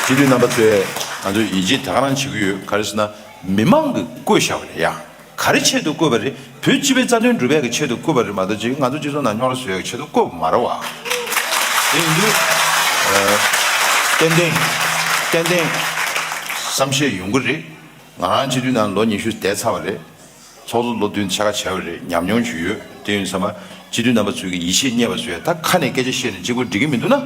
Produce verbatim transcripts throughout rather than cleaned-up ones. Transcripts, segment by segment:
སྤྱི་འཐུས་རྣམ་པ་ཚོས་ང་ཚོས་ཡིད་ཆེས་དེ་ག་རང་བྱེད་ཀྱི་ཡོད། ག་རེ་ཟེར་ན། མི་མང་གིས་བསྐོས་བཞག་པ་རེད་ཡ། ག་རེ་ཆེད་དུ་བསྐོས་པ་རེད། བོད་སྤྱི་པའི་རྩ་དོན་སྒྲུབ་ཡག་གི་ཆེད་དུ་བསྐོས་པ་རེད་མ་གཏོགས་ཅིག་ང་ཚོ་སྤྱི་ཚོགས་ནང་རྙོག་དྲ་བཟོ་ཡག་གི་ཆེད་དུ་བསྐོས་པ་མ་རེད་བ། དེ་ཡིན་དུས། ཨ། ཏན་ཏན། ཏན་ཏན། བསམ་ཤེས་ཡོང་གི་རེད། ང་རང་སྤྱི་འཐུས་ནང་ལོ་ཉི་ཤུ་བསྡད་ཚར་བ་རེད། ཚོགས་གཙོ་ལོ་བདུན་ཕྱེད་ཀ་བྱས་པ་རེད། ཉམས་མྱོང་ཅིག་ཡོད། དེ་ཡིན་ཙང་མ་སྤྱི་འཐུས་རྣམ་པ་ཚོས་ཀྱི་ཡིད་ཆེས་རྙེད་པ་བཟོས། ད་ཁ་ནས་སྐད་ཆ་བཤད་ནས་གཅིག་པུ་འགྲིག་གི་མི་འདུག་ན།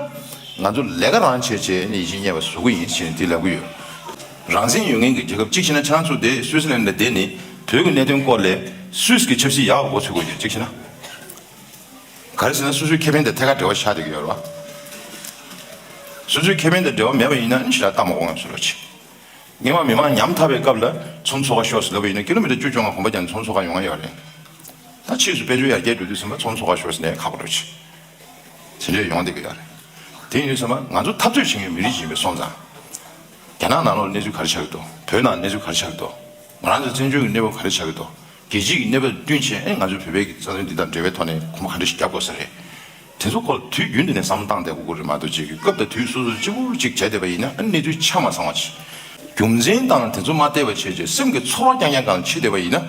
ང་ཚོ་ལས་ཀ་རང་བྱས་བྱས་ནས་ཡིད་ཆེས་རྙེད་པ་བཟོ་གི་ཡིན་ཞེས་དེ་ལབ་གི་ཡོད། རང་བཙན་ཡོད་མཁན་གྱི་རྒྱལ་ཁབ་གཅིག་བྱས་ན། ཁྱེད་རང་ཚོ་དེ་སུད་སི་ལན་ལ་བསྡད་ནས་བོད་ཀྱི་གནད་དོན་སྐོར་ལ་སུད་སི་གི་ཆབ་སྲིད་ཡག་པོ་འགོ་ཚུགས་དགོས་ཀྱི་གཅིག་བྱས་ན། ག་རེ་ཟེར་ན་སོ་སོའི་ཁེ་ཕན་དང་ཐད་ཀར་འབྲེལ་བ་ཆགས་བསྡད་ཀྱི་ཡོད་རེད་བ། སོ་སོའི་ཁེ་ཕན་དང་འབྲེལ་བ་མེད་པ་ཡིན་ན་ཕྱི་ལ་ལྟ་མ་དགོས་ངམ་ཟེར་རོགས་བྱེད། སྔོན་མ་མི་མང་ཉམ་ཐག་པའི་སྐབས་ལ་ཚོགས་འདུ་ཚོགས་ཁ་ཤོག་ཟེར་ལབ་པ་ཡིན་ན་ཀི་ལོ་མི་ཊར་བཅུ་བཅོ་ལྔ་གོམ་པ་རྒྱག་ནས་ཚོགས་འདུ་ཚོགས་ཁ་ཡོང་ཡ་ཡོད་རེད། ད་ཕྱིས་སུ་དཔལ་འབྱོར་ཡར་རྒྱས་འགྲོ་དུས་ཙམ་པ་ཚོགས་འདུ་ཚོགས་ཁ་ཤོག་ཟེར་ནས་ཁག་པོ་འགྲོ་ཆེ། དེ་འདྲས་ཡོང་བསྡད་ཀྱི་ཡོད་རེད། དེ་ཡིན་དུས་ཙམ་པ་ང་ཚོ་འཐབ་རྩོད་བྱེད་མཁན་མི་རིགས་ཤིག་ཡིན་པའི་སོང་ཙང་། རྒྱ་ནག་ནང་ལོགས་གནས་ཚུལ་ག་རེ་ཆགས་ཀྱི་འདུག་བོད་ནང་གནས་ཚུལ་ག་རེ་ཆགས་ཀྱི་འདུག་ང་རང་ཚོའི་བཙན་བྱོལ་གྱི་གནས་བབ་ག་རེ་ཆགས་ཀྱི་འདུག་རྒྱལ་སྤྱིའི་གནས་བབ་བསྟུན་བྱས་ཨེ་ང་ཚོའི་བོད་པའི་རྩ་དོན་འདི་དང་འབྲེལ་བའི་ཐོག་ནས་གོམ་པ་ག་འདྲ་ཞིག་རྒྱག་དགོས་ས་རེད། དེ་ཚོ་སྐོར་དུས་རྒྱུན་དུ་ནས་བསམ་བློ་བཏང་བསྡད་དགོས་ཀྱི་རེད་མ་གཏོགས་ཅིག་གི་སྐབས་དང་དུས་སོ་སོར་གཅིག་པུ་གཅིག་བྱས་བསྡད་པ་ཡིན་ན་ཨ་ནི་གནས་ཚུལ་ཆ་མ་ཚང་བ་ཅིག་རྒྱུ་མཚན་དང་དེ་ཚོ་མ་བལྟས་པ་བྱས་རྗེས་སེམས་ཀྱི་ཚོར་བ་རྐྱང་རྐྱང་སྒང་ལ་ཕྱིན་བསྡད་པ་ཡིན་ན།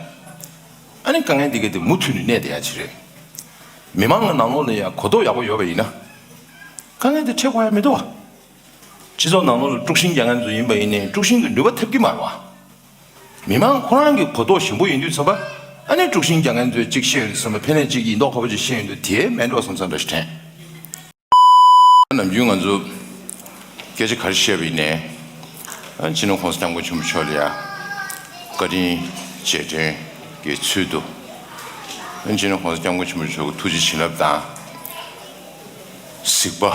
ཨ་ནི་དཀའ་ངལ་འདི་ག་དེ་མུ་མཐུད་ནས་གནས་བསྡད་ཡ་ཅིག་རེད། མི་མང་གི་ནང་ལོགས་ལ་ཡ་གོ་རྟོགས་ཡག་པོ་ཡོད་པ་ཡིན་ན། དཀའ་ངལ་དེ་འཕྲད་དགོས་ཡ་མི་འདུག་བ། སྤྱི་ཚོགས་ནང་ལོགས་ལ་དཀྲུག་ཤིང་རྒྱག་མཁན་ཚོ་ཡིན་པ་ཡིན་ནའི་དཀྲུག་ཤིང་གི་ནུས་པ་ཐེབས་ཀྱི་མ་རེད་བ། མི་མང་ཁོ་རང་གི་གོ་རྟོགས་ཞན་པོ་ཡིན་དུས་ཙམ་པ། ཨ་ནི་དཀྲུག་ཤིང་རྒྱག་མཁན་ཚོས་གཅིག་བཤད་ཡོང་དུས་ཙམ་པ་ཕན་ལས་གཅིག་ཡིན་མདོག་ཁ་པོ་ཅིག་བཤད་ཡོང་དུས་དེ་མེད་འགྲོ་བསམ་བསམ་འདྲ་ཞིག་དྲན། ནམ་རྒྱུན་ང་ཚོ་སྐད་ཆ་ག་རེ་བཤད་པ་ཡིན་ནའི། ཨ་སྤྱི་ནོར་གོང་ས་སྐྱབས་མགོན་ཆེན་པོ་མཆོག་ལ་ཡ་བཀའ་དྲིན་རྗེས་དྲན་གྱི་ཚུལ་དུ། ཨ་སྤྱི་ནོར་གོང་ས་སྐྱབས་མགོན་ཆེན་པོ་མཆོག་གི་ཐུགས་རྗེ་བྱིན་རླབས་དང་། གཟིགས་པ།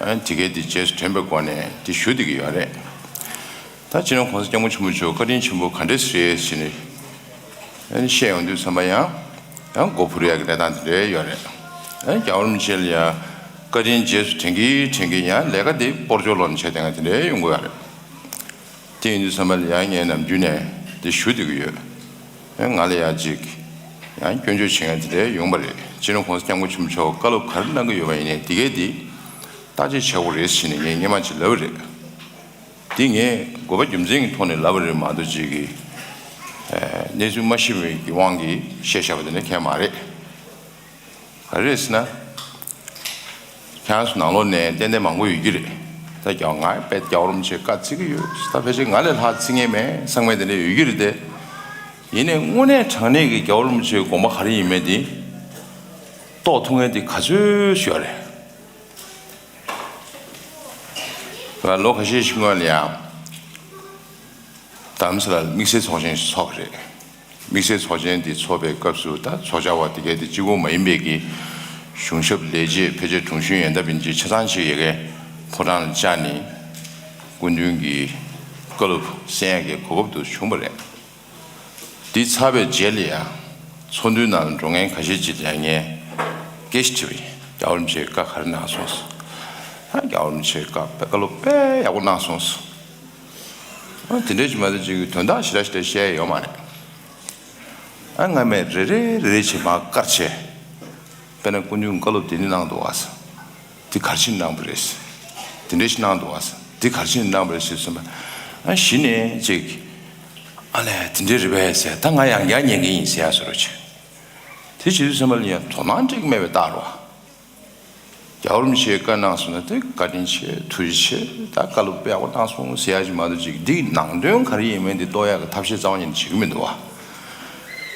ཨ་དེ་གའི་དེ་རྗེས་སུ་དྲན་པའི་སྒོ་ནས་དེ་ཞུ་བསྡད་ཀྱི་ཡོད་རེད། ད་སྤྱི་ནོར་གོང་ས་སྐྱབས་མགོན་ཆེན་པོ་མཆོག་བཀའ་དྲིན་ཆེན་པོ་ག་འདྲས་རེད་ཟེར་ནས་ཨ་ནི་བཤད་ཡོང་དུས་ཙམ་པ་ཡང་ཡང་མགོ་འཕུར་ཡག་གི་གནས་སྟངས་དེ་འདྲས་ཡོད་རེད། ཨ་རྒྱལ་བ་རིན་པོ་ཆེ་ལ་ཡང་བཀའ་དྲིན་རྗེས་སུ་དྲན་གྱིན་དྲན་གྱིན་ཡང་ལས་ཀ་དེ་སྤོར་ཆོག་ལོག་ནས་བྱས་བསྡད་མཁན་དེ་འདྲས་ཡོང་གི་ཡོད་རེད། དེ་ཡིན་དུས་ཙམ་པ་ལ་ཡང་ངས་ནམ་རྒྱུན་ནས་དེ་ཞུ་བསྡད་ཀྱི་ཡོད། ཨ་ང་ལ་ཡང་ཅིག་ཡང་སྐྱོན་བརྗོད་བྱེད་མཁན་དེ་འདྲས་ཡོང་པ་རེད། སྤྱི་ནོར་གོང་ས་སྐྱབས་མགོན་ཆེན་པོ་མཆོག་བཀའ་སློབ་ག་རེ་གནང་གི་ཡོད་པ་ཡིན་ནའི་དེ་གའི་དེ་བརྟག་དཔྱད་བྱེད་དགོས་རེད་ཟེར་ནས་ངས་སྔོན་མ་ཅིག་ལབ་པ་རེད། དེ་ངས་དགོས་པ་རྒྱུ་མཚན་གྱི་ཐོག་ནས་ལབ་པ་རེད་མ་གཏོགས་ཅིག་གི་ཨ་གནས་ཚུལ་མ་ཤེས་པའི་གི་དབང་གིས་བཤད་བཞག་པ་དེ་འདྲ་གང་ཡང་མ་རེད། ག་རེ་རེད་ཟེར་ན། ཁྱེད་རང་ཚོ་ནང་ལོགས་ནས་ཏན་ཏན་མང་པོ་ཡོད་ཀྱི་རེད། ད་རྒྱ་ང་དཔེ་རྒྱལ་བ་རིན་པོ་ཆེ་བཀའ་བརྩི་གི་ཡོད། ད་ཕལ་ཆེར་ང་ལས་ལྷག་བརྩི་མཁན་མེད་བསམ་མཁན་དེ་འདྲ་ཡོད་ཀྱི་རེད་དེ། ཡིན་ནའི་དངོས་གནས་དྲང་གནས་ཀྱི་རྒྱལ་བ་རིན་པོ་ཆེའི་དགོངས་པ་ག་རེ་ཡིན་མིན་དེ་རྟོགས་ཐུབ་མཁན་དེ་ག་ཚོད་ཡོད་རེད། ང་ལོ་ཁ་ཤས་ཤིག་སྔོན་ལ་ཡང་རྡ་རམ་ས་ལར་དམིགས་བསལ་ཚོགས་ཆེན་ཞིག་ཚོགས་པ་རེད། དམིགས་བསལ་ཚོགས་ཆེན་འདི་ཚོགས་པའི་སྐབས་སུ་ད་ཚོགས་བཅར་བ་དེ་གའི་དེ་གཅིག་པོ་མ་ཡིན་པའི་གི་གཞུང་ཞབས་ལས་བྱེད་ཕལ་ཆེར་དྲུང་གཞོན་ཡན་ལྟ་བིན་ཅི་ཆ་ཚང་ཞིག་ཡ་གའི་ཕོ་བྲང་ལ་བཅར་ནས་སྐུ་མདུན་གྱི་བཀའ་སློབ་གསན་ཡ་གི་གོ་སྐབས་དུ་བྱུང་བ་རེད། འདི་ཚར་བའི་རྗེས་ལ་ཡང་ཚོགས་འདུའི་ནང་ལ་འགྲོ་མཁན་ཁ་ཤས་ཅིག་ལ་ངས་སྐད་ཆ་དྲིས་པ་ཡིན། རྒྱལ་བ་རིན་པོ་ཆེས་བཀའ་ག་རེ་གནང་སོང་ཟེར། ཨ་རྒྱལ་བ་རིན་པོ་ཆེས་བཀའ་དཔེ་བཀའ་སློབ་དཔེ་ཡག་པོ་གནང་སོང་ཟེར། ཨ་དེ་འདྲ་ཅིག་མ་གཏོགས་ཅིག་དོན་དག་ཞེ་དྲག་ཞེ་དྲག་བཤད་ཡ་ཡོད་མ་རེད། ཨ་སྔ་མས་རེ་རེ་རེ་རེ་བྱས་མར་བཀར་བྱས། དཔེར་ན་སྐུ་མདུན་བཀའ་སློབ་དེ་འདྲ་གནང་འདུག་བ་ཟེར། འདི་ག་རེ་བྱས་ནས་གནང་བ་རེད་ཟེར། དེ་འདྲ་ཞིག་གནང་འདུག་བ་ཟེར། འདི་ག་རེ་བྱས་ནས་གནང་བ་རེད་ཟེར་གསུངས་པ། ཨ་གཞི་ནས་ཅིག་ཨ་ལས་དེ་འདྲ་རེད་པས་ཟེར། ད་ང་ཡང་བསྐྱར་ཉན་གྱི་ཡིན་ཟེར་ཡ་བཟོ་འདྲ་བྱས། དེ་བྱེད་དུས་ཙམ་པ་ལ་ཡང་དོ་སྣང་འགྲིག་མེད་པའི་རྟགས་རེད་བ། རྒྱལ་བ་རིན་པོ་ཆེས་བཀའ་གནང་སོང་ན་དེ་བཀའ་དྲིན་ཆེ་ཐུགས་རྗེ་ཆེ། ད་བཀའ་སློབ་དཔེ་ཡག་པོ་གནང་སོང་ཟེར་ཡ་ཅིག་མ་གཏོགས་ཅིག་འདིའི་ནང་དོན་ག་རེ་ཡིན་མིན་དེ་རྟོགས་ཡག་གི་ཐབས་ཤེས་རྩ་བ་ཉིད་ནས་བྱེད་ཀྱི་མི་འདུག་བ།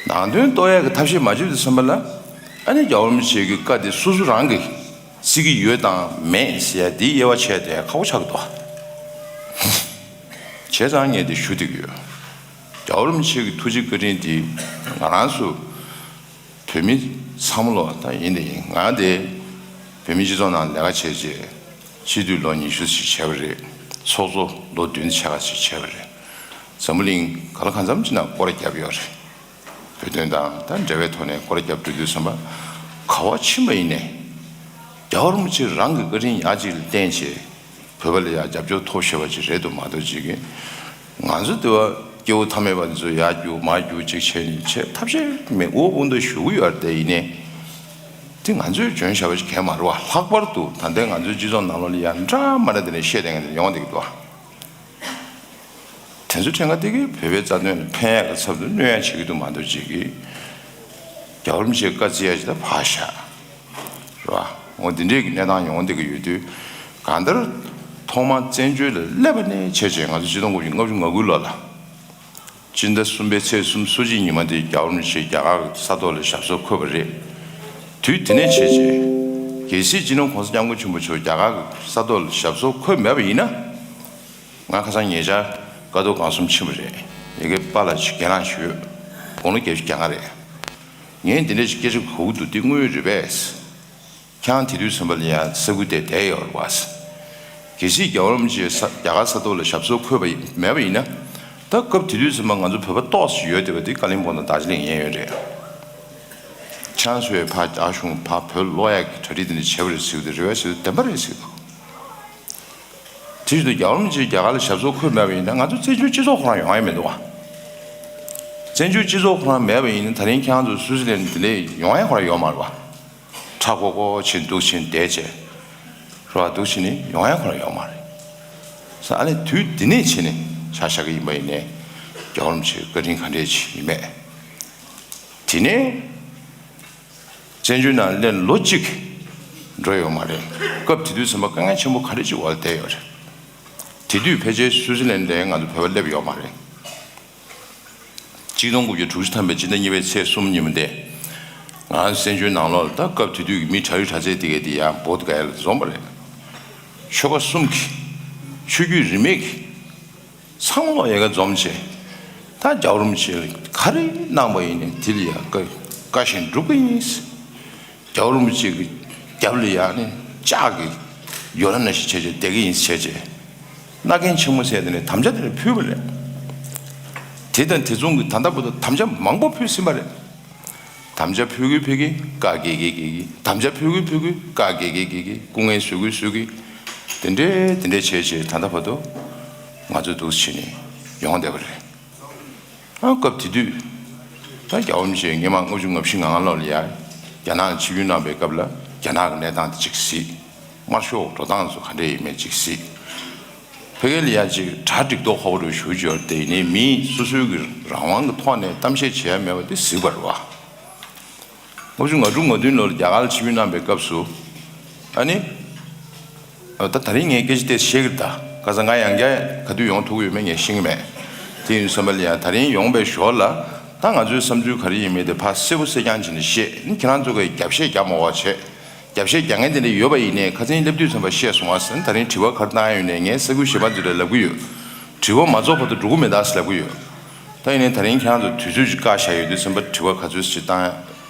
ནང་དོན་རྟོགས་ཡག་གི་ཐབས་ཤེས་མ་བྱེད་དུས་ཙམ་པ་ལ་ཨ་ནི་རྒྱལ་བ་རིན་པོ་ཆེ་གི་བཀའ་དེ་སོ་སོ་རང་གིས་བརྩི་གི་ཡོད་དང་མེད་ཟེར་ཡ་དེའི་དབྱེ་བ་ཕྱེ་ཡ་དེ་ཁག་པོ་ཆགས་ཀྱི་འདུག་བ། བྱས་ཙང་ངས་དེ་ཞུ་བསྡད་ཀྱི་ཡོད། རྒྱལ་བ་རིན་པོ་ཆེ་གི་ཐུགས་རྗེ་བཀའ་དྲིན་དེ་ང་རང་ཚོ་བོད་མི་ཚང་མ་ལོ་ད་ཡིན་དེ་ཡིན། ང་དེ་བོད་མིའི་སྤྱི་ཚོགས་ནང་ལས་ཀ་བྱས་རྗེས་སྤྱི་འཐུས་ལོ་ཉི་ཤུ་ཞིག་བྱས་པ་རེད། ཚོགས་གཙོ་ལོ་བདུན་ཕྱེད་ཀ་ཞིག་བྱས་པ་རེད། འཛམ་བུ་གླིང་ག་ལ་གང་འཚམ་ཅིག་ནང་སྐོར་ར་བརྒྱབ་ཡོད་རེད། བོད་དོན་དང་ད་འབྲེལ་བའི་ཐོག་ནས་སྐོར་ར་བརྒྱབ་འགྲོ་དུས་ཙམ་པ་ག་པར་ཕྱིན་པ་ཡིན་ནའི་རྒྱལ་བ་རིན་པོ་ཆེ་རང་གི་བཀའ་དྲིན་ཡག་ཅིག་ལ་བརྟེན་བྱས། བོད་པ་ལ་ཡང་རྒྱབ་སྐྱོར་ཐོབ་ཤེས་པ་ཅིག་རེད་འདུག་མ་གཏོགས་ཅིག་གིས་ང་ཚོ་དེ་བ་སྐྱེ་བོ་ཐ་མལ་པ་འདི་ཚོ་ཡར་རྒྱུག་མར་རྒྱུག་ཅིག་བྱས་ནས་བྱས་ཐབས་ཤེས་མེད། འུ་འུ་འདུག་ཞུ་གི་ཡོད་རེད་དེ། ཡིན་ནའི་ དེ་ང་ཚོས་འཇོན་བྱ་བ་ཞིག་གང་མ་རེད་བ། ལྷག་པར་དུ་ད་ལྟའི་ང་ཚོའི་སྤྱི་ཚོགས་ནང་ལོགས་ལ་ཡང་འདྲ་མ་འདྲ་དེ་ནས་བཤད་བསྡད་མཁན་དེ་ཡོང་བསྡད་ཀྱི་འདུག་བ། དེ་ཚོའི་ཕྲན་ཁ་དེ་གིས་བོད་པའི་རྩ་དོན་ལ་ཕན་ཡག་གི་ཚབ་ཏུ་གནོད་ཡག་བྱེད་ཀྱི་འདུག་མ་གཏོགས་ཅིག་གིས། རྒྱལ་བ་རིན་པོ་ཆེའི་བཀའ་བརྩི་ཡག་ཅིག་ད་ཕར་བཞག་རེད་བ། འོ་འདི་འདྲས་ཀྱི་གནས་སྟངས་ཡོང་བསྡད་ཀྱི་ཡོད་དུས། གང་ལྟར་ཐོག་མར་བཙན་བྱོལ་ལ་སླེབས་པ་ནས་བྱས་བྱས་ང་ཚོ་ཆིག་སྟོང་དགུ་བརྒྱ་ལྔ་བཅུ་ང་དགུའི་ལོ་ལ། སྤྱི་ཟླ་གསུམ་པའི་ཚེས་གསུམ་སོ་གཅིག་ཉི་མ་དེ་རྒྱལ་བ་རིན་པོ་ཆེ་རྒྱ་གར་གྱི་ས་ཐོག་ལ་ཞབས་སོར་འཁོད་པ་རེད། དུས་དེ་ནས་བྱས་བྱས། གལ་སྲིད་སྤྱི་ནོར་༸གོང་ས་༸སྐྱབས་མགོན་ཆེན་པོ་མཆོག་རྒྱ་གར་གྱི་ས་ཐོག་ལ་ཞབས་སོར་འཁོད་མེད་པ་ཡིན་ན། ང་ཁ་སང་ཉེ་ཆར་ཀ་རྡོར་སྒང་གསུམ་ཕྱིན་པ་རེད། ཡ་གི་པཱ་ལགས་ཅིག་གྱེན་ལངས་བྱོས། དགུང་ལོ་བརྒྱད་ཅུ་གྱ་ལྔ་རེད། ངས་འདི་འདྲ་ཞིག་སྐད་ཆ་གོ་གི་འདུག་འདི་དངོས་ཡོད་རེད་པས། ཁྱེད་རང་དེ་དུས་ཙམ་པ་ལ་ཡང་ས་ཁུལ་དེར་བསྡད་ཡོད་རེད་པ། གལ་སྲིད་རྒྱལ་བ་རིན་པོ་ཆེ་ས་རྒྱ་གར་ས་ཐོག་ལ་ཞབས་སོར་འཁོད་པ་ཡིན་མེད་པ་ཡིན་ན། ད་སྐབས་དེ་དུས་ཙམ་པ་ང་ཚོ་བོད་པ་ཏོག་ཙམ་ཡོད་བསྡད་པ་དེ་ཀ་ལིང་སྦོང་དང་རྡོ་རྗེ་གླིང་ཡན་ཡོད་རེད། ཁྱེད་རང་ཚོས་ཕར་རྒྱ་གཞུང་ཕར་བོད་སློག་ཡག་གི་གྲ་སྒྲིག་དེ་འདྲ་བྱས་པ་རེད་ཟེར་གི་འདུག་རེད་པས་ཟེར་གི་བདེན་པ་རེད་ཟེར་གི་འདུག་དེ་བཞིན་དུ་རྒྱལ་བ་རིན་པོ་ཆེ་རྒྱ་གར་ལ་ཞབས་སོར་འཁོད་མེད་པ་ཡིན་ན་ང་ཚོ་བཙན་བྱོལ་སྤྱི་ཚོགས་ཁོ་རང་ཡོང་ཡ་མི་འདུག་བ། བཙན་བྱོལ་སྤྱི་ཚོགས་ཁོ་རང་མེད་པ་ཡིན་ན་ད་རིང་ཁྱེད་རང་ཚོ་སུའུ་ཙི་ལན་འདི་ལས་ཡོང་ཡ་ཁོ་རང་ཡོད་མ་རེད་བ། ཁྲ་ཁོ་ཁོ་བྱས་འདུག་བྱས་བསྡད་བྱས། རེད་བ། འདུག་བྱས་ནས་ཡོང་ཡ་ཁོ་རང་ཡོད་མ་རེད། ས་ཨ་ནི་དུས་འདི་ནས་བྱས་ནས་ཆ་བཞག་གི་ཡིན་པ་ཡིན་ནའི་རྒྱལ་བ་རིན་པོ་ཆེའི་བཀའ་དྲིན་ག་འདྲས་ཅིག་ཡིན་མེད། དེ་ནས། བཙན་བྱོལ་ནང་སླེབས་ལོ་གཅིག་འགྲོ་ཡོད་མ་རེད། སྐབས་དེ་དུས་ཙམ་པ་དཀའ་ངལ་ཆེན་པོ་ག་རེ་ཅིག་འོག་ལ་བསྡད་ཡོད་རེད། དེ་དུས་ཕལ་ཆེར་སུའུ་ཙི་ལན་ལ་ང་ཚོ་བོད་པ་སླེབས་ཡོད་མ་རེད། ཆིག་སྟོང་དགུ་བརྒྱ་དྲུག་ཅུ་ཐམ་པའི་སྤྱི་ཟླ་གཉིས་པའི་ཚེས་གསུམ་ཉིན་མོ་དེ། ང་བཙན་བྱོལ་ནང་ལོགས་ལ་ད་སྐབས་དེ་དུས་ཀྱི་མི་དྲག་ཡུལ་དྲག་རྩལ་དེ་གས་དེ་ཡང་བོད་དགའ་ཡ་ལ་འཛོམས་པ་རེད། ཆོལ་ཁ་གསུམ་གྱི་ཆོས་བརྒྱུད་རིས་མེད་ཀྱི། ཚང་མ་ལོག་ཡ་ག་འཛོམས་བྱས། ད་རྒྱལ་བ་རིན་པོ་ཆེ་ལ་ག་རེ་གནང་པ་ཡིན་ནའི་དེ་ལ་ཡ་བཀའ་བཀའ་བཞིན་སྒྲུབ་ཀྱི་ཡིན། རྒྱལ་བ་རིན་པོ་ཆེ་གི་རྒྱབ་ལ་ཡ་ནི་ལྕགས་ཀྱི་ཡོ་ལ་ན་ཞིག་བྱས་བྱས་བསྡད་ཀྱི་ཡིན་བྱས་བྱས། མནའ་གན་ཆེན་མོ་ཟེར་དེ་ནས་དམ་བཅའ་དེ་ནས་ཕུལ་བ་རེད། དེ་དང་དེ་མཚུངས་ཀྱི་ད་ལྟ་བར་དུ་དམ་བཅའ་མང་པོ་ཕུལ་ཟིན་པ་རེད། དམ་བཅའ་ཕུལ་གི་ཕུལ་གི་བཀའ་བརྒྱད་ཀྱི་བརྒྱད་ཀྱི། དམ་བཅའ་ཕུལ་གི་ཕུལ་གི་བཀའ་བརྒྱད་ཀྱི་བརྒྱད་ཀྱི། སྐུ་ངལ་བཟོད་གི་བཟོད་གི། དེ་འདྲའི་དེ་འདྲའི་བྱས་བྱས་ད་ལྟ་བར་དུ་ང་ཚོ་འདུག་བྱས་ནས་ཡོང་བསྡད་པ་རེད། ཨ་སྐབས་དེ་དུས་ད་རྒྱལ་བ་རིན་པོ་ཆེ་སྔོན་མ་ལྔ་བཅུ་ང་བཞི་ང་ལྔ་ལོ་ལ་ཡ་རྒྱ་ནག་ལ་ཆིབས་བསྒྱུར་གནང་པའི་སྐབས་ལ་རྒྱ་ནག་གི་གནས་སྟངས་དེ་གཅིག་གཟིགས། དམར་ཤོག་འགྲོ་སྟངས་ཚོ་ག་འདྲས་ཡིན་མིན་གཅིག་གཟིགས། ཕ་གི་ལ་ཡ་གཅིག་གྲ་འགྲིག་མདོག་ཁ་པོ་རུ་ཞུ་འབྱོར་དེ་ནི་མིས་སོ་སོའི་གི་རང་དབང་གི་ཐོག་ནས་གཏམ་བཤད་བྱས་མེད་པ་དེ་གཟིགས་པ་རེད་བ། ལྔ་བཅུ་ང་དྲུག་ང་བདུན་ལོར་རྒྱ་གར་ལ་ཆིབས་བསྒྱུར་གནང་པའི་སྐབས་སུ། ཨ་ནི། ད་ད་རིང་ངས་སྐད་ཆ་དེ་བཤད་ཀྱི་རེད་ད། ཁ་སང་ང་ཡང་བསྐྱར་ག་དུས་ཡོང་ཐུབ་ཀྱི་ཡོད་མེད་ངས་ཤེས་ཀྱི་མེད། དེ་ཡིན་དུས་ཙམ་པ་ལ་ཡང་ད་རིང་ཡོང་པའི་ཞོར་ལ་ད་ང་ཚོའི་བསམ་ཚུལ་ག་རེ་ཡིན་མིན་དེ་ཕར་གསལ་པོ་གསལ་རྐྱང་བྱས་ནས་བཤད། ཨ་ནི་ཁྱེད་རང་ཚོ་གིས་རྒྱབ་བཤད་རྒྱག་མ་དགོས་པ་བྱས། རྒྱབ་བཤད་རྒྱག་མཁན་དེ་འདྲ་ཡོད་པ་ཡིན་ནའི་ཁ་སང་སླེབས་དུས་ཙམ་པ་བཤད་སོང་བ་ཟེར་ན། ད་རིང་དྲི་བ་ག་རེ་བཏང་ཡ་ཡོད་ནའི་ངས་གསར་འགོད་གཞན་པ་ཚོ་ལ་ལབ་ཀྱི་ཡོད། དྲི་བ་མ་རྫོགས་བར་དུ་འགྲོ་གི་མེད་ད་ཟེར་ལབ་ཀྱི་ཡོད། ད་ཡིན་ནའི་ད་རིང་ཁྱེད་རང་ཚོ་དུས་ཚོད་ཅིག་བཀག་བཞག་ཡོད་དུས་ཙམ་པ་དྲི་བ་ག་ཚོད་ཅིག་བཏང་ཡ།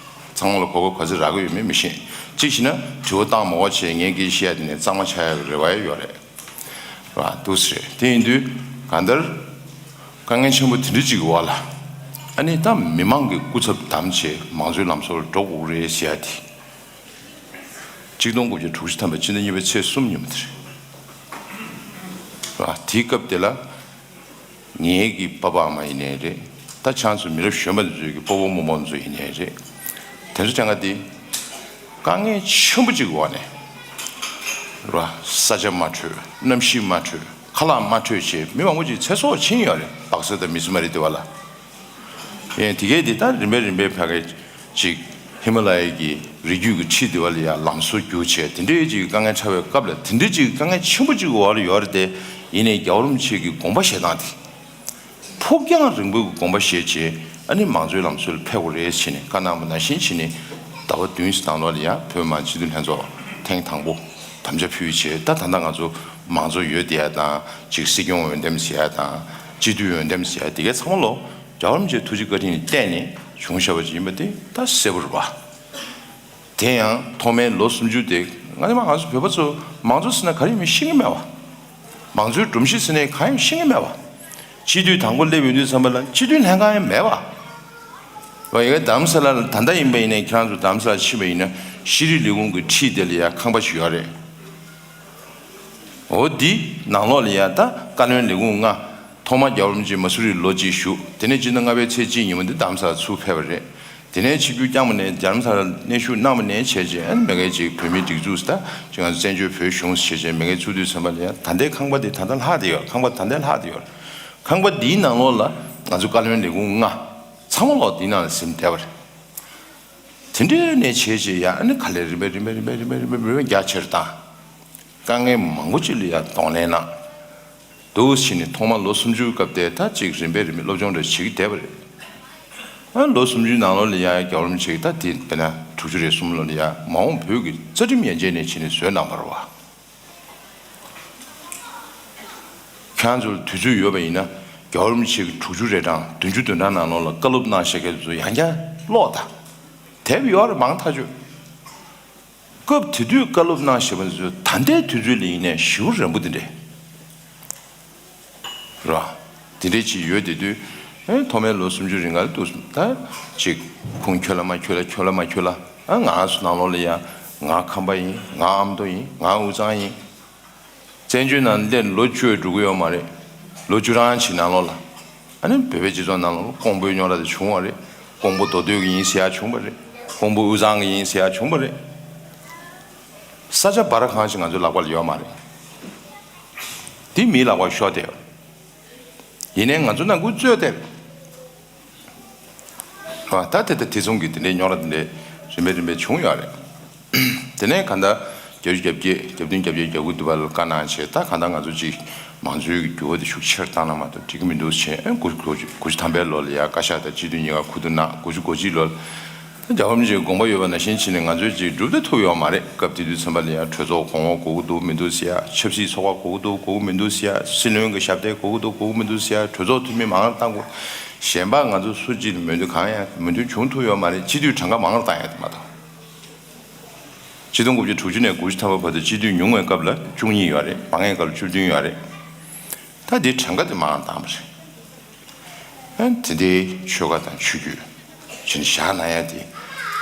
ཚང་མ་ལ་གོ་སྐབས་ག་ཚོད་རག་གི་ཡོད་མེད་མི་ཤེས། གཅིག་བྱས་ན་དྲི་བ་བཏང་མ་དགོས་བྱས་ངས་སྐད་ཆ་བཤད་ཡ་དེ་ནས་གཙང་མ་ཆགས་ཡ་གི་རེ་བ་ཡང་ཡོད་རེད། རེད་བ། འདུག་སེ་རེད། དེ་ཡིན་དུས་གང་ལྟར་དཀའ་ངལ་ཆེན་པོ་དེ་འདྲ་ཅིག་གི་འོག་ལ། ཨ་ནི་ད་མི་མང་གི་སྐུ་ཚབ་བདམས་བྱས་མང་གཙོའི་ལམ་སྲོལ་ལ་འགྲོ་དགོས་རེད་ཟེར་ཡ་དེ། ཆིག་སྟོང་དགུ་བརྒྱ་དྲུག་ཅུ་ཐམ་པའི་སྤྱི་ཟླ་གཉིས་པའི་ཚེས་གསུམ་ཉིན་མོ་དེ་རེད། རེད་བ། དེའི་སྐབས་དེ་ལ། ངེད་ཀྱི་པ་ཕ་ཨ་མ་ཡིན་ནའི་རེད། ད་ཆང་ཚོ་མི་རབས་གཞོན་པ་ཚོའི་གི་སྤོ་བོ་རྨོ་མོ་ཚོ་ཡིན་ནའི་རེད། དེ་ཚོ་གྲངས་ཀ་དེ། དཀའ་ངལ་ཆེན་པོ་གཅིག་འོག་ནས། ར། ས་ཆ་མ་འཕྲོད། གནམ་གཤིས་མ་འཕྲོད། ཁ་ལག་མ་འཕྲོད་བྱས་མི་མང་པོ་ཅིག་ཚེ་སྲོག་ཕྱིན་ཡོད་རེད། སྦག་ས་དང་མི་སི་མ་རི་དེ་བ་ལ། ཡིན་དེ་གས་དེ་ད་རིམ་པས་རིམ་པས་ཕ་གི་ཅིག་ཧི་མ་ལ་ཡའི་གི་རི་རྒྱུད་ཀྱི་འཁྲིས་དེ་བ་ལ་ཡང་ལམ་བཟོ་རྒྱུ་བྱས་དེ་འདྲའི་ཅིག་དཀའ་ངལ་འཕྲད་པའི་སྐབས་ལ་དེ་འདྲའི་ཅིག་དཀའ་ངལ་ཆེན་པོ་ཅིག་འོག་ལ་ཡོད་རེད་དེ། ཡིན་ནའི་རྒྱལ་བ་རིན་པོ་ཆེ་གི་དགོངས་པ་བཞེས་སྟངས་དེ། ཕུགས་རྒྱང་རིང་པོའི་དགོངས་པ་བཞེས་བྱས་ཨ་ནི་མང་གཙོའི་ལམ་སྲོལ་ལ་ཕེབས་དགོས་རེད་བྱས་ནས་བཀའ་གནང་བ་ནང་བཞིན་བྱས་ནས་ཟླ་བ་བདུན་ཙམ་ནང་ལོགས་ལ་ཡང་བོད་མི་མང་སྤྱི་འཐུས་ལྷན་ཚོགས་ཐེངས་དང་པོ་དམ་བཅའ་ཕུལ་བྱས། ད་ད་ལྟ་ང་ཚོ་མང་གཙོ་ཡོད་བསྡད་ཡ་དང་ཅིག་སྲིད་སྐྱོང་འོས་འདེམས་ཟེར་ཡ་དང་སྤྱི་འཐུས་འོས་འདེམས་ཟེར་ཡ་དེ་གའི་ཚང་མ་ལོ་རྒྱལ་བ་རིན་པོ་ཆེའི་ཐུགས་རྗེ་བཀའ་དྲིན་ལ་བརྟེན་ནས་བྱུང་བཞག་པ་ཅིག་ཡིན་པ་དེ་ད་གསལ་པོ་རེད་པ། དེ་ཡང་ཐོག་མའི་ལོ་སུམ་ཅུ་དེ་ང་ཚོ་མ་ང་ཚོ་བོད་པ་ཚོ་མང་གཙོ་ཟེར་ན་ག་རེ་ཡིན་མིན་ཤེས་ཀྱི་མེད་པ། མང་གཙོའི་སྒྲོམ་གཞི་ཟེར་ནས་གང་ཡང་ཤེས་ཀྱི་མེད་པ། སྤྱི་འཐུས་དང་པོ་སླེབས་ཡོང་དུས་ཙམ་པ་ལ་སྤྱི་འཐུས་ལྷན་ཁང་ཡང་མེད་པ། འོ་ཡ་གི་རྡ་རམ་ས་ལ་ལ་ད་ལྟ་ཡིན་པ་ཡིན་ནའི་ཁྱེད་རང་ཚོ་རྡ་རམ་ས་ལ་ཕྱིན་པ་ཡིན་ན་ཤེས་རིག་ལས་ཁུངས་ཀྱི་འཁྲིས་དེ་ལ་ཡ་ཁང་པ་ཞིག་ཡོད་རེད། འོ་འདི་ནང་ལོགས་ལ་ཡ་ད་བཀའ་བློན་ལས་ཁུངས་ལྔ། ཐོག་མར་རྒྱལ་བ་རིན་པོ་ཆེ་མ་སུ་རི་ལོ་གཅིག་བཞུགས། དེ་ནས་སྤྱི་ཟླ་ལྔ་པའི་ཚེས་གཅིག་ཉིན་མོ་འདི་རྡ་རམ་ས་ལ་ཚུར་ཕེབས་པ་རེད། དེ་ནས་ཆིབས་བསྒྱུར་བསྐྱངས་པ་ནས་རྒྱ་ནག་ས་ལ་གནས་བཞུགས་གནང་བ་ནས་བྱས་རྗེས་ཨ་ནི་མ་གིའི་ཅིག་བོད་མིའི་སྒྲིག་འཛུགས་ད་ཅིག་ང་ཚོ་བཙན་བྱོལ་བོད་གཞུང་ཞེས་བྱས་མ་གིའི་ཚུགས་དུས་ཙམ་པ་ལ་ཡང་ད་ལྟའི་ཁང་པ་དེ་ད་ལྟ་ལྷག་བསྡད་ཡོད། ཁང་པ་ད་ལྟ་ལྷག་བསྡད་ཡོད། ཁང་པ་འདིའི་ནང་ལོགས་ལ་ང་ཚོ་བཀའ་བློན་ལས་ཁུངས་ལྔ་ཚང་མ་ལོག་འདིའི་ནང་ལ་ཟིན་བསྡད་པ་རེད། དེ་འདྲའི་ནས་བྱས་རྗེས་ཡང་ཨ་ནི་ག་ལེར་རིམ་པས་རིམ་པས་རིམ་པས་རིམ་པས་རིམ་པས་རིམ་པས་རྒྱ་ཆེར་བཏང་། དཀའ་ངལ་མང་པོ་ཅིག་ལ་ཡང་གདོང་ལེན་གནང་། འདུག་བྱས་ནས་ཐོག་མར་ལོ་སུམ་ཅུའི་སྐབས་དེ་ད་ཅིག་རིམ་པས་རིམ་པས་སློབ་སྦྱོང་རེ་བྱེད་ཀྱི་བསྡད་པ་རེད། ཨ་ལོ་སུམ་ཅུའི་ནང་ལོགས་ལ་ཡང་རྒྱལ་བ་རིན་པོ་ཆེ་གིས་ད་དེ་དཔེར་ན་དྲུག་ཅུ་རེ་གསུམ་ལོ་ལ་ཡང་མ་འོངས་བོད་ཀྱི་རྩ་ཁྲིམས་ཡན་ཆད་ནས་བྱས་ནས་བཟོས་གནང་བ་རེད་བ། ཁྱེད་རང་ཚོར་དུས་ཚོད་ཡོད་པ་ཡིན་ན་རྒྱལ་བ་རིན་པོ་ཆེ་གིས་དྲུག་ཅུ་རེ་གྲངས་བདུན་ཅུ་དོན་གྲངས་ནང་ལོགས་ལ་བཀའ་སློབ་གནང་བཞག་མཁན་ཚོ་ཡང་བསྐྱར་ཀློག་དང་། དེབ་ཡོད་རེད་མང་ཐག་ཆོད། སྐབས་དེ་དུས་བཀའ་སློབ་གནང་བཞག་པ་ཚོ་ད་ལྟའི་དུས་ཚོད་ལ་ཡིན་ནའི་ཞེ་པོ་རན་པོ་དེ་འདྲས་རེད་བ། དེ་འདྲས་ཅིག་ཡོད་དེ་དུས་ཨེ་ཐོག་མའི་ལོ་སུམ་ཅུ་རིང་ག་ལ་འདུག་ད་ཅིག་ཁུངས་འཁྱོལ་ལ་མ་འཁྱོལ་ལ་འཁྱོལ་ལ་མ་འཁྱོལ་ལ། ཨ་ང་ཚོ་ནང་ལོགས་ལ་ཡང་ང་ཁམས་པ་ཡིན། ང་ཨ་མདོ་ཡིན། ང་དབུས་གཙང་ཡིན། བཙན་བྱོལ་ནང་སླེབས་ལོ་བཅུ་འགྲོ་གི་ཡོད་མ་རེད། ལོ་བཅུ་གྲངས་ཅིག་ནང་ལོགས་ལ། ཨ་ནི་བོད་པའི་སྤྱི་ཚོགས་ནང་ལོགས་ལ་ཀོང་པོའི་རྙོག་དྲ་དེ་བྱུང་བ་རེད། ཀོང་པོ་མདོ་སྟོད་ཀྱི་ཡིན་ཟེར་ཡག་བྱུང་བ་རེད། ཀོང་པོ་དབུས་གཙང་གི་ཡིན་ཟེར་ཡག་བྱུང་བ་རེད། ས་ཆ་བར་གང་ཞིག་ང་ཚོའི་ལག་པ་ལ་ཡོད་མ་རེད། དེ་མིའི་ལག་པར་ཤོར་བསྡད་ཡོད། ཡིན་ནའི་ང་ཚོ་ནང་ཁུལ་རྩོད་བསྡད། ཨ་ད་དེ་ལྟ་དེ་མཚུངས་ཀྱི་དེ་འདྲའི་རྙོག་དྲ་དེ་འདྲའི་རིམ་པས་རིམ་པས་བྱུང་ཡོད་རེད། དེ་ནས་གང་ལྟར་བརྒྱད་ཅུ་གྱ་བརྒྱད་གྱ་བདུན་གྱ་བརྒྱད་གྱ་དགུ་དུ་བ་ལ་བཀའ་གནང་བྱས། ད་གང་ལྟར་ང་ཚོ་ཅིག་མང་གཙོའི་གི་འགྱུར་བ་དེ་ཤུགས་ཆེར་བཏང་ན་མ་གཏོགས་འགྲིག་གི་མི་འདུག་ཟེར། ཨ་དགུ་དགུ་དགུ་བཅུ་ཐམ་པའི་ལོ་ལ་ཡང་བཀའ་ཤག་དང་སྤྱི་འཐུས་གཉིས་ཀ་ཁུ་བསྡུ་གནང་། དགུ་བཅུ་གོ་གཅིག་ལོ་ལ། ད་རྒྱལ་བ་རིན་པོ་ཆེའི་དགོངས་པ་ཡོད་པ་ནང་བཞིན་བྱས་ནས་ང་ཚོས་ཅིག་སྒྲུབ་ད་ཐུབ་ཡོད་མ་རེད། སྐབས་དེ་དུས་ཚན་པ་ལ་ཡང་གྲོས་ཚོགས་གོང་འོག་དགོས་ཀྱི་འདུག་མི་འདུག་ཟེར་ཡ། ཆབ་སྲིད་ཚོགས་པ་དགོས་ཀྱི་འདུག་དགོས་ཀྱི་མི་འདུག་ཟེར་ཡ། སྲིད་བློན་གྱི་ཞབས་སྟེགས་དགོས་ཀྱི་འདུག་དགོས་ཀྱི་མི་འདུག་ཟེར་ཡ། གྲོས་ཚོགས་འཐུས་མི་མང་རུ་བཏང་དགོས། གཞན་པ་ང་ཚོ་སུ་གཅིག་ལ་མོས་མཐུན་གང་ཡང་མོས་མཐུན་བྱུང་ཐུབ་ཡོད་མ་རེད། སྤྱི་འཐུས་གྲངས་ཀ་མང་རུ་བཏང་ཡ་དེ་མ་གཏོགས། ཆིག་སྟོང་དགུ་བརྒྱ་དྲུག་ཅུ་ནས་དགུ་བཅུ་ཐམ་པ་བར་དུ་སྤྱི་འཐུས་ཉུང་བའི་སྐབས་ལ་བཅུ་གཉིས་ཡོད་རེད། མང་བའི་སྐབས་ལ་བཅུ་བདུན་ཡོད་རེད། ད་དེ་གྲངས་ཀ་དེ་མང་རུ་བཏང་བ་རེད། ཨ་དེ་འདྲའི་ཆོལ་ཁ་དང་ཆོས་བརྒྱུད་ཕྱིན་བཞག་གནང་ཡ་དེ།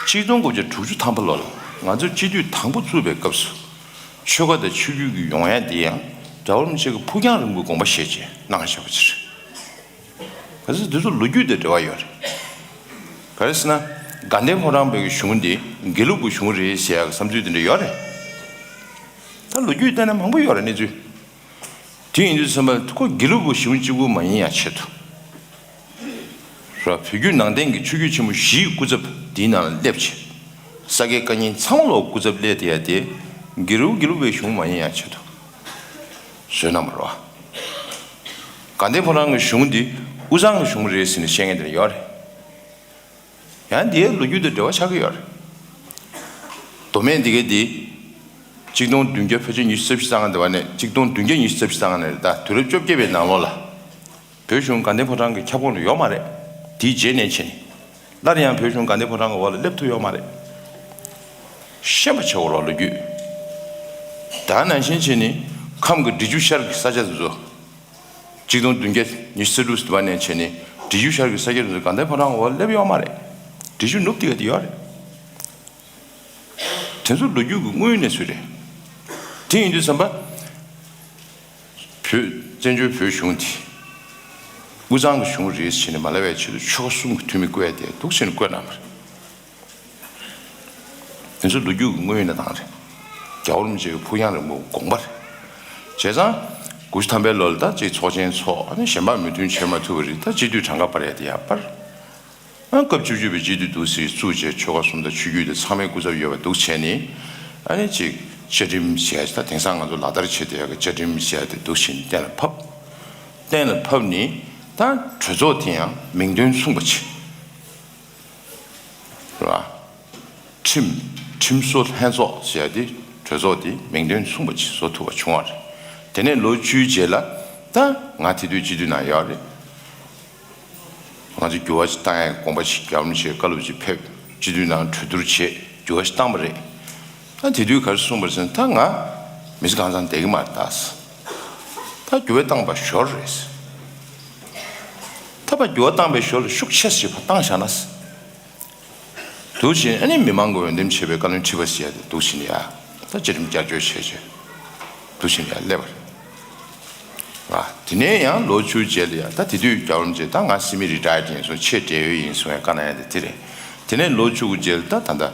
ཆིག་སྟོང་དགུ་བརྒྱ་དྲུག་ཅུ་ཐམ་པ་ལོ་ལ་ང་ཚོ་སྤྱི་འཐུས་དང་པོ་བཙུགས་པའི་སྐབས་སུ། ཆོལ་ཁ་དང་ཆོས་བརྒྱུད་ཀྱི་ཡོང་ཡ་དེ་ཡང་རྒྱལ་བ་རིན་པོ་ཆེ་གི་ཕུགས་རྒྱང་རིང་པོའི་དགོངས་པ་བཞེས་བྱས་གནང་བཞག་པ་ཅིག་རེད། གལ་སྲིད་འདི་ཚོ་ལོ་རྒྱུས་དང་འབྲེལ་བ་ཡོད་རེད། ག་རེ་ཟེར་ན། དགའ་ལྡན་ཕོ་བྲང་བོད་ཀྱི་གཞུང་འདི་དགེ་ལུགས་ཀྱི་གཞུང་རེད་ཟེར་ཡ་གི་བསམ་ཚུལ་དེ་འདྲ་ཡོད་རེད། ད་ལོ་རྒྱུས་བལྟས་ན་མང་པོ་ཡོད་རེད་གནས་ཚུལ། དེ་ཡིན་དུས་ཙམ་པ་ཁོ་དགེ་ལུགས་ཀྱི་གཞུང་གཅིག་པུ་མ་ཡིན་ཡ་ཆེད་དུ། ར་བོད་བརྒྱུད་ནང་བསྟན་གྱི་ཆོས་བརྒྱུད་ཆེན་མོ་བཞིའི་སྐུ་ཚབ་འདིའི་ནང་ལ་སླེབས་བྱས། ས་དགེ་བཀའ་རྙིང་ཚང་མ་ལོག་སྐུ་ཚབ་སླེབས་བསྡད་ཡ་དེ། དགེ་ལུགས་དགེ་ལུགས་པའི་གཞུང་མ་ཡིན་ཡ་ཆེད་དུ་བཟོས་གནང་བ་རེད་བ། དགའ་ལྡན་ཕོ་བྲང་གི་གཞུང་འདི་དབུས་གཙང་གི་གཞུང་རེད་ཟེར་ནས་བཤད་མཁན་དེ་འདྲ་ཡོད་རེད། ཡང་འདིའི་ལོ་རྒྱུས་དང་འབྲེལ་བ་ཆགས་ཀྱི་ཡོད་རེད། མདོ་སྨད་འདི་གའི་འདི། ཆིག་སྟོང་བདུན་བརྒྱ་ཕལ་ཆེར་ཉི་ཤུ་རྩ་བཞི་ཙམ་ག་འདི་བ་ནས་ཆིག་སྟོང་བདུན་བརྒྱ་ཉི་ཤུ་རྩ་བཞི་ཙམ་ག་ནས་རེད། ད་དུས་རབས་བཅོ་བརྒྱད་པའི་ནང་ལོགས་ལ། བོད་གཞུང་དགའ་ལྡན་ཕོ་བྲང་གི་ཁྱབ་ཁོངས་ལ་ཡོད་མ་རེད། དེའི་རྗེས་ནས་བྱས་ནས། སླར་ཡང་བོད་གཞུང་དགའ་ལྡན་ཕོ་བྲང་གི་འོག་ལ་སླེབས་ཐུབ་ཡོད་མ་རེད། ཤེས་པ་བྱེད་དགོས་རེད་ལོ་རྒྱུས། ད་ནང་བཞིན་བྱས་ནས་ཁམས་ཀྱི་འབྲི་ཆུ་ཤར་གྱི་ས་ཆ་དེ་ཚོ། ཆིག་སྟོང་བདུན་བརྒྱ་ཉི་ཤུ་རྩ་དྲུག་ཟེར་བ་ནས་བྱས་ནས་འབྲི་ཆུ་ཤར་གྱི་ས་ཆ་དེ་ཚོ་དགའ་ལྡན་ཕོ་བྲང་འོག་སླེབས་ཡོད་མ་རེད། འབྲི་ཆུ་ནུབ་དེ་ག་དེ་ཡོད་རེད། དེ་ཚོ་ལོ་རྒྱུས་ཀྱི་དངོས་ཡོད་གནས་ཚུལ་རེད། དེ་ཡིན་དུས་ཙམ་པ། བོད་བཙན་བྱོལ་བོད་གཞུང་དེ། དབུས་གཙང་གི་གཞུང་རེད་ཟེར་ནས་མ་ལབ་པའི་ཆེད་དུ་ཆོལ་ཁ་གསུམ་གྱི་འཐུས་མི་བསྐོས་ཏེ་འདུག་ཟེར་ནས་བསྐོས་གནང་བ་རེད། དེ་ཚོ་ལོ་རྒྱུས་ཀྱི་དངོས་ཡོད་གནས་སྟངས་རེད། རྒྱལ་བ་རིན་པོ་ཆེའི་ཕུགས་རྒྱང་རིང་པོའི་དགོངས་པ་རེད། བྱས་ཙང་། དགུ་བཅུ་ཐམ་པའི་ལོ་ལ་ད་ཅིག་ཚོགས་ཆེན་འཚོགས། ཨ་ནི་གཞན་པ་མོས་མཐུན་བྱེད་མ་ཐུབ་པ་རེད། ད་སྤྱི་འཐུས་གྲངས་ཀ་སྤར་ཡ་དེ་ཡར་སྤར། ཨ་སྐབས་བཅུ་གཅིག་པའི་སྤྱི་འཐུས་འདུག་སེ་བཙུགས་བྱས་ཆོལ་ཁ་གསུམ་དང་ཆོས་བརྒྱུད་དེ་ཚང་མའི་སྐུ་ཚབ་ཡོད་པ་འདུག་བྱས་ནས། ཨ་ནི་ཅིག་བཅའ་ཁྲིམས་ཟེར་ཡ་ཅིག་ད་དེང་སང་ང་ཚོ་ལག་བསྟར་བྱེད་བསྡད་ཡ་གི་བཅའ་ཁྲིམས་ཟེར་ཡ་དེ་འདུག་བྱས་ནས་གཏན་ལ་ཕབ། གཏན་ལ་ཕབ་ནས་ད་གྲོས་ཚོགས་དེ་ཡང་མིང་དོན་མཚུངས་པ་བྱས། རེད་བ། ཁྲིམས། ཁྲིམས་བཟོ་ལྷན་ཚོགས་ཟེར་ཡ་དེ་གྲོས་ཚོགས་དེ་མིང་དོན་མཚུངས་པ་ཅིག་བཟོ་ཐུབ་པ་བྱུང་བ་རེད། དེ་ནས་ལོ་བཅུའི་རྗེས་ལ་ད་ང་དེ་དུས་སྤྱི་འཐུས་ནང་ཡོད་རེད། ང་ཚོ་འགྱུར་བ་ཅིག་བཏང་ཡ་དགོངས་པ་ཅིག་རྒྱལ་བ་རིན་པོ་ཆེའི་བཀའ་སློབ་ཅིག་ཕེབས། སྤྱི་འཐུས་ནང་གྲོས་བསྡུར་བྱས་འགྱུར་བ་ཅིག་བཏང་བ་རེད། ད་དེ་དུས་ག་རེ་གསུངས་པ་རེད་ཟེར་ན། ད་ང་མི་ཚེ་གང་ཚང་བསྡད་ཀྱི་མ་རེད་ད། ད་འགྱུར་བ་བཏང་པ་ཞོར་རེད། ད་ཕར་འགྱུར་བ་བཏང་པའི་ཞོར་ལ་ཤུགས་ཆེ་ཞིག་ཕར་བཏང་བཞག་ན། འདུག་བྱས་ནས་ཨ་ནི་མི་མང་གི་འོས་འདེམས་བྱས་པའི་བཀའ་བློན་ཁྲི་པ་ཟེར་ཡ་དེ་འདུག་བྱས་ནས་ཡ། ད་བཅའ་ཁྲིམས་བསྐྱར་བཅོས་བྱས་བྱས། འདུག་བྱས་ནས་ཡ་སླེབས་པ་རེད། ཨ་དེ་ནས་ཡང་ལོ་བཅུ་རྗེས་ལ་ཡ། ད་དེ་དུས་རྒྱལ་བ་རིན་པོ་ཆེ་ད་ང་སེ་མི་རི་ཊ་ཡར་ཌི་ཡིན་གསུངས། ཆེས་བགྲེས་ཡོལ་ཡིན་གསུངས་ཡ་བཀའ་གནང་ཡ་དེ་དེ་རེད། དེ་ནས་ལོ་བཅུ་དགུ་རྗེས་ལ་ད་ད་ལྟ་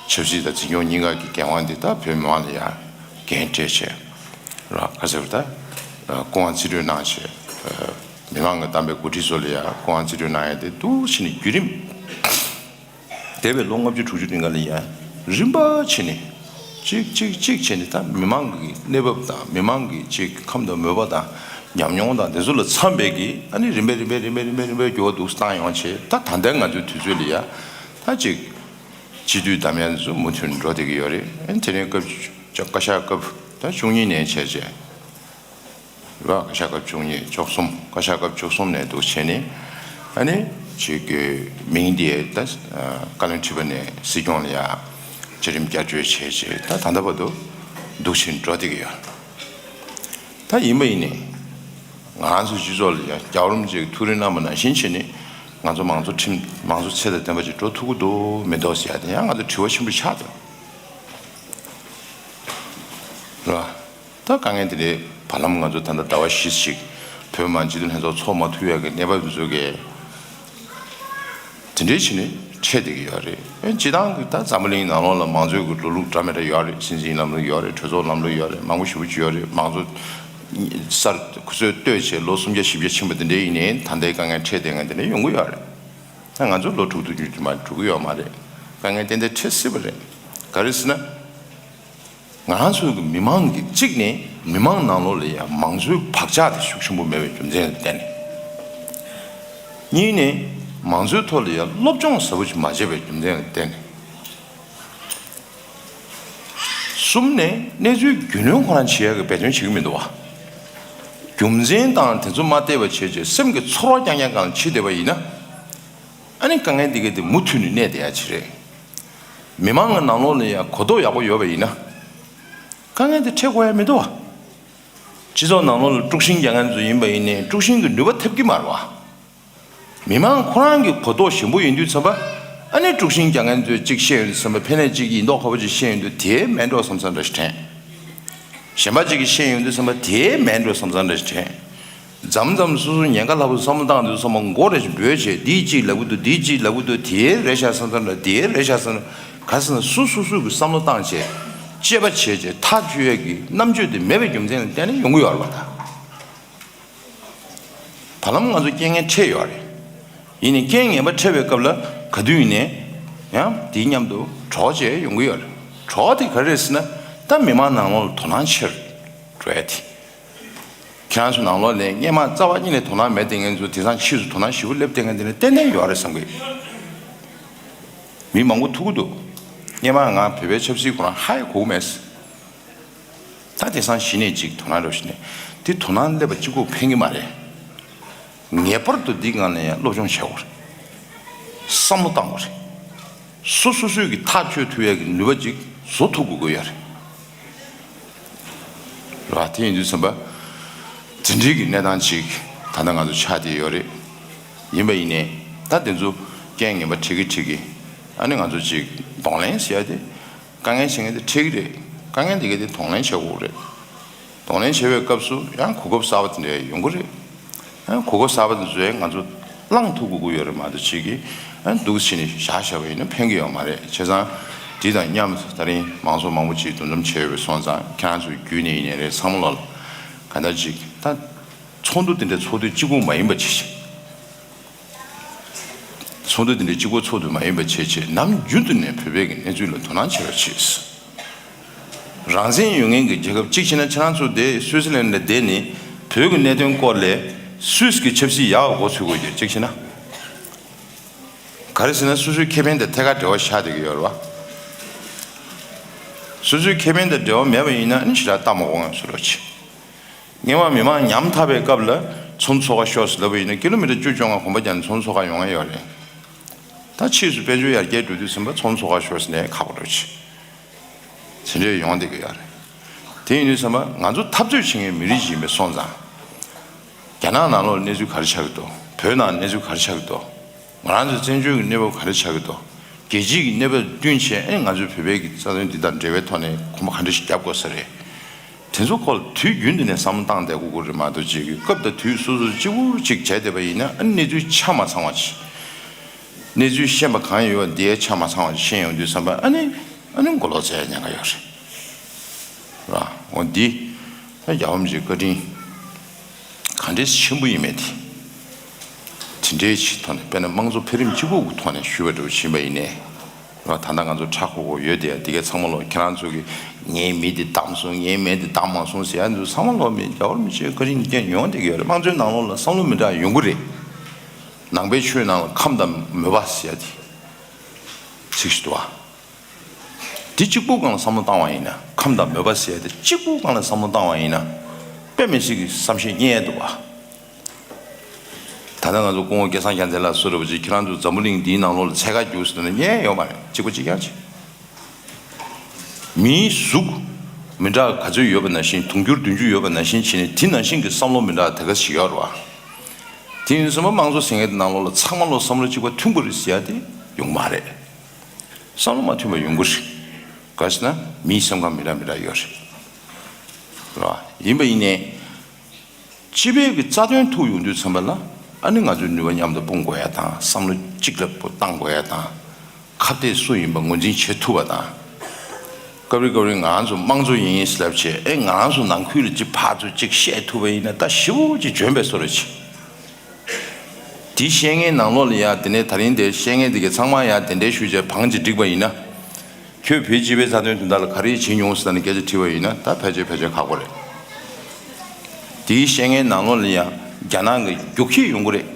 ཆབ་སྲིད་དང་འཛིན་སྐྱོང་གཉིས་ཀ་གི་འགན་དབང་དེ་ད་བོད་མི་མང་ལ་ཡང་འགན་སྤྲད་བྱས་ར། ག་ཟེར་བ་ད་སྐུ་དབང་རྩིས་སྤྲོད་གནང་བྱས་མི་མང་གི་བདམས་པའི་འགོ་ཁྲིད་ཚོ་ལ་ཡང་སྐུ་དབང་རྩིས་སྤྲོད་གནང་ཡ་དེ་འདུག་བྱས་ནས་བརྒྱུད་རིམ། འདས་པའི་ལོ་ལྔ་བཅུ་དྲུག་ཅུ་རིང་ག་ལ་ཡང་རིམ་པ་བྱས་ནས་གཅིག་གཅིག་གཅིག་བྱས་ནས་ད་མི་མང་གི་གནས་བབ་དང་མི་མང་གི་གཅིག་ཁམས་དང་མོས་པ་དང་ཉམས་མྱོང་དང་དེ་ཚོ་ལ་འཚམ་པའི་གི་ཨ་ནི་རིམ་པས་རིམ་པས་རིམ་པས་རིམ་པས་རིམ་པས་འགྱུར་བ་འདུག་བཏང་ཡོང་བྱས། ད་ད་ལྟའི་ང་ཚོའི་དུས་ཚོད་ལ་ཡང་ད་གཅིག་སྤྱི་འཐུས་བདམས་ཡ་ཚོ་མུ་མཐུད་འགྲོ་བསྡད་ཀྱི་ཡོད་རེད། ཨ་ནི་དེ་རིང་སྐབས་བཀའ་ཤག་སྐབས་ད་བཅུ་གཉིས་ནས་བྱས་བྱས། རེད་བ། བཀའ་ཤག་སྐབས་བཅུ་གཉིས། བཅུ་གསུམ། བཀའ་ཤག་སྐབས་བཅུ་གསུམ་ནས་འདུག་བྱས་ནས་ཨ་ནི་ཅིག་གི་མིང་འདི་ད་བཀའ་བློན་ཁྲི་པ་ནས་སྲིད་སྐྱོང་ལ་ཡ་བརྒྱུད་རིམ་བསྐྱར་བཅོས་བྱས་བྱས་ད་ད་ལྟ་བར་དུ་འདུག་བྱས་འགྲོ་བསྡད་ཀྱི་ཡོད། ད་ཡིན་པ་ཡིན་ནའི་ང་ཚོ་སྤྱི་ཚོགས་ལ་ཡ་རྒྱལ་བ་རིན་པོ་ཆེས་ཐུགས་རེ་གནང་བ་ནང་བཞིན་བྱས་ནས་ང་ཚོ་མང་གཙོ་ཁྲིམས་མང་གཙོ་ཚད་དང་ལྡན་པ་ཅིག་འགྲོ་ཐུབ་ཀྱི་འདུག་མི་འདུག་ཟེར་ཡ་དེ་ཡང་ང་ཚོ་དྲི་བ་ཆེན་པོ་ཆགས་འདུག་རེད་བ། ད་དཀའ་ངལ་དེ་འདྲའི་བར་ལམ་ང་ཚོ་ད་ལྟ་ཟླ་བ་བཞི་ཞིག་བོད་མི་མང་སྤྱི་འཐུས་ལྷན་ཚོགས་ཚོགས་མ་ཐུབ་ཡག་གི་གནས་བབ་འདི་ཚོ་གས་དེ་འདྲའི་ཕྱིན་ནས་འཕྲད་བསྡད་ཀྱི་ཡོད་རེད། ཨེ་སྤྱི་བཏང་གི་ད་འཛམ་བུ་གླིང་ནང་ལོགས་ལ་མང་གཙོའི་གི་འགྲོ་ལུགས་འདྲ་མི་འདྲ་ཡོད་རེད། སྲིད་འཛིན་ལམ་ལུགས་ཡོད་རེད། གྲོས་ཚོགས་ལམ་ལུགས་ཡོད་རེད། མང་པོ་ཞེ་པོ་ཅིག་ཡོད་རེད། མང་གཙོ་གསར་ཁོ་ཚོས་བཏོད་བྱས་ལོ་སུམ་བརྒྱ་བཞི་བརྒྱ་ཕྱིན་པ་དེ་འདྲའི་ཡིན་ནའི་ད་ལྟའི་དཀའ་ངལ་འཕྲད་བསྡད་མཁན་དེ་འདྲ་ཡོང་གི་ཡོད་རེད། ད་ང་ཚོ་ལོ་དྲུག་ཅུ་བརྒྱུད་དུ་མ་འགྲོ་གི་ཡོད་མ་རེད། དཀའ་ངལ་ཏན་ཏན་འཕྲད་སྲིད་པ་རེད། ག་རེ་ཟེར་ན། ང་རང་ཚོའི་གི་མི་མང་གི་གཅིག་ནས་མི་མང་ནང་ལོགས་ལ་ཡང་མང་གཙོའི་བག་ཆགས་དེ་ཤུགས་ཆེན་པོ་མེད་པའི་རྒྱུ་མཚན་ལ་བརྟེན་ནས། གཉིས་ནས་མང་གཙོའི་ཐོག་ལ་ཡང་སློབ་སྦྱོང་ཟབ་པོ་ཞིག་མ་བྱས་པའི་རྒྱུ་མཚན་ལ་བརྟེན་ནས། གསུམ་ནས་གནས་ཚུལ་རྒྱུས་ལོན་ཁོ་རང་བྱེད་ཡག་གི་འབད་བརྩོན་བྱེད་ཀྱི་མི་འདུག་བ། རྒྱུ་མཚན་དང་དེ་ཚོ་མ་བལྟས་པ་བྱས་བྱས་སེམས་ཀྱི་ཚོར་བ་རྐྱང་རྐྱང་སྒང་ལ་འཆི་བསྡད་པ་ཡིན་ན། ཨ་ནི་དཀའ་ངལ་འདི་ག་དེ་མུ་མཐུད་ནས་གནས་བསྡད་ཡ་ཅིག་རེད། མི་མང་གི་ནང་ལོགས་ལ་ཡང་གོ་རྟོགས་ཡག་པོ་ཡོད་པ་ཡིན་ན། དཀའ་ངལ་དེ་འཕྲད་དགོས་ཡ་མི་འདུག་བ། སྤྱི་ཚོགས་ནང་ལོགས་ལ་དཀྲུག་ཤིང་རྒྱག་མཁན་ཚོ་ཡིན་པ་ཡིན་ནའི་དཀྲུག་ཤིང་གི་ནུས་པ་ཐེབས་ཀྱི་མ་རེད་བ། མི་མང་ཁོ་རང་གི་གོ་རྟོགས་ཞན་པོ་ཡིན་དུས་ཙམ་པ། ཨ་ནི་དཀྲུག་ཤིང་རྒྱག་མཁན་ཚོས་གཅིག་བཤད་ཡོང་དུས་ཙམ་པ་ཕན་ནས་གཅིག་ཡིན་མདོག་ཁ་པོ་ཅིག་བཤད་ཡོང་དུས་དེའི་མེད་འགྲོ་བསམ་བསམ་འདྲ་ཞིག་དྲན། གཞན་པ་གཅིག་གིས་བཤད་ཡོང་དུས་ཙམ་པ་དེའི་མེད་འགྲོ་བསམ་བསམ་འདྲ་ཞིག་དྲན། མཚམས་མཚམས་སོ་སོ་ཉེན་ཁ་སླ་པོ་བསམ་བློ་བཏང་དུས་ཙམ་པ་མགོ་རེ་ཞིག་འབོད་བྱས་འདིས་གཅིག་ལབ་ཀྱི་འདུག་འདིས་གཅིག་ལབ་ཀྱི་འདུག་དེའི་རེད་ཤག་བསམ་བསམ་འདྲ་དེའི་རེད་ཤག་བསམ་འདྲ་ག་ཟེར་ན་སོ་སོ་སོ་སོ་གི་བསམ་བློ་བཏང་བྱས་དཔྱད་པ་བྱས་བྱས་ཐག་གཅོད་ཡས་ཀྱི་རྣམ་དཔྱོད་དེ་མེད་པའི་རྒྱུ་མཚན་ལ་བརྟེན་ནས་ཡོང་གི་ཡོད་རེད་པ་ད། བར་ལམ་ང་ཚོ་རྐྱེན་ངན་འཕྲད་ཡོད་རེད། ཡིན་ནའི་རྐྱེན་ངན་པ་འཕྲད་པའི་སྐབས་ལ་ག་དུས་ཡིན་ནའི་ཡང་དེའི་མཉམ་དུ་གྲོགས་བྱས་ཡོང་གི་ཡོད་རེད། གྲོགས་དེ་ག་རེ་རེད་ཟེར་ན་ད་མི་མང་ནང་ལོགས་ལ་དོ་སྣང་ཆེར་འགྲོ་ཡ་དེ། ཁྱེད་རང་ཚོ་ནང་ལོགས་ལ་སྔས་མ་རྩ་བ་ཉིད་ནས་དོ་སྣང་མེད་བསྡད་མཁན་ཚོ་དེང་སང་ཕྱིས་སུ་དོ་སྣང་ཞེ་པོ་སླེབས་བསྡད་མཁན་དེ་ནི་ཏན་ཏན་ཡོད་རེད་བསམ་གི། མི་མང་པོ་ཐུག་གི་འདུག་སྔས་མ་ང་བོད་པའི་ཆབ་སྲིད་ཁོ་རང་ཧ་ཡང་གོ་གི་མེད། ད་དེང་སང་གཞི་ནས་ཅིག་དོ་སྣང་རོགས་ཞུ་ནས་དེ་དོ་སྣང་སླེབས་པ་གཅིག་པོ་ཕན་གི་མ་རེད། ངེས་པར་དུ་འདི་སྒང་ནས་ཡང་སློབ་སྦྱོང་བྱེད་དགོས་རེད། བསམ་བློ་བཏང་དགོས་རེད། སོ་སོ་སོས་ཀྱི་ཐག་གཅོད་ཐུབ་ཡག་གི་ནུས་པ་ཅིག་བཟོ་ཐུབ་དགོས་ཀྱི་ཡོད་རེད། ར་དེ་ཡིན་དུས་ཙམ་པ། དེ་འདྲའི་གི་གནས་སྟངས་ཅིག་ད་ལྟ་ང་ཚོ་ཆགས་བསྡད་ཡོད་རེད། ཡིན་པ་ཡིན་ནའི་ད་དེ་ཚོ་རྐྱེན་ངན་པ་འཕྲད་ཀྱི་འཕྲད་ཀྱི། ཨ་ནི་ང་ཚོ་ཅིག་གདོང་ལེན་ཟེར་ཡ་དེ། དཀའ་ངལ་འཕྲད་མཁན་དེ་འཕྲད་ཀྱི་རེད། དཀའ་ངལ་དེ་ག་དེ་གདོང་ལེན་བྱེད་དགོས་རེད། གདོང་ལེན་བྱེད་པའི་སྐབས་སུ་ཡང་གོ་སྐབས་གསར་པ་དེ་འདྲ་ཡོང་གི་རེད། ཡང་གོ་སྐབས་གསར་པ་དེ་ཚོ་ཡང་ང་ཚོ་བླང་ཐུབ་དགོས་ཀྱི་ཡོད་རེད་མ་གཏོགས་ཅིག་གིས་ཡང་འདུག་བྱས་ནས་བཞག་བཞག་པ་ཡིན་ན་ཕན་གྱི་ཡོད་མ་རེད། བྱས་ཙང་དེ་དང་མཉམ་དུ་ད་རིང་མང་ཚོགས་མང་པོ་ཅིག་འདུ་འཛོམས་བྱས་ཡོད་པ་སོང་ཙང་ཁྱེད་རང་ཚོའི་བརྒྱུད་ནས་ཡིན་ནའི་རེད། ཚང་མ་ལ་ག་འདྲ་ཅིག་ད་ཚོགས་འདུ་དེ་འདྲའི་ཚོགས་དུས་གཅིག་པུ་མ་ཡིན་པ་བྱས་ཤིང་། ཚོགས་འདུ་དེ་འདྲའི་གཅིག་པོ་ཚོགས་དུས་མ་ཡིན་པ་བྱས་བྱས་ནམ་རྒྱུན་དུ་ནས་བོད་པའི་གི་གནས་ཚུལ་ལ་དོ་སྣང་བྱེད་རོགས་བྱེད། རང་བཙན་ཡོད་མཁན་གྱི་རྒྱལ་ཁབ་གཅིག་བྱས་ན་ཁྱེད་རང་ཚོ་དེ་སུད་སི་ལན་ལ་བསྡད་ནས་བོད་ཀྱི་གནད་དོན་སྐོར་ལས་སུད་སི་གི་ཆབ་སྲིད་ཡག་ག་མགོ་ཚོད་དགོས་ཀྱི་གཅིག་བྱས་ན། ག་རེ་ཟེར་ན་སོ་སོའི་ཁེ་ཕན་དང་ཐད་ཀར་འབྲེལ་བ་ཆགས་བསྡད་ཀྱི་ཡོད་རེད་བ། སོ་སོའི་ཁེ་ཕན་དང་འབྲེལ་བ་མེད་པ་ཡིན་ན་ཨ་ནི་ཞེ་དྲག་ལྟ་མ་དགོས་ངས་ཟེར་རོགས་བྱེད། སྔོན་མ་མི་མང་ཉམ་ཐག་པའི་སྐབས་ལ་ཚོགས་འདུ་ཚོགས་ག་ཤོག་ཟེར་ལབ་པ་ཡིན་ན་ཀི་ལོ་མི་ཊར་བཅུ་བཅོ་ལྔ་གོམ་པ་རྒྱག་ནས་ཚོགས་འདུ་ཚོགས་ག་ཡོང་ཡ་ཡོད་རེད། ད་ཕྱིས་སུ་དཔལ་འབྱོར་ཡར་རྒྱས་འགྲོ་དུས་ཙམ་པ་ཚོགས་འདུ་ཚོགས་ག་ཤོག་ཟེར་ནས་ཁག་པོ་འགྲོ་ཆེ། དེ་འདྲས་ཡོང་བསྡད་ཀྱི་ཡོད་རེད། དེ་ཡིན་དུས་ཙམ་པ་ང་ཚོ་འཐབ་རྩོད་བྱེད་མཁན་མི་རིགས་ཤིག་ཡིན་པའི་སོང་ཙང་། རྒྱ་ནག་ནང་ལོགས་གནས་ཚུལ་ག་རེ་ཆགས་ཀྱི་འདུག་བོད་ནང་གནས་ཚུལ་ག་རེ་ཆགས་ཀྱི་འདུག་ང་རང་ཚོའི་བཙན་བྱོལ་གྱི་གནས་བབ་ག་རེ་ཆགས་ཀྱི་འདུག་རྒྱལ་སྤྱིའི་གི་གནས་བབ་བསྟུན་བྱས་ཨེ་ང་ཚོའི་བོད་པའི་གི་རྩ་དོན་འདི་དང་འབྲེལ་བའི་ཐོག་ནས་གོམ་པ་ག་འདྲ་ཞིག་རྒྱབ་དགོས་ས་རེད། དེ་ཚོ་སྐོར་དུས་རྒྱུན་དུ་ནས་བསམ་བློ་བཏང་བསྡད་དགོས་ཀྱི་རེད་མ་གཏོགས་ཅིག་གི་སྐབས་དང་དུས་སོ་སོར་གཅིག་པུ་གཅིག་བྱས་བསྡད་པ་ཡིན་ན་ཨ་ནི་གནས་ཚུལ་ཆ་མ་ཚང་བ་ཅིག་གནས་ཚུལ་ཤེས་པ་གང་ཡོད་པ་འདིའི་ཆ་མ་ཚང་བ་ཤེས་ཡོང་དུས་ཙམ་པ་ཨ་ནི་ཨ་ནི་མགོ་ལོག་བཙལ་ཉེན་ཁ་ཡོད་རེད། ར་འོ་འདི་ད་རྒྱལ་བ་རིན་པོ་ཆེའི་བཀའ་དྲིན་ག་འདྲས་ཆེན་པོ་ཡིན་མེད་དེ། དེ་འདྲའི་ཆེད་ཐོག་ནས་དཔེར་ན་དམངས་གཙོ་འཕེལ་རིམ་གཅིག་པུ་གི་ཐོག་ནས་ཞུས་པ་འདྲ་བོ་ཕྱིན་པ་ཡིན་ནའི། ར་ད་ལྟ་ང་ཚོ་ཁྲ་ཁོ་ཁོ་ཡོད་དེ་ཡ་དེ་གའི་ཚང་མ་ལོ་ཁྱེད་རང་ཚོ་གི་ངའི་མི་དེ་བདམས་སོང་ངའི་མི་དེ་བདམས་མ་སོང་ཟེར་ཡ་འདུག་ཚང་མ་ལོ་མི་རྒྱལ་བ་རིན་པོ་ཆེའི་བཀའ་དྲིན་རྐྱེན་ཡོང་བསྡད་ཀྱི་ཡོད་རེད། དམངས་གཙོའི་ནང་ལོགས་ལ་བསམ་བློ་མི་འདྲ་ཡོང་གི་རེད། ནང་པའི་ཆོས་ནང་ལ་ཁམས་དང་མོས་པ་ཟེར་ཡ་དེ་ཚིག་ཞིག་འདུག་ཨ། དེ་གཅིག་པུའི་སྒང་ལ་བསམ་བློ་བཏང་བ་ཡིན་ན་ཁམས་དང་མོས་པ་ཟེར་ཡ་དེ་གཅིག་པུའི་སྒང་ལ་བསམ་བློ་བཏང་བ་ཡིན་ན་དཔེ་མི་སྲིད་ཀྱི་བསམ་ཤེས་རྙེད་ཡ་འདུག་ཨ། ད་ལྟ་ང་ཚོ་སྐུ་ངོ་སྐལ་བཟང་རྒྱལ་མཚན་ལགས་སུ་རེད་པ་ཅིག་ཁྱེད་རང་ཚོ་འཛམ་བུ་གླིང་འདིའི་ནང་ལོགས་ལ་འཚོལ་ག་རྒྱུགས་ཟེར་ན་རྙེད་ཡོད་མ་རེད། གཅིག་པ་གཅིག་རྐྱང་བྱེད། མིའི་གཟུགས་མི་འདྲ་ག་ཚོད་ཡོད་པ་ནང་བཞིན་དུང་ཕྱུར་བདུན་ཅུ་ཡོད་པ་ནང་བཞིན་བྱས་ནས་དེ་ནང་བཞིན་གྱི་བསམ་བློ་མི་འདྲ་དེ་ག་ཞིག་ཡོད་རེད་བ། དེ་ཡིན་ཙང་དམངས་གཙོ་ཟེར་མཁན་དེ་ནང་ལོགས་ལ་ཚང་མ་ལོ་བསམ་བློ་གཅིག་པ་མཐུན་པ་རེད་ཟེར་ཡ་དེ་ཡོང་མ་རེད། བསམ་བློ་མ་མཐུན་པ་ཡོང་གི་རེད། ག་ཟེར་ན་མིའི་སེམས་ཁམས་མི་འདྲ་མི་འདྲ་ཡོད་རེད། རེད་བ། ཡིན་པ་ཡིན་ནའི། སྤྱི་པའི་གི་རྩ་དོན་ཐུག་ཡོང་དུས་ཙམ་པ་ལ་ཨ་ནི་ང་ཚོའི་ནུས་པ་མཉམ་དུ་སྤུངས་དགོས་ཡ་དང་བསམ་བློ་གཅིག་ལ་བཏང་དགོས་ཡ་དང་། ཁ་གཏད་སུ་ཡིན་པ་ངོས་འཛིན་བྱེད་ཐུབ་པ་དང་། སྐབས་རེ་སྐབས་རེ་ང་རང་ཚོ་དམངས་གཙོ་ཡིན་ལབ་བྱས་ཨེ་ང་རང་ཚོ་ནང་ཁུལ་ལ་ཅིག་ཕར་ཚུར་ཅིག་བཤད་ཐུབ་པ་ཡིན་ན་ད་ཞེ་པོ་ཅིག་འཇོན་པའི་བཟོ་འདྲ་ཅིག་དེ་བཤད་མཁན་ནང་ལོགས་ལ་ཡ་དེ་ནས་ད་རིང་དེ་བཤད་མཁན་དེ་གས་ཚང་མ་ཡ་དེ་འདྲའི་ཞུ་བྱས་བང་ཅིག་བསྒྲིགས་པ་ཡིན་ན། ཁྱོད་བོད་སྤྱི་པའི་རྩ་དོན་དོན་དག་ལ་ག་རེ་བྱེད་མྱོང་ཟེར་ནས་སྐད་ཆ་དྲིས་པ་ཡིན་ན་ད་ཕལ་ཆེར་ཕལ་ཆེར་ཁག་པོ་རེད། དེའི་བཤད་མཁན་ནང་ལོགས་ལ་ཡང་རྒྱ་ནག་གི་རྒྱུག་ཁྱི་ཡོང་གི་རེད།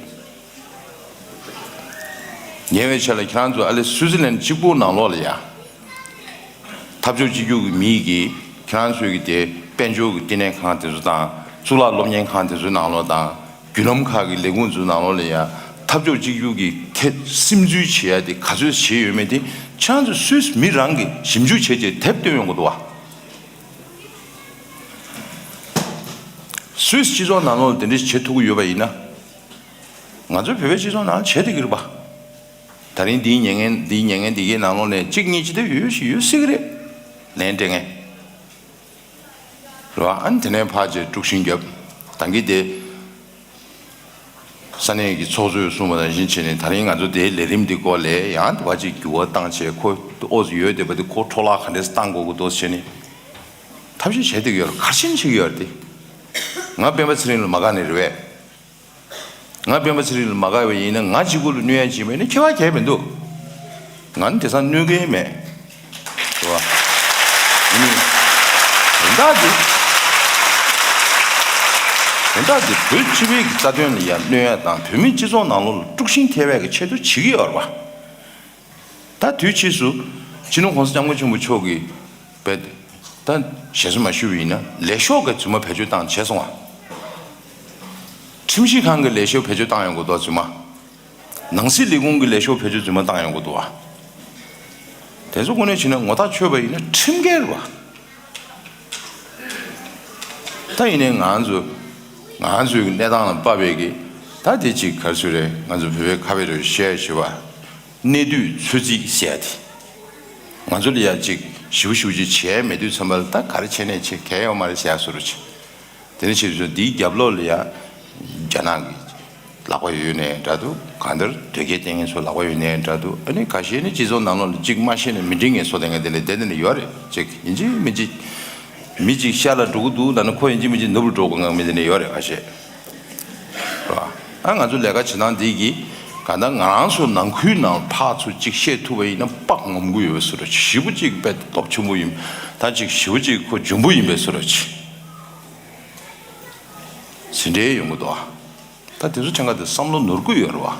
ཉེ་བའི་ཆར་ལ་ཁྱེད་རང་ཚོ་ཨ་ལེ་སུའི་ཙི་ལན་གཅིག་པུ་ནང་ལོགས་ལ་ཡང་འཐབ་ཕྱོགས་གཅིག་གྱུར་གྱི་མི་གིས་ཁྱེད་རང་ཚོའི་གི་དེ་དཔལ་འབྱོར་གྱི་བསྟི་གནས་ཁང་དེ་ཚོ་དང་གཙུག་ལག་སློབ་གཉེར་ཁང་དེ་ཚོའི་ནང་ལོགས་དང་། བརྒྱུད་ལམ་ཁག་གི་ལས་ཁུངས་ཚོའི་ནང་ལོགས་ལ་ཡང་འཐབ་ཕྱོགས་གཅིག་གྱུར་གྱི་ཐད་སིམ་འཛུལ་བྱེད་ཡ་དེ་ག་ཚོད་བྱས་ཡོད་མེད་དེ་ཁྱེད་རང་ཚོ་སུད་སི་མི་རང་གིས་ཞིབ་འཇུག་བྱས་རྗེས་དེབ་བཏོན་ཡོང་གི་འདུག་བ། སུད་སི་སྤྱི་ཚོགས་ནང་ལོགས་ལ་དེ་འདྲ་བྱེད་ཐུབ་ཀྱི་ཡོད་པ་ཡིན་ན། ང་ཚོའི་བོད་པའི་སྤྱི་ཚོགས་ནང་ལ་བྱེད་བསྡད་ཀྱི་རེད་པ། ད་རིང་འདིའི་ཉན་མཁན་འདིའི་ཉན་མཁན་འདི་གའི་ནང་ལོགས་ནས་གཅིག་གཉིས་ཅི་འདྲ་ཡོད་ཞིག་ཡོད་སྲིད་ཀྱི་རེད། ལན་སྤྲད་མཁན། རེད་བ། ཨ་ནི་དེ་ནས་ཕར་ཅིག་དཀྲུག་ཤིང་བརྒྱབ། ད་གིན་དེ། ས་གནས་ཀྱི་ཚོགས་གཙོས་གསུངས་པ་ནང་བཞིན་བྱས་ནས་ད་རིང་ང་ཚོ་དེའི་ལས་རིམ་འདི་སྐོར་ལ་ཡང་དེ་བ་ཅིག་འགྱུར་བ་བཏང་བྱས་ཁོ་ཨོ་ཙི་ཡོད་བསྡད་པ་དེ་ཁོ་འཕྲོ་བརླག་ག་འདྲས་བཏང་དགོས་ཀྱི་འདུག་བྱས་ནས་ཐབས་ཤེས་བྱས་བསྡད་ཀྱི་ཡོད་རེད། ག་རེ་བྱས་ནས་བྱེད་ཀྱི་ཡོད་རེད་དེ། ང་སྤེན་པ་ཚེ་རིང་ལ་མ་དགའ་ནས་རེད་བས། ང་སྤེན་པ་ཚེ་རིང་ལ་མ་དགའ་བ་ཡིན་ན་ང་གཅིག་པུ་ལ་གནོད་ཡ་ཅིག་མེད་ན་ཁྱད་པར་གང་ཡང་མི་འདུག་ང་ནི་དེང་སང་གནོད་མཁན་མེད། རེད་བ། ཡིན་ནའི། དོན་དག་འདི། དོན་དག་འདི་བོད་སྤྱི་པའི་གི་རྩ་དོན་ལ་ཡ་གནོད་ཡ་དང་བོད་མིའི་སྤྱི་ཚོགས་ནང་ལོགས་ལ་དཀྲུག་ཤིང་ཐེབས་ཡ་གི་ཆེད་དུ་བྱེད་ཀྱི་ཡོད་རེད་བ། ད་དུས་ཕྱིས་སུ་སྤྱི་ནོར་༸གོང་ས་༸སྐྱབས་མགོན་ཆེན་པོ་མཆོག་གིས་བས་ད་ཞལ་གསོ་མ་ཞུས་པ་ཡིན་ན་ལས་ཤོག་གི་རྫུན་མ་བེད་སྤྱོད་བཏང་བྱས་སོང་བ། ཁྲིམས་ཞིབ་ཁང་གི་ལས་ཤོག་བེད་སྤྱོད་བཏང་ཡོང་གི་འདུག་རྫུན་མ། ནང་སྲིད་ལས་ཁུངས་ཀྱི་ལས་ཤོག་བེད་སྤྱོད་རྫུན་མ་བཏང་ཡོང་གི་འདུག་བ། དེ་ཚོ་དངོས་གནས་བྱས་ན་ངོ་ཐག་ཆོད་པ་ཡིན་ན་ཁྲིམས་འགལ་རེད་བ། ད་ཡིན་ནའི་ང་ཚོ་ང་ཚོའི་གནས་སྟངས་ལ་དཔག་པའི་གི་ད་དེ་ཅིག་ག་རེ་ཟེར་རེད། ང་ཚོ་བོད་པའི་ཁ་བའི་རོལ་བཤད་ཞུ་བ། གནས་དུས་ཚོད་རྩིས་ཟེར་ཡ་དེ། ང་ཚོ་ལ་ཡ་ཅིག་ཞིབ་ཞིབ་ཅིག་བྱས་མེད་དུས་ཙམ་པ་ལ་ད་ག་རེ་བྱས་ནས་བྱེད་གལ་ཡོད་མ་རེད་ཟེར་ཡ་བཟོ་འདྲ་ཅིག་དེ་ནས་ཕྱིར་ཚུར་འདིའི་རྒྱབ་ལོགས་ལ་ཡ་རྒྱ་ནག་གི་ལག་པ་ཡོད་ནའི་འདྲ་འདུག་གང་ལྟར་དོལ་རྒྱལ་བསྟེན་མཁན་ཚོ་ལག་པ་ཡོད་ནའི་འདྲ་འདུག་ཨ་ནི་ཁ་ཤས་ནི་སྤྱི་ཚོགས་ནང་ལོགས་ལ་གཅིག་མ་ཤེས་ནས་མི་འགྲིག་མཁན་བཟོ་བསྡད་མཁན་དེ་འདྲ་དེ་འདྲ་ནི་ཡོད་རེད། གཅིག་ཡིན་གཅིག་མིན་གཅིག་མི་གཅིག་ཤར་ལ་འགྲོ་གི་འདུག་ལབ་ན་ཁོ་ཡིན་གཅིག་མིན་གཅིག་ནུབ་ལ་འགྲོ་དགོས་མཁན་མི་དེ་འདྲ་ཡོད་རེད་ཁ་ཤས། རེད་བ། ཨ་ང་ཚོ་ལས་ཀ་བྱེད་སྟངས་འདི་གིས་གང་ལྟར་ང་རང་ཚོ་ནང་ཁུལ་ནང་ཕར་ཚུར་གཅིག་བཤད་ཐུབ་པ་ཡིན་ན་དཔག་ངོམ་གི་ཡོད་པའི་བཟོ་འདྲ་ཅིག་ཞེ་པོ་གཅིག་དཔེ་སྟོབས་ཆེན་པོ་ཡིན། ད་ཅིག་ཞེ་པོ་གཅིག་ཁོ་འཇོན་པོ་ཡིན་པའི་བཟོ་འདྲ་ཅིག་ཟིན་བྲིས་ཡོང་གི་འདུག་ད་དེ་ཚོ་ཕྲན་ཁ་དེ་བསམ་བློ་ནོར་གི་ཡོད་རེད་བ།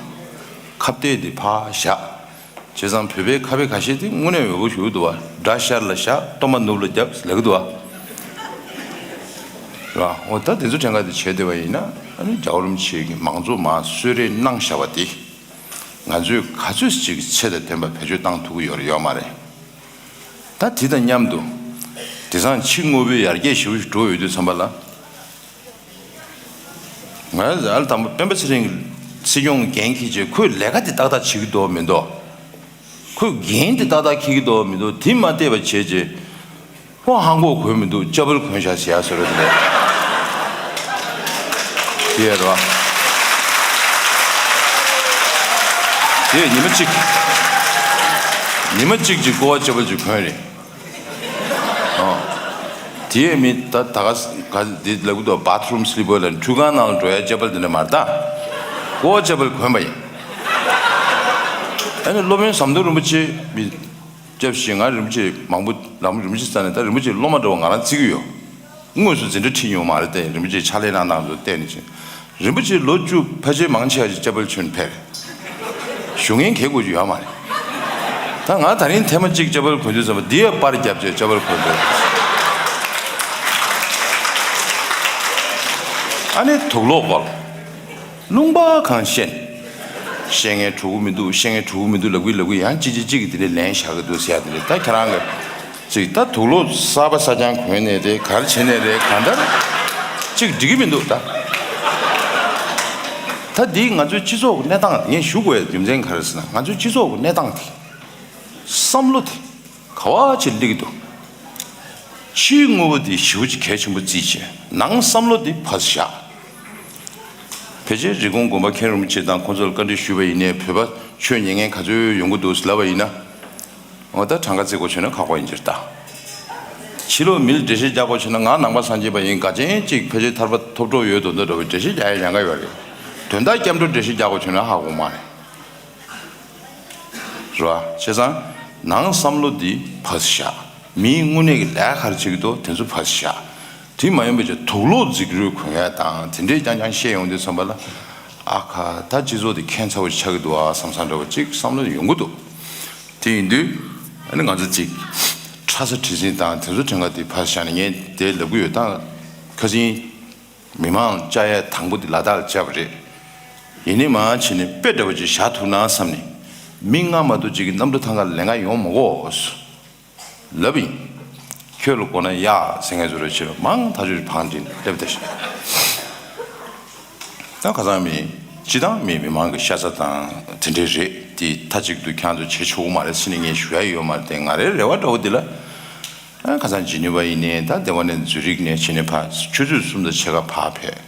ཁ་གཏད་དེ་ཕར་བཞག་བྱས་ཙང་བོད་པའི་ཁ་དཔེ་ཁ་ཤས་དེ་དངོས་གནས་འོས་པོ་ཞུ་གི་འདུག་བ། དགྲ་ཤར་ལ་བཞག་གཏོར་མ་ནུབ་ལ་བརྒྱབ་ལབ་གི་འདུག་བ། རེད་བ། འོ་ད་དེ་ཚོ་ཕྲན་ཁ་དེ་བྱས་བསྡད་པ་ཡིན་ན་ཨ་ནི་རྒྱལ་བ་རིན་པོ་ཆེ་གིས་མང་གཙོ་མར་གསོལ་རས་གནང་བཞག་པ་དེ་ང་ཚོས་ག་ཚོད་ཅིག་ཚད་དང་ལྡན་པ་བེད་སྤྱོད་བཏང་ཐུབ་ཀྱི་ཡོད་རེད་ཡོད་མ་རེད། ད་དེ་དང་མཉམ་དུ་དེང་སང་ཕྱི་དངོས་པོའི་ཡར་རྒྱས་ཞེ་པོ་ཞིག་འགྲོ་ཡོད་དུས་ཙམ་པ་ལ། ང་རང་ཚོ་ཨ་ལ་དང་པོ་སྤེན་པ་ཚེ་རིང་སྲིད་སྐྱོང་གི་འགན་འཁྱེར་རྗེས་ཁོས་ལས་ཀ་དེ་ཏག་ཏག་བྱེད་ཀྱི་འདུག་མི་འདུག་ཁོས་འགན་དེ་ཏག་ཏག་འཁྱེར་གྱི་འདུག་མི་འདུག་དེ་མ་བལྟས་པ་བྱས་རྗེས་ཁོ་ཧང་གོག་གོན་མི་འདུག་ཅ་བལ་གོན་བཞག་ཟེར་ཡ་བཟོ་འདྲ་དེ་འདྲ་དེ་ཡ་རོ། དེ་ཉི་མ་གཅིག་ཉི་མ་གཅིག་ཅིག་ཀོ་བ་ཅ་བལ་ཅིག་གོན་རེད། ཨོ། དེའི་མི་ད་ད་ག་ག་འདི་ལབ་གི་འདུག bathroom slipper ལ་ཁྲུས་ཁང་ནང་ལ་འགྲོ་ཡ་ཅ་བལ་དེ་འདྲ་མ་རེད་ད། ཀོ་བ་ཅ་བལ་གོན་པ་ཡིན། ཨ་ནི་སློབ་དཔོན་ཟམ་གདོང་རིན་པོ་ཆེ་མི་སྐྱབས་ཤིག་ང་རིན་པོ་ཆེ་མང་པོ་ལམ་རིན་པོ་ཆེ་ས་ནས་ད་རིན་པོ་ཆེ་སློབ་མ་འདྲ་བོ་ང་རང་བརྩི་གི་ཡོད། དངོས་སུ་འཛིན་གྲྭ་ཁྲིད་མྱོང་མ་རེད་དེ་རིན་པོ་ཆེ་ཕྱག་ལས་གནང་སྟངས་ཚོ་བལྟས་ནས་ཕྱིན། རིན་པོ་ཆེ་ལོ་བཅུ་ཕལ་ཆེར་མང་ཆེ་བ་ཞིག་ཅ་བལ་གྱོན་ཕེབས། ཞུ་མཁན་གལ་དགོས་ཀྱི་ཡོད་མ་རེད། ད་ང་ད་རིང་ཐེངས་མ་གཅིག་ཅ་བལ་གོན་དུས་ཙམ་པ་འདི་ཡ་པར་བརྒྱབ་བྱས་ཅ་བལ་གོན་འདུག་ཨ་ནི་དུག་ལོག་སྐོར། ལུང་པ་གང་བཤད། བཤད་མཁན་གྲུ་གུ་མི་འདུག་བཤད་མཁན་གྲུ་གུ་མི་འདུག་ལབ་གི་ལབ་གི་ཡང་གཅིག་གཅིག་གཅིག་གིས་དེ་འདྲའི་ལན་བཞག་གི་འདུག་ཟེར་ཡ་དེ་འདྲ་ད་ཁྱེད་རང་གི་ཅིག་ད་དུག་ལོག་གསར་པ་གསར་རྐྱང་གོན་ནས་རེད་ག་རེ་བྱས་ནས་རེད་གང་ལྟར་ཅིག་འགྲིག་གི་མི་འདུག་ད། ད་འདི་ང་ཚོའི་སྤྱི་ཚོགས་ཀྱི་གནས་སྟངས་ངས་ཞུ་དགོས་ཡ་རྒྱུ་མཚན་ག་རེ་ཟེར་ན་ང་ཚོའི་སྤྱི་ཚོགས་ཀྱི་གནས་སྟངས་དེ། བསམ་བློ་དེ་ག་བ་ཅིག་སླེབས་ཀྱི་འདུག་ཕྱིའི་དངོས་པོ་དེ་ཞེ་པོ་ཅིག་གལ་ཆེན་པོ་བརྩིས་བྱས་ནང་བསམ་བློ་དེ་ཕར་བཞག་ཕལ་ཆེར་རི་ཀོན་དགོན་པ་མཁན་རིན་པོ་ཆེ་དང་ཁོང་ཚོར་བཀའ་འདྲི་ཞུས་པ་ཡིན་ནའི་བོད་པ་ཆོས་ཉན་མཁན་ག་ཚོད་ཡོང་གི་འདུག་ལབ་པ་ཡིན་ན། འོ་ད་གྲངས་ཀ་བརྩི་དགོས་བྱུང་ན་ཁག་པོ་ཡིན་གྱི་རེད་ད། ཕྱི་ལོགས་མི་ལ་འགྲེལ་བཤད་རྒྱག་དགོས་བྱུང་ན་ང་ནང་པ་སངས་རྒྱས་པ་ཡིན་དགའ་ཆེན་གཅིག་ཕལ་ཆེར་ཐར་པ་ཐོབ་གྲོགས་ཡོད་དོ་འདོད་འདྲ་བའི་འགྲེལ་བཤད་རྒྱག་ཡ་ཡང་ག་ཡོད་རེད། དོན་དག་སྐྱབས་འགྲོ་འགྲེལ་བཤད་རྒྱག་དགོས་བྱུང་ན་ཧ་གོ་མ་རེད། རེད་བ། བྱས་ཙང་ནང་བསམ་བློ་འདི་ཕར་བཞག་མིའི་དངོས་གནས་ཀྱི་ལས་ཀ་ག་རེ་བྱེད་ཀྱི་འདུག་དེ་ཚོ་ཕར་བཞག་དེ་མ་ཡིན་པའི་ཆ་དུག་ལོག་འཛིགས་རུས་གོན་ཡ་དང་དེ་འདྲས་རྐྱང་རྐྱང་བཤད་ཡོང་དུས་ཙམ་པ་ལ་ཨ་ཁ་ད་སྤྱི་ཚོགས་འདི་ཁྱད་མཚར་བོ་ཆགས་ཀྱི་འདུག་ཨ་བསམ་བསམ་འདྲ་བོ་ཅིག་བསམ་བློ་ཡོང་གི་འདུག་དེ་ཡིན་དུས་ཨ་ནི་ང་ཚོ་ཅིག་ཁྲ་ས་བྲིས་ཟིན་དང་དེ་ཚོ་དྲན་ག་དེ་ཕར་བཞག་ནས་ངས་དེ་ལབ་གི་ཡོད་ད་ཁ་སང་། མི་མང་བཅའ་ཡས་དང་པོ་དེ་ལ་དྭགས་ལ་བཅར་བ་རེད། ཡིན་ནའི་མ་ཕྱིན་ནས་དཔེ་འདྲ་བོ་ཅིག་བཞག་ཐུབ་ན་བསམ་ནས་མི་ལྔ་མ་གཏོགས་ཅིག་གིས་གནམ་གྲུ་ཐང་ག་ལ་ལེན་ག་ཡོང་མ་དགོས་ལབ་ཡིན། ཁྱོད་ལ་དགོས་ན་ཡ་ཟེར་མཁན་ཚོ་རེ་ཕྱིར་མང་ཐག་ཆོད་ཅིག་བང་སྒྲིག་སླེབས་བསྡད་ཤག་ད་ཁ་སང་མི་སྤྱི་བཏང་མི་མི་མང་གི་ཤ་ཚ་དང་དེ་འདྲས་རེད་དེ་མཐའ་གཅིག་ཏུ་ཁྱང་ཚོ་བྱེད་ཆོག་གི་མ་རེད་ཟེར་ནས་ངས་ཞུ་ཡ་ཡོད་མ་རེད་དེ་ང་རའི་རེ་བ་འདྲ་བོ་འདི་ལ། ཨ་ཁ་སང་ཇི་ནི་ཝ་ཡིན་ནའི་ད་དེ་བ་ནས་ཛུ་རིག་ནས་བྱས་ནས་ཕར་ཆུ་ཚོད་གསུམ་དང་ཕྱེད་ཀ་ཕར་ཕེབས།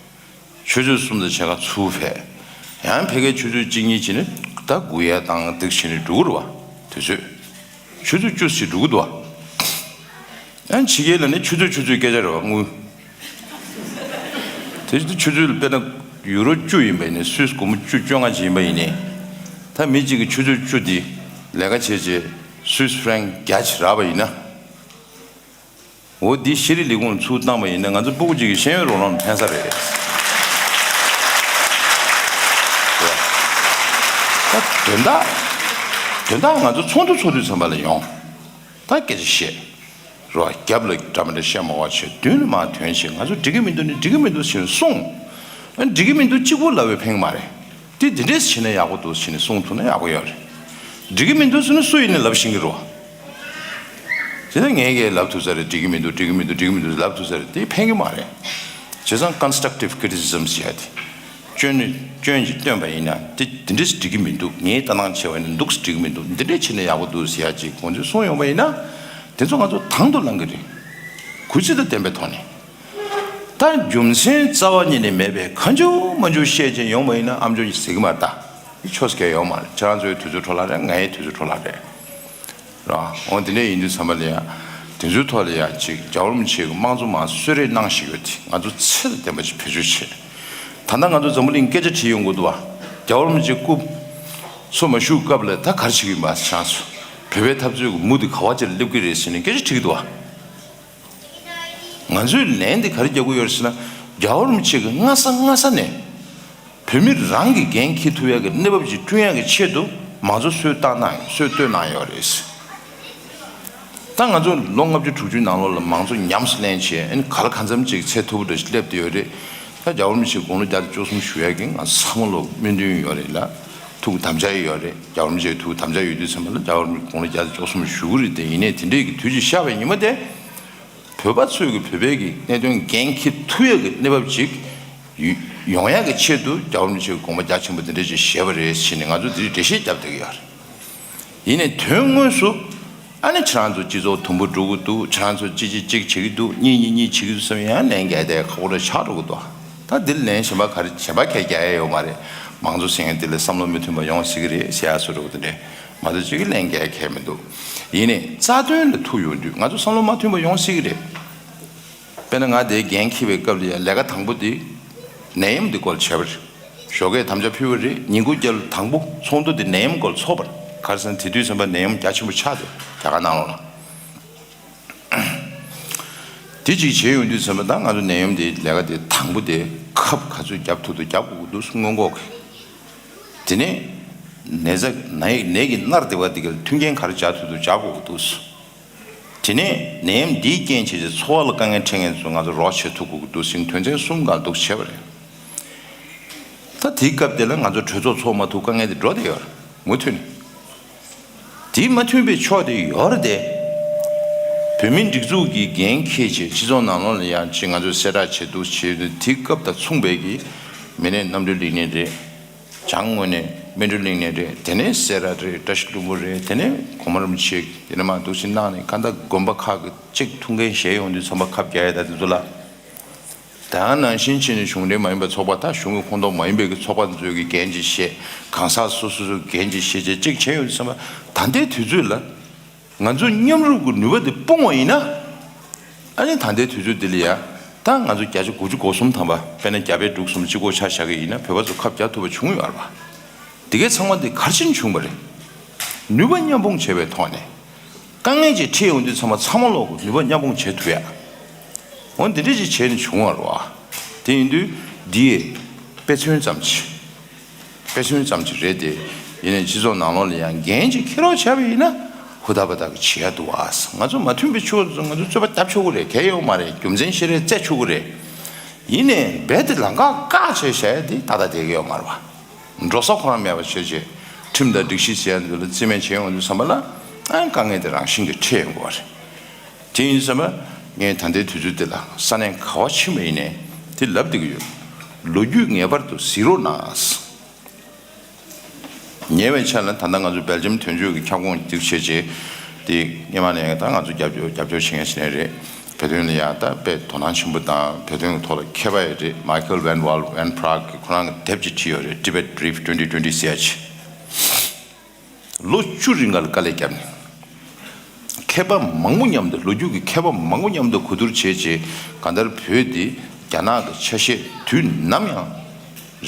ཆུ་ཚོད་གསུམ་དང་ཕྱེད་ཀ་ཚུར་ཕེབས། ཡང་ཕ་གིར་ཆུ་ཚོད་གཅིག་གཉིས་བྱས་ནས་ད་སྒུག་ཡ་བཏང་འདུག་བྱས་ནས་འགྲོ་གི་རེད་བ། དུས་ཚོད། ཆུ་ཚོད་བཅུ་ཟིན་འགྲོ་གི་འདུག་བ། ཡང་ཕྱི་རྒྱལ་ལ་ནི་ཆུ་ཚོད་ཆུ་ཚོད་སྐད་ཆ་རེད་བ་དངུལ། དེ་ཆུ་ཚོད་དཔེར་ན་ཡུ་རོ་བཅུ་ཡིན་པ་ཡིན་ནའི་སུད་སི་སྒོར་མོ་བཅུ་བཅོ་ལྔ་ཅིག་ཡིན་པ་ཡིན་ནའི། ད་མི་གཅིག་གིས་ཆུ་ཚོད་བཅུ་འདི་ལས་ཀ་བྱས་རྗེས་སུད་སི་ཧྥ་རན་བརྒྱ་ཅིག་རག་པ་ཡིན་ན། འོ་འདི་ཤེས་རིག་ལས་ཁུངས་ཚུར་བཏང་པ་ཡིན་ན་ང་ཚོ་སྤུ་གུ་གཅིག་གི་ཤེས་ཡོན་རོགས་རམ་ཕན་ས་རེད། ད་དོན་དག་དོན་དག་ང་ཚོ་ཚོགས་འདུ་ཚོགས་དུས་ཙམ་པ་ལ་ཡོང་། ད་སྐད་ཆ་བཤད། རོ་རྒྱབ་ལ་འདྲ་མི་འདྲ་བཤད་མ་དགོས་བྱས་མདུན་ལ་མར་ཐོན་བྱས་ང་ཚོ་འགྲིག་གི་མི་འདུག་ནི་འགྲིག་གི་མི་འདུག་ཟེར་གསུངས། འགྲིག་གི་མི་འདུག་གཅིག་པོ་ལབ་པས་ཕན་གི་མ་རེད། དེ་འདི་འདྲས་བྱས་ན་ཡག་པོ་འདུག་བྱས་ནས་གསུངས་ཐུབ་ན་ཡག་པོ་ཡོད་རེད། འགྲིག་གི་མི་འདུག་ཟེར་ན་སུ་ཡིན་ནའི་ལབ་ཤེས་ཀྱི་རེད་བ། དེ་ནས་ངས་ཀྱིས་ལབ་ཐུབ་ས་རེད། འགྲིག་གི་མི་འདུག་འགྲིག་གི་མི་འདུག་འགྲིག་གི་མི་འདུག་ལབ་ཐུབ་ས་རེད། དེ་ཕན་གི་མ་རེད། བྱས་ཙང་constructive criticism་ཟེར་ཡ་དེ། སྐྱོན་ནི་སྐྱོན་ཅིག་བཏོན་པ་ཡིན་ན་དེ་འདི་འདྲས་འགྲིག་གི་མི་འདུག་ངའི་ལྟ་སྟངས་བྱས་པ་ཡིན་ན་འདུག་སེ་འགྲིག་གི་མི་འདུག་འདི་འདྲས་བྱས་ན་ཡག་པོ་འདུག་ཟེར་ཡ་ཅིག་ཁོང་ཚོས་གསུངས་ཡོང་པ་ཡིན་ན། དེ་ཚོ་ང་ཚོ་དང་དུ་བླང་གི་རེད། གུས་བརྩི་དང་ལྡན་པའི་ཐོག་ནས། ད་རྒྱུ་མཚན་རྩ་བ་ཉིད་ནས་མེད་པའི་ཁ་མཆུ་མ་མཆུ་བཤད་ཅིག་ཡོང་པ་ཡིན་ན་ཨ་མཆོག་གིས་ཟེར་གི་མ་རེད་ད། ཆོས་སྐལ་ཡོད་མ་རེད། ཁྱེད་རང་ཚོའི་དུས་ཚོད་འཕྲོ་བརླག་རེད། ངའི་དུས་ཚོད་འཕྲོ་བརླག་རེད། ར། འོ་དེ་འདྲ་ཡིན་དུས་ཙམ་པ་ལ་ཡང་དེ་ཚོའི་ཐོག་ལ་ཡང་ཅིག་རྒྱལ་བ་རིན་པོ་ཆེ་གི་དམངས་གཙོ་མར་གསོལ་རས་གནང་བཞིན་ཡོད་དེ་ང་ཚོ་ཚད་ལ་ལྡན་པ་ཅིག་བེད་སྤྱོད་བྱེད། ད་ལྟ་ང་ཚོ་འཛམ་བུ་གླིང་སྐད་ཆ་དྲིས་ཡོང་གི་འདུག་བ། རྒྱལ་བ་རིན་པོ་ཆེ་སྐུ་འཚོ་མ་བཞུགས་སྐབས་ལ་ད་ག་རེ་བྱེད་ཀྱི་ཡིན་པ་ཆགས་སོང་། བོད་པའི་འཐབ་རྩོད་ཀྱི་མུ་དེ་ག་བ་ཅིག་ལ་སླེབས་ཀྱི་རེད་ཟེར་ནས་སྐད་ཆ་དྲིས་ཀྱི་འདུག་བ། ང་ཚོས་ལན་འདི་ག་རེ་རྒྱག་གི་ཡོད་རེད་ཟེར་ན། རྒྱལ་བ་རིན་པོ་ཆེ་གིས་སྔ་ས་སྔ་ས་ནས་བོད་མི་རང་གི་འགན་འཁྱེར་ཐུབ་ཡག་གི་གནས་བབ་ཅིག་བསྐྲུན་ཡག་གི་ཆེད་དུ་མང་གཙོ་སྲོལ་བཏང་གནང་ཡོད། སྲོལ་གཏོད་གནང་ཡོད་རེད། ད་ང་ཚོ་ལོ་ལྔ་བཅུ་དྲུག་ཅུའི་ནང་ལོགས་ལ་མང་གཙོ་ཉམས་སུ་ལེན་བྱས་ཨ་ནི་ག་ལ་གང་འཚམ་ཅིག་ཚད་མཐོ་པོ་འདྲ་ཞིག་སླེབས་བསྡད་ཡོད་རེད། ད་རྒྱལ་བ་རིན་པོ་ཆེ་དགུང་ལོ་བརྒྱ་དང་བཅུ་གསུམ་བཞུགས་ཡག་གི་ང་ཚོ་ཚང་མ་ལོ་སྨོན་འདུན་ཡོད་རེད་ལ། ཐུགས་དམ་བཅའ་ཡོད་རེད། རྒྱལ་བ་རིན་པོ་ཆེ་ཐུགས་དམ་བཅའ་ཡོད་དུས་ཙམ་པ་ལ་རྒྱལ་བ་རིན་པོ་ཆེ་དགུང་ལོ་བརྒྱ་དང་བཅུ་གསུམ་བཞུགས་ཀྱི་རེད་དེ་ཡིན་ནའི་དེ་འདྲས་ཀྱི་དུས་ཅིག་ཤར་བའི་ཉི་མ་དེ། བོད་པ་ཚོས་ཀྱི་བོད་པའི་གི་གནད་དོན་འགན་འཁྱེར་ཐུབ་ཡག་གི་གནས་བབ་ཅིག་ཡོ་ཡོང་ཡག་གི་ཆེད་དུ་རྒྱལ་བ་རིན་པོ་ཆེས་དགོངས་པ་རྒྱ་ཆེན་པོ་འདི་འདྲ་ཅིག་བཞེས་པ་རེད་ཟེར་ནས་ང་ཚོ་འདི་འགྲེལ་བཤད་བརྒྱབ་བསྡད་ཀྱི་ཡོད་རེད། ཡིན་ནའི་དོན་དངོས་སུ་ཨ་ནི་ཁྱེད་རང་ཚོ་སྤྱི་ཚོགས་དུམ་བུ་འགྲོ་གི་འདུག་ཁྱེད་རང་ཚོ་གཅིག་གཅིག་གཅིག་བྱེད་ཀྱི་འདུག་གཉིས་གཉིས་གཉིས་བྱེད་ཀྱི་འདུག་བསམ་ཡང་ལན་རྒྱག་བསྡད་ཁག་པོ་འདྲ་ཆགས་འགྲོ་གི་འདུག་ད་འདིར་ལན་གཞན་པ་ག་རེ་གཞན་པ་གས་རྒྱག་ཡ་ཡོད་མ་རེད། མང་གཙོ་ཟེར་མཁན་དེ་ལ་བསམ་བློ་མི་མཐུན་པ་ཡོང་སྲིད་ཀྱི་རེད་ཟེར་ཡ་བཟོ་འདྲ་བོ་དེ་འདྲས་མ་གཏོགས་ཅིག་གི་ལན་རྒྱག་གལ་མི་འདུག་ཡིན་ནའི་རྩ་དོན་ལ་ཐུག་ཡོང་དུས་ང་ཚོ་བསམ་བློ་མ་མཐུན་པ་ཡོང་སྲིད་ཀྱི་རེད། དཔེར་ན་ང་དེའི་འགན་འཁྱེར་བའི་སྐབས་ལ་ཡང་ལས་ཀ་དང་པོ་དེ་ནད་ཡམས་འདི་སྐོར་བྱས་པ་རེད། ཞོགས་ཀས་དམ་བཅའ་ཕུལ་བ་རེད། ཉིན་གུང་རྒྱབ་ལ་དང་པོ་ཚོགས་འདུ་དེ་ནད་ཡམས་སྐོར་ཚོགས་པ་རེད། ག་རེ་ཟེར་ན་དེ་དུས་ཙམ་པ་ནད་ཡམས་རྒྱ་ཆེན་པོ་ཆགས་འདུག་རྒྱ་གར་ནང་ལོགས་ལ། དེ་གཅིག་བྱས་ཡོང་དུས་ཙམ་པ་ད་ང་ཚོ་ནད་ཡམས་དེ་ལས་ཀ་དེ་དང་པོ་དེ་ཁབ་ག་ཚོད་རྒྱབ་ཐུབ་ཐུབ་རྒྱབ་དགོས་ཀྱི་འདུག་སྔོན་འགོག་གི། དེ་ནས་ནད་ཚ་ནད་ནད་ཀྱིས་མནར་བསྡད་པ་དེ་ག་ལ་མཐུན་རྐྱེན་ག་རེ་སྦྱར་ཐུབ་ཐུབ་སྦྱར་དགོས་ཀྱི་འདུག་དེ་ནས་ནད་ཡམས་འདིའི་རྐྱེན་བྱས་ཏེ་འཚོ་བ་ལ་དཀའ་ངལ་འཕྲད་མཁན་ཚོ་ང་ཚོ་རོགས་བྱེད་ཐུབ་དགོས་ཀྱི་འདུག་ཟེར་དོན་ཚན་གསུམ་སྒང་འདུག་བྱས་པ་རེད། ད་དེའི་སྐབས་དེ་ལ་ང་ཚོ་གྲོས་ཚོགས་ཚོགས་མ་ཐུབ་དཀའ་ངལ་དེ་འགྲོ་བསྡད་ཡོད་རེད་མུ་མཐུད་ནས། དེ་མ་མཐུན་པའི་ཕྱོགས་དེ་ཡོད་རེད་དེ། བོད་མིའི་སྒྲིག་འཛུགས་ཀྱི་འགན་འཁྱེར་བྱས་སྤྱི་ཚོགས་ནང་ལོགས་ལ་ཡང་ཅིག་ང་ཚོས་གསལ་བསྒྲགས་བྱེད་འདུག་བྱེད་དུས་དེའི་སྐབས་དང་མཚུངས་པའི་གི་མི་སྣའི་རྣམ་སྤྲུལ་གླིང་ནས་རེད། བྱང་ངོས་ནས་སྨིན་གྲོལ་གླིང་ནས་རེད། དེ་ནས་སེ་ར་རེད། བཀྲ་ཤིས་ལྷུན་པོ་རེད། དེ་ནས་གོང་མ་རིན་པོ་ཆེ་དེ་ནས་མར་འདུག་སེ་གནང་ནས་གང་ལྟར་དགོན་པ་ཁག་གི་གཅིག་ཐུག་འགན་བཞེས་ཡོང་དུས་ཚང་མ་ཁབ་རྒྱག་ཡས་ད་དེ་ཚོ་ལ། དེ་ནང་བཞིན་བྱས་ནས་གཞུང་འབྲེལ་མ་ཡིན་པའི་ཚོགས་པ་དང་གཞུང་གི་ཁོངས་གཏོགས་མ་ཡིན་པའི་གི་ཚོགས་པ་ཚོའི་གི་འགན་ཅིག་བཞེས། གང་ཟག་སོ་སོ་སོའི་འགན་ཅིག་བཞེས་བྱས་གཅིག་བྱས་ཡོང་དུས་ཚང་མ་ད་ལྟའི་དུས་ཚོད་ལ། ང་ཚོས་མཉམ་རུབ་ཀྱི་ནུས་པ་དེ་སྤུངས་པ་ཡིན་ན། ཨ་ནི་ད་ལྟའི་དུས་ཚོད་འདི་ལ་ཡ། ད་ང་ཚོ་བརྒྱ་ཆ་དགུ་བཅུ་གོ་གསུམ་ཐམ་པ་དཔེར་ན་རྒྱ་བལ་འབྲུག་གསུམ་གཅིག་པོ་ཆ་བཞག་གི་ཡིན་ན་བོད་པ་ཚོ་ཁབ་རྒྱག་ཐུབ་པ་བྱུང་ཡོད་རེད་པ། དེ་གའི་ཚང་མ་འདི་ག་རེ་བྱས་ནས་བྱུང་བ་རེད། ནུས་པ་མཉམ་སྤུངས་བྱས་པའི་ཐོག་ནས། དཀའ་ངལ་ཅིག་འཕྲད་ཡོང་དུས་ཚང་མ་ཚང་མ་ལོག་གི་ནུས་པ་མཉམ་སྤུངས་བྱེད་ཐུབ་ཡ། འོ་འདི་འདྲ་ཅིག་བྱས་ནས་བྱུང་བ་རེད་པ། དེ་ཡིན་དུས་འདི་ཡི་དཔེ་མཚོན་ཙམ་ཅིག་དཔེ་མཚོན་ཙམ་ཅིག་རེད་དེ། ཡིན་ནའི་སྤྱི་ཚོགས་ནང་ལོགས་ལ་ཡང་འགན་ཅིག་འཁྱེར་རོགས་བྱས་པ་ཡིན་ན། ཧུར་ཐག་པ་ཐག་གིས་བྱེད་ཡ་འདུག་ཨ། ང་ཚོ་མ་མཐུན་པའི་ཕྱོགས་ང་ཚོ་རྩོད་པ་བརྒྱབ་ཆོག་གི་རེད། གལ་ཡོད་མ་རེད། རྒྱུ་མཚན་བཤད་རེས་རྩེད་ཆོག་གི་རེད། ཡིན་ནའི་རྦད་དེ་ལམ་ཁ་བཀག་བྱས་བཞག་ཡ་དེ་ཏག་ཏག་བསྡད་ཀྱི་ཡོད་མ་རེད་པ། འགྲོ་ས་ཁོ་རང་མེད་པ་བྱས་བྱས། ཁྲིམས་དང་སྒྲིག་གཞི་ཟེར་ཡ་འདི་ལ་རྩིས་མེད་བྱས་ཡོང་དུས་ཙམ་པ་ལ། ཨ་དཀའ་ངལ་དེ་རང་བཞིན་གྱིས་འཕྲད་ཡོང་གི་རེད། དེ་ཡིན་ཙམ་པ། ངས་ད་ལྟའི་དུས་ཚོད་འདི་ལ་ས་གནས་ག་པར་ཕྱིན་པ་ཡིན་ནའི་དེ་ལབ་བསྡད་ཀྱི་ཡོད། ལོ་རྒྱུས་ངེས་པར་དུ་གཟིགས་རོགས་གནང་། ཉེ་བའི་ཆར་ལ་ད་ལྟ་ང་ཚོ་སྦེལ་ཇམ་དོན་གཅོད་ཀྱི་ཁྱབ་ཁོངས་འདི་བྱས་རྗེས། དེ་སྔོན་མ་ནས་ད་ང་ཚོ་རྒྱབ་སྐྱོར་རྒྱབ་སྐྱོར་བྱེད་མཁན་ཞིག་ནས་རེད། བོད་དོན་ལ་ཡང་ད་དཔེ་དོ་སྣང་ཆེན་པོ་དང་བོད་དོན་གྱི་ཐོག་ལ་མཁས་པ་ཡང་རེད། Michael Van Wall Van Praag གིས་ཁོ་རང་གི་དེབ་ཅིག་བྲིས་ཡོད་རེད། Tibet Drift twenty twenty ཟེར་ཡ་ཅིག་ལོ་བཅུ་རིང་ག་ལ་དཀའ་ལས་བརྒྱབ་ནས། མཁས་པ་མང་པོ་མཉམ་དུ་ལོ་རྒྱུས་ཀྱི་མཁས་པ་མང་པོ་མཉམ་དུ་གོ་བསྡུར་བྱས་རྗེས་གང་ལྟར་བོད་འདི་རྒྱ་ནག་གི་ཆ་ཤས་དུས་ནམ་ཡང་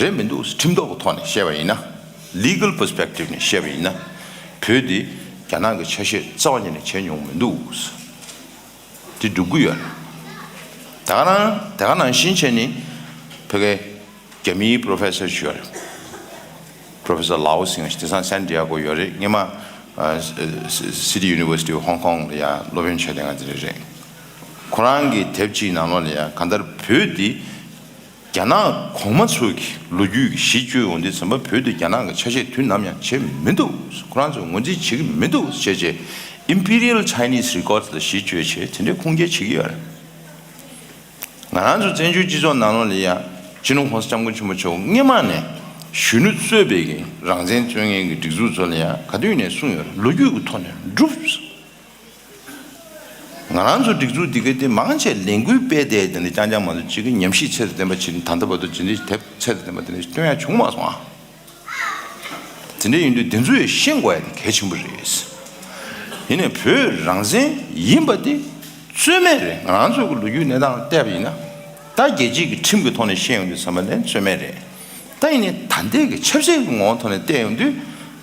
རེད་མི་འདུག་ཁྲིམས་ཐོག་གི་ཐོག་ནས་བཤད་པ་ཡིན་ན། Legal perspective ནས་བཤད་པ་ཡིན་ན། བོད་འདི་རྒྱ་ནག་གི་ཆ་ཤས་རྩ་བ་ཉིད་ནས་བྱས་མྱོང་མི་འདུག་དེ་སྒྲུབ་ཀྱི་ཡོད་རེད། ད་ག་རང་ད་ག་ནང་བཞིན་བྱས་ནས་ཕ་གི་རྒྱ་མིའི་པྲོ་ཕེ་སར་ཞིག་ཡོད་རེད། Professor Lau ཟེར་མཁན་ཞིག་དེང་སང་San Diego ཡོད་རེད། སྔོན་མ་ཨ་City University of Hong Kong ལ་ཡང་སློབ་དཔོན་བྱས་བསྡད་མཁན་དེ་འདྲ་རེད། ཁོ་རང་གི་དེབ་ཅིག་ནང་ལོགས་ལ་ཡང་གང་ལྟར་བོད་འདི་རྒྱ་ནག་གོང་མ་ཚོ་གི་ལོ་རྒྱུས་ཀྱི་གཞི་བཅོལ་ཡོང་དུས་ཙམ་པ་བོད་དེ་རྒྱ་ནག་གི་ཆ་ཤས་དུས་ནམ་ཡང་བྱས་མི་འདུག་ཁོ་རང་ཚོས་ངོས་འཛིན་བྱེད་ཀྱི་མི་འདུག་བྱས་རྗེས་Imperial Chinese Records ལ་གཞི་བཅོལ་བྱས་དེ་འདྲའི་ཁུངས་སྐྱེལ་བྱེད་ཀྱི་ཡོད་རེད། ང་རང་ཚོ་བཙན་བྱོལ་སྤྱི་ཚོགས་ནང་ལོགས་ལ་ཡང་སྤྱི་ནོར་༸གོང་ས་༸སྐྱབས་མགོན་ཆེན་པོ་མཆོག་སྔོན་མ་ནས་གཞོན་ནུ་གཙོས་པའི་གི་རང་བཙན་རྩོད་མཁན་གྱི་སྒྲིག་འཛུགས་ཚོ་ལ་ཡང་ག་དུས་ནས་གསུངས་ཡོད་རེད། ལོ་རྒྱུས་ཀྱི་ཐོག་ནས་སྒྲུབ། ང་རང་ཚོ་སྒྲིག་འཛུགས་འདི་ག་དེ་མང་ཆེ་ལས་འགུལ་སྤེལ་ཏེ་དེ་འདྲ་རྐྱང་རྐྱང་མ་གཏོགས་གཅིག་གི་ཉམས་ཞིབ་ཚད་དང་ལྡན་པ་བྱས་ནས་ད་ལྟ་བར་དུ་ཇི་འདྲའི་དེབ་ཚད་དང་ལྡན་པ་དེ་འདྲ་བཏོན་ཡ་བྱུང་མ་སོང་ཨ། དེ་འདྲ་ཡིན་དུས་དེ་ཚོ་ཡང་ཤེས་དགོས་ཡ་དེ་གལ་ཆེན་པོ་རེད། ཡིན་ནའི་བོད་རང་བཙན་ཡིན་པ་དེ་རྩོད་མེད་རེད། ང་རང་ཚོ་གི་ལོ་རྒྱུས་གནས་སྟངས་ལ་བལྟས་པ་ཡིན་ན། ད་རྒྱལ་སྤྱིའི་གི་ཁྲིམས་ཀྱི་ཐོག་ནས་བཤད་ཡོང་དུས་ཙམ་པ་ལ་རྩོད་མེད་རེད། ད་ཡིན་ནའི་ད་ལྟའི་གི་ཆབ་སྲིད་ཀྱི་ངོ་བོ་ཐོག་ནས་བལྟས་ཡོང་དུས་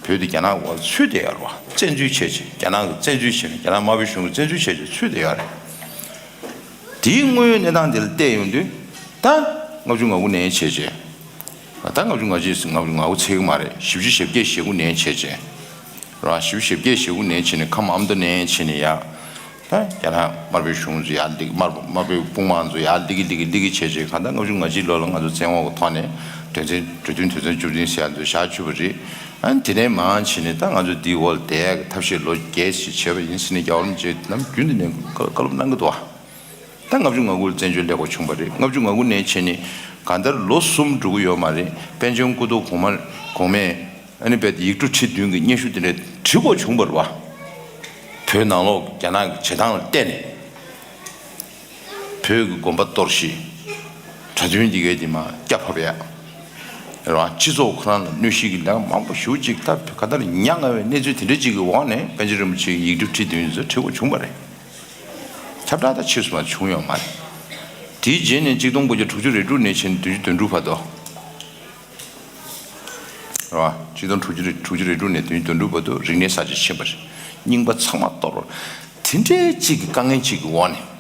བོད་དེ་རྒྱ་ནག་གི་འོག་ཚུད་བསྡད་ཡོད་རེད་བ། བཙན་འཛུལ་བྱས་བྱས་རྒྱ་ནག་གི་བཙན་འཛུལ་བྱས་ནས་རྒྱ་ནག་དམར་པོའི་གཞུང་གི་བཙན་འཛུལ་བྱས་བྱས་ཚུད་བསྡད་ཡོད་རེད། དེའི་དངོས་ཡོད་གནས་སྟངས་དེ་ལ་བལྟས་ཡོང་དུས། ད་ལྔ་བཅུ་ང་དགུ་ནས་བྱས་རྗེས། ད་ལྔ་བཅུ་ང་གཅིག་ལྔ་བཅུ་ང་དགུ་ཚེག་མ་རེད། བཞི་བཅུ་ཞེ་བརྒྱད་ཞེ་དགུ་ནས་བྱས་རྗེས། རང་བཞི་བཅུ་ཞེ་བརྒྱད་ཞེ་དགུ་ནས་བྱས་ནས་ཁམས་ཨ་མདོ་ནས་བྱས་ནས་ཡ། ད་རྒྱ་ནག་དམར་པོའི་གཞུང་ཚོ་ཡར་སླེབས། དམར་པོ་དམར་པོའི་དཔུང་དམག་ཚོ་ཡར་སླེབས་ཀྱི་སླེབས་ཀྱི་སླེབས་ཀྱི་བྱས་རྗེས་གང་ལྟར་ལྔ་བཅུ་ང་གཅིག་ལོ་ལ་ང་ཚོ་བཙན་འོག་གི་ཐོག་ནས་གྲོས་མཐུན་གྲོས་མཐུན་དོན་ཚན་བཅུ་བདུན་ཟེར་ཡ་ཚོ་བཞག་བཅུག་པ་རེད། ཨ་ནི་དེ་ནས་མར་བྱས་ནས་ད་ང་ཚོ་འདིའི་འོག་ལ་བསྡད་ཡ་གི་ཐབས་ཤེས་ལོ་བརྒྱད་ཅིག་བྱས་པ་ཡིན་ཟེར་ནས་རྒྱལ་བ་རིན་པོ་ཆེ་ནམ་རྒྱུན་དུ་ནས་བཀའ་སློབ་གནང་གི་འདུག་བ། ད་ལྔ་བཅུ་ང་དགུ་ལ་བཙན་བྱོལ་སླེབས་དགོས་བྱུང་བ་རེད། ལྔ་བཅུ་ང་དགུ་ནས་བྱས་ནས་གང་ལྟར་ལོ་གསུམ་འགྲོ་གི་ཡོད་མ་རེད། པཎ་ཆེན་སྐུ་ཐོག་གོང་མ་གོང་མས་ཨ་ནི་རྦད་དེ་ཡིག་འབྲུ་ཁྲི་བདུན་གྱི་སྙན་ཞུ་དེ་འདྲ་བྲིས་དགོས་བྱུང་བ་རེད་བ། བོད་ནང་ལོགས་རྒྱ་ནག་གི་བྱེད་སྟངས་ལ་བལྟས་ནས། བོད་ཀྱི་དགོན་པ་གཏོར་བཤིག་གྲྭ་བཙུན་འདི་གའི་འདི་མར་སྐྱ་ཕབ་ཡ། རེད་བ། སྤྱི་ཚོགས་ཁོ་རང་ལ་གནོད་གཞི་གི་ལས་ཀ་མང་པོ་ཞེ་པོ་ཅིག་ད་ག་ད་ལ་ཉག་ང་བའི་གནས་ཚུལ་དེ་འདྲ་ཅིག་གི་འོག་ནས་པཎ་ཆེན་རིན་པོ་ཆེ་གི་ཡིག་འབྲུ་ཁྲི་བདུན་ཚོ་བྲིས་དགོས་བྱུང་བ་རེད། ཁྱབ་བསྒྲགས་ད་ཕྱིས་སུ་མ་བྱུང་ཡོད་མ་རེད། དེའི་རྗེས་ནས་གཅིག་སྟོང་དགུ་བརྒྱ་དྲུག་ཅུ་རེ་དྲུག་ནས་བྱས་ནས་བདུན་ཅུ་དོན་དྲུག་བར་དུ། རེད་བ། གཅིག་སྟོང་དྲུག་ཅུ་རེ་དྲུག་ཅུ་རེ་དྲུག་ནས་བདུན་ཅུ་དོན་དྲུག་བར་དུ་རིག་གནས་གསར་བརྗེ་ཕྱིན་པ་རེད། རྙིང་པ་ཚང་མ་གཏོར་བ། དེ་འདྲའི་གཅིག་གི་དཀའ་ངལ་གཅིག་གི་འོག་ནས།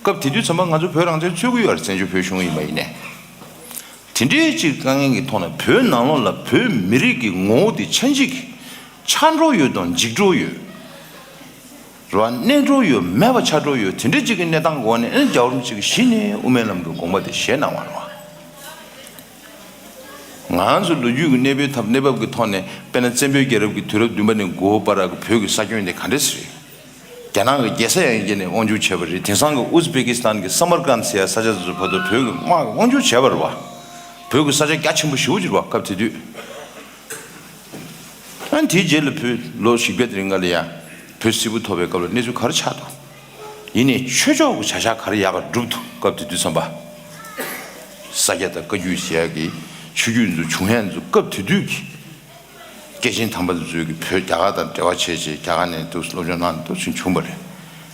སྐབས་དེ་དུས་ཙམ་པ་ང་ཚོ་བོད་རང་བཙན་རྩོད་ཀྱི་ཡོད་རེད། བཙན་བྱོལ་བོད་གཞུང་ཡིན་པ་ཡིན་ནའི། དེ་འདྲའི་གཅིག་དཀའ་ངལ་གྱི་ཐོག་ནས་བོད་ནང་ལོགས་ལ་བོད་མི་རིགས་ཀྱི་ངོ་བོ་དེ་ཆ་འཇིག་གི་ཆགས་འགྲོ་ཡོད་དང་འཇིག་འགྲོ་ཡོད། རེད་བ། གནས་འགྲོ་ཡོད་མེད་པ་ཆགས་འགྲོ་ཡོད། དེ་འདྲའི་གཅིག་གི་གནས་སྟངས་འོག་ནས་ཨེ་རྒྱལ་བ་རིན་པོ་ཆེ་གིས་གཞི་ནས་དབུ་མའི་ལམ་གྱི་དགོངས་པ་དེ་བཞེས་གནང་བ་རེད་བ། ང་ཚོ་ལོ་རྒྱུས་ཀྱི་གནས་བབ་ཐབས་གནས་བབ་ཀྱི་ཐོག་ནས་དཔེར་ན་བཙན་པོའི་རྒྱལ་རབས་ཀྱི་དུས་རབས་བདུན་པ་ནས་དགུ་པ་བར་གྱི་བོད་ཀྱི་ས་ཁྱོན་དེ་ག་འདྲས་རེད། རྒྱ་ནག་གི་རྒྱལ་ས་ཡང་བསྐྱལ་ནས་དབང་སྒྱུར་བྱས་པ་རེད། དེང་སང་གི་ཨུ་ཛི་བེ་ཀི་སི་ཐན་གྱི་སམ་མར་ཀན་ཟེར་ཡ་ས་ཆ་དེ་ཚོ་བར་དུ་བོད་ཀྱི་དམག་གིས་དབང་སྒྱུར་བྱས་པ་རེད་བ། བོད་ཀྱི་ས་ཆ་རྒྱ་ཆེན་པོ་ཞེ་པོ་ཅིག་རེད་བ། སྐབས་དེ་དུས། ཨ་ནི་དེའི་རྗེས་ལ་བོད་ལོ་བཞི་བརྒྱ་དེ་རིང་ག་ལ་ཡ་བོད་སིལ་བུ་ཐོར་བའི་སྐབས་ལ་གནས་ཚུལ་ག་རེ་ཆགས་འདུག་ཡིན་ནའི་ཆོས་ཕྱོགས་ཀྱི་བྱ་གཞག་ག་རེ་ཡག་ག་སྒྲུབ་འདུག་སྐབས་དེ་དུས་ཙམ་པ། ས་སྐྱ་དང་བཀའ་བརྒྱུད་ཟེར་ཡག་གི་ཆོས་བརྒྱུད་ཚོ་བྱུང་ཡག་ཚོ་སྐབས་དེ་དུས་ཀྱི་སྐྱེས་ཆེན་དམ་པ་ཚོས་ཀྱི་བོད་རྒྱ་གར་དང་འབྲེལ་བ་བྱས་བྱས་རྒྱ་གར་ནས་འདུག་སློབ་སྦྱོང་གནང་འདུག་ཕྱིན་བྱུང་བ་རེད།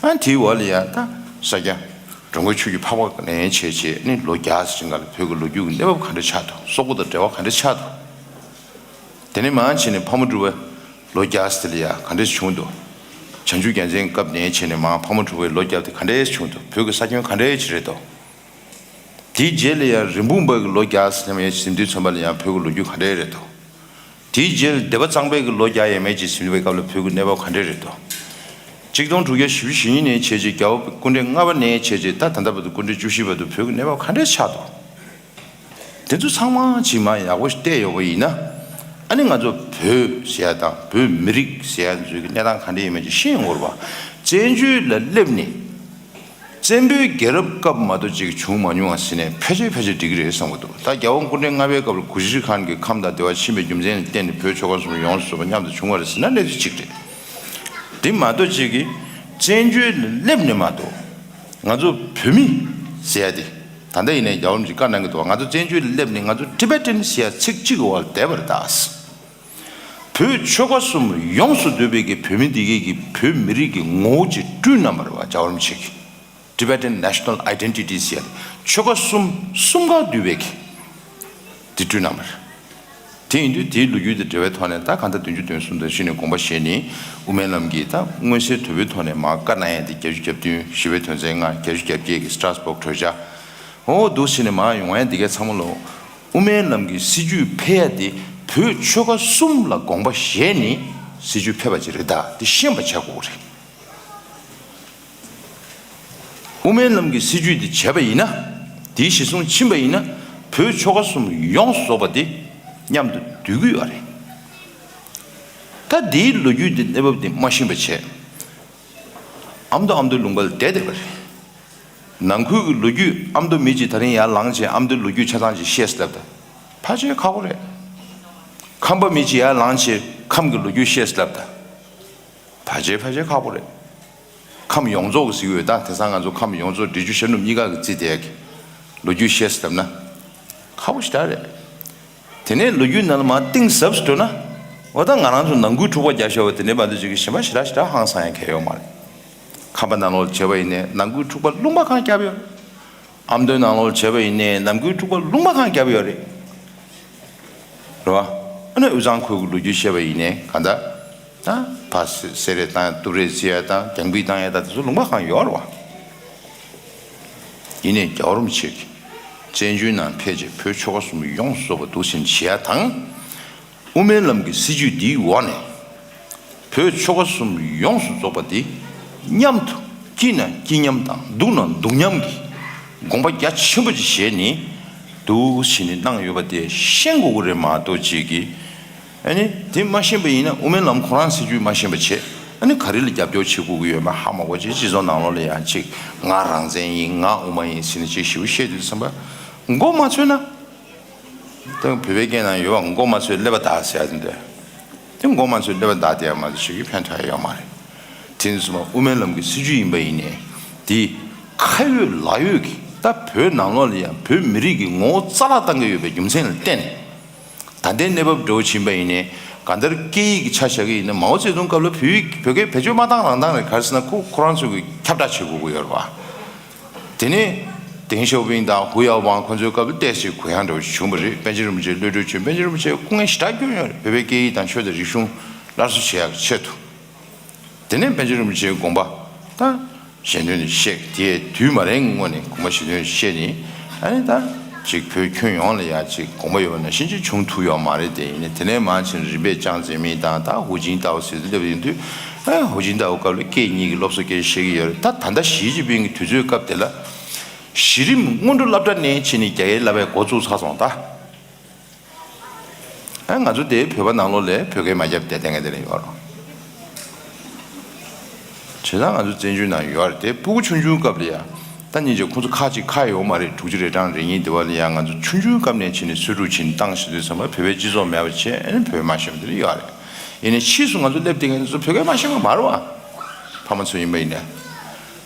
ཨ་དེའི་འོག་ལ་ཡང་ད་ས་སྐྱ་འགྲོ་མགོན་ཆོས་ཀྱི་འཕགས་པ་ནས་བྱས་བྱས་ནི་ལོ་བརྒྱ་ཟིན་ག་ལ་བོད་ཀྱི་ལོ་རྒྱུས་ཀྱི་གནས་བབ་ག་འདྲ་ཆགས་འདུག་སོག་པོ་དང་འབྲེལ་བ་ག་འདྲ་ཆགས་འདུག་དེ་ནས་མར་བྱས་ནས་ཕག་མོ་གྲུ་པ་ལོ་བརྒྱ་ཟིན་ལ་ཡ་ག་འདྲ་བྱུང་འདུག་བྱང་ཆུབ་རྒྱལ་མཚན་སྐབས་ནས་བྱས་ནས་མར་ཕག་མོ་གྲུ་པའི་ལོ་བརྒྱ་དེ་ག་འདྲ་བྱུང་འདུག་བོད་ཀྱི་ས་ཁྱོན་ག་འདྲ་ཅིག་རེད་འདུག་དེའི་རྗེས་ལ་ཡང་རིན་སྤུངས་པ་གི་ལོ་བརྒྱ་ཟེར་ཡང་ཟིན་དུས་ཙམ་པ་ལ་ཡང་བོད་ཀྱི་ལོ་རྒྱུས་ག་འདྲ་རེད་དོ། དེའི་རྗེས་ལ་སྡེ་པ་གཙང་པའི་གི་ལོ་བརྒྱ་ཡས་མས་ཅིག་ཟིན་པའི་སྐབས་ལ་བོད་ཀྱི་གནས་བབ་ག་འདྲ་རེད་དོ། གཅིག་སྟོང་དྲུག་བརྒྱ་བཞི་བཅུ་ཞེ་གཉིས་ནས་བྱས་རྗེས་རྒྱལ་བ་སྐུ་ཕྲེང་ལྔ་པ་ནས་བྱས་རྗེས་ད་ད་ལྟ་བར་དུ་སྐུ་ཕྲེང་བཅུ་བཞི་བར་དུ་བོད་ཀྱི་གནས་བབ་ག་འདྲ་ཆགས་དོ། དེ་ཚོ་ཚང་མ་ཅིག་མ་ཡག་པོ་ཞིག་བལྟས་ཡོད་པ་ཡིན་ན། ཨ་ནི་ང་ཚོ་བོད་ཟེར་ཡ་དང་བོད་མི་རིགས་ཟེར་ཡ་ཚོའི་གི་གནས་སྟངས་ག་འདྲ་ཡིན་མིན་ཅིག་ཤེས་ཡོང་གི་རེད་པ། བཙན་བྱོལ་ལ་སླེབས་ནས། བཙན་པོའི་རྒྱལ་རབས་སྐབས་མ་གཏོགས་ཅིག་བྱུང་མ་མྱོང་བ་ཟེར་ནས་ཕལ་ཆེར་ཕལ་ཆེར་འགྲིག་གི་རེད་བསམ་གྱི་འདུག་ད་རྒྱལ་བ་སྐུ་ཕྲེང་ལྔ་པའི་སྐབས་ལ་གུ་ཤྲི་ཁཱན་གྱིས་ཁམས་དང་སྡེ་བ་ཕྱིན་པའི་རྒྱུ་མཚན་ལ་བརྟེན་ནས་བོད་ཆོལ་ཁ་གསུམ་ཡོངས་སུ་རྫོགས་པ་མཉམ་དུ་བྱུང་བ་རེད་ཟེར་ན་གནས་ཚུལ་གཅིག་རེད། དེ་མ་གཏོགས་ཅིག་གིས་བཙན་བྱོལ་ལ་སླེབས་ནས་མ་གཏོགས་ང་ཚོ་བོད་མི་ཟེར་ཡ་དེ་ད་ལྟ་ཡིན་ནའི་རྒྱལ་བ་རིན་པོ་ཆེས་བཀའ་གནང་གི་འདུག་ང་ཚོ་བཙན་བྱོལ་ལ་སླེབས་ནས་ང་ཚོ་ཊི་བེ་ཊན་ཟེར་ཡ་ཚིག་གཅིག་གི་འོག་ལ་བསྡད་པ་རེད་ད། བོད་ཆོལ་ཁ་གསུམ་ཡོངས་སུ་འདུས་པའི་གི་བོད་མི་འདི་གའི་གི་བོད་མི་རིགས་ཀྱི་ངོ་བོ་ཅིག་བསྐྲུན་གནང་བ་རེད་བ། རྒྱལ་བ་རིན་པོ་ཆེ་གིས་Tibetan National Identity ཟེར་ཡ་ཆོལ་ཁ་གསུམ་གསུམ་ཀ་འདུས་པའི་གི་དེ་བསྐྲུན་གནང་བ་རེད། དེ་ཡིན་དུས་དེའི་ལོ་རྒྱུས་དང་འབྲེལ་བའི་ཐོག་ནས་ད་གང་ལྟར་བདུན་ཅུ་དོན་གསུམ་དང་གཞི་ནས་དགོངས་པ་བཞེས་ནས་དབུ་མའི་ལམ་གྱི་ད་མངོན་གསལ་དོད་པོའི་ཐོག་ནས་མར་བཀའ་གནང་ཡ་དེ་བརྒྱད་ཅུ་གྱ་བདུན། ཞི་བའི་དོན་ཚན་ལྔ། བརྒྱད་ཅུ་གྱ་བརྒྱད་ཀྱི་Strasbourg གྲོས་འཆར། འོ་འདུག་བྱས་ནས་མར་ཡོང་ཡ་འདི་གའི་ཚང་མ་ལོ། དབུ་མའི་ལམ་གྱི་སྲིད་བྱུས་ཕེབས་ཡ་དེ་བོད་ཆོལ་ཁ་གསུམ་ལ་དགོངས་པ་བཞེས་ནས་སྲིད་བྱུས་ཕེབས་པ་ཅིག་རེད་ད། དེ་ཤེས་པ་བྱ་དགོས་རེད། དབུ་མའི་ལམ་གྱི་སྲིད་བྱུས་དེ་བྱས་པ་ཡིན་ན། དེའི་གཞི་བཟུང་ཕྱིན་པ་ཡིན་ན། བོད་ཆོལ་ཁ་གསུམ་ཡོངས་སུ་རྫོགས་པ་དེ་མཉམ་དུ་འདུས་ཀྱི་ཡོད་རེད། ད་དེའི་ལོ་རྒྱུས་དེ་གནས་བབ་དེ་མ་ཤེས་པ་བྱས། ཨ་མདོ་ཨ་མདོའི་ལུང་པ་ལ་བསྡད་བསྡད་པ་རེད། ནང་ཁུལ་གྱི་ལོ་རྒྱུས་ཨ་མདོ་མི་གཅིག་ད་རིང་ཡར་ལངས་བྱས་ཨ་མདོའི་ལོ་རྒྱུས་ཆ་ཚང་ཅིག་བཤད་སླེབས་ད། ཕལ་ཆེར་ཁག་པོ་རེད། ཁམས་པ་མི་གཅིག་ཡར་ལངས་བྱས་ཁམས་ཀྱི་ལོ་རྒྱུས་བཤད་སླེབས་ད། ཕལ་ཆེར་ཕལ་ཆེར་ཁག་པོ་རེད། ཁམས་ཡོངས་རྫོགས་ཀྱི་ཟེར་གྱི་ཡོད་ད། དེང་སང་ང་ཚོ་ཁམས་ཡོངས་རྫོགས་འབྲི་ཆུ་ཤར་ནུབ་གཉིས་ཀ་གི་རྩིས་དེ་ཡག་གི་ལོ་རྒྱུས་བཤད་སླེབས་ན། ཁག་པོ་ཞེ་དྲག་རེད། དེ་ནས་ལོ་རྒྱུས་ནང་ལ་མར་གཏིང་ཟབ་སུ་འགྲོ་ན། འོ་ད་ང་རང་ཚོ་ནང་ཁུལ་འཁྲུག་པ་རྒྱག་ཤོར་བ་དེ་ནས་མ་གཏོགས་ཅིག་གི་གཞན་པ་ཞེ་དྲག་ཞེ་དྲག་ཧང་སང་ཡ་གང་ཡོད་མ་རེད། ཁམས་པ་ནང་ལོགས་བྱས་པ་ཡིན་ནའི་ནང་ཁུལ་འཁྲུག་པ་ལུང་པ་གང་བརྒྱབ་ཡོད་རེད། ཨ་མདོའི་ནང་ལོགས་བྱས་པ་ཡིན་ནའི་ནང་ཁུལ་འཁྲུག་པ་ལུང་པ་གང་བརྒྱབ་ཡོད་རེད། རེད་བ། ཨ་ནི་དབུས་གཙང་ཁུལ་གྱི་ལོ་རྒྱུས་བཤད་པ་ཡིན་ནའི་གང་ལྟར། ད་ཕར་སེ་སེ་རེ་བཏང་ཡ་གཏུབ་རེས་བྱེད་ཡ་དང་རྒྱང་འབུད་བཏང་ཡ་དང་དེ་ཚོ་ལུང་པ་གང་ཡོད་རེད་བ། ཡིན་ནའི་རྒྱལ་བ་རིན་པོ་ཆེ་གིས་བཙན་བྱོལ་ནང་ཕེབས་རྗེས་བོད་ཆོལ་ཁ་གསུམ་ཡོངས་སུ་རྫོགས་པ་འདུག་སེ་བྱེད་ཡ་དང་། དབུ་མའི་ལམ་གྱི་སྲིད་བྱུས་འདིའི་འོག་ནས། བོད་ཆོལ་ཁ་གསུམ་ཡོངས་སུ་རྫོགས་པ་འདི་མཉམ་དུ་སྐྱིད་ན་སྐྱིད་མཉམ་དང་སྡུག་ན་སྡུག་མཉམ་གྱི་དགོངས་པ་རྒྱ་ཆེན་པོ་ཅིག་བཞེས་ནས་འདུག་བྱས་ནས་གནང་ཡོད་པ་དེ་ཤེས་དགོས་ཀྱི་རེད་མ་གཏོགས་ཅིག་གིས། ཨ་ནི་དེ་མ་ཤེས་པ་ཡིན་ན་དབུ་མའི་ལམ་ཁོ་རང་སྲིད་བྱུས་མ་ཤེས་པ་བྱས། ཨ་ནི་ག་རེ་ལ་རྒྱབ་སྐྱོར་བྱེད་དགོས་ཀྱི་ཡོད་མེད་ཧ་མ་གོ་བྱས། སྤྱི་ཚོགས་ནང་ལོགས་ལ་ཡང་ཅིག་ང་རང་བཙན་ཡིན། ང་དབུ་མ་ཡིན་ཟེར་ནས་ཅིག་ཞེ་པོ་བཤད་དུས་ཙམ་པ་མགོ་མ་ཚོས་ན། ད་བོད་པའི་སྐད་ནང་ཡོད་པ། མགོ་མ་ཚོས་ཀླད་པ་བདག་ཟེར་ཡ་དེ་འདྲ། དེ་མགོ་མ་ཚོས་ཀླད་པ་བདག་དེ་ཡང་མ་གཏོགས་ཞིག་གི་ཕན་ཐོགས་ཡ་ཡོད་མ་རེད། དེ་ནས་བཟུང་མ་དབུ་མའི་ལམ་གྱི་སྲིད་བྱུས་ཡིན་པ་ཡིན་ནའི་དེ་ཁ་ཡོད་ལག་ཡོད་ཀྱི་ད་བོད་ནང་ལོགས་ལ་ཡང་བོད་མི་རིགས་ཀྱི་ངོ་བོ་རྩ་བརླག་བཏང་གི་ཡོད་པའི་རྒྱུ་མཚན་ལ་བརྟེན་ནས། ད་ལྟའི་གནས་བབ་འདྲ་བོ་ཕྱིན་པ་ཡིན་ནའི་གང་ལྟར་སྐད་ཡིག་གི་ཆ་བཞག་གི་ཡིན་ན་མའོ་ཙེ་ཏུང་སྐབས་ལ་བོད་ཡིག་བོད་སྐད་བེད་སྤྱོད་མ་བཏང་རང་བཏང་རེད། ག་རེ་ཟེར་ན་ཁོ་ཁོ་རང་ཚོ་གི་ཁྱབ་བསྒྲགས་བྱེད་དགོས་ཀྱི་ཡོད་རེད་བ། དེ་ནས་ཏེང་ཞའོ་ཕིང་དང་ཧུའུ་ཡའོ་ཝང་ཁོ་ཚོའི་སྐབས་ལ་ཏོག་ཙམ་གུ་ཡངས་འདྲ་བོ་ཞིག་བྱུང་བ་རེད། པཎ་ཆེན་རིན་པོ་ཆེ་གློད་གྲོལ་བྱུང་། པཎ་ཆེན་རིན་པོ་ཆེ་སྐུ་ངལ་ཞེ་དྲག་བསྐྱོན་ཡོད་རེད། བོད་པའི་སྐད་ཡིག་དང་ཆོས་དང་རིག་གཞུང་སླར་གསོ་བྱེད་ཡག་གི་ཆེད་དུ། དེ་ནས་པཎ་ཆེན་རིན་པོ་ཆེའི་དགོངས་པ་དང་ཞལ་འདོན་ནས་བཤད། དེའི་དུས་མ་རན་སྔོན་ནས་དགོངས་པ་ཞལ་འདོན་བཤད་ནས་ཨ་ནི་ད་ཅིག་བོད་ཁྱོན་ཡོངས་ལ་ཡ་ཅིག་དགོངས་པ་ཡོད་པ་ནང་བཞིན་ཅིག་བྱུང་ཐུབ་ཡོད་མ་རེད། དེ་ཡིན་ནའི་དེ་ནས་མར་ཕྱིན་རིམ་པས་ཅང་ཙེ་མིན་དང་ད་ཧུའུ་ཅིན་ཏའོ་ཟེར་དུས་སླེབས་ཡོང་དུས་ཨ་ཧུའུ་ཅིན་ཏའོ་སྐབས་ལ་སྐད་གཉིས་ཀྱི་སློབ་གསོ་སྐད་བཤད་ཀྱི་ཡོད་རེད། ད་ད་ལྟ་ཞི་ཅིན་ཕིང་གི་དུས་ཚོད་སྐབས་དེ་ལ་གཞི་རིམ་སྔོན་འགྲོ་སློབ་གྲྭ་ནས་ཕྱིན་ནས་རྒྱ་སྐད་བསླབ་པའི་འགོ་བཙུགས་ཚར་སོང་ད། ཨ་ང་ཚོ་དེ་བོད་པ་ནང་ལོགས་ལ་བོད་སྐད་མ་བརྒྱབ་བསྡད་བསྡད་མཁན་དེ་འདྲ་ཡོད་རེད། བྱས་ཙང་ང་ཚོ་བཙན་བྱོལ་ནང་ཡོད་རེད་དེ། སྤུ་གུ་ཆུང་ཆུང་སྐབས་ལ་ཡ་ད་སྙིང་རྗེ་ཁོང་ཚོ་ཁ་ཅིག་ཁ་ཡོད་མ་རེད། དྲུག་ཅུ་རེ་གྲངས་རེ་གཉིས་དེ་བ་ལ་ཡ་ང་ཚོ་ཆུང་ཆུང་སྐབས་ནས་ཕྱིན་ནས་གསོ་སྒྲུབ་བྱས་ནས་བཏང་ཞེས་དུས་ཙམ་པ་བོད་པའི་སྤྱི་ཚོགས་མེད་པ་བྱས་ཨ་ནི་བོད་མ་ཤེས་པ་དེ་འདྲ་ཡོད་རེད། ཡིན་ནའི་ཕྱིས་སུ་ང་ཚོ་སླེབས་བསྡད་མཁན་ཚོ་བོད་སྐད་མ་ཤེས་པ་མ་རེད་བ། ཕ་མ་ཚོ་ཡིན་པ་ཡིན་ནའི།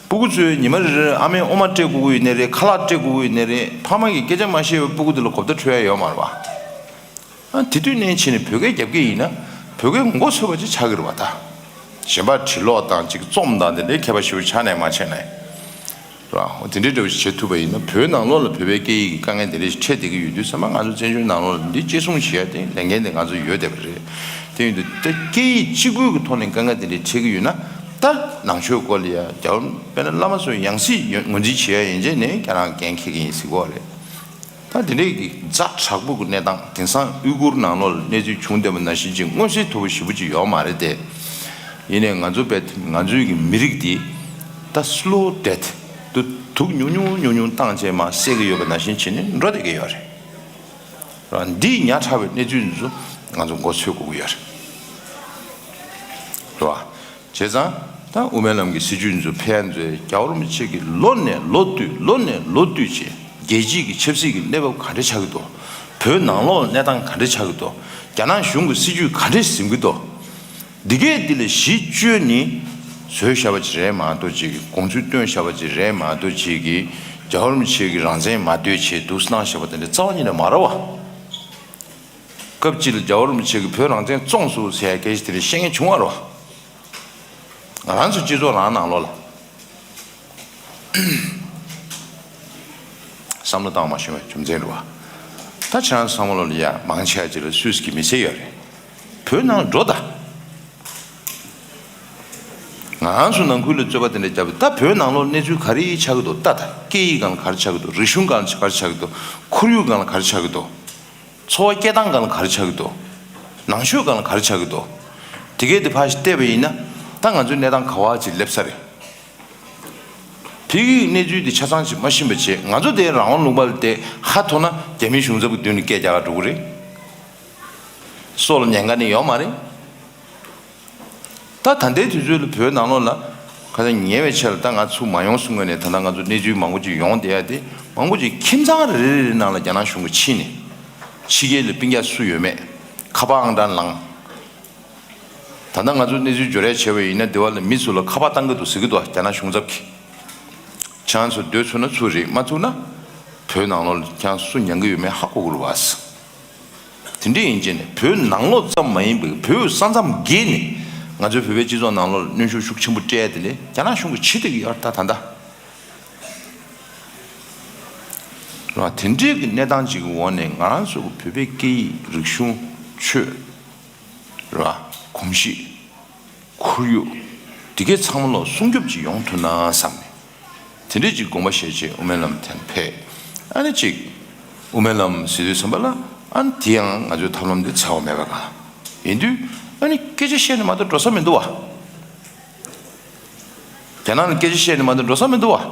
སྤུ་གུ་ཚོས་ཉི་མ་རེ་རེར་ཨ་མའི་འོ་མ་སྤྲད་དགོས་ཀྱི་ཡོད་ནའི་རེད། ཁ་ལག་སྤྲད་དགོས་ཀྱི་ཡོད་ནའི་རེད། ཕ་མ་གིས་སྐད་ཆ་མ་བཤད་པའི་སྤུ་གུ་དེ་ལ་གོ་བརྡ་འཕྲོད་ཡ་ཡོད་མ་རེད་བ། ཨ་དེ་དུས་ནས་ཕྱིན་ནས་བོད་སྐད་རྒྱབ་ཀྱི་ཡིན་ན་བོད་སྐད་མགོ་ཚོས་པ་ཅིག་ཆགས་ཀྱི་རེད་བ་ད། གཞན་པ་བྲི་ཀློག་དང་ཅིག་རྩོམ་དང་དེ་འདྲའི་མཁས་པ་ཞེ་པོ་ཆགས་ནས་མ་བྱས་ནའི། རེད་བ། དེ་འདྲའི་འདྲ་བོ་ཞིག་བྱེད་ཐུབ་པ་ཡིན་ན་བོད་ནང་ལོགས་ལ་བོད་པའི་སྐད་ཡིག་གི་དཀའ་ངལ་དེ་འདྲ་ཞིག་འཕྲད་བསྡད་ཀྱི་ཡོད་དུས་ཙམ་པ་ང་ཚོ་བཙན་བྱོལ་ནང་ལོགས་ལ་འདི་གཅེས་སྲུང་བྱེད་ཡ་དེ་ལས་འགན་དེ་ང་ཚོ་ཡོད་བསྡད་པ་རེད། དེ་ཡིན་དུས་ད་སྐད་ཡིག་གཅིག་པུའི་གི་ཐོག་ནས་དཀའ་ངལ་དེ་འདྲ་འཕྲད་ཀྱི་ཡོད་ན་ད་ནང་ཆོས་སྐོར་ལ་ཡ་རྒྱལ་བ་དཔེར་ན་བླ་མ་ཚོ་ཡང་སྲིད་ངོས་འཛིན་བྱེད་ཡ་ཡན་ཆད་ནས་ཁྱེད་རང་འགན་འཁྱེར་གྱི་ཡིན་ཟེར་གྱི་ཡོད་རེད། ད་དེ་འདྲའི་གི་ཛ་དྲག་པོ་གི་གནས་སྟངས་དེང་སང་ཨུ་གུར་ནང་ལོགས་ལ་གནས་ཚུལ་བྱུང་བསྡད་པ་ནང་བཞིན་ཅིག་མངོན་གསལ་དོད་པོ་ཞེ་པོ་ཅིག་ཡོད་མ་རེད་དེ། ཡིན་ནའི་ང་ཚོ་བས་ང་ཚོའི་གི་མི་རིགས་འདི་ད་slow death དུ་དུག་ཉུང་ཉུང་ཉུང་ཉུང་བཏང་བྱས་མ་བསད་གི་ཡོད་པ་ནང་བཞིན་བྱས་ནས་འགྲོ་བསྡད་ཀྱི་ཡོད་རེད། རང་འདི་ཉག་ཕྲ་བའི་གནས་ཚུལ་འདི་ཚོ་ང་ཚོ་མགོ་ཚོས་དགོས་ཀྱི་ཡོད་རེད། རེད་བ། བྱས་ཙང་ད་དབུ་མའི་ལམ་གྱི་སྲིད་བྱུས་འདི་ཚོ་ཕན་ཚུན་རྒྱལ་བ་རིན་པོ་ཆེ་གིས་ལོ་ནས་ལོ་བསྟུད་ལོ་ནས་ལོ་བསྟུད་ཅིག་རྒྱལ་སྤྱིའི་གི་ཆབ་སྲིད་ཀྱི་གནས་བབ་ག་འདྲ་ཆགས་ཀྱི་འདུག་བོད་ནང་ལོགས་གནས་སྟངས་ག་འདྲ་ཆགས་ཀྱི་འདུག་རྒྱ་ནག་གཞུང་གི་སྲིད་བྱུས་ག་འདྲ་འཛིན་གྱི་འདུག་འདི་གས་འདི་ལ་གཞི་བཅོལ་ནས་བཟོས་བཞག་པ་ཅིག་རེད་མ་གཏོགས་ཅིག་གི་དགོངས་ཚུལ་བཏོན་བཞག་པ་ཅིག་རེད་མ་གཏོགས་ཅིག་གི་རྒྱལ་བ་རིན་པོ་ཆེ་གི་རང་བཙན་མ་འདོད་ཅེས་འདུག་སེ་གནང་བཞག་པ་དེ་འདྲ་རྩ་བ་ཉིད་ནས་མ་རེད་བ། སྐབས་གཅིག་ལ་རྒྱལ་བ་རིན་པོ་ཆེ་གིས་བོད་རང་བཙན་བཙོངས་སོང་ཟེར་ཡ་སྐད་ཆ་དེ་འདྲ་བཤད་མཁན་བྱུང་བ་རེད་བ། ང་རང་ཚོ་སྤྱི་ཚོགས་རང་ནང་ལོགས་ལ། བསམ་བློ་བཏང་མ་ཤེས་པའི་རྒྱུ་མཚན་རེད་བ། ད་ཁྱེད་རང་ཚོ་བསམ་བློ་ལ་ཡ་མང་ཆེ་བ་ཅིག་ལ་སུས་ཀྱི་མི་ཚེ་ཡོད་རེད། བོད་ནང་ལ་འགྲོ་ད། ང་རང་ཚོ་ནང་ཁུལ་ལ་རྩོད་པ་དེ་འདྲ་བརྒྱབ་ད་བོད་ནང་ལོགས་གནས་ཚུལ་ག་རེ་ཆགས་ཀྱི་འདུག་ད་ད་སྐད་ཡིག་སྒང་ལ་ག་རེ་ཆགས་ཀྱི་འདུག་རིག་གཞུང་སྒང་ལ་ག་རེ་ཆགས་ཀྱི་འདུག་ཁོར་ཡུག་སྒང་ལ་ག་རེ་ཆགས་ཀྱི་འདུག་འཚོ་བ་སྐྱེལ་སྟངས་སྒང་ལ་ག་རེ་ཆགས་ཀྱི་འདུག་ནང་ཆོས་སྒང་ལ་ག་རེ་ཆགས་ཀྱི་འདུག་དེ་གས་དེ་ཕར་ཞིག་བལྟས་པ་ཡིན་ན་ད་ང་ཚོའི་གནས་སྟངས་ག་བ་ཅིག་སླེབས་ས་རེད། ཕ་གིའི་གནས་ཚུལ་དེ་ཆ་ཚང་ཅིག་མ་ཤེས་པ་བྱས་ང་ཚོ་དེ་རང་དབང་ལུང་པ་ལ་བལྟས་ཧ་ཐོ་ན་རྒྱ་མི་གཞུང་ཚབ་ཀྱི་མདུན་ལ་སྐད་རྒྱག་ག་འགྲོ་གི་རེད། སྲོག་ལ་ཉེན་ཁ་ནི་ཡོད་མ་རེད། ད་ད་ལྟའི་དུས་ཚོད་ལ་བོད་ནང་ལོགས་ལ་ཁ་སང་ཉེ་བའི་ཆར་ད་ང་ཚུར་མ་ཡོང་གསུང་གི་ནས་ད་ལྟ་ང་ཚོ་གནས་ཚུལ་མང་པོ་ཅིག་ཡོང་བསྡད་ཡ་དེ་མང་པོ་ཅིག་ཁྱིམ་ཚང་རེ་རེ་རེ་ནང་ལ་རྒྱ་ནག་གཞུང་གིས་ཕྱིན་ནས་ཕྱི་རྒྱལ་ལ་སྤུན་ཀྱག་སུ་ཡོད་མེད་ཁ་པར་ཨང་གྲངས་བླངས། ད་ལྟ་ང་ཚོ་གནས་ཚུལ་འབྱོར་ཡ་བྱས་པ་ཡིན་ན་དེ་བ་ལ་མི་ཚོ་ལ་ཁ་པར་བཏང་གི་འདུག་ཟེར་གི་འདུག་རྒྱ་ནག་གཞུང་ཚབ་ཀྱིས། ཁྱེད་རང་ཚོ་སྡོད་ཚུགས་ན་ཚུགས་རེད་མ་ཚུགས་ན་བོད་ནང་ལོགས་ལ་ཁྱེད་རང་སུ་ཉན་གི་ཡོད་མེད་ཧ་གོ་གི་རེད་བ། དེ་འདྲ་ཡིན་ཅེ་ནས་བོད་ནང་ལོགས་ཙམ་མ་ཡིན་པའི་བོད་ས་མཚམས་བརྒལ་ནས་ང་ཚོའི་བོད་པའི་སྤྱི་ཚོགས་ནང་ལོགས་ལ་གནོན་ཤུགས་ཤུགས་ཆེན་པོ་སྤྲད་ཡ་དེ་ལས་རྒྱ་ནག་གཞུང་གིས་བྱེད་བསྡད་ཀྱི་ཡོད་རེད་ད་ད་ལྟ། རེད་བ། དེ་འདྲའི་གི་གནས་སྟངས་ཅིག་གི་འོག་ནས་ང་རང་ཚོ་གི་བོད་པའི་སྐད་ཡིག་རིག་གཞུང་ཆོས། རེད་བ། གོམས་གཤིས། ཁོར་ཡུག་འདི་གའི་ཚང་མ་ལོག་སྲུང་སྐྱོབ་ཅིག་ཡོང་ཐུབ་ན་བསམ་ནས། དེ་འདྲའི་ཅིག་དགོངས་པ་བཞེས་བྱས་དབུ་མའི་ལམ་དེ་ཕེབས། ཨ་ནི་ཅིག་དབུ་མའི་ལམ་ཟེར་དུས་ཙམ་པ་ལ་ཨ་ནི་དེ་ཡང་ང་ཚོའི་ཐབས་ལམ་དེ་འཚེ་བ་མེད་པ་གང་ཡིན་དུས་ཨ་ནི་སྐད་ཆ་བཤད་ནས་མ་གཏོགས་འགྲོ་ས་མི་འདུག་བ། རྒྱ་ནག་ལ་སྐད་ཆ་བཤད་ནས་མ་གཏོགས་འགྲོ་ས་མི་འདུག་བ།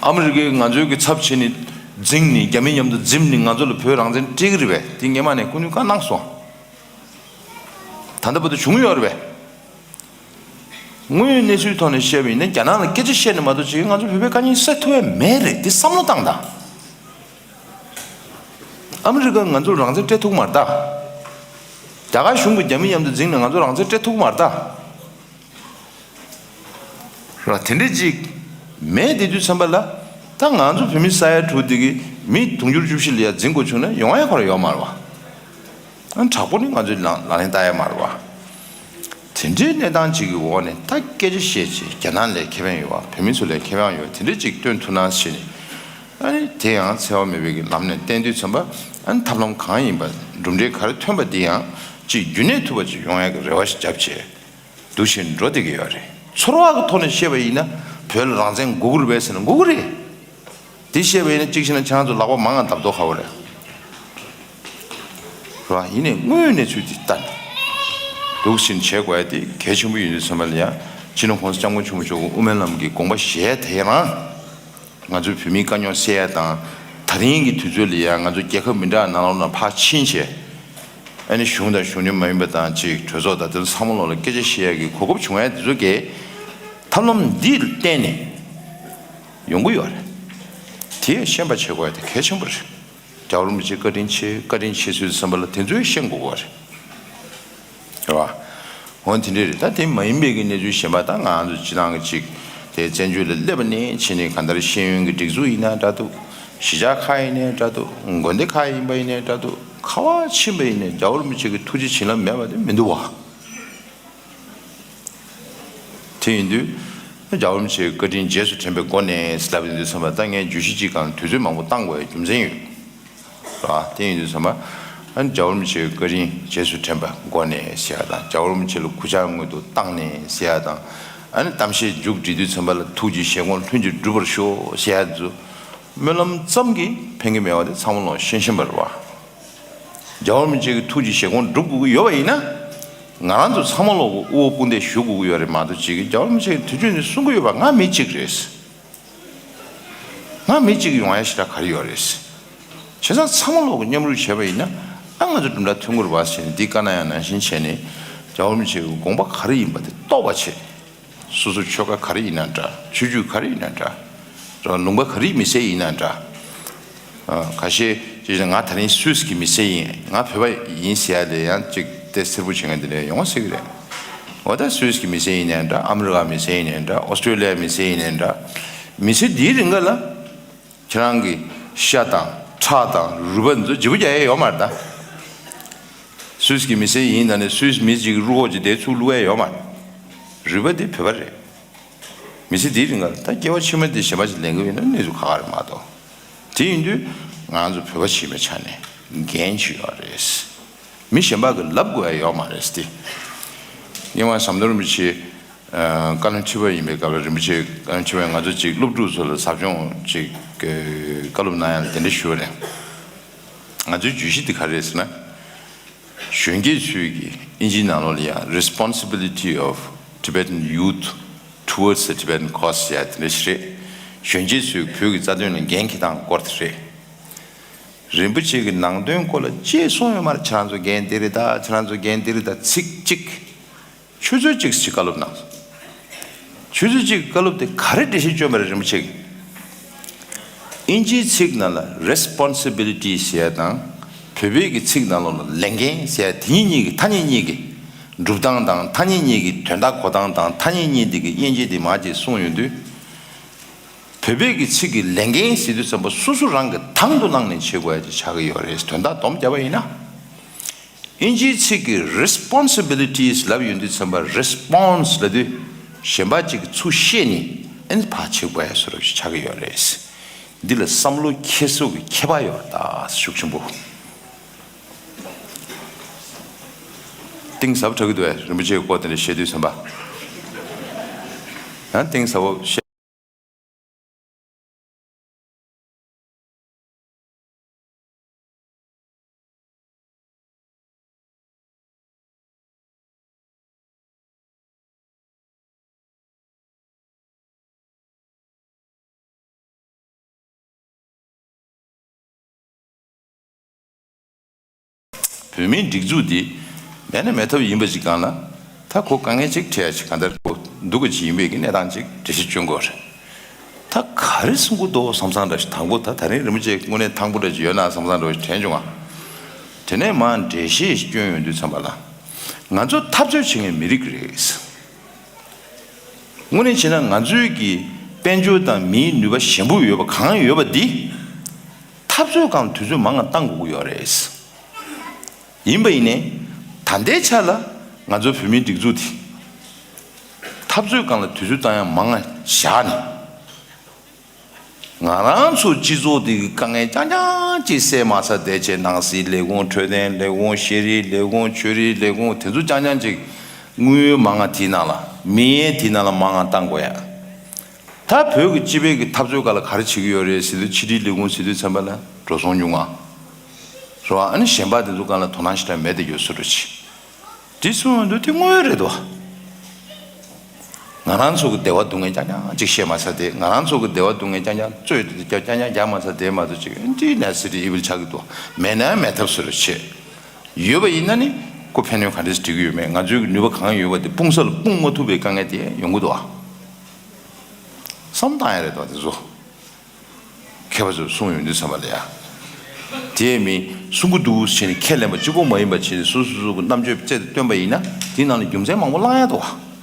ཨ་མི་རི་ཀས་ང་ཚོའི་གི་ཚབ་བྱས་ནས་འཛིང་ནས་རྒྱ་མི་མཉམ་དུ་འཛིམ་ནས་ང་ཚོ་ལ་བོད་རང་བཙན་སྤྲད་ཀྱི་རེད་པས། དེ་སྔས་མ་ནས་སྐུ་ཉིད་བཀའ་གནང་སོང་། ད་ལྟ་བར་དུ་བྱུང་ཡོད་རེད་པས། དངོས་ཡོད་གནས་ཚུལ་ཐོག་ནས་བཤད་པ་ཡིན་ན་རྒྱ་ནག་ལ་སྐད་ཆ་བཤད་ནས་མ་གཏོགས་ཅིག་ང་ཚོ་བོད་པའི་དཀའ་རྙིང་སེལ་ཐུབ་ཡ་མེད་རེད། དེ་བསམ་བློ་བཏང་དང་། ཨ་མི་རི་ཀ་ང་ཚོར་རང་བཙན་སྤྲད་ཐུབ་ཀྱི་མ་རེད་ད། རྒྱ་གར་གཞུང་གིས་རྒྱ་མི་མཉམ་དུ་འཛིང་ནས་ང་ཚོར་རང་བཙན་སྤྲད་ཐུབ་ཀྱི་མ་རེད་ད། ར་དེ་འདྲ་ཅིག་མེད་དེ་དུས་ཙམ་པ་ལ། ད་ང་ཚོ་བོད་མི་ས་ཡ་དྲུག་འདི་གི་མི་དུང་ཕྱུར་བཅུ་བཞི་ལ་ཡ་འཛིན་དགོས་བྱུང་ན་ཡོང་ཡ་ཁོ་རང་ཡོད་མ་རེད་བ། ཨ་དྲག་པོ་ནི་ང་ཚོའི་ལག་ལག་ལེན་བསྟར་ཡ་མ་རེད་བ། དེ་འདྲའི་གནས་སྟངས་ཅིག་གི་འོག་ནས་ད་སྐད་ཆ་བཤད་ཅིག་རྒྱ་ནག་ལ་ཁེ་ཕན་ཡོད་བ། བོད་མི་ཚོ་ལ་ཁེ་ཕན་ཡོད་བ། དེ་འདྲ་ཅིག་སྟོན་ཐུབ་ན་ཟེར་ནས། ཨ་ནི་དེ་ཡང་འཚེ་བ་མེད་པའི་གི་ལམ་ནས་བསྟན་དུས་ཙམ་པ། ཨ་ནི་ཐབས་ལམ་གང་ཡིན་པ། གྲུབ་འབྲས་ག་རེ་ཐོན་པ་དེ་ཡང་ཅིག་རྒྱུན་གནས་ཐུབ་པ་ཅིག་ཡོང་ཡ་གི་རེ་བ་ཞིག་བརྒྱབ་བྱས། འདུག་བཞིན་འགྲོ་བསྡད་ཀྱི་ཡོད་རེད། ཚོར་བ་གི་ཐོག་ནས་བཤད་པ་ཡིན་ན་བོད་ལ་རང་བཙན་དགོས་ཀྱི་རེད་པས་ཟེར་ན་དགོས་ཀྱི་རེད། དེ་བཤད་པ་ཡིན་ན་གཅིག་བྱས་ན་ཁྱེད་རང་ཚོ་ལག་པ་མང་ང་བརྡབ་མདོག་ཁ་པོ་རེད། རེད་བ། ཡིན་ནའི་དངོས་ཡོད་གནས་ཚུལ་དེ་ལྟ་ནས་འདུག་བཞིན་བྱེད་དགོས་ཡ་དེ་གལ་ཆེན་པོ་ཡིན་དུས་ཙམ་པ་ལ་ཡང་སྤྱི་ནོར་༸གོང་ས་༸སྐྱབས་མགོན་ཆེན་པོ་མཆོག་གི་དབུ་མའི་ལམ་གྱི་དགོངས་པ་བཞེས་དེ་རང་། ང་ཚོའི་བོད་མིའི་དཀའ་རྙོག་སེལ་ཡ་དང་། ད་རིང་གི་དུས་ཚོད་ལ་ཡང་ང་ཚོ་རྒྱལ་ཁབ་མི་འདྲ་ནང་ལོགས་ནང་ཕར་ཕྱིན་བྱས། ཨ་ནི་གཞུང་དང་གཞུང་འབྲེལ་མ་ཡིན་པ་དང་ཅིག་གྲོས་ཚོགས་དང་དེ་ཚོ་ཚང་མ་ལོགས་ལ་སྐད་ཆ་བཤད་ཡ་གི་གོ་སྐབས་བྱུང་ཡ་དེ་ཚོ་གས་ཐབས་ལམ་འདི་ལ་བརྟེན་ནས་ཡོང་གི་ཡོད་རེད། དེ་ཤེས་པ་བྱེད་དགོས་ཡ་དེ་གལ་ཆེན་པོ་རེད། རྒྱལ་བ་རིན་པོ་ཆེ་བཀའ་དྲིན་ཆེ། བཀའ་དྲིན་ཆེ་ཚུལ་བསམ་པ་ལ་དེ་ཚོས་ཤེས་དགོས་པ་རེད། རེད་བ། འོ་དེ་འདྲས་རེད། ད་དེ་མ་ཡིན་པའི་གི་གནས་ཚུལ་གཞན་པ་ད་ང་ཚོ་སྤྱི་བཏང་གི་ཅིག་དེ་བཙན་བྱོལ་ལ་སླེབས་པ་ནས་བྱས་ནས་གང་ལྟར་ཤེས་ཡོན་གྱི་སྒྲིག་འཛུགས་ཡིན་ན་འདྲ་འདུག་གཞིས་ཆགས་ཁག་ཡིན་ནའི་འདྲ་འདུག་དགོན་སྡེ་ཁག་ཡིན་པ་ཡིན་ནའི་འདྲ་འདུག་ག་པར་ཕྱིན་པ་ཡིན་ནའི་རྒྱལ་བ་རིན་པོ་ཆེ་གི་ཐུགས་རྗེ་བྱིན་རླབས་མེད་པ་དེ་མི་འདུག་བ། དེ་ཡིན་དུས། རྒྱལ་བ་རིན་པོ་ཆེའི་བཀའ་དྲིན་རྗེས་སུ་དྲན་པའི་སྒོ་ནས་ལབ་ཡོང་དུས་ཙམ་པ་ད་ངས་བརྗོད་གཞི་གཅིག་སྒང་དུས་ཚོད་མང་པོ་བཏང་དགོས་ཡ་རྒྱུ་མཚན་ཡོད། རེད་བ། དེ་ཡིན་དུས་ཙམ་པ། ཨ་ནི་རྒྱལ་བ་རིན་པོ་ཆེའི་བཀའ་དྲིན་རྗེས་སུ་དྲན་པའི་སྒོ་ནས་ཟེར་ཡ་དང་རྒྱལ་བ་རིན་པོ་ཆེ་ལ་གུས་ཕྱག་སྔོན་དུ་བཏང་ནས་ཟེར་ཡ་དང་། ཨ་ནི་གཏམ་བཤད་མཇུག་སྒྲིལ་དུས་ཙམ་པ་ལ་ཐུགས་ཀྱི་བཞེད་དགོངས་ལྷུན་གྱིས་གྲུབ་པར་ཤོག་ཟེར་ཡ་ཚོ། སྨོན་ལམ་ཙམ་གྱིས་ཕན་གྱི་མེད་པ་དེ་ཚང་མ་ལོག་ཤེས་བཞིན་པ་རེད་བ། རྒྱལ་བ་རིན་པོ་ཆེ་གི་ཐུགས་ཀྱི་བཞེད་དགོངས་སྒྲུབ་དགོས་ཀྱི་ཡོད་པ་ཡིན་ན། ང་རང་ཚོ་ཚང་མ་ལོག་གི་དབུ་བ་དཔུང་འདེགས་ཞུ་དགོས་ཀྱི་ཡོད་རེད་མ་གཏོགས་ཅིག་གིས་རྒྱལ་བ་རིན་པོ་ཆེ་གི་དུས་ཚོད་ནས་གསུང་གི་ཡོད་པ་ང་མི་གཅིག་རེད། ང་མི་གཅིག་ཡོང་ཡ་ཞེ་དྲག་ག་རེ་ཡོད་རེད། བྱས་ཙང་ཚང་མ་ལོག་གི་མཉམ་རུབ་བྱས་པ་ཡིན་ན་ཨ་ང་ཚོ་གྲུབ་མཐའ་མཐུན་དགོས་རེད་བ་ཟེར་ནས་འདི་བཀའ་གནང་ཡ་ནང་བཞིན་བྱས་ནས་རྒྱལ་བ་རིན་པོ་ཆེ་གི་དགོངས་པ་ག་རེ་ཡིན་པ་དེ་རྟོགས་པ་བྱེད། སོ་སོ་ཆོལ་ཁ་ག་རེ་ཡིན་ན་འདྲ། ཆོས་བརྒྱུད་ག་རེ་ཡིན་ན་འདྲ། རང་ལུང་པ་ག་རེའི་མི་སེར་ཡིན་ན་འདྲ། ཨ། ཁ་ཤས་ཅིག་ང་ད་རིང་སུད་སི་གི་མི་སེར་ཡིན། ང་བོད་པ་ཡིན་ཟེར་ཡ་དེ་ཡང་ཅིག་དེ་སེར་པོ་བྱེད་མཁན་དེ་འདྲ་ཡོང་སྲིད་ཀྱི་རེད། འོ་ད་སུད་སི་གི་མི་སེར་ཡིན་ནའི་འདྲ། ཨ་མི་རི་ཀ་མི་སེར་ཡིན་ནའི་འདྲ། ཨོ་སི་ཀྲོ་ལི་ཡ་མི་སེར་ཡིན་ནའི་འདྲ། མི་ཚེ་འདིའི་རིང་ག་ལ། ཁྱེད་རང་གི་ཤ་དང་ཁྲག་དང་རུས་པ་འདི་ཚོ་བརྗེ་པོ་རྒྱག་ཡས་ཡོད་མ་རེད་ད། སུད་སི་གི་མི་སེར་ཡིན་ད་ནས་སུད་སི་མི་གཅིག་གི་རུས་ཁོག་ཅིག་དེ་ཚུར་བླུག་ཡས་ཡོད་མ་རེད། རུས་པ་དེ་བོད་པ་རེད། མི་ཚེ་འདིའི་རིང་ལ་ད་སྐྱེ་བ་ཕྱི་མ་འདི་གཞན་པ་ཞིག་ལེན་གི་ཡོད་ན་གནས་ཚུལ་ཁག་ཁག་རེད་མ་གཏོགས། དེ་ཡིན་དུས་ང་ཚོ་བོད་པ་ཞིག་ཡིན་པའི་ཆ་ནས་འགན་ཅིག་ཡོད་རེད། མི་གཞན་པ་གིས་ལབ་དགོས་ཡ་ཡོད་མ་རེད་དེ། རྙིང་མ་ཟམ་གདོང་རིན་པོ་ཆེ། ཨ། བཀའ་བློན་ཁྲི་པ་ཡིན་པའི་སྐབས་ལ་རིན་པོ་ཆེ་བཀའ་བློན་ཁྲི་པས་ང་ཚོ་ཅིག་སློབ་ཕྲུག་ཚོ་ལ་ཟབ་སྦྱོང་ཅིག་བཀའ་སློབ་གནང་ཡ་ལ་དེ་འདྲ་ཞུ་བ་རེད། ང་ཚོའི་བརྗོད་གཞི་འདི་ག་རེ་རེད་ཟེར་ན། གཞོན་སྐྱེས་ཚོས་ཀྱི་ཨིན་ཇིའི་ནང་ལོགས་ལ་ཡང་Responsibility of Tibetan Youth Towards the Tibetan Cause ཟེར་ཡ་དེ་འདྲ་ཞིག་རེད། གཞོན་སྐྱེས་ཚོས་བོད་ཀྱི་རྩ་དོན་ལ་འགན་འཁྱེར་སྟངས་སྐོར་དེ་རེད། རིན་པོ་ཆེ་གི་ནང་དོན་སྐོར་ལ་ཅི་གསུངས་ཡོད་མ་རེད། ཁྱེད་རང་ཚོ་འགན་འདི་རེད་ད། ཁྱེད་རང་ཚོ་འགན་འདི་རེད་ད། ཚིག་གཅིག་ཆུ་ཚོད་གཅིག་ཅིག་བཀའ་སློབ་གནང་། ཆུ་ཚོད་གཅིག་བཀའ་སློབ་དེ་ག་རེ་འགྲེལ་བཤད་བསྐྱོན་པ་རེད་རིན་པོ་ཆེ་གིས། ཨིན་ཇིའི་ཚིག་ནང་ལ་Responsibility ཟེར་ཡ་དང་། བོད་པའི་གི་ཚིག་ནང་ལོགས་ལ་ལས་འགན་ཟེར་ཡ་དེ་གཉིས་གཉིས་ཀྱི་ཐ་སྙད་གཉིས་ཀྱི་སྒྲུབ་སྟངས་དང་ཐ་སྙད་གཉིས་ཀྱི་དོན་དག་གོ་སྟངས་དང་ཐ་སྙད་གཉིས་དེ་གི་དབྱེ་འབྱེད་དེ་མར་ཅིག་གསུངས་ཡོང་དུས། བོད་པའི་གི་ཚིག་གི་ལས་འགན་ཟེར་དུས་ཙམ་པ་སོ་སོ་རང་གི་དང་དུ་བླངས་ནས་བྱེད་དགོས་ཡ་ཅིག་ཆགས་ཀྱི་ཡོད་རེད། དོན་དག་སྡོམ་བརྒྱབ་པ་ཡིན་ན། ཨིན་ཇིའི་ཚིག་གི་Responsibilities ལབ་ཡོང་དུས་ཙམ་པ་Response ལབ་དུས་གཞན་པ་ཅིག་གིས་ཚུར་བཤད་ནས་ཨེ་ནི་ཕར་བྱེད་དགོས་ཡ་བཟོ་འདྲ་ཞིག་ཆགས་ཀྱི་ཡོད་རེད། འདི་ལ་བསམ་བློ་འཁྱེར་སོ་གི་ཁྱད་པར་ཡོད་རེད་ད། ཤུགས་ཆེན་པོ། གཏིང་ཟབ་དྲགས་ཀྱི་འདུག་བས། རིན་པོ་ཆེའི་སྐོར་དེ་འདྲ་བཤད་དུས་ཙམ་པ། ཡང་གཏིང་ཟབ་པོ་བཤད། བོད་མིའི་སྒྲིག་འཛུགས་འདི་མེད་ན་མེད་ཐབས་ཡིན་པ་ཞིག་སྒང་ལ། ད་གོ་དཀའ་ངལ་ཅིག་འཕྲད་ཡ་ཅིག་གང་ལྟར་གོ་སྡུག་ག་ཅིག་ཡིན་པའི་གི་གནས་སྟངས་ཅིག་འགྲེལ་བཤད་བསྐྱོན་དགོས་རེད། ད་ག་རེ་གསུང་གི་འདུག་བསམ་བསམ་འདྲ་ཞིག་དང་པོ་ད་ད་རིང་རིན་པོ་ཆེ་དངོས་གནས་ཐང་པོ་འདྲ་ཅིག་ཡོད་ན་བསམ་བསམ་འདྲ་ཞིག་དྲན་བྱུང་ང་། དེ་ནས་མར་འགྲེལ་བཤད་ཞིག་བསྐྱོན་ཡོང་དུས་ཙམ་པ་ལ། ང་ཚོ་འཐབ་རྩོད་བྱེད་མཁན་མི་རིགས་རེད། དངོས་གནས་བྱས་ན་ང་ཚོའི་གི་ དཔལ་འབྱོར་དང་མིའི་ནུས་པ་ཞན་པོ་ཡོད་པ་གང་ཡོད་པ་འདི། འཐབ་རྩོད་སྒང་དུས་ཚོད་མང་ང་བཏང་དགོས་ཀྱི་ཡོད་རེད། ཡིན་པ་ཡིན་ནའི། ད་ལྟའི་ཆ་ལ་ང་ཚོ་བོད་མིའི་སྒྲིག་འཛུགས་འདི། འཐབ་རྩོད་སྒང་ལ་དུས་ཚོད་བཏང་ཡ་མང་ང་བཞག་ནས། ང་རང་ཚོ་སྤྱི་ཚོགས་འདི་གི་དཀའ་ངལ་རྐྱང་རྐྱང་ཅིག་སེལ་མ་ཚར་བསྡད་བྱས། ནང་སྲིད་ལས་ཁུངས། འཕྲོད་བསྟེན་ལས་ཁུངས། ཤེས་རིག་ལས་ཁུངས། ཆོས་རིག་ལས་ཁུངས། དེ་ཚོ་རྐྱང་རྐྱང་ཅིག་དངུལ་མང་ང་དེའི་ནང་ལ། མི་ཡན་དེའི་ནང་ལ་མང་ང་བཏང་དགོས་ཡ། ད་བོད་ཀྱི་སྤྱི་པའི་གི་འཐབ་རྩོད་སྒང་ལ་ག་རེ་བྱེད་ཀྱི་ཡོད་རེད་ཟེར་དུས། ཕྱི་དྲིལ་ལས་ཁུངས་ཟེར་དུས་ཙམ་པ་ལ་འགྲོ་སོང་ཉུང་ང་། རེད་བ། ཨ་ནི་གཞན་པ་དེ་ཚོ་སྒང་ལ་དོ་སྣང་ཞེ་དྲག་མེད་དེ་ཡོད་བཟོ་འདྲ་ཅིག། དེ་གསུངས་ཡོང་དུས་དེ་དངོས་ཡོད་རེད་དོ། ང་རང་ཚོ་གི་བདེ་བ་སྡུག་བསྔལ་རྐྱང་རྐྱང་ཅིག་བཤད་མ་ཚར་དེ། ང་རང་ཚོ་གི་བདེ་བ་སྡུག་བསྔལ་རྐྱང་རྐྱང་རྩོད་དེ་རྐྱང་རྐྱང་རྒྱག་མ་ཚར་དེ་མ་གཏོགས་ཅིག་འདི་ནས་སི་ཏི་ཨི་བིལ་ཆགས་ཀྱི་འདུག། མེད་ན་མེད་ཐབས་བཟོ་འདྲ་བྱེད། ཡོད་པ་ཡིན་ན་ནི་ཁོ་ཕན་གནོད་ག་འདྲས་སེ་འགྲིག་གི་ཡོད་མེད། ང་ཚོའི་གི་ནུས་པ་གང་ཡོད་པ་དེ་སྤུངས་ས་ལ་སྤུངས་མ་ཐུབ་པའི་དཀའ་ངལ་དེ་ཡོང་གི་འདུག་ཨ། བསམ་བཏང་ཡ་རེད་དོ་དེ་ཚོ། མཁས་པ་ཚོས་གསུངས་ཡོང་དུས་ཙམ་པ་ལ་ཡ། དེ་མིན་གསུང་གི་འདུག་བྱས་ནས་ཁས་ལེན་པ་གཅིག་པོ་མ་ཡིན་པ་བྱས་ནས། སོ་སོ་སོ་གི་རྣམ་དཔྱོད་རྩལ་དུ་བཏོན་པ་ཡིན་ན། དེའི་ནང་ལ་རྒྱུ་མཚན་མང་པོ་བླང་ཡ་འདུག་བ།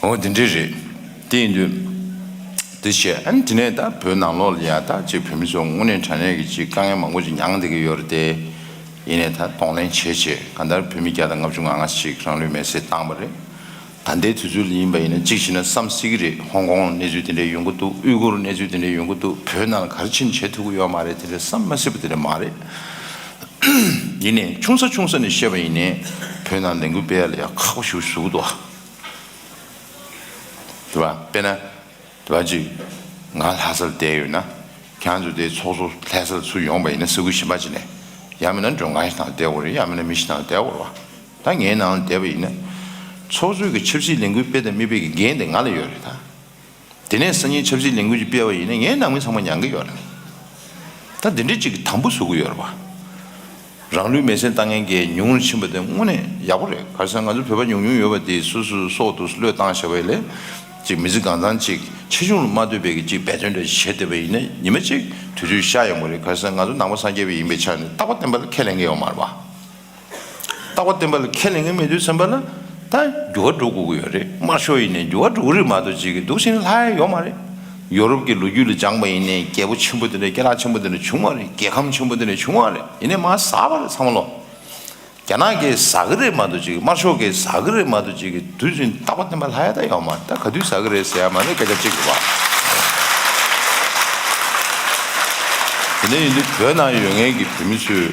འོ་དེ་འདྲས་རེད། དེ་ཡིན་དུས། དེ་བྱས། ཨ་ནི་དེ་ནས་ད་བོད་ནང་ལོགས་ལ་ཡ་ད་ཅིག་བོད་མི་ཚོ་དངོས་གནས་དྲང་གནས་ཀྱི་ཅིག་དཀའ་ངལ་མང་པོ་ཅིག་མྱངས་བསྡད་ཀྱི་ཡོད་རེད་དེ། ཡིན་ནའི་ད་གདོང་ལེན་བྱས་བྱས། གང་ལྟར་བོད་མི་བརྒྱ་དང་ལྔ་བཅུ་ང་ལྔ་ཞིག་རང་ལུས་མེར་སྲེག་བཏང་བ་རེད། ད་ལྟའི་དུས་ཚོད་ལ་ཡིན་པ་ཡིན་ན་གཅིག་བྱས་ན་བསམ་སྲིད་ཀྱི་རེད། ཧོང་ཀོང་གནས་ཚུལ་དེ་འདྲ་ཡོང་གི་འདུག། ཨུའི་གུར་གནས་ཚུལ་དེ་འདྲ་ཡོང་གི་འདུག། བོད་ནང་ལ་ག་རེ་ཕྱིན་བྱེད་ཐུབ་ཀྱི་ཡོད་མ་རེད། དེ་འདྲ་བསམ་མ་སྲིད་པ་དེ་འདྲ་མ་རེད། ཡིན་ནའི་ཆུང་ས་ཆུང་ས་ནས་བཤད་པ་ཡིན་ནའི། བོད་ནང་ལས་འགུལ་སྤེལ་ཡ་ལ་ཡ་ཁག་པོ་ཞེ་པོ་ཞིག་བཟོ་གི་འདུག་ཨ། རེད་པ། དཔེར་ན། དེ་བ་ཅིག་ང་ལྷ་སར་བསྡད་ཡོད་ན། ཁྱེད་ཚོ་དེ་ཚོགས་གཙོ་ལྷ་སར་ཚུར་ཡོང་བ་ཡིན་ན། ས་ཁུལ་གཞན་པ་ཅིག་ནས། ཡང་མིན་ན་མགྲོན་ཁང་ཞིག་ནང་བསྡད་དགོས་རེད། ཡང་མིན་ན་མི་ཞིག་ནང་བསྡད་དགོས་རེད་བ། ད་ངའི་ནང་ལ་བསྡད་པ་ཡིན་ན། ཚོགས་གཙོས་ཀྱི་ཆབ་སྲིད་ལས་འགུལ་སྤེལ་དང་མི་སྤེལ་གྱི་འགན་དེ་ང་ལ་ཡོད་རེད་ད། དེ་ནས་སང་ཉིན་ཆབ་སྲིད་ལས་འགུལ་ཅིག་སྤེལ་བ་ཡིན་ན། ངའི་ནང་མི་ཚང་མ་མྱང་གི་ཡོད་རེད། ད་འདི་འདྲ་ཅིག་གི་དམ་པོ་བཟོ་གི་ཡོད་རེད་བ། རང་ལུས་མེར་སྲེག་བཏང་མཁན་གྱི་ཉུང་རུ་ཕྱིན་པ་དེ་དངོས་གནས་ཡག་པོ་རེད། ག་རེ་ཟེར་ན། ང་ཚོ་བོད་པ་ཉུང་ཉུང་ཡོད་པ་དེ་སོ་སོའི་སྲོག་ཏུ་བློས་བཏང་བྱས་པ་ཡིན་ལས། ཅིག་མི་ཚེ་གང་ཚང་ཅིག་ཆེ་ཆུང་ལ་མ་ལྟོས་པའི་གི་ཅིག་འབད་བརྩོན་འདྲ་བྱེད་བསྡད་པ་ཡིན་ན། ཉི་མ་གཅིག་དུས་ཚོད་ཤར་ཡོང་གི་རེད། ག་རེ་ཟེར་ན། ང་ཚོ་ནང་པ་སངས་རྒྱས་པ་ཡིན་པའི་ཆ་ནས་རྟག་པ་བརྟན་པ་ལ་ཁས་ལེན་གི་ཡོད་མ་རེད་བ། རྟག་པ་བརྟན་པ་ལ་ཁས་ལེན་གི་མེད་དུས་ཙམ་པ་ལ། ད་འགྱུར་བ་འགྲོ་དགོས་ཀྱི་ཡོད་རེད། དམར་ཤོག་ཡིན་ནའི་འགྱུར་བ་འགྲོ་གི་རེད་མ་གཏོགས། ཅིག་གི་འདུག་བྱས་ནས་ལྷག་ཡ་ཡོད་མ་རེད། ཡོ་རོབ་ཀྱི་ལོ་རྒྱུས་ལ་སྦྱངས་པ་ཡིན་ནའི། རྒྱལ་པོ་ཆེན་པོ་དེ་འདྲ། སྐད་གྲགས་ཆེན་པོ་དེ་འདྲ་བྱུང་བ་རེད། རྒྱལ་ཁམས་ཆེན་པོ་དེ་འདྲ་བྱུང་བ་རེད། ཡིན་ནའི་མར་ཟག་པ་རེད་ཚང་མ་ལོ། རྒྱ་ནག་གིས་ཟ་གི་རེད་མ་གཏོགས། ཅིག་དམར་ཤོག་གིས་ཟ་གི་རེད་མ་གཏོགས། ཅིག་གི་དུས་ཚོད་རྟག་པ་བརྟན་པ་ལྷག་ཡ་ད་ཡོད་མ་རེད། ད་ག་དུས་ཟ་གི་རེད་ཟེར་ཡ་མ་རེད། སྐད་ཆ་གཅིག་རེད་བ། དེ་འདྲ་ཡིན་དུས་བོད་ནང་ཡོད་མཁན་གྱི་བོད་མི་ཚོས་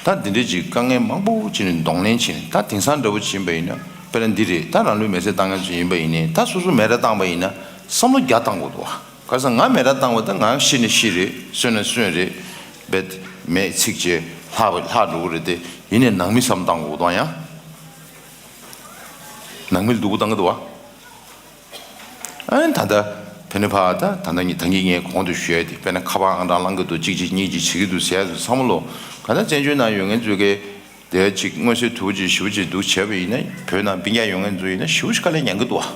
ད་འདི་འདྲ་ཅིག་དཀའ་ངལ་མང་པོ་ཅིག་ནས་གདོང་ལེན་བྱས་ནས། ད་དེང་སང་འདྲ་བོ་ཅིག་ཡིན་པ་ཡིན་ན། དཔེར་ན་འདི་རེད། ད་རང་ལུས་མེར་སྲེག་བཏང་མཁན་ཚོ་ཡིན་པ་ཡིན་ནའི། ད་སོ་སོ་མེ་ར་བཏང་པ་ཡིན་ན་བསམ་བློ་བརྒྱ་བཏང་དགོས་འདུག་བ། ག་རེ་ཟེར་ན། ང་མེ་ར་བཏང་བ་ད་ང་ཤི་ནི་ཤི་རེད། གསོན་ན་གསོན་རེད། རྦད་མེ་འཚིག་བྱས་ལྷག་པ་ལྷག་འགྲོ་གི་རེད་དེ། ཡིན་ནའི་ནང་མི་བསམ་བློ་བཏང་དགོས་འདུག་ཨ། ཡང་ནང་མི་ལ་སྡུག་པོ་བཏང་གི་འདུག་བ། ཨ་ནི་ད་ལྟ་ཕན་ནུས་ཕ་ད་ད་ལྟ་ངས་ད་གིན་ངས་གོང་དུ་ཞུ་ཡ་དེ། དཔེར་ན་ཁ་པར་ཨང་གྲངས་བླང་གི་འདུག། གཅིག་གཅིག་གཉིས་གཅིག་བྱེད་ཀྱི་འདུག་ཟེར་ཡ་ཚོ་ཚང་མ་ལོ། ག་ད་བཙན་བྱོལ་ནང་ཡོད་མཁན་ཚོས་ཀྱི་དེ་ཅིག་མངོན་གསལ་དོད་པོ་ཅིག་ཞེ་པོ་ཅིག་འདུག་བྱས་པ་ཡིན་ན། བོད་ནང་སྤུན་ཀྱག་ཡོད་མཁན་ཚོ་ཡིན་ན་ཞེ་པོ་ཅིག་དཀའ་ལས་མྱངས་ཀྱི་འདུག་བ།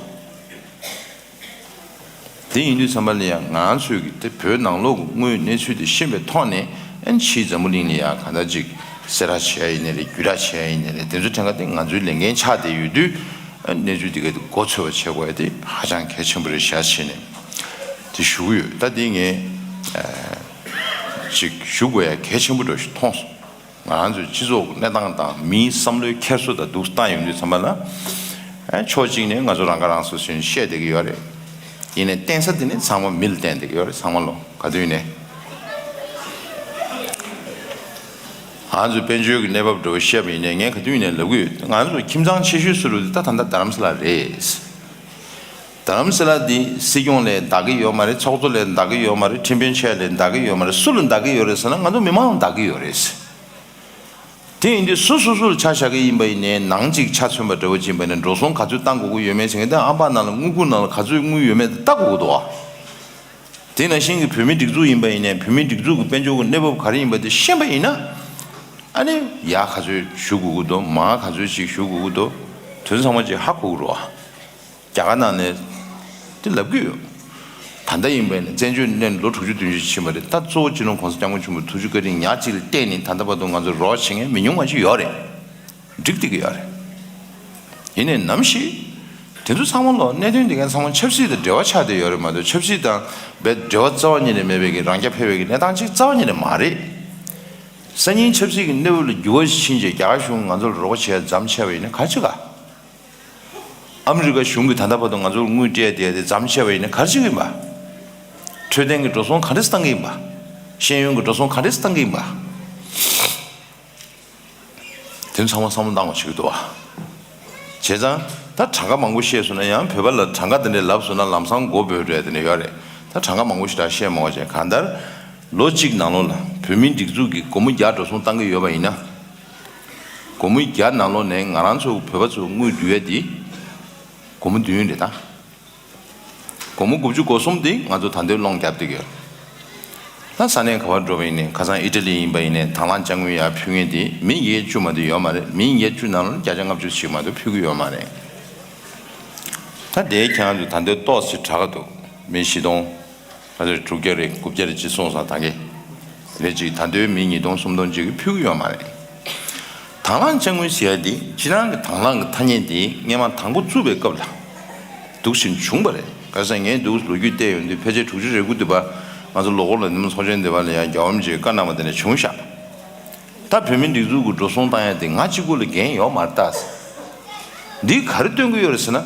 དེ་ཡིན་དུས་ཙམ་པ་ལ་ཡང་ང་ཚོས་ཀྱི་དེ་བོད་ནང་ལོགས་ཀྱི་དངོས་ཡོད་གནས་ཚུལ་དེ་ཤེས་པའི་ཐོག་ནས། ཨ་ནི་ཕྱིའི་འཛམ་བུ་གླིང་ལ་ཡང་གང་ལྟར་ཅིག་གསལ་བསྒྲགས་བྱས་ཡ་ཡིན་ནའི་རེད། བརྒྱུད་བསྒྲགས་བྱས་ཡ་ཡིན་ནའི་རེད། དེ་ཚོ་ཐད་ཀ་དེ་ང་ཚོའི་ལས་འགན་ཆགས་བསྡད་ཡོད་དུས། ཨ་ནི་གནས་ཚུལ་དེ་ག་དེ་མགོ་ཚོད་པ་བྱེད་དགོས་ཡ་དེ་ཧ་ཅང་གལ་ཆེན་པོ་རེད་ཤག་བྱས་ནས་དེ་ཞུ་གི་ཡོད། ད་དེ་ངས་ཅིག་ཞུ་དགོས་ཡ་གལ་ཆེན་པོ་འདྲ་ཞིག་མཐོང་སོང་། ང་རང་ཚོའི་སྤྱི་ཚོགས་ཀྱི་གནས་སྟངས་དང་མིའི་བསམ་བློའི་འཁྱེར་སོ་དང་འདུག་སྟངས་ཡོང་དུས་ཙམ་པ་ལ། ཨ་ཕྱོགས་གཅིག་ནས་ང་ཚོ་རང་ཁ་རང་གསོ་བྱས་ནས་བཤད་བསྡད་ཀྱི་ཡོད་རེད། ཡིན་ནའི་བརྟེན་ས་དེ་ནི་ཚང་མ་མི་ལ་བརྟེན་བསྡད་ཀྱི་ཡོད་རེད། ཚང་མ་ལོ། ག་དུས་ནས་ང་ཚོའི་དཔལ་འབྱོར་གྱི་གནས་བབ་འདྲ་བོ་བཤད་པ་ཡིན་ནའི། ངས་ག་དུས་ནས་ལབ་ཀྱི་ཡོད། ང་ཚོ་ཁྱིམ་ཚང་ཆེ་ཤོས་སུ་རུ་དེ་ད་ད་ལྟ་རྡ་རམ་ས་ལ་རེད། རྡ་རམ་ས་ལ་འདི་སྲིད་སྐྱོང་ལས་འདའ་གི་ཡོད་མ་རེད། ཚོགས་གཙོ་ལས་འདའ་གི་ཡོད་མ་རེད། ཁྲིམས་དཔོན་ཆེ་ལས་འདའ་གི་ཡོད་མ་རེད། སུ་ལ་འདའ་གི་ཡོད་རེད་ཟེར་ན། ང་ཚོ་མི་མང་ལ་འདའ་གི་ཡོད་རེད། དེ་ཡིན་དུས་སུ་སོ་སོ་ལ་ཆ་བཞག་གི་ཡིན་པ་ཡིན་ནའི། ནང་གཅིག་ཆ་མཚོན་པ་འདྲ་བོ་ཅིག་ཡིན་པ་ཡིན་ན། འགྲོ་སོང་ག་ཚོད་བཏང་དགོས་ཀྱི་ཡོད་མེད་ཟེར་མཁན་དེ་ཨམ་ཕྲག་ནང་ལ་དངུལ་ཁུག་ནང་ལ་ག་ཚོད་དངུལ་ཡོད་མེད་དེ་ལྟ་དགོས་ཀྱི་འདུག་ཨ། དེ་ནང་བཞིན་གྱི་བོད་མིའི་སྒྲིག་འཛུགས་ཡིན་པ་ཡིན་ནའི། བོད་མིའི་སྒྲིག་འཛུགས་ཀྱི་དཔལ་འབྱོར་གྱི་གནས་བབ་ག་རེ་ཡིན་པ་དེ་ཤེས་པ་ཡིན་ན། ཨ་ནི་ཡར་ག་ཚོད་ཞུ་དགོས་ཀྱི་འདུག། མར་ག་ཚོད་ཅིག་ཞུ་དགོས་ཀྱི་འདུག། དེ་ཚོ་ཚང་མ་ཅིག་ཧ་གོ་གི་རེད་བ། རྒྱ་གར་ནང་ནས་དེ་ལབ་ཀྱི་ཡོད། ད་ལྟ་ཡིན་པ་ཡིན་ན་བཙན་བྱོལ་གནས་ལོ་དྲུག་ཅུ་བདུན་ཅུ་ཕྱིན་པ་རེད། ད་གཙོ་བོ་སྤྱི་ནོར་གོང་ས་སྐྱབས་མགོན་ཆེན་པོའི་ཐུགས་རྗེ་བཀའ་དྲིན་ཉག་གཅིག་ལ་བརྟེན་ནས་ད་ལྟ་བར་དུ་ང་ཚོ་རོགས་བྱེད་མཁན་མི་ཉུང་བ་ཅིག་ཡོད་རེད། འགྲིག་བསྡད་ཀྱི་ཡོད་རེད། ཡིན་ནའི་ནམ་ཞིག་ དེ་ཚོ་ཚང་མ་ལོ་གནད་དོན་དེ་གའི་ཚང་མ་ཆབ་སྲིད་དང་འབྲེལ་བ་ཆགས་བསྡད་ཡོད་རེད་མ་གཏོགས། ཆབ་སྲིད་དང་རྦད་འབྲེལ་བ་རྩ་བ་ཉིད་ནས་མེད་པའི་གི་རང་རྐྱ་འཕེར་བའི་གི་གནས་སྟངས་ཅིག་རྩ་བ་ཉིད་ནས་མ་རེད། སང་ཉིན་ཆབ་སྲིད་ཀྱི་གནས་བབ་ལ་འགྱུར་བ་ཕྱིན་རྗེས་རྒྱ་གར་གཞུང་ང་ཚོར་རོགས་པ་བྱས་མཚམས་ཆད་པ་ཡིན་ན་ག་རེ་བྱེད་ག། ཨ་མི་རི་ཀ་གཞུང་གིས་ད་ལྟ་བར་དུ་ང་ཚོར་དངུལ་སྤྲད་བསྡད་དེ་མཚམས་ཆད་པ་ཡིན་ན་ག་རེ་བྱེད་ཀྱི་ཡིན་པ། འཕྲོད་བསྟེན་གྱི་འགྲོ་སོང་ག་འདྲས་བཏང་གི་ཡིན་པ། ཤེས་ཡོན་གྱི་འགྲོ་སོང་ག་འདྲས་བཏང་གི་ཡིན་པ། དེ་ཚང་མ་བསམ་བློ་བཏང་དགོས་ཀྱི་འདུག་བ། བྱས་ཙང་ད་གྲངས་ཀ་མང་པོ་བཤད་སོང་ན་ཡང་། བོད་པ་ལ་གྲངས་ཀ་དེ་འདྲས་ལབ་སོང་ན་ལམ་སང་མགོ་འབོལ་འགྲོ་ཡ་དེ་འདྲས་ཡོད་རེད། ད་གྲངས་ཀ་མང་པོ་ཞིག་ད་བཤད་མ་དགོས་བྱས། གང་ལྟར་ལོ་གཅིག་ནང་ལོགས་ལ་བོད་མིའི་སྒྲིག་འཛུགས་ཀྱིས་སྒོར་མོ་བརྒྱ་འགྲོ་སོང་བཏང་གི་ཡོད་པ་ཡིན་ན། སྒོར་མོ་བརྒྱ་ནང་ལོགས་ནས་ང་རང་ཚོ་བོད་པ་ཚོ་དངུལ་བསྡུ་ཡ་དེ་སྒོར་མོ་བདུན་རེད་ད། སྒོར་མོ་དགུ་བཅུ་གོ་གསུམ་དེ་ང་ཚོ་ད་ལྟའི་སློང་རྒྱབ་བསྡད་ཀྱི་ཡོད། ད་ས་གནས་ག་པར་འགྲོ་བ་ཡིན་ནའི། ཁ་སང་ཨི་ཊ་ལི་ཡིན་པ་ཡིན་ནའི། དང་བླངས་དཔྱ་དངུལ་ཡར་ཕུལ་མཁན་དེ་མི་བརྒྱད་ཅུ་མ་གཏོགས་ཡོད་མ་རེད། མི་བརྒྱད་ཅུ་ནང་ལ་བརྒྱ་ཆ་ལྔ་བཅུ་ཞིག་མ་གཏོགས་ཕུལ་གྱི་ཡོད་མ་རེད། ད་དེའི་ཁྱེད་རང་ཚོ་ད་ལྟའི་ཏོག་ཙམ་དྲག་ག་འདུག་མི་བཞི་སྟོང་། ང་ཚོས་དྲུག་བརྒྱ་རེ་དགུ་བརྒྱ་རེ་ཅིག་སོང་ཙང་། ད་གིན་ལས་ཅིག་ད་ལྟའི་མི་ཉིས་སྟོང་སུམ་སྟོང་ཅིག་གིས་ཕུལ་གྱི་ཡོད་མ་རེད། དང་བླངས་དཔྱ་དངུལ་ཟེར་ཡ་དེ། སྤྱིར་བཏང་གི་དང་བླངས་ཀྱི་ཐ་སྙད་དེ་སྔས་མ་དང་པོ་བཙུགས་པའི་སྐབས་ལ་འདུག་བཞིན་བྱུང་བ་རེད། ག་རེ་ཟེར་ན་ངས་འདུག་ལོ་རྒྱུས་བལྟས་ཡོང་དུས། ཕལ་ཆེར་དྲུག་ཅུ་རེ་དགུ་དུས་པ་ང་ཚོ་ལོ་འཁོར་ལ་ཉི་མ་ཚོགས་ཆེན་དེ་པ་ལ་ཡང་རྒྱལ་བ་རིན་པོ་ཆེས་བཀའ་གནང་བ་དེ་འདྲ་བྱུང་ཤག་ད་བོད་མིའི་སྒྲིག་འཛུགས་ཀྱི་འགྲོ་སོང་བཏང་ཡ་དེ་ང་གཅིག་པུ་ལ་འགན་ཡོད་མ་རེད་ད། འདིས་ག་རེ་སྟོན་གྱི་ཡོད་རེད་ཟེར་ན།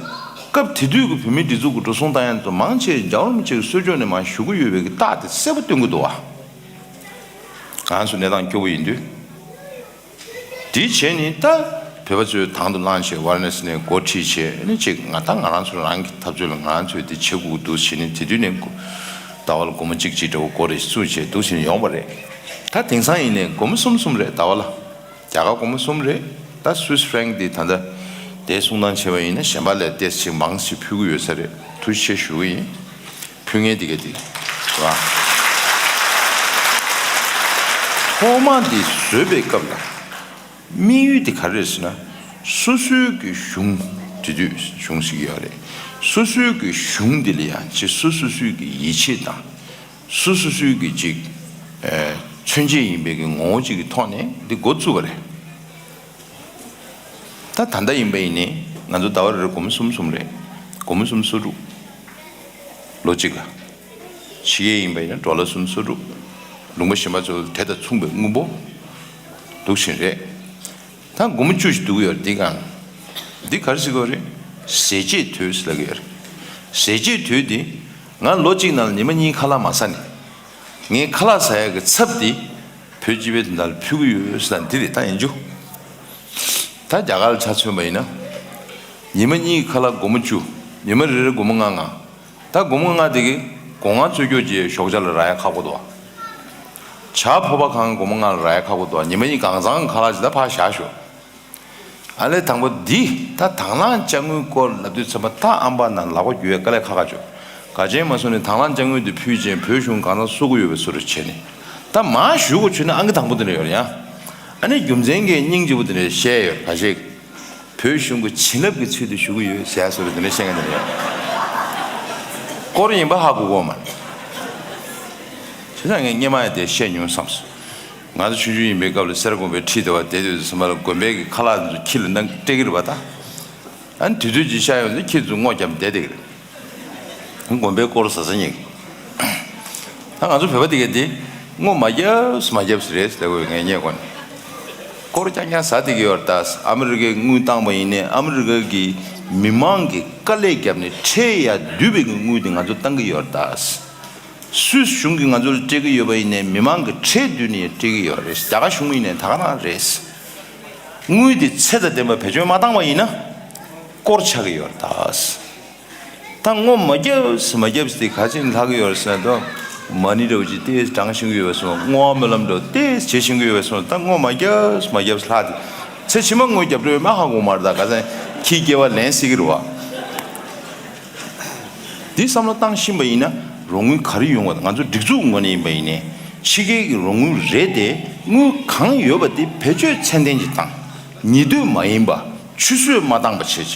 སྐབས་དེ་དུས་ཀྱི་བོད་མིའི་སྒྲིག་འཛུགས་ཀྱི་འགྲོ་སོང་བཏང་ཡ་དེ་ཚོ་མང་ཆེ་རྒྱལ་བ་རིན་པོ་ཆེ་གི་གསོལ་ལྕོག་ནས་མར་ཞུ་གི་ཡོད་པའི་གི་རྟགས་དེ་གསལ་པོ་སྟོན་གྱི་འདུག་བ། ང་ཚོ་གནས་སྟངས་སྐྱོ་པོ་ཡིན་དུས། དེ་བྱས་ནས་ད་བོད་པ་ཚོས་དང་དུ་བླངས་བྱས། ཝཱ་ར་ཎ་སི་ནས་འགོ་ཁྲིད་བྱས་ནས་ཅིག་ང་ད་ང་རང་ཚོ་རང་གི་འཐབ་རྩོད་ལ་ང་རང་ཚོས་དེ་བྱེད་དགོས་ཀྱི་འདུག་བྱས་ནས། དེ་དུས་ནས་ཟླ་བ་ལ་སྒོར་མོ་གཅིག་གཅིག་འདྲ་བོ་སྒོར་རེ་བཙུགས་བྱས་འདུག་བྱས་ནས་ཡོང་བ་རེད། ད་དེང་སང་ཡིན་ནའི་སྒོར་མོ་གསུམ་གསུམ་རེད། ཟླ་བ་ལ་རྒྱ་གར་སྒོར་མོ་གསུམ་རེད། ད་སུད་སི་ཧྥ་རན་ཀི་དེ་ད་ལྟ་དེ་གསུང་སྟངས་བྱས་པ་ཡིན་ན་གཞན་པ་ལས་ཏོག་ཙམ་མང་ཞིག་ཕུལ་གྱི་ཡོད་ས་རེད། ཐུགས་རྗེ་ཆེ་ཞུ་གི་ཡིན། ཕུལ་མཁན་དེ་ག་དེ་རེད་བ། ཐོག་མ་དེ་བཟོས་པའི་སྐབས་ལ། དམིགས་ཡུལ་དེ་ག་རེ་རེད་ཟེར་ན། སོ་སོའི་གི་གཞུང་། དེ་དུས་གཞུང་ཟེར་གྱི་ཡོད་རེད། སོ་སོའི་གི་གཞུང་དེ་ལ་ཡང་ཅིག་སོ་སོ་སོའི་གི་ཡིད་ཆེས་དང་། སོ་སོ་སོའི་གི་ཅིག་ཨེ་མཚོན་བྱེད་ཡིན་པའི་གི་ངོ་བོ་ཅིག་གི་ཐོག་ནས་འདི་འགོ་བཙུགས་པ་རེད། ད་ད་ལྟ་ཡིན་པ་ཡིན་ནའི་ང་ཚོ་ཟླ་བ་རེ་རེ་སྒོར་མོ་གསུམ་གསུམ་རེད། སྒོར་མོ་གསུམ་སོ་དྲུག་ལོ་གཅིག་ལ། ཕྱི་རྒྱལ་ཡིན་པ་ཡིན་ན་ཌོ་ལར་གསུམ་སོ་དྲུག་ལུང་པ་གཞན་པ་ཚོ་དེ་དང་མཚུངས་པའི་དངུལ་འབོར་འདུག་བཞིན་རེད། ད་སྒོར་མོ་བཅུ་ཞིག་འདུག་ཡོད་རེད། འདི་གང་། འདི་ག་རེ་ཟེར་དགོས་རེད། ཟས་བཅད་དུས་ཟེར་ལབ་ཀྱི་ཡོད་རེད། ཟས་བཅད་དུས་འདི་ང་ལོ་གཅིག་ནང་ལ་ཉི་མ་གཉིས་ཁ་ལག་མ་ཟ་ནས། ངས་ཁ་ལག་ཟ་ཡག་གི་ཚབ་འདི་བོད་སྤྱི་པའི་དོན་དག་ལ་ཕུལ་གྱི་ཡོད་ཟེར་ན་འདི་རེད། ད་ཡིན་རྒྱུ། ད་རྒྱ་གར་ལ་ཆ་མཚོན་པ་ཡིན་ན། ཉི་མ་གཉིས་ཁ་ལག་སྒོར་མོ་བཅུ། ཉི་མ་རེ་རེ་སྒོར་མོ་ལྔ་ལྔ། ད་སྒོར་མོ་ལྔ་དེ་གིས་སྒོ་ང་འཚོལ་རྒྱུ་ཅིག་ཞོགས་ཇ་ལ་རག་ཡ་ཁག་པོ་འདུག་བ། ཇ་ཕོར་པ་གང་སྒོར་མོ་ལྔ་ལ་རག་ཡ་ཁག་པོ་འདུག་བ། ཉི་མ་གཉིས་གང་ཚང་ཁ་ལག་ཅིག་ད་ཕར་བཞག་ཞོག་ཨ་ལས་དང་པོ་འདི་ད་དང་བླངས་དཔྱ་དངུལ་སྐོར་ལབ་དུས་ཙམ་པ། ད་ཨམ་པ་ནང་ལག་པ་རྒྱུག་ཡ་དཀའ་ལས་ཁག་ཁག་བྱུང་། ག་ཅན་མ་སོང་ནས་དང་བླངས་དཔྱ་དངུལ་དེ་ཕུལ་རྗེས་བོད་གཞུང་གང་ཟག་གསོ་གི་ཡོད་པའི་བཟོ་འདྲ་བྱས་ནས། ད་མར་ཞུ་དགོས་བྱུང་ན་ཨང་ཀི་དང་པོ་དེ་འདྲ་ཡོད་རེད་ཡ། ཨ་ནི་རྒྱུ་མཚན་གྱིས་སྙིང་རྗེ་པོ་དེ་འདྲ་བཤད་ཡོད་རེད། ག་ཅན་བོད་གཞུང་གི་བྱིན་རླབས་ཀྱི་ཚུལ་དུ་ཞུ་གི་ཡོད་ཟེར་ཡ་བཟོ་འདྲ་དེ་འདྲ་བཤད་མཁན་དེ་འདྲ་ཡོད། སྐོར་ཡིན་པ་ཧ་གོ་གོ་མ་རེད། བྱས་ཙང་ངས་སྔས་མ་ཡང་དེ་བཤད་མྱོང་བསམས་སོང་། ང་ཚོ་ཆུང་ཆུང་ཡིན་པའི་སྐབས་ལ་སེ་ར་དགོན་པའི་འཁྲིས་དེ་བ་བསྡད་དུས་ཙམ་པ་ལ་དགོན་པའི་གི་ཁ་ལག་ཚོ་ཁྱི་ལ་གནང་སྤྲད་ཀྱི་རེད་པ་ད། ཨ་ནི་དུས་ཚོད་ཅིག་ཤར་ཡོང་ཚེ་ཁྱི་ཚོ་སྔོ་བརྒྱབ་བསྡད་བསྡད་ཀྱི་རེད། དགོན་པའི་སྐོར་ཟ་ས་རྙེད་ཀྱི། ད་ང་ཚོ་བོད་པ་དེ་ག་དེ་སྔོ་མ་བརྒྱབ་མ་བརྒྱབ་རེད་ཟེར་ལབ་དགོས་ངས་རྙེད་གོ་ནས། སྐོར་རྐྱང་རྐྱང་ཟ་བསྡད་ཀྱི་ཡོད་རེད་ད། ཨ་མི་རི་ཀའི་དངུལ་བཏང་པ་ཡིན་ནའི། ཨ་མི་རི་ཀ་གི་མི་མང་གི་དཀའ་ལས་བརྒྱབ་ནས་ཁྲལ་ཡར་བསྡུས་པའི་གི་དངུལ་དེ་ང་ཚོ་བཏང་གི་ཡོད་རེད་ད། སུད་སི་གཞུང་གིས་ང་ཚོ་ལ་སྤྲད་ཀྱི་ཡོད་པ་ཡིན་ནའི་མི་མང་གིས་ཁྲལ་བསྡུས་ནས་སྤྲད་ཀྱི་ཡོད་རེད། རྒྱ་གར་གཞུང་ཡིན་ནའི་ད་ག་རང་རེད། དངུལ་དེ་ཚད་དང་ལྡན་པ་བེད་སྤྱོད་མ་བཏང་བ་ཡིན་ན་སྐོར་ཆགས་ཀྱི་ཡོད་རེད་ད། ད་སྔོ་མ་བརྒྱབ་མ་བརྒྱབ་དེ་ག་ཅིག་ལྷག་གི་ཡོད་རེད་ཟེར་ན། ད་མ་ཎི་འདྲ་བོ་ཅིག་ཏོག་ཙམ་བགྲང་ཤེས་ཀྱི་ཡོད་པ་སོང་། བསྔོ་བ་སྨོན་ལམ་འདྲ་བོ་ཏོག་ཙམ་བྱེད་ཤེས་ཀྱི་ཡོད་པ་སོང་། ད་སྔོ་མ་བརྒྱབ་མ་བརྒྱབ་ལྷག་དེ་ཚེ་ཕྱི་མ་དངུལ་རྒྱབ་འགྲོ་ཡོད་མ་ཧ་གོ་མ་རེད་ད། ག་ཚད་ཁྱིའི་སྐྱེ་བ་ལེན་སྲིད་ཀྱི་རེད་བ། འདི་བསམ་བློ་བཏང་ཤེས་པ་ཡིན་ན་རོགས་དངུལ་ག་རེ་ཡོང་བ་དང་། ང་ཚོ་སྒྲིག་འཛུགས་ངོས་ནས་ཡིན་པ་ཡིན་ནའི་ཕྱི་རྒྱལ་གྱི་རོགས་དངུལ་རེད་དེ། དངུལ་གང་ཡོད་པ་དེ་བེད་སྤྱོད་ཚད་ལྡན་གྱིས་བཏང་། ཉེས་འདོད་མ་ཡིན་པ། ཆུད་ཟོས་མ་བཏང་པ་བྱས་བྱས་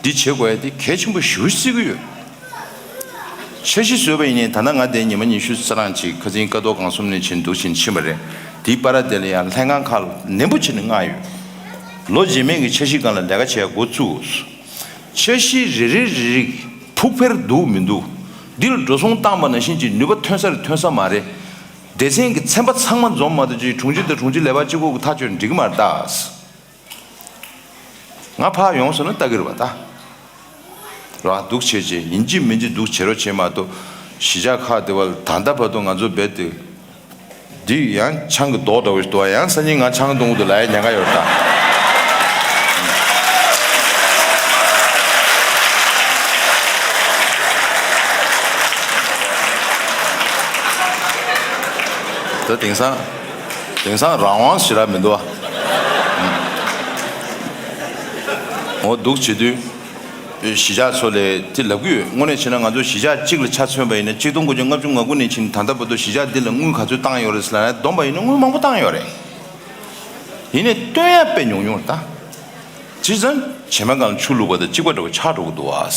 འདི་བྱེད་དགོས་ཡ་དེ་གལ་ཆེན་པོ་ཞེ་པོ་ཅིག་བརྩི་གི་ཡོད། འཆར་གཞི་བཟོས་པ་ཡིན་ནའི་ད་ལྟ་ང་དེ་ཉི་མ་ཉི་ཤུ་རྩ་གྲངས་ཅིག་ཁ་སང་ཀ་ཐོག་སྒང་གསུམ་ནས་ཕྱིན་འདུག་ཕྱིན་ཕྱིན་པ་རེད། དེའི་བར་དེ་ལ་ཡང་ལྷན་ཁང་ཁག་ལ་ནན་པོ་བྱས་ནས་མངགས་ཡོད། ལོ་རྗེས་མའི་གི་འཆར་གཞི་སྒང་ལ་ལས་ཀ་བྱེད་ཡ་འགོ་བཙུགས། འཆར་གཞི་རེ་རེ་རེ་རེ་ཕུགས་འཕེར་འདུག་མི་འདུག་འདི་ལ་འགྲོ་སོང་བཏང་པ་ནང་བཞིན་གྱི་ནུས་པ་ཐོན་ས་རེད་ཐོན་ས་མ་རེད། སྡེ་ཚན་གྱི་ཚན་པ་ཚང་མ་འཛོམས་མ་གཏོགས་ཅིག་དྲུང་ཆེ་དང་དྲུང་ཆེ་ལས་པ་གཅིག་པོ་གི་ཐག་གཅོད་འགྲིག་གི་མ་རེད་ད། ང་ཕར་ཡོང་སོང་ན་ལྟ་གི་རེད་པ་ད། ར་འདུག་བྱས་རྗེས་ཡིན་གཅིག་མིན་གཅིག་འདུག་བྱེད་རོགས་བྱེད་མ་གཏོགས་གཞིས་ཆགས་ཁག་དེ་བ་ད་ལྟ་བར་དུ་ང་ཚོ་རྦད་དེ། འདི་ཡང་ཆང་གི་རྡོག་འདྲ་བོ་ཞིག་འདུག་ཨ། ཡང་སང་ཉིན་ང་ཆང་འཐུང་གི་འདུག་ལབ་ཡ་ཉེན་ཁ་ཡོད་རེད་ད། ད་དེང་སང་དེང་སང་རང་དབང་ཞེ་དྲག་མི་འདུག་ཨ། འོ་འདུག་བྱེད་དུས། གཞིས་ཆགས་ཚོ་ལས་དེ་ལབ་ཀྱི་ཡོད། དངོས་གནས་བྱས་ན་ང་ཚོ་གཞིས་ཆགས་གཅིག་ལ་ཆ་མཚོན་པ་ཡིན་ན་གཅིག་སྟོང་དགུ་བརྒྱ་ལྔ་བཅུ་ང་དགུ་ནས་ཕྱིན་ད་ལྟ་བར་དུ་གཞིས་ཆགས་འདི་ལ་དངུལ་ག་ཚོད་བཏང་ཡོད་རེད་ཟེར་ལབ་ན་བསྡོམས་པ་ཡིན་ན་དངུལ་མང་པོ་བཏང་ཡོད་རེད། ཡིན་ནའི་བཏོན་ཡ་དཔེ་ཉུང་ཉུང་རེད་ད། བྱས་ཙང་བྱེ་མ་སྒང་ལ་ཆུ་བླུགས་པ་དང་གཅིག་པ་འདྲ་བོ་ཆགས་འགྲོ་གི་འདུག་ཨ།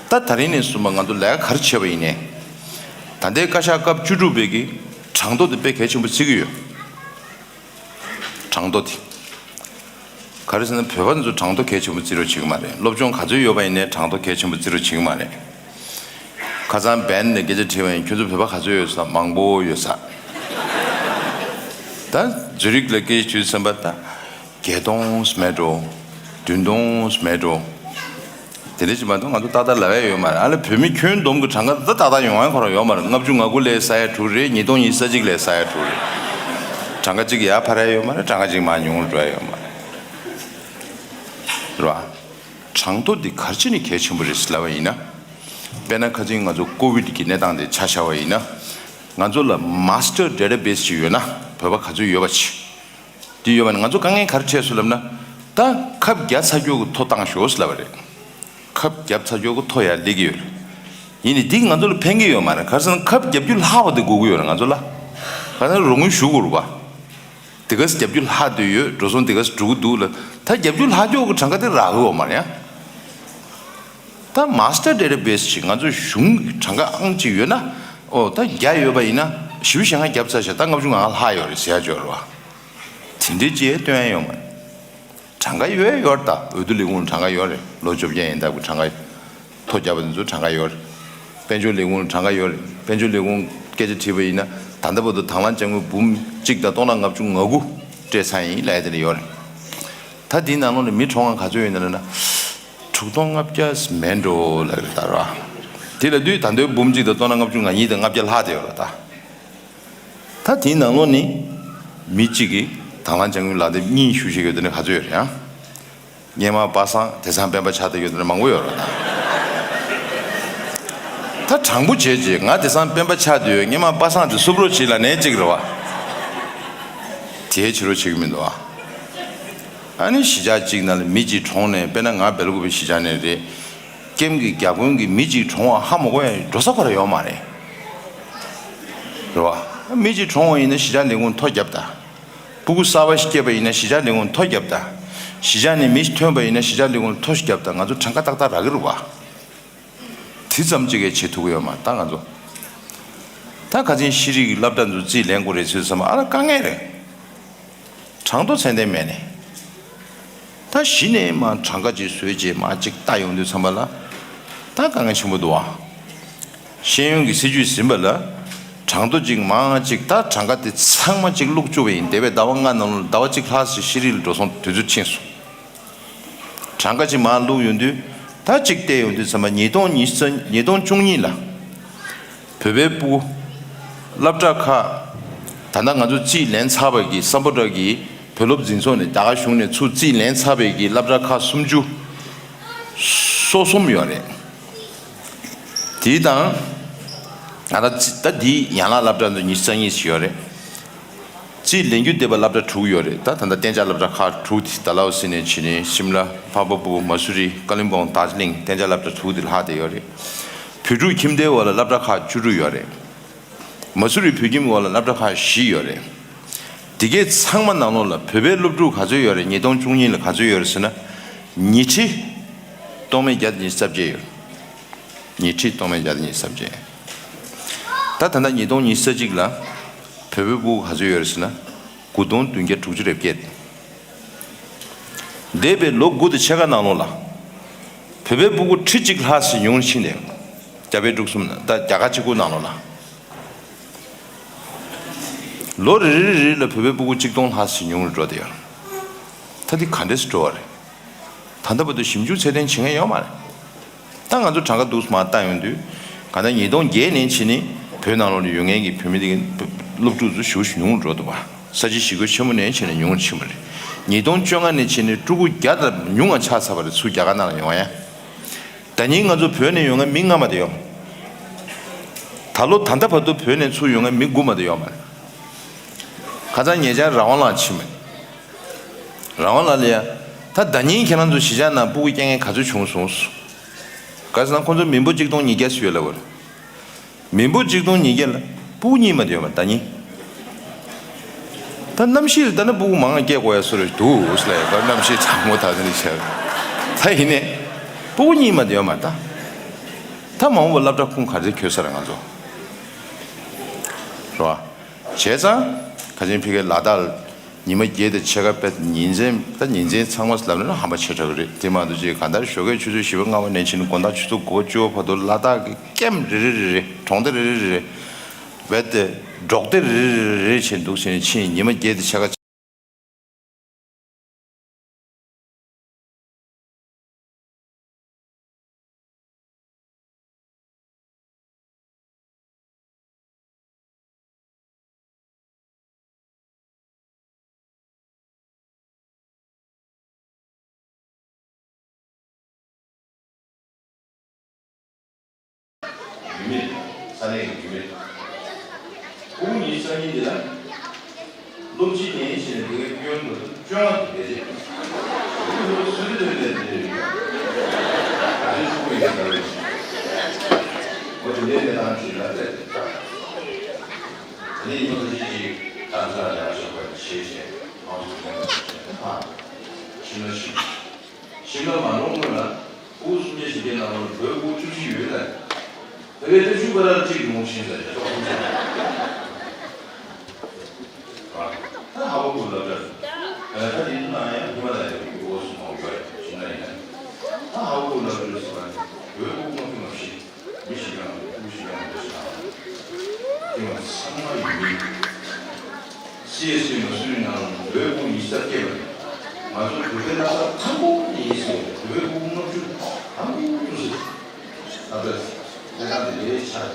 ད་ད་རིང་ནས་བཟུང་བ་ང་ཚོ་ལས་ཀ་ག་རེ་བྱས་པ་ཡིན་ནའི། ད་ལྟའི་བཀའ་ཤག་སྐབས་བཅུ་དྲུག་པའི་གི་གྲངས་ཐོ་དེ་དཔེ་གལ་ཆེན་པོ་བརྩི་གི་ཡོད། གྲངས་ཐོ་དེ། ག་རེ་ཟེར་ན་བོད་པ་ཚོ་གྲངས་ཐོ་གལ་ཆེན་པོ་བརྩི་རོགས་བྱེད་ཀྱི་མ་རེད། སློབ་སྦྱོང་ག་ཚོད་ཡོད་པ་ཡིན་ནའི་གྲངས་ཐོ་གལ་ཆེན་པོ་བརྩི་རོགས་བྱེད་ཀྱི་མ་རེད། ཁ་སང་བན་ནས་སྐད་ཆ་དྲིས་པ་ཡིན། ཁྱོད་ཚོ་བོད་པ་ག་ཚོད་ཡོད་ཟེར། མང་པོ་ཡོད་ས། ད་ཛུ་རིག་ལ་སྐད་ཆ་དྲིས་ཙམ་པ་ད། བརྒྱད་སྟོང་མེད་འགྲོ། བདུན་སྟོང་མེད་འགྲོ། དེ་འདྲ་ཅིག་མ་གཏོགས་ང་ཚོ་ཏག་ཏག་ལབ་ཡ་ཡོད་མ་རེད། ཨ་ལེ་བོད་མི་ཁྱོན་བསྡོམས་ཀྱི་གྲངས་ཀ་ད་ཏག་ཏག་ཡོང་ཡ་ཁོ་རང་ཡོད་མ་རེད། ལྔ་བཅུ་ང་དགུ་ལས་ས་ཡ་དྲུག་རེད། ཉིས་སྟོང་ཉི་ཤུ་རྩ་གཅིག་ལས་ས་ཡ་དྲུག་རེད། གྲངས་ཀ་གཅིག་ཡར་འཕར་ཡ་ཡོད་མ་རེད། གྲངས་ཀ་གཅིག་མར་ཉུང་རུ་འགྲོ་ཡ་ཡོད་མ་རེད། རེད་བ། གྲངས་ཐོ་འདི་ག་རེ་བྱས་ནས་གལ་ཆེན་པོ་རེད་ཟེར་ལབ་པ་ཡིན་ན། དཔེར་ན་ཁ་སང་ང་ཚོ་ཀོ་བིད་ཀྱི་གནས་སྟངས་དེ་ཆ་བཞག་པ་ཡིན་ན། ང་ཚོ་ལ་master database་ཅིག་ཡོད་ན་བོད་པ་ག་ཚོད་ཡོད་པ་ཅིག་དེ་ཡོད་པ་ནི་ང་ཚོ་དཀའ་ངལ་ག་རེ་འཕྲད་སོང་ལབ་ན། ད་ཁབ་བརྒྱབ་ཚར་རྒྱུ་གི་ཐོ་བཏང་ཤོག་ཟེར་ལབ་པ་རེད། ཁབ་བརྒྱབ་ཚར་རྒྱུ་གི་ཐོ་ཡར་སླེབས་ཀྱི་ཡོད་རེད། ཡིན་ནའི་འདི་ང་ཚོ་ལ་ཕན་གྱི་ཡོད་མ་རེད། ག་རེ་ཟེར་ན་ཁབ་བརྒྱབ་རྒྱུ་ལྷག་པ་དེ་དགོས་ཀྱི་ཡོད་རེད་ང་ཚོ་ལ། ག་རེ་ཟེར་ན་རོགས་དངུལ་ཞུ་དགོས་རེད་པ། དེ་ག་ཚོད་བརྒྱབ་རྒྱུ་ལྷག་བསྡད་ཡོད། འགྲོ་སོང་དེ་ག་ཚོད་འགྲོ་གི་འདུག་ལ། ད་བརྒྱབ་རྒྱུ་ལྷག་རྒྱུ་གི་གྲངས་ཀ་དེ་རག་གི་ཡོད་མ་རེད་ཡ། ད་master database་ཅིག་ང་ཚོ་གཞུང་གི་གྲངས་ཀ་ཨང་གཅིག་ཡོད་ན། ཨོ་ད་བརྒྱ་ཡོད་པ་ཡིན་ན་བཞི་བཅུ་ཞེ་ལྔ་བརྒྱབ་ཚར་ཤག་ད་ལྔ་བཅུ་ང་ལྔ་ལྷག་ཡོད་རེད་ཟེར་ཡ་ཅིག་ཡོད་རེད་བ། དེ་འདྲའི་ཅིག་སྟོན་ཡ་ཡོད་མ་རེད། གྲངས་ཀ་ཡོད་ཡོད་རེད་ད། འོས་བསྡུ་ལས་ཁུངས་གྲངས་ཀ་ཡོད་རེད། ལོ་བཅོ་བརྒྱད་ཡན་འདབ་ཀྱི་གྲངས་ཀ་ཐོ་བརྒྱབ་པ་དེ་ཚོ་གྲངས་ཀ་ཡོད་རེད། དཔལ་འབྱོར་ལས་ཁུངས་གྲངས་ཀ་ཡོད་རེད། དཔལ་འབྱོར་ལས་ཁུངས་སྐད་ཆ་དྲིས་པ་ཡིན་ན་ད་ལྟ་བར་དུ་དང་བླངས་དཔྱ་དངུལ་འབུམ་གཅིག་དང་སྟོང་ཕྲག་ལྔ་བཅུ་ང་དགུ་སྤྲད་ཚར་ཡིན་ལབ་ཡ་དེ་འདྲ་ཡོད་རེད། ད་དེའི་ནང་ལོགས་ནས་མི་གྲོངས་པ་ག་ཚོད་ཡོད་ན་ལབ་ན། དྲུག་སྟོང་ལྔ་བརྒྱ་མེད་འགྲོ་ལབ་རེད་ད་ར། དེ་ལབ་དུས་ད་དུང་འབུམ་གཅིག་དང་སྟོང་ཕྲག་ལྔ་བཅུ་ང་གཉིས་དང་ལྔ་བརྒྱ་ལྷག་དེ་ཡོད་རེད་ད། ད་དེའི་ནང་ལོགས་ནས་མི་གཅིག་གིས་དང་བླངས་དཔྱ་དངུལ་ལག་དེབ་གཉིས་ཞུ་བཞིན་ཡོད་དེ་ནི་ག་ཚོད་ཡོད་རེད་ཨང་། སྔོན་མ་པ་སངས་དེང་སང་སྤེན་པ་ཆགས་བསྡད་ཡོད་དེ་ནི་མང་པོ་ཡོད་རེད་ད། ད་དྲང་པོ་བྱས་རྗེས་ང་དེང་སང་སྤེན་པ་ཆགས་བསྡད་ཡོད། སྔོན་མ་པ་སངས་དེ་བསུབ་རོགས་བྱེད་ལབ་ནའི་གཅིག་རེད་བ། དེ་བྱེད་རོགས་བྱེད་ཀྱི་མི་འདུག་ཨ། ཨ་ནི་གཞིས་ཆགས་གཅིག་ནང་ལ་མི་གཅིག་གྲོངས་ནས་དཔེར་ན་ང་སྦེལ་ཀོབ་པའི་གཞིས་ཆགས་ནས་རེད། ཀེམ་གྱི་རྒྱ་དཔོན་གྱིས་མི་གཅིག་གྲོངས་པ་ཧ་མ་གོ་ཡ་འགྲོ་ས་ཁོ་ར་ཡོད་མ་རེད། རེད་བ། མི་གཅིག་གྲོངས་པ་ཡིན་ན་གཞིས་ཆགས་ལས་ཁུངས་ཐོ་བརྒྱབ་ད། སྤུ་གུ་གསར་པ་ཞིག་སྐྱེས་པ་ཡིན་ན་གཞིས་ཆགས་ལས་ཁུངས་ཐོ་བརྒྱབ་ད། གཞིས་ཆགས་ནས་མི་ཞིག་ཐོན་པ་ཡིན་ན་གཞིས་ཆགས་ལས་ཁུངས་ཐོ་ཞིག་བརྒྱབ་ད། ང་ཚོ་གྲངས་ཀ་ཏག་ཏག་རག་གི་རེད་བ། དེ་ཙམ་གཅིག་གིས་བྱེད་ཐུབ་ཀྱི་ཡོད་མ་རེད་ད་ང་ཚོ། ད་ཁ་སང་ཤེས་རིག་གི་སློབ་གྲྭ་ཚོ་རྩིས་ལེན་དགོས་རེད་ཟེར་ཙམ་ཨ་ལ་དཀའ་ངལ་རེད། གྲངས་ཐོ་ཚད་ལྡན་མེད་ནས། ད་གཞི་ནས་མར་གྲངས་ཀ་ཅིག་བཟོས་རྗེས་མར་ཅིག་བལྟ་ཡོང་དུས་ཙམ་པ་ལ། ད་དཀའ་ངལ་ཆེན་པོ་འདུག་ཨ། ཤེས་ཡོན་གྱི་སྲིད་ཇུས་ཟིན་པ་ལ། གྲངས་ཐོ་ཅིག་མར་ཅིག་ད་གྲངས་ཀ་དེ་ཚང་མ་ཅིག་བླུགས་བཅུག་པ་ཡིན། འདས་པའི་ཟླ་བ་ལྔ་ནང་ལོགས་ཟླ་བ་གཅིག་ལྷག་ཙམ་ཤེས་རིག་ལ་འགྲོ་སོང་དུས་ཚོད་ཕྱིན་སོང་། གྲངས་ཀ་ཅིག་མར་བླུགས་ཡོང་དུས། ད་གཅིག་བལྟས་ཡོང་དུས་ཙམ་པ་ཉིས་སྟོང་ཉི་ཤུ་རྩ། ཉིས་སྟོང་བཅུ་གཉིས་ལ། བོད་པའི་སྤུ་གུ། སློབ་གྲྭ་ཁག་ད་ལྟ་ང་ཚོ་རྩིས་ལེན་ཚར་བ་གི་སམ་བྷོ་ཊ་གི་བོད་སློབ་འཛིན་ཚོགས་ནས་རྒྱ་གར་གཞུང་ནས་ཚུར་རྩིས་ལེན་ཚར་བའི་གི་སློབ་གྲྭ་ཁག་སུམ་ཅུ་སོ་གསུམ་ཡོད་རེད། དེ་དང་། ང་ད་ད་འདིའི་ཡན་ལག་སློབ་གྲྭ་ཚོ་ཉི་ཤུ་རྩ་གཉིས་ཤིག་ཡོད་རེད། རྩིས་ལེན་རྒྱུ་བསྡད་པ་སློབ་གྲྭ་དྲུག་ཡོད་རེད། ད་ད་ལྟ་གཏན་འཇགས་སློབ་གྲྭ་ཁག་དྲུག་དེ་ཌལ་ཧོ་སི་ནས་བྱས་ནས་ཤིམ་ལ། ཕ་བ་པུར། མ་སུ་རི། ཀ་ལིམ་པོང་། རྡོ་རྗེ་གླིང་། གཏན་འཇགས་སློབ་གྲྭ་དྲུག་དེ་ལྷག་བསྡད་ཡོད་རེད། བོད་ཕྲུག་ཁྱིམ་སྡེའི་འོག་ལ་སློབ་གྲྭ་ཁག་བཅུ་དྲུག་ཡོད་རེད། མ་སུ་རི་བོད་ཁྱིམ་འོག་ལ་སློབ་གྲྭ་ཁག་བཞི་ཡོད་རེད། དེ་གའི་ཚང་མ་ནང་ལོགས་ལ་བོད་པའི་སློབ་ཕྲུག་ག་ཚོད་ཡོད་རེད། ཉིས་སྟོང་བཅུ་གཉིས་ལ་ག་ཚོད་ཡོད་རེད་ཟེར་ན། ཉིས་ཁྲི་སྟོང་མེད་བརྒྱ་དང་ཉི་ཤུ་རྩ་བརྒྱད་ཡོད། ཉིས་ཁྲི་སྟོང་མེད་བརྒྱ་དང་ཉི་ཤུ་རྩ་བརྒྱད། ད་ད་ལྟ་ཉིས་སྟོང་ཉི་ཤུ་རྩ་གཅིག་ལ་བོད་པའི་སྤུ་གུ་ག་ཚོད་ཡོད་རེད་ཟེར་ན། དགུ་སྟོང་བདུན་བརྒྱ་དྲུག་ཅུ་རེ་བརྒྱད། འདས་པའི་ལོ་དགུ་དང་ཕྱེད་ཀ་ནང་ལོགས་ལ། བོད་པའི་སྤུ་གུ་ཁྲི་གཅིག་ལྷག་ཞིག་ཉུང་རུ་ཕྱིན་ནས། རྒྱ་བལ་འབྲུག་གསུམ་ན་ད་རྒྱ་གར་གཅིག་པུ་ནང་ལོགས་ལ། ལོ་རེ་རེ་རེ་ལ་བོད་པའི་སྤུ་གུ་གཅིག་སྟོང་ལྷག་ཞིག་ཉུང་རུ་འགྲོ་བསྡད་ཡོད། ད་འདི་ག་འདྲས་སུ་འགྲོ་བ་རེད། ད་ལྟ་བར་དུ་ཞིབ་འཇུག་ཚད་ལྡན་བྱེད་མཁན་ཡོད་མ་རེད། ད་ང་ཚོ་གྲངས་ཀ་འདུག་སེ་མར་བལྟ་ཡོང་དུས། གང་ལྟར་ཉིས་སྟོང་བརྒྱད་ནས་ཕྱིན་ནས་བོད་ནང་ལོགས་ལ་ཡོད་མཁན་གྱི་བོད་མི་དེ་གའི་སློབ་ཕྲུག་ཚོ་ཞེ་པོ་ཉུང་རུ་འགྲོ་འདུག་པ། ས་བྱི་ཞི་རྒོལ་ཆེན་མོ་ནས་ཕྱིན་ནས་ཉུང་རུ་ཕྱིན་པ་རེད། ཉིས་སྟོང་བཅོ་ལྔ་ནས་ཕྱིན་ནས་ཕྲུ་གུ་བརྒྱ་ལྟར་ཉུང་བ་ཆགས་ཚར་བ་རེད། ཚུར་རྒྱ་གར་ནང་ལ་ཡོང་བ་ཡ། ཟླ་ཉིན་ང་ཚོ་བོད་ནས་ཡོང་མཁན་མི་ལྔ་མ་གཏོགས་ཡོད། ད་ལོ་ད་ལྟ་བར་དུ་བོད་ནས་ཚུར་ཡོང་མཁན་མི་དགུ་མ་གཏོགས་ཡོད་མ་རེད། ཁ་སང་ཉེ་ཆར་རང་དབང་ལ་ཕྱིན་པ་རེད། རང་དབང་ལ་ལ་ཡ། ད་ཟླ་ཉིན་ཁྱེད་རང་ཚོ་གཞིས་ཆགས་ནང་སྤུ་གུ་སྐྱེ་མཁན་ག་ཚོད་བྱུང་སོང་། ག་ཟེར་ན་ཁོང་ཚོ་མི་འབོར་གཅིག་སྟོང་ཉིས་བརྒྱ་ཙམ་ཡོད་ལབ་པ་རེད། མི་འབོར་གཅིག་སྟོང་ཉིས་བརྒྱ་ལ་སྤུ་གུ་གཉིས་མ་གཏོགས་ཡོད་མ་རེད་ཟླ་ཉིན། ད་གནམ་གཤིས་ལ་ལྟ་ན་སྤུ་གུ་མང་བ་སྐྱེ་དགོས་ཡ་བཟོ་འདྲ་འདུག་ཟེར་ལབ་ཡ། ད་གནམ་གཤིས་གྲང་མོ་ད་ལྟ་ནས་བྱས། ད་ཡིན་ནའི་སྤུ་གུ་གཉིས་མ་གཏོགས་ཡོད་མ་རེད་ད། ད་མ་འོངས་པ་སློབ་གྲྭ་ཁུངས་ག་ཚོད་འཁྱོལ་ས་རེད་ང་ཚོ། རེད་བ། བྱས་ཙང་། ཁ་ཆེན་ཕ་གིའི་ལ་དྭགས་ལ་ཉི་མ་བརྒྱད་དང་ཕྱེད་ཀ་དཔེ་ཉིན་མཚན། ད་ཉིན་མཚན་ཚང་མ་ལབ་ན་ཧམ་པ་ཆེ་དྲགས་རེད། དེ་མ་གཏོགས་ཅིག་གང་ལྟར་ཞོགས་ཀས་ཆུ་ཚོད་བཞི་པ་ལྔ་པ་ནས་ཕྱིན་དགོང་དག་ཆུ་ཚོད་དགུ་པ་བཅུ་པ་བར་དུ་ལ་དྭགས་ཀྱི་ཀེམ་རེ་རེ་རེ་རེ། གྲོང་སྡེ་རེ་རེ་རེ་རེ། བས་ཏེ། འབྲོག་སྡེ་རེ་རེ་རེ་རེ་བྱས་འདུག་ཟེར་ནས་ཕྱིན། ཉི་མ་བརྒྱད་དང་ཕྱེད་ཀ། ཡུལ་མི། ས་གནས་ཀྱི་ཡུལ་མི། ཁོང་གཉིས་སང་ཉིན་འདི་ལ། སློབ་སྤྱི་ནས་བྱས་ནས་དེ་གའི་སྐྱོན་དུ་བཅོ་ལྔ་དུ་བེད་སྤྱད། སུ་དེ་ལས་དེ་རེད། ཨ་རི་ཕྲུ་གུ་ཡིན་ཟེར་བ་ཡིན། འོ་དེ་འདྲའི་གནས་སྟངས་ཤིག་ལ་སླེབས་ཏེ། དེ་ནས་ཉི་མ་ཁ་ཤས་ཅིག་གདན་ས་ལ་ཡར་ཞོགས་པ་བྱས་བྱས་ཨང་སུ་ཀེན་ལ་ཕྱིན་ནས་ཕར་ཤིམ་ལ་ཕྱིན། ཤིམ་ལ་མ་འགྲོ་སྔོན་ལ་སྤུ་གུ་སུམ་བརྒྱ་བཞི་བརྒྱའི་ནང་ལ་བོད་སྤུ་གུ་བཅུ་བཞི་ཡོད་ལ། དེ་གའི་ཏེ་ཆུ་ཀ་ར་གཅིག་ཡོང་ཤིང་ཟེར་ཏེ་ཏོག་ཙམ་ཟེར། ད་ཧ་གོ་གི་ལབ་འདྲ། ད་དེ་ན་ཡང་ཉི་མ་ལ་ཡང་ཡོད་སུ་མང་བ་ཡོད་ཤིང་ན་ཡིན་ན། ད་ཧ་གོ་གི་ལབ་འདྲ་ཟེར་བ་ནི་བོད་སྤུ་གུ་མ་ཁི་མ་ཤི། མི་ཞིག་ཡང་སྤུ་གུ་ཞིག་ཡང་འདྲ་ཞིག་ཡང་། དེ་མ་ཚང་མ་ཡིན་མིན། སི་ཨེ་སི་མ་སུ་ཡིན་ནའང་བོད་སྤུ་གུ་ཉི་ཤུ་རྩ་བརྒྱད་པ་རེད། ང་ཚོ་བོད་པའི་ལྷ་ས་དང་པོ་ནས་ཡིན་ཟེར་བ་རེད། བོད་སྤུ་གུ་ལྔ་བཅུ་དང་པོ་ཐུག་ཟེར། ཨ་ད་ལས་ཀ་འདི་ལས་ཆགས་ཡོད།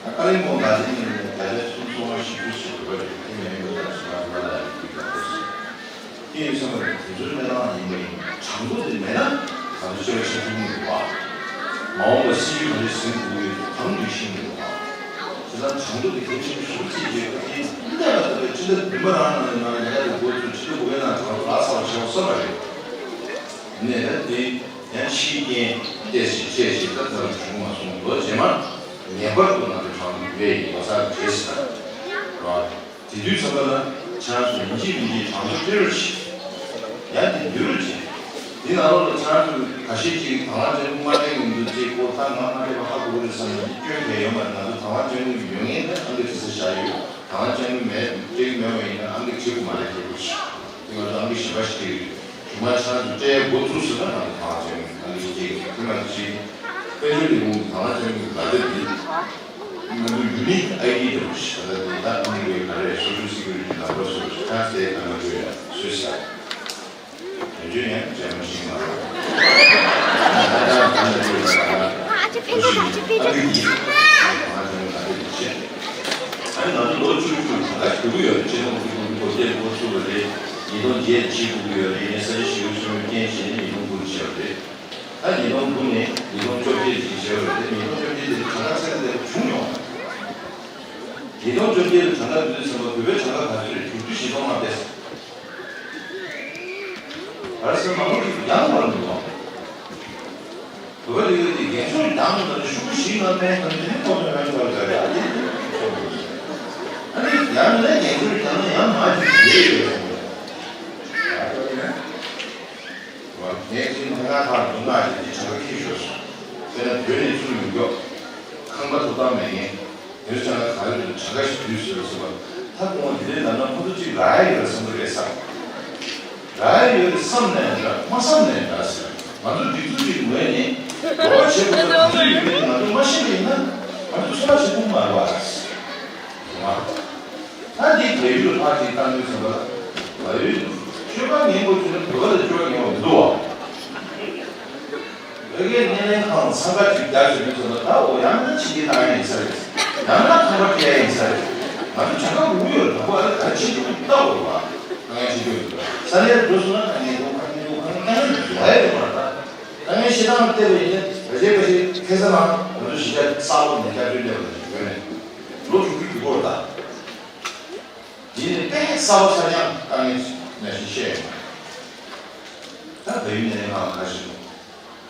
ད་ཀ་ལིང་པོང་ད་ལྟའི་ཉིན་ནས་བརྒྱ་ཆ་སུམ་ཅུ་སོ་ལྔ་བཞི་བཅུ་ཞིག་ཡོད་པ་རེད། དེ་མིན་ཡོད་ད་ཞིག་ང་ཚོ་ལ་ཡོད་པ་རེད། དེ་ཡིན་ཙང་དེ་ཚོའི་གནས་སྟངས་ཡིན་པ་ཡིན། གྲངས་ཐོ་དེ་མེད་ན་ང་ཚོ་སྐྱེ་བ་ཤིན་ཏུ་མི་འདུག་པ། མ་འོངས་པ་སྲིད་ཇུས་ག་རེ་ཟིན་དགོས་ཀྱི་གང་དུ་ཤེས་མི་འདུག་པ། བྱས་ཙང་གྲངས་ཐོ་དེ་གལ་ཆེན་པོ་ཞེ་པོ་ཅིག་རེད། ཁ་ཅིག་འདི་འདྲ་ལ་ད་ལྟ་ཕྱི་ཟླ་བདུན་པ་རང་ནང་ནས་ང་ལ་ཉེ་ཆར་དུ་འགོ་ཚུགས། ཕྱི་ཟླ་དགུ་པའི་ནང་གྲངས་ཐོ་ལག་ཚར་བ་བྱས་པ་བསམ་པ་རེད། ནས་ད་དེ་ཡང་ཕྱིའི་རྐྱེན་བལྟས་ཤིག་བལྟས་ཤིག་ད་ལྟ་བྱུང་མ་སོང་། ལོ་རྗེས་མར་ངེས་པར་དུ་ང་ཚོ་གྲངས་ཐོ་བེད་ཡིན་པ་ས་རེད་ཟེར། རེད་བ། དེ་དུས་ཙམ་པ་ལ་ཁྱེད་རང་ཚོ་ཡིན་གཅིག་མིན་གཅིག་གྲངས་ཐོ་སྤྲད་རོགས་གྱིས། ཡང་དེ་འདུལ་རོགས་གྱིས། དེ་ནང་ལོགས་ལ་ཁྱེད་རང་ཚོ་ཁ་ཤས་ཅིག་དང་བླངས་ཅན་དངུལ་མ་སྤྲད་མི་འདུག་ཅེས་ཁོ་ད་ང་མ་སྤྲད་པ་ཧ་གོ་གི་རེད་བསམ་ན་འདི་སྐྱོན་གང་ཡོད་མ་རེད། ང་ཚོ་དང་བླངས་ཅན་དངུལ་ཡོད་མཁན་ནི་ཨང་ཀི་བྲིས་ས་བཞག་ཡོད། དང་བླངས་ཅན་དངུལ་མེད་སྤྲད་ཀྱི་མེད་པ་ཡིན་ན་ཨང་ཀི་བྲིས་དགོས་མ་རེད་ཅེས་ཁོ་གིས། དེ་ང་ཚོ་ཨང་ཀི་གཞན་པ་ཞིག་སྤྲད་ཀྱི་རེད། གཞུག་མ་ཁྱེད་རང་ཚོ་སྤྲད་ཡ་འགོ་ཚུགས་ཟེར་ན་ང་ཚོ་དང་བླངས་ཅན་དངུལ་ཨང་ཀི་ཞིག་སྤྲད་ཀྱི་རེད། དེ་མ་གཏོགས་ཅིག་དཔལ་འབྱོར་ལས་ཁུངས་ཀྱི་དང་བླངས་ཅན་དངུལ་ལག་དེབ་འདི། ང་ཚོ་ཡུ་ནིག་ཨའི་ཌི་འདྲ་པོ་ཞིག་ད་ལྟ་དེ་དག་ཨ་མི་རི་ཀའི་ག་རེ་སོ་ཤལ་སི་ཀུ་རི་ཊི་ནམ་བར་སོགས་ཀྱི་ཁ་གསལ་ག་ནང་བརྗོད་ཡ་བཟོས་ས། དོན་བརྗོད་ཡང་བྱས་མ་ཤེས་ང་རང་། ད་ལྟ་ག་ནང་བརྗོད་ཡ་ད་ལྟ་ཨ་ཁུ་གིས་ཨ་ཁུ་གིས་ང་ཚོ་ལ་དེ་བྱས། ཨ་ནི་ང་ཚོ་ལོ་བཅུ་བཅུ་གང་ག་ཞིག་འགྲོ་གི་ཡོད་རེད། སྤྱི་ནོར་གོང་ས་སྐུ་ཕྲེང་འགོ་ཚུགས་པ་རེད། ཉིས་སྟོང་བརྒྱད་ལ་ཆིབས་བསྒྱུར་གྱི་ཡོད་རེད། ཡིན་ནའི་ས་བྱི་ཞི་རྒོལ་ཆེན་མོའི་རྐྱེན་བྱས་ནས་ཉིས་སྟོང་དགུ་ལ་བྱས་པ་རེད། ད་ཉིས་སྟོང་དགུ་ནས་ཉིས་སྟོང་བཅོ་བརྒྱད་ཅིག་བྱས་པ་རེད། དེ་ཉིས་སྟོང་བཅོ་བརྒྱད་དེ་གྲངས་ཀ་ཚད་ལས་བྱུང་ཡོང་བ་རེད། ཉིས་སྟོང་བཅོ་བརྒྱད་ལ་གྲངས་ཀ་བསྡུས་ཚར་བ་བོད་པའི་གྲངས་ཀ་ག་ཚོད་རེད། དྲུག་ཅུ་བཞི་སྟོང་ལྔ་བརྒྱ་ཟེར། ག་རེ་ཟེར་ན་མང་པོ་ཞིག་ཡང་བར་འདུག་བ། བོད་པ་རིགས་དེ་རྒན་ཤོས་བདམས་ན་ཤུགས་ཤིག་ན་མཐོང་ཐང་དེ་ནི་ཁོ་ཚོ་རང་གི་བར་ག་རེ་ཨ་ལས་དེ་ཁོ་ཚོ་ཨ་ནི་ཡང་ན་རྒན་ཤོས་བདམས་ན་ཡང་མ་ཅིག་ཡོད་ཡོད་ཡོད། ངས་ཅིག་ལྷ་ཁང་ཁག་འདུག་ན་ཅིག་ཅིག་བྱ་བ་ཁྱི་ཤོར་སོང་། དཔེར་ན་བོད་ནས་ཚུར་ཡོང་མགྱོགས་ཁང་པ་ཐོབ་ཐང་མེད་མཁན་དེར་ཅང་ག་རེ་འདུག་གྲངས་ཀ་ཞིག་བསྡུས་ཟེར་ལ་སོགས་པ་ད་ཁོང་དེ་འདྲའི་ལབ་ན་ཁོ་ཚོ་ཅིག་རག་ཡ་ཡོད་བསམ་གི་རེད་བསམ། རག་ཡ་ཡོད་རེད་བསམ་ནའང་འདྲ་མ་བསམ་ནའང་འདྲ་ཟེར། ང་ཚོ་སྒྲིག་འཛུགས་ཀྱི་ངོས་ནས་འགྲོ་བ་བྱེད་དགོས་ན་ག་ཚོད་ཡོད་མེད་ང་ཚོ་མ་ཤེས་པ་ཡིན་ན་ང་ཚོ་ཚོད་དཔག་བྱེད་ཐུབ་མ་རེད་བ། ད་འདི་བལ་ཡུལ་ལ་ཕར་ཅིག་བཏང་དུས་ཙམ་པ་ལ་བལ་ཡུལ་སྤྱོད་པ་ངན་པོ་བྱུང་ན་བོད་པ་ལ་སྤྱོད་པ་ངན་པ་མི་འདུག་བ། བོད་སྐད་སྣེ་ལེན་ཁང་འཚང་ཁ་ཅིག་རྒྱག་བྱེད་དུས་ཙམ་པ་ད་འོ་ཡང་ན་ཕྱི་རྒྱལ་བཏང་ཡ་ཡིན་ས་རེད། ཡང་ན་ཁང་པ་སྤྲད་ཡ་ཡིན་ས་རེད། ང་ཚོ་བྱ་དགའ་འུ་ཡོད་དང་པོ་ཨ་རེ་ད་ཕྱི་རྒྱལ་ལྟ་བ་རེད་བ། དཀའ་ངལ་ཆེ་ཤོས་འདུག་ས་གནས་འགྲོ་སོང་ན་དཀའ་ངལ་འདུག་དཀའ་ངལ་འདུག་དཀའ་ངལ་འདུག་ཟེར་ཡ་ཡོད་མ་རེད་ད། དཀའ་ངལ་ཞེ་དྲག་བལྟས་པ་ཡིན་ན་རེ་རེ་བ་ཞིག་ཁ་སང་ང་ཚོ་གཞིས་ཆགས་གསར་པ་ནས་བསྐྱར་བཅོས་སླེབས་པ་ཞིག་ཡོད་ནས་ལོ་དྲུག་ཅུ་བརྒྱུད་སྐོར་དང་། དེ་ནས་དཔེ་གསར་པ་གསར་རྐྱང་དཀའ་ངལ་ནང་བཞིན་བཤད་ཡོང་། ད་བལ་ཡུལ་ནས་ནང་ཁ་ཞིག་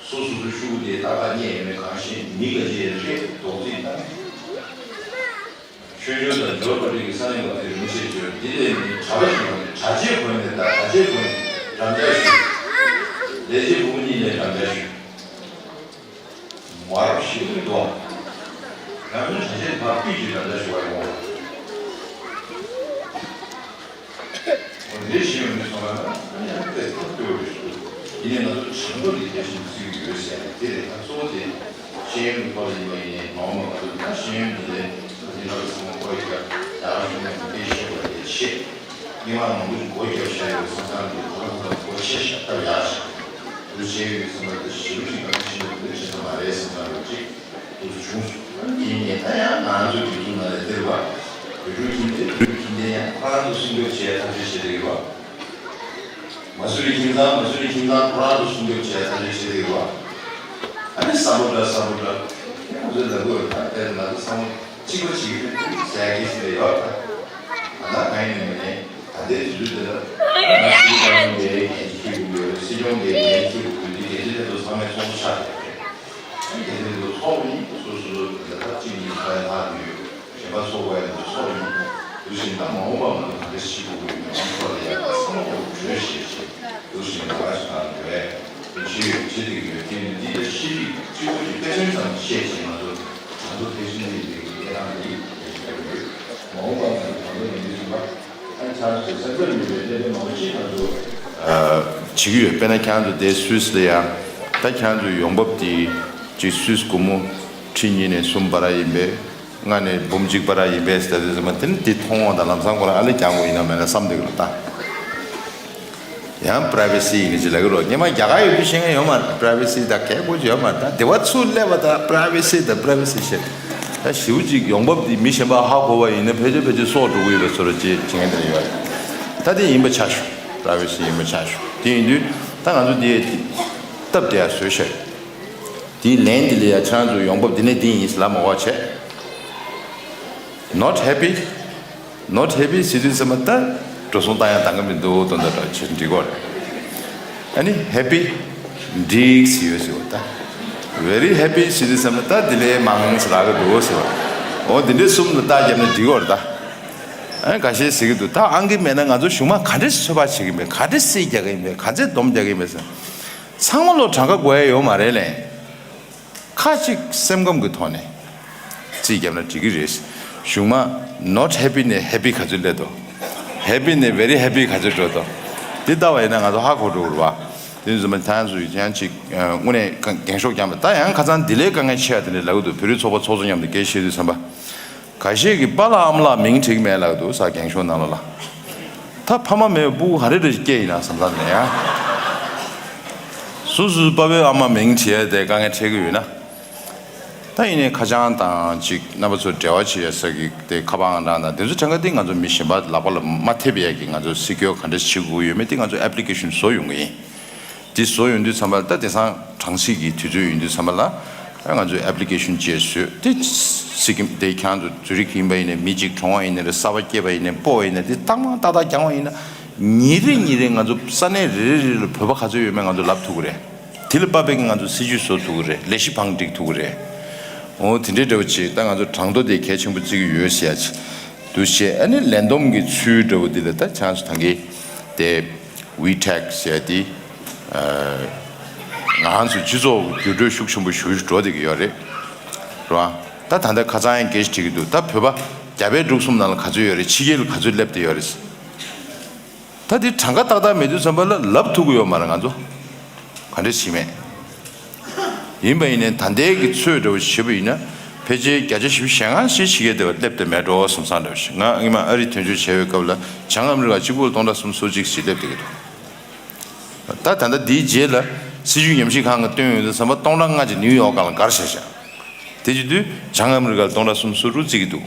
སོ་སོ་སོའི་ཤུགས་དེ་ཏག་ཏག་རྙེད་ཡོད་མེད་གང་ཤེས་མི་འགའ་ཅིག་རེད་རྡོག་རྫིས་བཏང་། ཆོས་འབྱོར་དང་འབྱོར་པ་རིགས་ཀྱི་ས་གནས་པ་དེར་མི་ཤེས་བརྗོད་འདི་ལས་མི་གྲྭ་པ་ཞིག་ཡོང་ནས་གྲྭ་ཆས་གོན་ནས་ད་གྲྭ་ཆས་གོན་ནས་འགྲམ་ལྕག་གཞུས། ལས་བྱེད་བུ་མོ་གཉིས་ནས་འགྲམ་ལྕག་གཞུས། མ་རབས་ཞིག་མི་འདུག་ཡང་མི་གྲྭ་ཆས་ཕར་ཕུད་ཀྱི་འགྲམ་ལྕག་གཞུ་བ་ཡོང་། འོ་དེ་ཤེས་ཡོན་མི་སོང་ན་ཡང་དཔེ་ཐབས་སྐྱོ་བོ་ཞིག་འདུག་ཡིན་ནའི་ང་ཚོ་བྱང་བུ་འདི་དེ་བཞིན་བརྩི་གི་ཡོད་ཟེར་ནས་དེ་རེད་ད་གཙོ་བོ་དེ། ཤེས་ཡོན་གྱི་ཐོག་ལ་ཡིན་པ་ཡིན་ནའི་མ་འོངས་པ་ང་ཚོ་ད་ཤེས་ཡོན་འདི་ལས་ང་ཚོ་ཡིན་ན་ཚང་མ་སྒོ་རྒྱབ་རྒྱ་གར་གཞུང་ལ་སྐད་ཤེས་པ་དེ་ཆེ། མི་མང་མང་པོ་ཞིག་སྒོ་རྒྱབ་བཞག་ཡོད་པའི་ས་མཚམས་འདི་ད་ལྟ་ཚང་མ་སྒོ་ཕྱེ་བཞག་སྟབས་ཡག་ཞིག་འདུག་བྱས་ཡོད་པའི་ས་མཚམས་འདི་ཞེ་པོ་ཅིག་ང་ཚོ་ཤེས་ཡོན་འདི་བྱེད་ས་མ་རེད་ཟེར་ས་རེད་ཅིག་འདུག་བྱུང་སོང་། ཡིན་ནའི་ད་ཡང་ང་ཚོ་དུས་ཚོད་ནང་ལས་འདིར་བ་བོད་ཕྲུག་ཁྱིམ་སྡེ་བོད་ཕྲུག་ཁྱིམ་སྡེ་ཡང་ཁོ་རང་ཚོ་སྲུང་སྐྱོབ་བྱེད་ཡ་ཐག་གཅོད་བྱེད་བསྡད་ཡོད་པ། མ་སུ་རི་ཁྱིམ་ཚང་མ་སུ་རི་ཁྱིམ་ཚང་ཁོ་རང་ཚོ་སྲུང་སྐྱོབ་བྱས་ཐག་གཅོད་བྱས་ཡོད་པ། ཨ་ནི་བསམ་བློ་འདྲ་བསམ་བློ་འདྲ་ཁྱེད་ང་ཚོའི་ལ་དགོས་ད་དཔེར་ན་ཚོ་བསམ་བློ་གཅིག་པ་བྱེད་ཀྱི་མེད་ཟེར་ཡ་གི་ཞིག་ཡོད་ད། ད་ལྟ་གང་ཡིན་ནའི་མིན་ནའི་ད་ལྟའི་དུས་ཚོད་འདི་ལ་ང་ཚོའི་ཏང་ཡོན་འདི་འགན་འཁྱེར་དགོས་ཡོད་སྲིད་སྐྱོང་འདི་འགན་འཁྱེར་དགོས་ཡོད་འདི་འགན་འཁྱེར་དེ་ཚོ་ཚང་མའི་ཚོགས་གཙོ་ཆགས་ཡོད་རེད། འགན་འཁྱེར་དེ་ཚོ་ཚོགས་མི་སོ་སོ་ལ་ད་གཅིག་གཉིས་ཁ་ཡ་ལྷག་ཡོད། གཞན་པ་ཚོགས་པ་ཡང་ཚོགས་ཡིན། དེ་བཞིན་ད་མ་འོངས་པ་ང་ཚོ་ག་འདྲ་ཞིག་དགོས་ཀྱི་ཡོད་མེད་ཚོགས་ལ་ཡང་ཚང་མ་གོ་བགྲོས་བྱེད་ཅིང་དེ་བཞིན་ང་ཞིག་ང་འགྲོ་བས་དེ་ཆེ་ཡོད་ཆེ་སྡུག་ཡོད་དེ་ནི་འདི་ལ་ཤེས་རིག་སྤྱི་བོ་གི་དཔེ་མཚོན་ཙམ་བཤད་ཅིང་ང་ཚོ་ང་ཚོ་ཕལ་ཆེར་འདི་འདི་གི་གནས་སྟངས་འདི་ལས་ཤིག་ཡོད། མ་འོངས་པ་ང་ཚོ་གང་འདྲ་ཡིན་འདི་གསུངས་པ་ཨ་ནི་ཆ་ཚོད་སེམས་ཁྲལ་མེད་པའི་གནད་དོན་མང་པོ་ཅིག་ང་ཚོ་བྱེད་ཀྱི་ཡོད། དཔེར་ན་ཁྱེད་རང་ཚོ་དེ་སུད་སི་ལ་ཡང་ད་ཁྱེད་རང་ཚོའི་ཡོང་འབབ་དེ་ཅིག་སུད་སི་སྒོར་མོ་ཁྲི་གཉིས་ནས་གསུམ་བར་ཡིན་པས། ལྔ་ནས་འབུམ་གཅིག་བར་ཡིན་པས་ཟེར་དུས་ཙམ་པ་དེ་ནི་དེ་མཐོང་བ་དང་ལམ་སང་ཁོ་རང་ཨ་ལེ་རྒྱག་དགོས་ཡིན་ན་མེད་ན་བསམ་བསྡད་ཀྱི་རེད་ད། ཡང་པ་རའི་ཝེ་སི་ཡིན་ནི་ཅི་ལབ་ཀྱི་རོ། སྔོན་མ་རྒྱ་གར་ཡོད་དུས་ཤེས་མཁན་ཡོད་མ་རེད། པ་རའི་ཝེ་སི་དང་གལ་དགོས་ཀྱི་ཡོད་མ་རེད། ད་དེ་བ་ཚུར་སླེབས་པ་དང་པ་རའི་ཝེ་སི་དང་པ་རའི་ཝེ་སི་བཤད། ད་ཞེ་པོ་ཅིག་ཡོང་འབབ་དེ་མི་གཞན་པ་ཧ་གོ་བ་ཡིན་ན་ཕལ་ཆེར་ཕལ་ཆེར་སྲོག་འགྲོ་གི་ཡོད་པའི་བཟོ་འདྲ་ཅིག་བྱེད་མཁན་དེ་འདྲ་ཡོད་རེད། ད་དེ་ཡིན་པ་ཆ་བཞག་པ་རའི་ཝེ་སི་ཡིན་པ་ཆ་བཞག་དེ་ཡིན་དུས་ད་ང་ཚོ་འདི་སྟབས་བདེ་ཡ་བཟོས་བཞག་དེའི་ལན་དེ་ལ་ཡ་ཁྱེད་རང་ཚོ་ཡོང་འབབ་འདི་ནས་འདི་ཡིན་ཟེར་ལབ་མ་དགོས་བྱས། Not happy? Not happy ཟེར་དུས་ཙམ་པ་ད་འགྲོ་སོང་བཏང་ཡ་བཏང་གི་མི་འདུག་དོན་དག་འདྲ་བྱེད་འགྲིག་གོ། ཨ་ནི་happy འགྲིག་ཟེར་ཡོད་ཟེར་བ་ད། Very happy ཟེར་དུས་ཙམ་པ་ད་དེ་ལས་མང་ཟེར་ལབ་ཀྱི་འདུག་ཟེར་བ། འོ་དེ་འདྲའི་གསུམ་ལ་རྟགས་བརྒྱབ་ན་འགྲིག་གོ་རེད་ད། ཨ་ནི་འགའ་ཤས་ཟེར་གྱི་འདུག་ད་ཨང་ཀི་མེད་ན་ང་ཚོ་གཞུག་མ་ག་འདྲས་ཚོད་དཔག་བྱེད་ཀྱི་མེད། ག་འདྲས་རྩིས་རྒྱག་གི་མེད། ག་ཚད་སྡོམ་རྒྱག་གི་མེད་ཟེར། ཚང་མ་ལོ་གྲངས་ཀ་དགོས་ཡ་ཡོད་མ་རེད་ལས། ཁ་ཅིག་སེམས་ཁམས་ཀྱི་ཐོག་ནས་རྩིས་བརྒྱབ་ན་འགྲིག་གི་རེད། གཞུག་མ་not happy ནས་happy ག་ཚོད་སླེབས་འདུག happy ནས་very happy ག་ཚོད་འགྲོ་འདུག་འདི་ལྟ་བ་ཡིན་ན་ང་ཚོ་ཧ་གོ་འགྲོ་གི་རེད་བ། དེ་ཚོ་མ་ཐང་ཚོ་ཡང་ཅིག་དངོས་གནས་འགེངས་ཤོག་རྒྱག་པ་ད་ཡང་ཁ་སང་འདི་ལས་དཀའ་ངལ་ཆེ་བ་དེ་འདྲ་ལབ་ཀྱི་འདུག་བོད་རིགས་ཚོགས་པ་ཚོགས་གཙོ་མཉམ་དུ་སྐད་བཤད་དུས་ཙམ་པ། ཁ་ཤས་ཀྱིས་པཱ་ལགས་ཨ་མ་ལགས་མིང་བྲིས་ཀྱི་མེད་ལབ་འདུག་ས་རྒྱང་ཤོག་ནང་ལོགས་ལ། ད་ཕ་མ་མེད་པའི་སྤུ་གུ་ག་རེ་རེ་སྐྱེས་ཡིན་ན་བསམ་བསམ་ནས་ཡང་། སོ་སོའི་པ་ཕའི་ཨ་མ་མིང་བྲིས་ཡ་དེ་དཀའ་ངལ་འཕྲད་ཀྱི་ཡོད་ན། ད་ཡིན་ནའི་ཁ་བྱང་དང་ཅིག་རྣམ་པ་ཚོ་འབྲེལ་བ་བྱེད་ཡ་ས་གི་དེ་ཁ་པར་ཨང་གྲངས་དང་དེ་ཚོ་གྲངས་ཀ་དེ་ང་ཚོ་མི་གཞན་པ་ལག་པ་ལ་མ་ཐེབས་ཡ་གི་ང་ཚོ་སི་ཀིའོར་ག་འདྲ་བྱེད་དགོས་ཡོད་མེད་དེ་ང་ཚོ་ཨེབ་ལི་ཀེ་ཤན་བཟོ་ཡོང་གི་ཡིན། དེ་བཟོ་ཡོང་དུས་ཙམ་པ་ལ་ད་དེང་སང་གྲངས་གཞི་གི་དུས་ཚོད་ཡིན་དུས་ཙམ་པ་ལ་ང་ཚོས་ཨེབ་ལི་ཀེ་ཤན་ཅིག་བཟོས་ཏེ་སི་ཀིམ་དེ་ཁྱེད་རང་ཚོ་ཛུ་རིག་ཡིན་པ་ཡིན་ནའི་མི་གཅིག་གྲོངས་པ་ཡིན་ནའི་རེད། གསར་པ་སྐྱེས་པ་ཡིན་ནའི་སྤོ་བ་ཡིན་ནའི་དེ་ཏག་མ་ཏག་ཏག་རྒྱག་པ་ཡིན་ན་ཉིན་རེ་ཉིན་རེ་ང་ཚོ་ས་གནས་རེ་རེ་རེ་ལ་བོད་པ་ག་ཚོད་ཡོད་མེད་ང་ཚོ་ལབ་ཐུབ་ཀྱི་རེད། དེ་ལ་དཔག་པའི་ང་ཚོ་སྲིད་ཇུས་བཟོ་ཐུབ་ཀྱི་རེད། ལས་གཞི་བང་སྒྲིག་ཐུབ་ཀྱི་རེད། འོ་དེ་འདྲའི་འདྲ་བོ་ཅིག་ད་ང་ཚོ་གྲངས་ཐོ་དེ་གལ་ཆེན་པོ་བརྩི་གི་ཡོད་ཟེར་ཡ་ཅིག་འདུག་བྱས། ཨ་ནི་ལས་བསྡོམས་ཀྱི་ཚུལ་འདྲ་བོ་འདི་ལ་ད་ཆང་སུ་ཐང་གི་དེ། WeTech ཟེར་ཡ་དེ། ང་རང་ཚོའི་སྤྱི་ཚོགས་འགྱུར་འགྲོས་ཤུགས་ཆེན་པོ་ཞེ་པོ་ཞིག་འགྲོ་བསྡད་ཀྱི་ཡོད་རེད། རེད་བ། ད་ད་ལྟ་ཁ་སང་ཡང་སྐད་ཆ་དྲིས་ཀྱི་འདུག་ད་བོད་པ་རྒྱ་བལ་འབྲུག་གསུམ་ནང་ལ་ག་ཚོད་ཡོད་རེད། ཕྱི་རྒྱལ་ལ་ག་ཚོད་སླེབས་བསྡད་ཡོད་རེད། ད་དེ་གྲངས་ཀ་ཏག་ཏག་མེད་དུས་ཙམ་པ་ལ་ལབ་ཐུབ་ཀྱི་ཡོད་མ་རེད། ང་ཚོ་ག་འདྲས་བྱས་མེད། ཡིན་པ་ཡིན་ནའི་ད་ལྟའི་གི་ཚོད་འདྲ་བོ་བྱེད་པ་ཡིན་ན་ཕལ་ཆེར་བརྒྱ་ཆ་བཞི་བཅུ་ཞེ་ལྔ་ཞིག་ཕྱི་རྒྱལ་དེ་བ་སླེབས་བསྡད་མེད་འགྲོ་བསམ་བསམ་འདྲ་བོ་ཞིག་ང་སྔོན་མ་ཨ་རི་དོན་གཅོད་བྱས་པའི་སྐབས་ལ་བྱང་ཨ་མི་རི་ཀ་གཅིག་པོ་ལ་སྟོང་ཕྲག་སུམ་ཅུ་སོ་གཅིག་ཞིག་སླེབས་བསྡད་ཀྱི་འདུག་ད་ད་ལྟ་འདིའི་རྗེས་ལ་སྲིད་བྱུས་ཉམས་ཞིབ་ཁང་གིས་བཏོན་ཡོང་དུས་ཙམ་པ་སྟོང་ཕྲག་ལྔ་ཅིག་ནིའུ་ཡོག་སྒང་ལ་བསྒར་བཞག་བཞག་དེ་བྱེད་དུས་བྱང་ཨ་མི་རི་ཀ་ལ་སྟོང་ཕྲག་སུམ་ཅུ་སོ་དྲུག་བརྩི་གི་འདུག་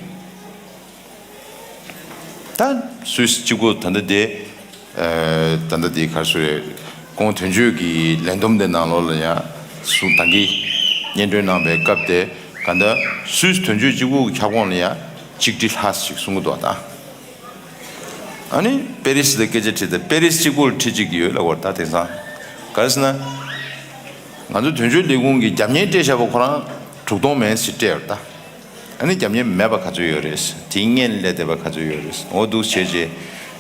ད་སུད་སི་གཅིག་པོ་ད་ལྟ་དེ་ད་ལྟ་དེ་ག་རེ་ཟེར་རེད། ཁོང་དོན་གཅོད་ཀྱི་ལས་བསྡོམས་དེ་ནང་ལོགས་ལ་ཡང་སུ་ད་གིན་སྙན་སྒྲོན་གནང་པའི་སྐབས་དེ་ག་ད་སུད་སི་དོན་གཅོད་གཅིག་པོ་གི་ཁྱབ་ཁོངས་ལ་ཡང་གཅིག་ཁྲི་ལྷག་ཞིག་གསུང་གི་འདུག་ད་ཨ་ནི་པེ་རི་སི་ལ་སྐད་ཆ་དྲིས་ཏེ་པེ་རི་སི་གཅིག་པོ་ལ་ཁྲི་གཅིག་ཡོད་ལབ་པ་རེད། ད་དེང་སང་ག་རེ་ཟེར་ན་ང་ཚོ་དོན་གཅོད་ལས་ཁུངས་ཀྱི་རྒྱབ་གཉེར་སྤྲད་བཞག་པ་ཁོ་རང་དྲུག་སྟོང་མིན་ཞིག་སྤྲད་ཡོད་ད། ཨ་ནི་རྒྱབ་གཉེར་མེད་པ་ག་ཚོད་ཡོད་རེད། དེའི་སྔོན་ལ་སླེབས་བསྡད་པ་ག་ཚོད་ཡོད་རེད། འོ་འདུག་བྱས་རྗེས་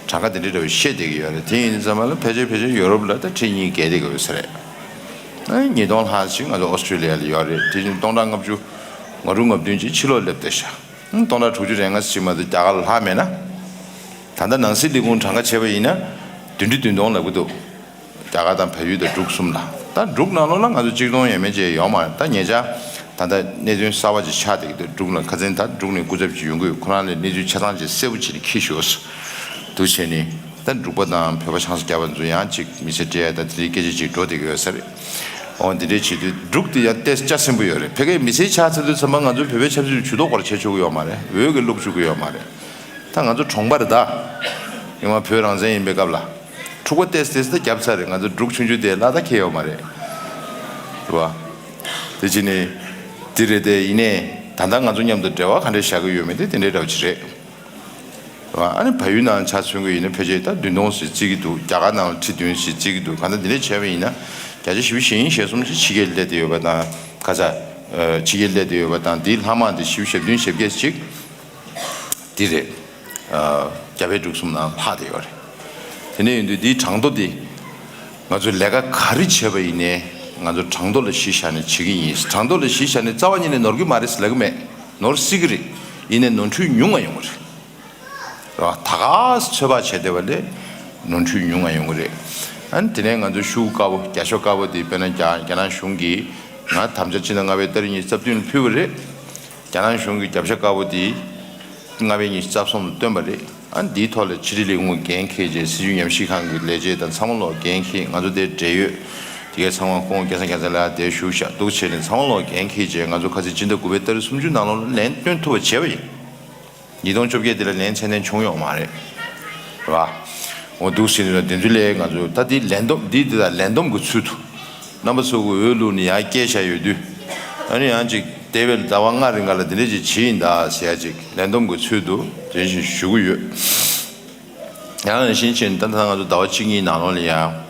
གྲངས་ཀ་དེ་འདྲ་འདྲ་བོ་བཤད་བསྡད་ཀྱི་ཡོད་རེད། དེ་ཡིན་ཙམ་པ་ལ་ཕལ་ཆེར་ཕལ་ཆེར་ཡོ་རོབ་ལ་ད་ཁྲི་གཉིས་བརྒལ་བསྡད་ཀྱི་ཡོད་ས་རེད། ཨ་ནི་ཉིས་སྟོང་ལྷག་ཅིག་ང་ཚོ་ཨོ་སི་ཀྲི་ལི་ཡ་ལ་ཡོད་རེད། དེ་བཞིན་སྟོང་ཕྲག་ལྔ་བཅུ་ང་དྲུག་ང་བདུན་ཅིག་ཕྱི་ལོགས་སླེབས་བསྡད་ཤག་ཨ་ནི་སྟོང་ཕྲག་དྲུག་ཅུ་རེ་ལྔ་ཅིག་མ་གཏོགས་རྒྱ་གར་ལ་ལྷག་མེད་ན། ད་ལྟ་ནང་སྲིད་ལས་ཁུངས་གྲངས་ཀ་བྱས་པ་ཡིན་ན་བདུན་ཁྲི་བདུན་སྟོང་ལབ་ཀྱི་འདུག་རྒྱ་གར་དང་བལ་ཡུལ་དང་འབྲུག་གསུམ་ལ། ད་འབྲུག་ནང་ལོགས་ལ་ང་ཚོ་གཅིག་སྟོང་ཡས་མས་ཅིག་ཡོད་མ་རེད། ད་ཉེ་ཆར་ད་ལྟ་གནད་དོན་གསར་བ་ཅིག་ཆགས་བསྡད་ཀྱི་འདུག་འབྲུག་ལ་ཁ་སང་ད་འབྲུག་ནས་སྐུ་ཚབ་ཅིག་ཡོང་གི་ཡོད། ཁོ་རང་ལ་གནས་ཚུལ་ཆ་ཚང་ཅིག་གསལ་པོ་བྱས་ནས་འཁྱེར་ཤོག་ཟེར་འདུག་བྱས་ནས་ད་འབྲུག་པ་དང་བོད་པ་ཆང་ས་རྒྱག་པ་ཚོ་ཡང་ཅིག་མི་ཚེ་སྤྲད་ཡ་ད་དེ་འདྲའི་སྐད་ཆ་ཅིག་འགྲོ་བསྡད་ཀྱི་ཡོད་ས་རེད། འོ་འདི་འདྲའི་བྱེད་དུས་འབྲུག་དེ་ཡང་ཏོག་ཙམ་རྩ་ཆེན་པོ་ཡོད་རེད། ཕ་གིའི་མི་སེར་ཆགས་ཚར་དུས་ཙམ་པ་ང་ཚོའི་བོད་པའི་ཆབ་སྲིད་ཇུས་གཏོགས་སྐོར་བྱེད་ཆོག་གི་ཡོད་མ་རེད། འོས་ཀྱི་བླུག་བཅུག་གི་ཡོད་མ་རེད། ད་ང་ཚོ་གྲོང་པ་རེད་ད། ཡང་མ་བོད་རང་བཙན་ཡིན་པའི་སྐབས་ལ། འཁྲུག་པ་ཏོག་ཙམ་ཏོག་ཙམ་ད་བརྒྱབ་ཚར་རེད། ང་ཚོ་འབྲུག་ཆུང་ཆུང་དེ་ལ་ད་ཁེལ་ཡོད་མ་རེད། རེད་བ། དེ་བྱས་ནས། དེ་རེད་དེ་ཡིན་ནའི། ད་ལྟ་ང་ཚོ་མཉམ་དུ་འབྲེལ་བ་ག་འདྲས་བཞག་གི་ཡོད་མེད་དེ་དེ་འདྲའི་འདྲ་བོ་ཅིག་རེད། རེད་བ། ཨ་ནི་བལ་ཡུལ་ནང་ཆ་མཚོན་གྱི་ཡིན་ན་ཕལ་ཆེར་ད་བདུན་སྟོང་ཞིག་བརྩི་གི་འདུག་རྒྱ་གར་ནང་ལ་ཁྲི་བདུན་ཞིག་བརྩི་གི་འདུག་གང་ལྟར་འདི་འདྲས་བྱས་པ་ཡིན་ན། བརྒྱ་ཆ་བཞི་བཅུ་ཞེ་གཉིས་ཞེ་གསུམ་ཅིག་ཕྱི་རྒྱལ་སླེབས་བསྡད་ཡོད་པ་དང་། ག་ས། ཕྱི་རྒྱལ་སླེབས་བསྡད་ཡོད་པ་དང་། འདིའི་ལྷག་མ་འདི་བཞི་བཅུ་ཞེ་བདུན་ཞེ་བརྒྱད་ཅིག་འདི་རེད། ཨ། རྒྱ་བལ་འབྲུག་གསུམ་ནང་ལྷག་བསྡད་ཡོད་རེད། དེ་འདྲ་ཡིན་དུས་འདིའི་གྲངས་ཐོ་འདི། ང་ཚོས་ལས་ཀ་ག་རེ་བྱས་པ་ཡིན་ནའི་ང་ཚོ་གྲངས་ཐོ་ལ་གཞི་བཞག་ནས་བྱེད་ཀྱི་ཡིན། གྲངས་ཐོ་ལ་གཞི་བཞག་ནས་རྩ་བ་ཉིད་ནས་ནོར་གྱི་མ་རེད་ཟེར་ལབ་ཀྱི་མེད། ནོར་སྲིད་ཀྱི་རེད། ཡིན་ནའི་ནོར་འཁྲུལ་ཉུང་ང་ཡོང་གི་རེད། རེད་བ། ད་ག་ཚོད་དཔག་བྱས་བསྡད་པ་ལས་ནོར་འཁྲུལ་ཉུང་ང་ཡོང་གི་རེད། ཨ་ནི་དེ་ནས་ང་ཚོ་ཤུགས་དཀར་པོ་རྒྱ་ཤོག་དཀར་པོ་དེ་དཔེར་ན་རྒྱ་རྒྱ་ནག་གཞུང་གིས་ང་དམ་བཅའ་སྤྱི་ཟླ་ལྔ་པའི་ཏ་རིག་ཉི་ཤུ་རྩ་བདུན་ལ་ཕུལ་བ་རེད། རྒྱ་ནག་གཞུང་གི་རྒྱབ་ཤ་དཀར་པོ་དེ་ལྔ་པའི་ཉི་ཤུ་རྩ་གསུམ་ལ་བཏོན་པ་རེད། ཨ་ནི་འདིའི་ཐོག་ལ་ཕྱི་དྲིལ་ལས་ཁུངས་འགན་འཁྱེར་བྱས། སྲིད་བྱུས་ཉམས་ཞིབ་ཁང་གི་ལས་བྱེད་དང་ཚང་མ་ལོག་འགན་འཁྱེར། ང་ཚོ་དེར་འབྲེལ་ཡོད་དེ་གའི་ཚང་མ་ཁོང་སྐལ་བཟང་རྒྱལ་མཚན་ལགས་དེར་བཞུགས་ཤག་འདུག་བྱས་ནས་ཚང་མ་ལོག་འགན་འཁྱེར་བྱས། ང་ཚོ་ཁ་སང་སྤྱི་ཟླ་དགུ་པའི་ཏ་རིག་སུམ་ཅུ་ནང་ལོགས་ལ་ལན་བཏོན་ཐུབ་པ་བྱས་པ་ཡིན། ཉིས་སྟོང་བཅོ་བརྒྱད་དེ་ལ་ལན་ཚད་ལྡན་བྱུང་ཡོད་མ་རེད། རེད་བ། འོ་འདུག་ཟེར་ནས་དེ་ཚོ་ལས་ང་ཚོ་ད་འདི་ལན་བསྡོམས་འདི་འདི་དང་ལན་བསྡོམས་ཀྱི་ཚུལ་དུ། རྣམ་པ་ཚོ་གི་འོས་བླུགས་ནས་ཡར་བསྐྱལ་བཞག་ཡོད་དུས། ཨ་ནི་ཡང་ཅིག་འདས་པའི་ཟླ་བ་ལྔ་རིང་ག་ལ་འདི་འདྲ་ཅིག་བྱས་ཡིན་ད་ཟེར་ཡ་ཅིག་ལན་བསྡོམས་ཀྱི་ཚུལ་དུ་དེ་བཞིན་ཞུ་གི་ཡོད། ཡང་ནང་བཞིན་བྱས་ནས་ད་ལྟ་ང་ཚོ་ཟླ་བ་གཅིག་གཉིས་ནང་ལོགས་ལ་ཡང་།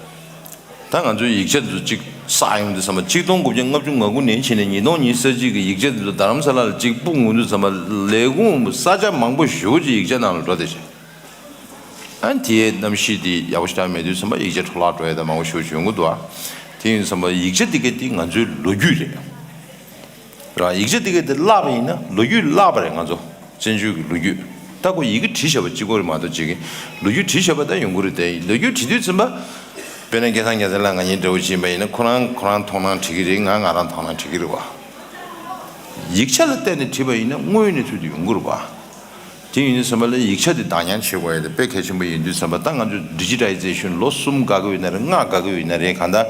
ད་ང་ཚོའི་ཡིག་ཆ་འདི་ཚོ་གཅིག་བསགས་ཡོང་དུས་ཙམ་པ་གཅིག་སྟོང་དགུ་བརྒྱ་ལྔ་བཅུ་ང་དགུ་ནས་བྱས་ནས་ཉིས་སྟོང་ཉི་ཤུ་རྩ་གཅིག་གི་ཡིག་ཆ་འདི་ཚོ་རྡ་རམ་ས་ལ་ལ་གཅིག་སྤུངས་ཡོང་དུས་ཙམ་པ་ལས་ཁུངས་ས་ཆ་མང་པོ་ཞེ་པོ་ཅིག་ཡིག་ཆ་ནང་ལ་འགྲོ་བསྡད་ཤག་ཨ་ནི་དེའི་གནམ་གཤིས་དེ་ཡག་པོ་ཞེ་དྲག་མེད་དུས་ཙམ་པ་ཡིག་ཆ་འཕྲོ་བརླག་འགྲོ་ཡ་ད་མང་པོ་ཞེ་པོ་ཅིག་ཡོང་གི་འདུག་ཨ། དེ་ཡིན་ཙམ་པ་ཡིག་ཆ་དེ་ག་དེ་ང་ཚོའི་ལོ་རྒྱུས་རེད། ར། ཡིག་ཆ་དེ་ག་དེ་བརླག་པ་ཡིན་ན་ལོ་རྒྱུས་བརླག་པ་རེད། ང་ཚོ་བཙན་བྱོལ་གྱི་ལོ་རྒྱུས། ད་ཁོ་ཡི་གེ་བྲིས་བཞག་པ་གཅིག་པོ་རེད་མ་གཏོགས་ཅིག་གི་ལོ་རྒྱུས་བྲིས་བཞག་པ་ད་ཡོང་གི་རེད་དེ། ལོ་རྒྱུས་བྲིས་དུས་ཙམ་པ། དཔེར་ན་སྐལ་བཟང་རྒྱལ་མཚན་ལགས་ང་གཉིས་འདྲ་བོ་ཅིག་ཡིན་པ་ཡིན་ན་ཁོ་རང་ཁོ་རང་མཐོང་སྣང་བྲིས་ཀྱི་རེད། ང་ང་རང་མཐོང་སྣང་བྲིས་ཀྱི་རེད་བ། ཡིག་ཆ་ལ་བལྟས་ནས་བྲིས་པ་ཡིན་ན་དངོས་ཡོད་གནས་ཚུལ་དེ་ཡོང་གི་རེད་བ། དེ་ཡིན་དུས་ཙམ་པ་ལ་ཡིག་ཆ་དེ་བདག་ཉར་བྱེད་དགོས་ཡ་དེ་དཔེ་གལ་ཆེན་པོ་ཡིན་དུས་ཙམ་པ། ད་ང་ཚོས་ཌི་ཇི་ཊའི་ཛེ་ཤན་ལོ་གསུམ་འགོར་གི་ཡོད་ན་རེད། ལྔ་འགོར་གི་ཡོད་ན་རེད། གང་ལྟར་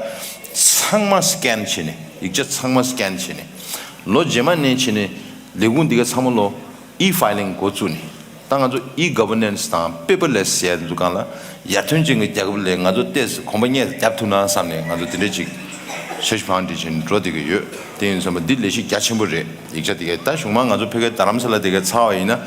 ཚང་མ་སི་ཀེན་བྱས་ནས། ཡིག་ཆ་ཚང་མ་སི་ཀེན་བྱས་ནས། ལོ་རྗེས་མ་ནས་བྱས་ནས་ལས་ཁུངས་འདི་ག་ཚང་མ་ལོ་ཨི་ཕའི་ལིང་འགོ་བཙུགས་ནས། ད་ང་ཚོ་ཨི་གྷ་ཝར་ནན་སི་དང་པེ་པར་ལེ་སི་ཟེར་ཡ་འདུག་གང་ལ་ཡར་ཐོན་ཅན་གྱི་རྒྱལ་ཁབ་ལ་ང་ཚོ་ཏོག་ཙམ་གོམ་པ་སྙེག་རྒྱབ་ཐུབ་ན་བསམ་ནས་ང་ཚོ་དེ་འདྲ་ཅིག་ཤེས་བྱ་འདི་བྱས་ནས་འགྲོ་བསྡད་ཀྱི་ཡོད། དེ་ཡིན་ཙམ་པ་འདི་ལས་གཞི་རྒྱ་ཆེན་པོ་རེད། ཡིག་ཆ་དེ་ག་ད་གཞུང་མང་ང་ཚོ་ཕ་གིའི་རྡ་རམ་ས་ལ་དེ་ག་ཚར་བ་ཡིན་ན།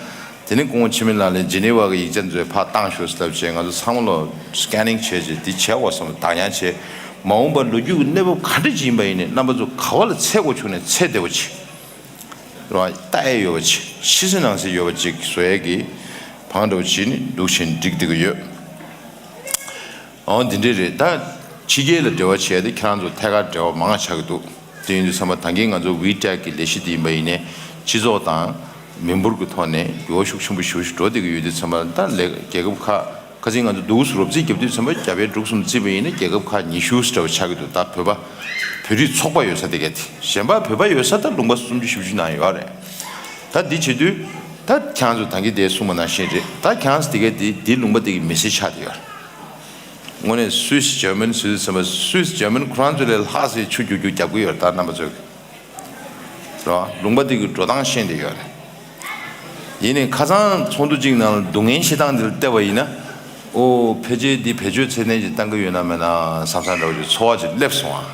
དེ་ནས་སྐུ་ངོ་འཆི་མེད་ལགས་ལ་ཇི་ནི་ཝ་གི་ཡིག་ཆ་འདི་ཚོ་ཕར་བཏང་ཤོག་ཟེར་ལབ་བྱས། ང་ཚོ་ཚང་མ་ལོ་སི་ཀེ་ནིང་བྱས་བྱས་འདི་བྱས་འོ་བསམ་བདག་ཉར་བྱས། མ་འོངས་པར་ལོ་རྒྱུས་ཀྱི་གནས་བབ་ག་འདྲ་ཅིག་ཡིན་པ་ཡིན་ནའི་རྣམ་པ་ཚོ་ག་བ་ལ་འཚོལ་དགོས་བྱུང་ནའི་འཚོལ་བདེ་བོ་ཅིག་རེད་བ། ལྟ་ཡས་ཡོད་པ་ཅིག་ཕྱི་གསལ་ནང་གསལ་ཡོད་པ་ཅིག་བཟོ་ཡས་ཀྱི་བང་འདྲ་བོ་ཅིག་ནི་འདུག་བྱས་ནས་འགྲིག་བསྡད་ཀྱི་ཡོད། འོ་འདི་འདྲས་རེད། ད་ཕྱི་རྒྱལ་ལ་འབྲེལ་བ་བྱས་ཏེ་ཁྱེད་རང་ཚོ་ཐད་ཀར་འབྲེལ་བ་མང་ང་ཆགས་ཀྱི་འདུག་དེ་ཡིན་དུས་ཙམ་པ་ད་གིན་ང་ཚོ་ཝི་ཊེག་གི་ལས་གཞི་དེ་ཡིན་པ་ཡིན་ནའི་སྤྱི་ཚོགས་དང་མི་འབོར་གྱི་ཐོག་ནས་འགྱུར་བ་ཤུགས་ཆེན་པོ་ཞེ་པོ་ཞིག་འགྲོ་བསྡད་ཀྱི་ཡོད་དུས་ཙམ་པ། ད་ལས་རྒྱལ་ཁབ་ཁག་ ཁ་སང་ང་ཚོ་འདུག་སེ་རོབ་རྩིས་རྒྱབ་དུས་ཙམ་པ་རྒྱ་བལ་འབྲུག་གསུམ་བརྩིས་པ་ཡིན་ན་རྒྱལ་ཁབ་ཁག་ཉི་ཤུ་ཙམ་འདྲ་བོ་ཆགས་ཀྱི་འདུག་ད་བོད་པ་བོད་རིགས་ཚོགས་པ་ཡོད་ས་དེ་ག་དེ་གཞན་པ་བོད་པ་ཡོད་ས་ད་ལུང་པ་སུམ་ཅུ་བཞི་བཅུ་ནང་ཡོད་རེད། ད་འདི་བྱེད་དུས་ད་ཁྱེད་རང་ཚོ་ད་གིན་དེ་གསུངས་པ་ནང་བཞིན་རེད། ད་ཁྱེད་རང་ཚོ་དེ་ག་དེ་འདི་ལུང་པ་དེ་གི་མི་སེར་ཆགས་བསྡད་ཡོད་རེད། དངོས་གནས་སུད་སི་འཇར་མན་སུད་སི་ཟེར་བ་སུད་སི་འཇར་མན་ཁོ་རང་ཚོ་ལས་ལྷག་ཙམ་ཆུ་རྒྱུག་རྒྱུག་རྒྱབ་ཀྱི་ཡོད་རེད། ད་རྣམ་པ་ཚོས་རེད་བ། ལུང་པ་དེ་གི་འགྲོ་སྟངས་ཤེས་བསྡད་ཡོད་རེད། ཡིན་ནའི་ཁ་སང་ཚོགས་འདུ་གཅིག་ནང་ལ་སྡུག་བསྔལ་བཤད་སྟངས་དེ་ལ་བལྟས་པ་ཡིན་ན། ཨོ་ཕལ་ཆེར་འདི་བེད་སྤྱོད་ཚད་ལྡན་ཅིག་བཏང་གི་ཡོད་ན་མེད་ན་བསམ་བསམ་འདྲ་བོ་ཅིག་ཚོར་བ་ཅིག་སླེབས་སོང་ཨ།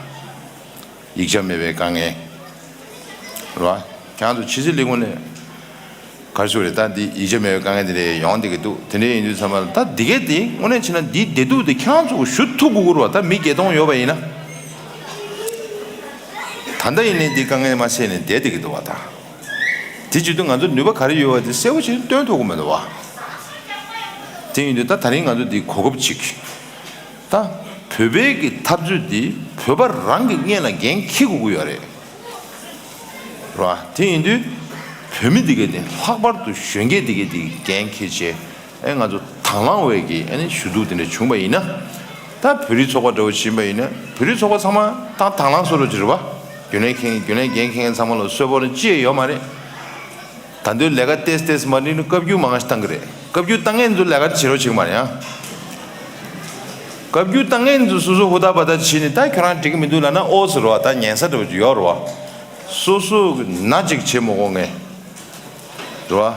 ཡིག་ཆ་མེད་པའི་དཀའ་ངལ། རེད་བ། ཁྱེད་རང་ཚོ་ཕྱི་སྲིད་ལས་ཁུངས་ནས་ག་རེ་ཞུ་རེད། ད་འདི་ཡིག་ཆ་མེད་པའི་དཀའ་ངལ་དེ་འདྲ་ཡོང་བསྡད་ཀྱི་འདུག་དེ་འདྲ་ཡིན་དུས་ཙམ་པ་ལ་ད་འདི་གས་དེ་དངོས་གནས་བྱས་ན་འདིའི་བདེ་སྡུག་དེ་ཁྱེད་རང་ཚོ་ཞུ་ཐུབ་དགོས་ཀྱི་རེད་བ། ད་མི་བརྒྱད་སྟོང་ཡོད་པ་ཡིན་ན། ད་ལྟ་ཡིན་ནའི་འདི་དཀའ་ངལ་མ་སེལ་ནས་བསྡད་བསྡད་ཀྱི་འདུག་བ་ད། དེ་བྱེད་དུས་ང་ཚོ་ནུས་པ་ག་རེ་ཡོད་པ་དེ་གསལ་པོ་བྱས་ནས་སྟོན་ཐུབ་ཀྱི་མི་འདུག་བ། དེ་ཡིན་དུས་ད་ད་རིང་ང་ཚོ་འདི་གོ་སྐབས་ཅིག་ད་བོད་པའི་གི་འཐབ་རྩོད་འདི་བོད་པ་རང་གི་སྔོན་ལ་འགན་འཁྱེར་དགོས་ཀྱི་ཡོད་རེད། རེད་བ། དེ་ཡིན་དུས་བོད་མི་འདི་གས་དེ་ལྷག་པར་དུ་གཞོན་སྐྱེས་འདི་གས་དེ་འགན་འཁྱེར་བྱས། ཨེ་ང་ཚོ་དང་བླངས་འོས་ཀྱི་ཨ་ནི་ཞུ་གཏུག་དེ་འདྲ་བྱུང་བ་ཡིན་ན། ད་བོད་རིགས་ཚོགས་པ་འདྲ་བོ་ཕྱིན་པ་ཡིན་ན་བོད་རིགས་ཚོགས་པ་ཚང་མ་ད་དང་བླངས་བཟོ་འདྲ་ཅིག་རེད་བ། རྒྱུན་ལས་མཁན་རྒྱུན་ལས་འགན་འཁྱེར་མཁན་ཚང་མ་ལ་གསོལ་པོ་ནི་ཅི་ཡང་ཡོད་མ་རེད། ད་དུང་ལས་ཀ་ཏོག་ཙམ་ཏོག་ཙམ་མ་འགྲིག་ན་བཀའ་བཀྱོན་མང་ང་ཞིག་བཏང་གི་རེད། བཀའ་བཀྱོན་བཏང་མཁན་ཚོ་ལས་ཀ་བྱེད་རོགས་བྱེད་ཀྱི་མ་རེད་ཨ། བཀའ་བཀྱོན་བཏང་མཁན་ཚོ་སོ་སོ་ཧུར་ཐག་པ་ཐག་བྱས་ནས་ད་ཁྱོད་རང་འགྲིག་གི་མི་འདུག་ལབ་ན་ཨོ་ཟེར་རོ། ད་ཉན་ས་འདྲ་བོ་ཅིག་ཡོད་རེད་བ། སོ་སོ་གི་ན་ཅིག་བྱེད་མི་དགོས་ངས། རེད་བ།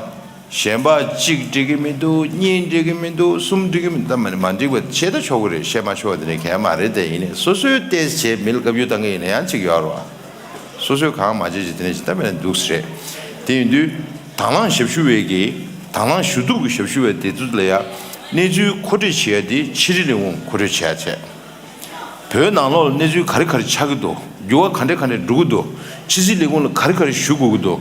གཞན་པ་གཅིག་འགྲིག་གི་མི་འདུག་གཉིས་འགྲིག་གི་མི་འདུག་གསུམ་འགྲིག་གི་མི་འདུག་ད་མ་མ་འགྲིག་པ་བྱས་ད་ཆོག་གི་རེད། བཤད་མ་ཆོག་པ་དེ་འདྲ་གང་ཡང་མ་རེད། དེ་ཡིན་ནའི་སོ་སོའི་ཏོག་ཙམ་བྱས་མི་ལ་བཀའ་བཀྱོན་བཏང་གི་ཡིན་ན་ཡང་གཅིག་ཡོད་རེད་བ། སོ་སོས་གང་མ་བྱེད་ཅིག་དེ་འདྲ་ཅིག་ད་མེད་ན་འདུག་སེ་རེད། དེ་ཡིན་དུས་དང་བླངས་ཞབས་ཞུ་བའི་གི་དང་བླངས་ཞུ་གཏུག་གི་ཞབས་ཞུ་བའི་དེ་ཚོ་ལ་ཡང་གནས་ཚུལ་མཁོ་སྤྲོད་བྱེད་ཡ་དེ་ཕྱི་དྲིལ་ལས་ཁུངས་མཁོ་སྤྲོད་བྱེད་ཡ་བྱས། བོད་ནང་ལོགས་ལ་གནས་ཚུལ་ག་རེ་ག་རེ་ཆགས་ཀྱི་འདུག་འགྱུར་བ་ག་འདྲ་ག་འདྲ་འགྲོ་གི་འདུག་ཕྱི་སྲིད་ལས་ཁུངས་ལ་ག་རེ་ག་རེ་ཞུ་དགོས་ཀྱི་འདུག་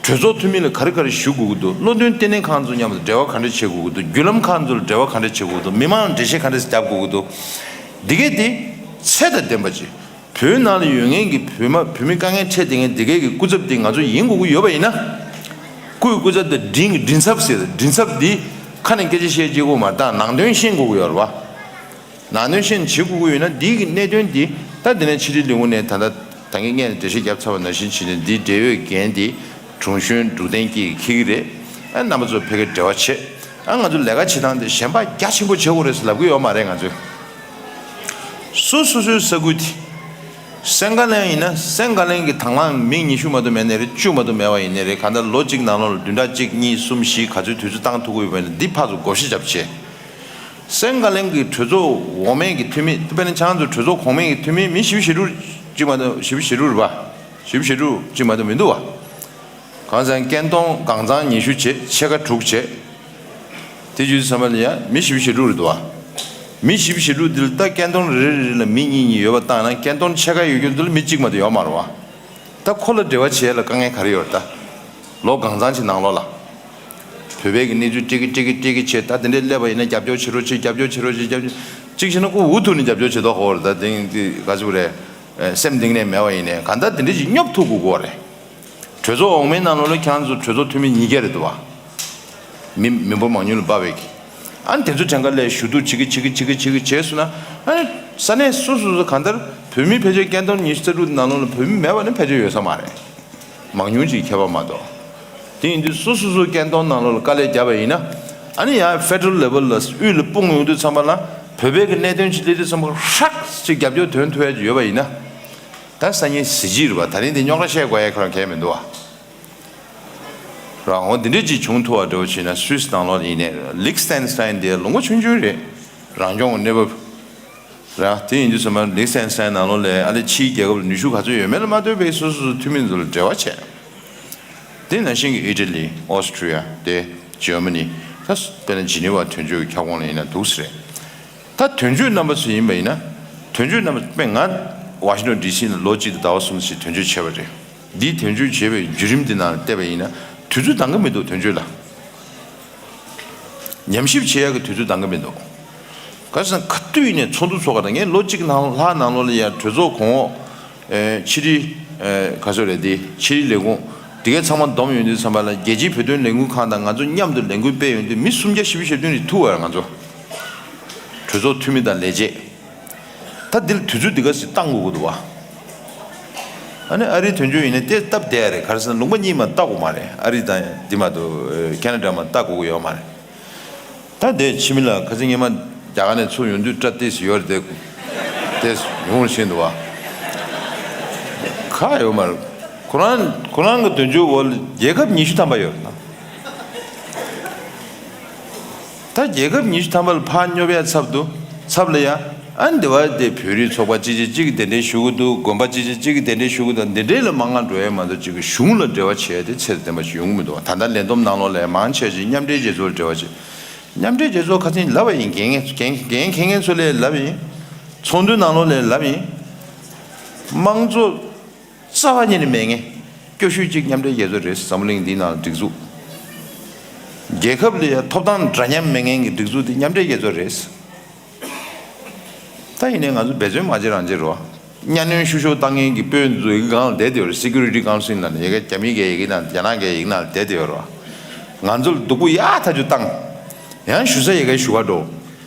གྲོས་ཚོགས་འཐུས་མི་ལ་ག་རེ་ག་རེ་ཞུ་དགོས་ཀྱི་འདུག་བློ་འདོན་ལྟེ་གནས་ཁང་ཚོ་མཉམ་དུ་འབྲེལ་བ་ག་འདྲ་བྱེད་དགོས་ཀྱི་འདུག་བརྒྱུད་ལམ་ཁང་ཚོ་ལ་འབྲེལ་བ་ག་འདྲ་བྱེད་དགོས་ཀྱི་འདུག་མི་མང་ལ་འགྲེལ་བཤད་ག་འདྲ་རྒྱབ་དགོས་ཀྱི་འདུག་འདི་གས་དེ་ཚད་དང་ལྡན་པ་ཅིག་བོད་ནང་ལ་ཡོད་མཁན་གྱི་བོད་མ་བོད་མི་དཀའ་ངལ་འཕྲད་བསྡད་མཁན་འདི་གས་ཀྱི་སྐུ་ཚབ་དེ་ང་ཚོ་ཡིན་དགོས་ཀྱི་ཡོད་པ་ཡིན་ན། སྐུའི་སྐུ་ཚབ་དེ་མགྲིན་གྱི་མགྲིན་ཚབ་ཟེར། མགྲིན་ཚབ་འདི་ཁ་ནས་སྐད་ཆ་བཤད་བྱེད་དགོས་མ་གཏོགས་ནང་དོན་ཤེས་དགོས་ཀྱི་ཡོད་རེད་བ། ནང་དོན་ཤེས་ནས་བྱེད་དགོས་ཀྱི་ཡོད་ན་འདི་གི་གནད་དོན་འདི་ད་འདི་ནས་ཕྱི་དྲིལ་ལས་ཁུངས་ནས་ད་ལྟ་ད་གིན་སྔོན་ནས་འགྲེལ་བཤད་བརྒྱབ་ཚར་བ་ནང་བཞིན་བྱས་ནས་འདི་འབྲེལ་ཡོད་འགན་འདི་དྲུང་གཞོན་འབྲུག་བསྟན་སྐྱིད་ཀྱིས་འཁྱེར་གྱི་རེད། ཨ་རྣམ་པ་ཚོ་ཕ་གིར་འབྲེལ་བ་བྱེད། ཨ་ང་ཚོ་ལས་ཀ་བྱེད་སྟངས་འདི་གཞན་པ་རྒྱ་ཆེན་པོ་བྱེད་དགོས་རེད་ཟེར་ལབ་ཀྱི་ཡོད་མ་རེད། ང་ཚོས་སོ་སོ་སོའི་ས་ཁུལ་དེ་སེང་ག་ལན་ཡིན་ན་སེང་ག་ལན་གྱི་དང་བླངས་མི་ཉི་ཤུ་མ་གཏོགས་མེད་ནའི་རེད། བཅུ་མ་གཏོགས་མེད་པ་ཡིན་ནའི་རེད། གང་ལྟར་ལོ་གཅིག་ནང་ལོགས་ལ་བདུན་ཕྲག་གཅིག་གཉིས་གསུམ་བཞི་ག་ཚོད་དུས་ཚོད་བཏང་ཐུབ་ཀྱི་ཡོད་པ་ཡིན་ན་འདི་ཕར་ཚུར་བགོ་བཤའ་རྒྱབ་བྱས། སེང་ག་ལན་གྱི་གྲོས་ཚོགས་འོག་མའི་གི་འཐུས་མི་དཔེར་ན་ཁྱེད་རང་ཚོ་གྲོས་ཚོགས་གོང་མའི་གི་འཐུས་མི་མི་བཞི་བཅུ་ཞེ་དྲུག་ཅིག་མ་གཏོགས་བཞི་བཅུ་ཞེ་དྲུག་རེད་པ། བཞི་བཅུ་ཞེ་དྲུག་ཅིག་མ་གཏོགས་མི་འདུག་བ། གང་ཟེར་ན་སྐད་གཏོང་གང་ཚང་ཉི་ཤུ་བྱས་ཕྱེད་ཀ་དྲུག་བྱས། དེ་བརྒྱུད་ཚང་མ་ལ་ཡ་མི་བཞི་བཅུ་ཞེ་དྲུག་རེད་འདུག་བ། མི་བཞི་བཅུ་ཞེ་དྲུག་འདི་ལ་ད་སྐད་གཏོང་རེ་རེ་རེ་ལ་མི་གཉིས་གཉིས་ཡོད་པ་བཏང་ན་སྐད་གཏོང་ཕྱེད་ཀ་ཡོད་རྒྱུ་འདི་ལ་མི་གཅིག་མ་གཏོགས་ཡོད་མ་རེད་བ། ད་ཁོ་ལ་འབྲེལ་བ་བྱེད་ཡ་ལ་དཀའ་ངལ་ག་རེ་ཡོད་རེད་ད། ལོ་གང་ཚང་ཅིག་ནང་ལོགས་ལ། བོད་པའི་གི་གནས་ཚུལ་སྤྲད་ཀི་སྤྲད་ཀི་སྤྲད་ཀི་བྱས། ད་དེ་འདྲའི་སླེབས་པ་ཡིན་ན་རྒྱབ་སྐྱོར་བྱེད་རོགས་བྱེད། རྒྱབ་སྐྱོར་བྱེད་རོགས་བྱེད། རྒྱབ་སྐྱོར་གཅིག་བྱས་ན་ཁོ་འུ་ཐུག་ནས་རྒྱབ་སྐྱོར་བྱེད་མདོག་ཁ་པོ་རེད། ད་དེང་དེ་ག་ཚོད་རེད། སེམས་གཏིང་ནས་མེད་པ་ཡིན་ནའི་གང་ལྟར་དེ་འདྲ་ཅིག་སྙོབ་ཐུབ་དགོས་ཀྱི་རེད། གྲོས་ཚོགས་འོག་མའི་ནང་ལོགས་ལ་ཁྱེད་རང་ཚོ་གྲོས་ཚོགས་འཐུས་མི་ཉིས་བརྒྱ་རེད་འདུག་བ། མི་མི་འབོར་མང་ཉུང་ལ་དཔག་པའི་གི། ཨ་ནི་དེ་ཚོ་གྲངས་ཀ་ལས་ཞུ་གཏུག་བྱེད་ཀི་བྱེད་ཀི་བྱེད་ཀི་བྱེད་ཀི་བྱས་སོང་ན། ཨ་ནི་ས་གནས་སོ་སོ་སོ་གང་ལྟར་བོད་མི་ཕལ་ཆེར་སྐད་གཏོང་ཉི་ཤུ་རྩ་དྲུག་ནང་ལོགས་ལ་བོད་མི་མེད་པ་ནི་ཕལ་ཆེར་ཡོད་ས་མ་རེད། མང་ཉུང་ཅིག་ཁྱད་པར་མ་གཏོགས། དེ་ཡིན་དུས་སོ་སོ་སོའི་སྐད་གཏོང་ནང་ལོགས་ལ་དཀའ་ལས་བརྒྱབ་པ་ཡིན་ན། ཨ་ནི་ཡང་ཕེ་ཌ་རལ་ལེ་ཝལ་ལ་དབུས་ལ་སྤུངས་ཡོང་དུས་ཙམ་པ་ལ་བོད་པའི་གི་གནད་དོན་ཅིག་སླེབས་དུས་ཙམ་པ་ཧྲག་ཅིག་རྒྱབ་སྐྱོར་དོན་ཐུབ་ཡ་ཅིག་ཡོད་པ་ཡིན་ན། ད་སང་ཉིན་གཟི་བརྗིད་རེད་པ། ད་རིང་འདི་རྙོག་དྲ་བཤད་དགོས་ཡ་ཁོ་རང་གལ་མི་འདུག་བ། རང་འོ་འདི་འདྲས་ཅིག་བྱུང་ཐུབ་པ་འདྲ་བོ་བྱས་ན་སུད་སི་ནང་ལོགས་ཡིན་ནའི་ལིག་སི་ཏན་སི་ཏན་འདི་ལུང་པ་ཆུང་ཆུང་རེད། རང་སྐྱོང་གི་གནས་བབ། རེད། དེ་ཡིན་དུས་ཙམ་པ་ལིག་སི་ཏན་སི་ཏན་ནང་ལོགས་ལ་ཨ་ལེ་ཕྱིའི་རྒྱལ་ཁབ་ལ་ནུས་ཤུགས་ག་ཚོད་ཡོད་མེད་ལ་མ་ལྟོས་པའི་སོ་སོ་སོ་འཐུས་མི་ཚོ་ལ་འབྲེལ་བ་བྱས། དེ་ནང་བཞིན་གྱི་ཨི་ཊ་ལི། ཨོ་སི་ཀྲི་ཡ། དེ་ཇར་མ་ནི། ད་དཔེར་ན་ཇི་ནི་ཝ་དོན་གཅོད་ཀྱི་ཁྱབ་ཁོངས་ལ་ཡིན་ན་འདུག་སེ་རེད། ད་དོན་གཅོད་རྣམ་པ་ཚོ་ཡིན་པ་ཡིན་ན། དོན་གཅོད་རྣམ་པ་དཔེ་ང་ཝ་ཤིང་ཊོན་ཌི་སི་ནང་ལོ་གཅིག་དང་ཟླ་བ་གསུམ་ཞིག་དོན་གཅོད་བྱས་པ་རེད། འདིའི་དོན་གཅོད་བྱས་པའི་བརྒྱུད་རིམ་འདི་ནང་བལྟས་པ་ཡིན་ན་དུས་ཚོད་འདང་གི་མི་འདུག་དོན་གཅོད་ལ། ཉམས་ཞིབ་བྱེད་ཡག་གི་དུས་ཚོད་འདང་གི་མི་འདུག་ག་རེ་ཟེར་ན་ག་དུས་ཡིན་ནའི་ཚོགས་འདུ་ཚོགས་ཀ་དང་། ངས་ལོ་གཅིག་ནང་ལྷག་ནང་ལོགས་ལ་ཡང་གྲོས་ཚོགས་གོང་འོག་ཨེ་ཕྱི་དྲིལ། ཨེ་ག་ཚོད་རེད་དེ། ཕྱི་དྲིལ་ལས་ཁུངས་དེ་གའི་ཚང་མ་བསྡོམས་ཡོང་དུས་ཙམ་པ་ལ་རྒྱལ་སྤྱིའི་བོད་དོན་ལས་འགུལ་ཁང་དང་ང་ཚོ་མཉམ་དུ་ལས་འགུལ་སྤེལ་ཡོང་དུས་མི་སུམ་བརྒྱ་བཞི་བཅུ་ཞེ་བདུན་རེ་ཐུག་པ་རེད་ང་ཚོ། གྲོས་ཚོགས་འཐུས་མི་དང་ལས་བྱེད། ད་འདིར་དུས་ཚོད་འདི་ག་ཞིག་བཏང་དགོས་ཀྱི་འདུག་བ། ཨ་ནི་ཨ་རིའི་དོན་གཅོད་ཡིན་ན་དེ་སྟབས་བདེ་རེད། ག་རེ་ཟེར་ན་ལུང་པ་གཉིས་མ་བལྟ་དགོས་མ་རེད། ཨ་རི་དང་འདི་མ་གཏོགས་ཁེ་ན་ཌ་མ་བལྟ་དགོས་ཀྱི་ཡོད་མ་རེད། ད་དེ་ཕྱི་མི་ལ་ཁ་སང་ཉི་མ་རྒྱ་གར་ནས་ཚུར་ཡོང་དུས་སྐྲ་ཏོག་ཙམ་ཡོད་རེད་དེ། ཏོག་ཙམ་ཡོང་བཞིན་འདུག་བ། ཁག་ཡོད་མ་རེད། ཁོ་རང་ཁོ་རང་གི་དོན་གཅོད་འོག་ལ་རྒྱལ་ཁབ་ཉི་ཤུ་ཐམ་པ་ཡོད་རེད་ན། ད་རྒྱལ་ཁབ་ཉི་ཤུ་ཐམ་པ་ལ་ཕར་སྙོབ་ཡ་ཚབ་ཏུ་ཚབ་ལ་ཡ། ཨ་འདི་བ་དེ་བོད་རིགས་ཚོགས་པ་གཅིག་གིས་གཅིག་གི་གདན་འདྲེན་ཞུ་གི་འདུག་དགོན་པ་གཅིག་གིས་གཅིག་གི་གདན་འདྲེན་ཞུ་གི་འདུག་འདི་འདྲའི་ལ་མ་ང་འགྲོ་ཡ་མ་གཏོགས་གཅིག་གི་གཞུང་ལ་འབྲེལ་བ་བྱེད་ཡ་དེ་ཚད་ལྡན་པ་ཞིག་ཡོང་གི་མི་འདུག་ད་ལྟ་ལས་བསྡོམས་ནང་ལོགས་ལ་མང་ཆེ་ཞིག་མཉམ་འབྲེལ་རྒྱལ་ཚོགས་ལ་འབྲེལ་བ་བྱེད། མཉམ་འབྲེལ་རྒྱལ་ཚོགས་ཁ་སང་ལབ་པ་ཡིན། འགན་འགན་འགན་འཁྱེར་མཁན་ཚོ་ལ་ལབ་པ་ཡིན། ཚོགས་འདུའི་ནང་ལོགས་ལ་ལབ་པ་ཡིན། དམངས་གཙོ་རྩ་བ་ཉིད་ནས་མེད་མཁན། སྐྱོ་ཤོས་གཅིག་མཉམ་འབྲེལ་རྒྱལ་ཚོགས་རེད། འཛམ་བུ་གླིང་འདིའི་ནང་ལ་སྒྲིག་འཛུགས། རྒྱལ་ཁབ་ལ་ཡ་ཐོབ་ཐང་འདྲ་མཉམ་མེད་མཁན་གྱི་སྒྲིག་འཛུགས་དེ་མཉམ་འབྲེལ་རྒྱལ་ཚོགས་རེད། ད་ཡིན་ནའི་ང་ཚོ་འབད་བརྩོན་མ་བྱེད་རང་བྱེད་རོ། གཉའ་གནོན་ཤུགས་ཤུགས་བཏང་མཁན་གྱི་དཔོན་ཚོ་ཡི་གེ་སྒང་ལ་བསྡད་དེ་ཡོད་རེད། Security Council ནང་ནས་ཡ་གི་རྒྱ་མི་གི་ཡི་གེ་ནང་རྒྱ་ནག་གི་ཡི་གེ་ནང་ལ་བསྡད་དེ་ཡོད་རོ། ང་ཚོ་ལ་སྡུག་པོ་ཡག་ཐག་ཆོད་བཏང་། ཡང་ཞུ་ས་ཡི་གེ་ཞུ་བ་འགྲོ།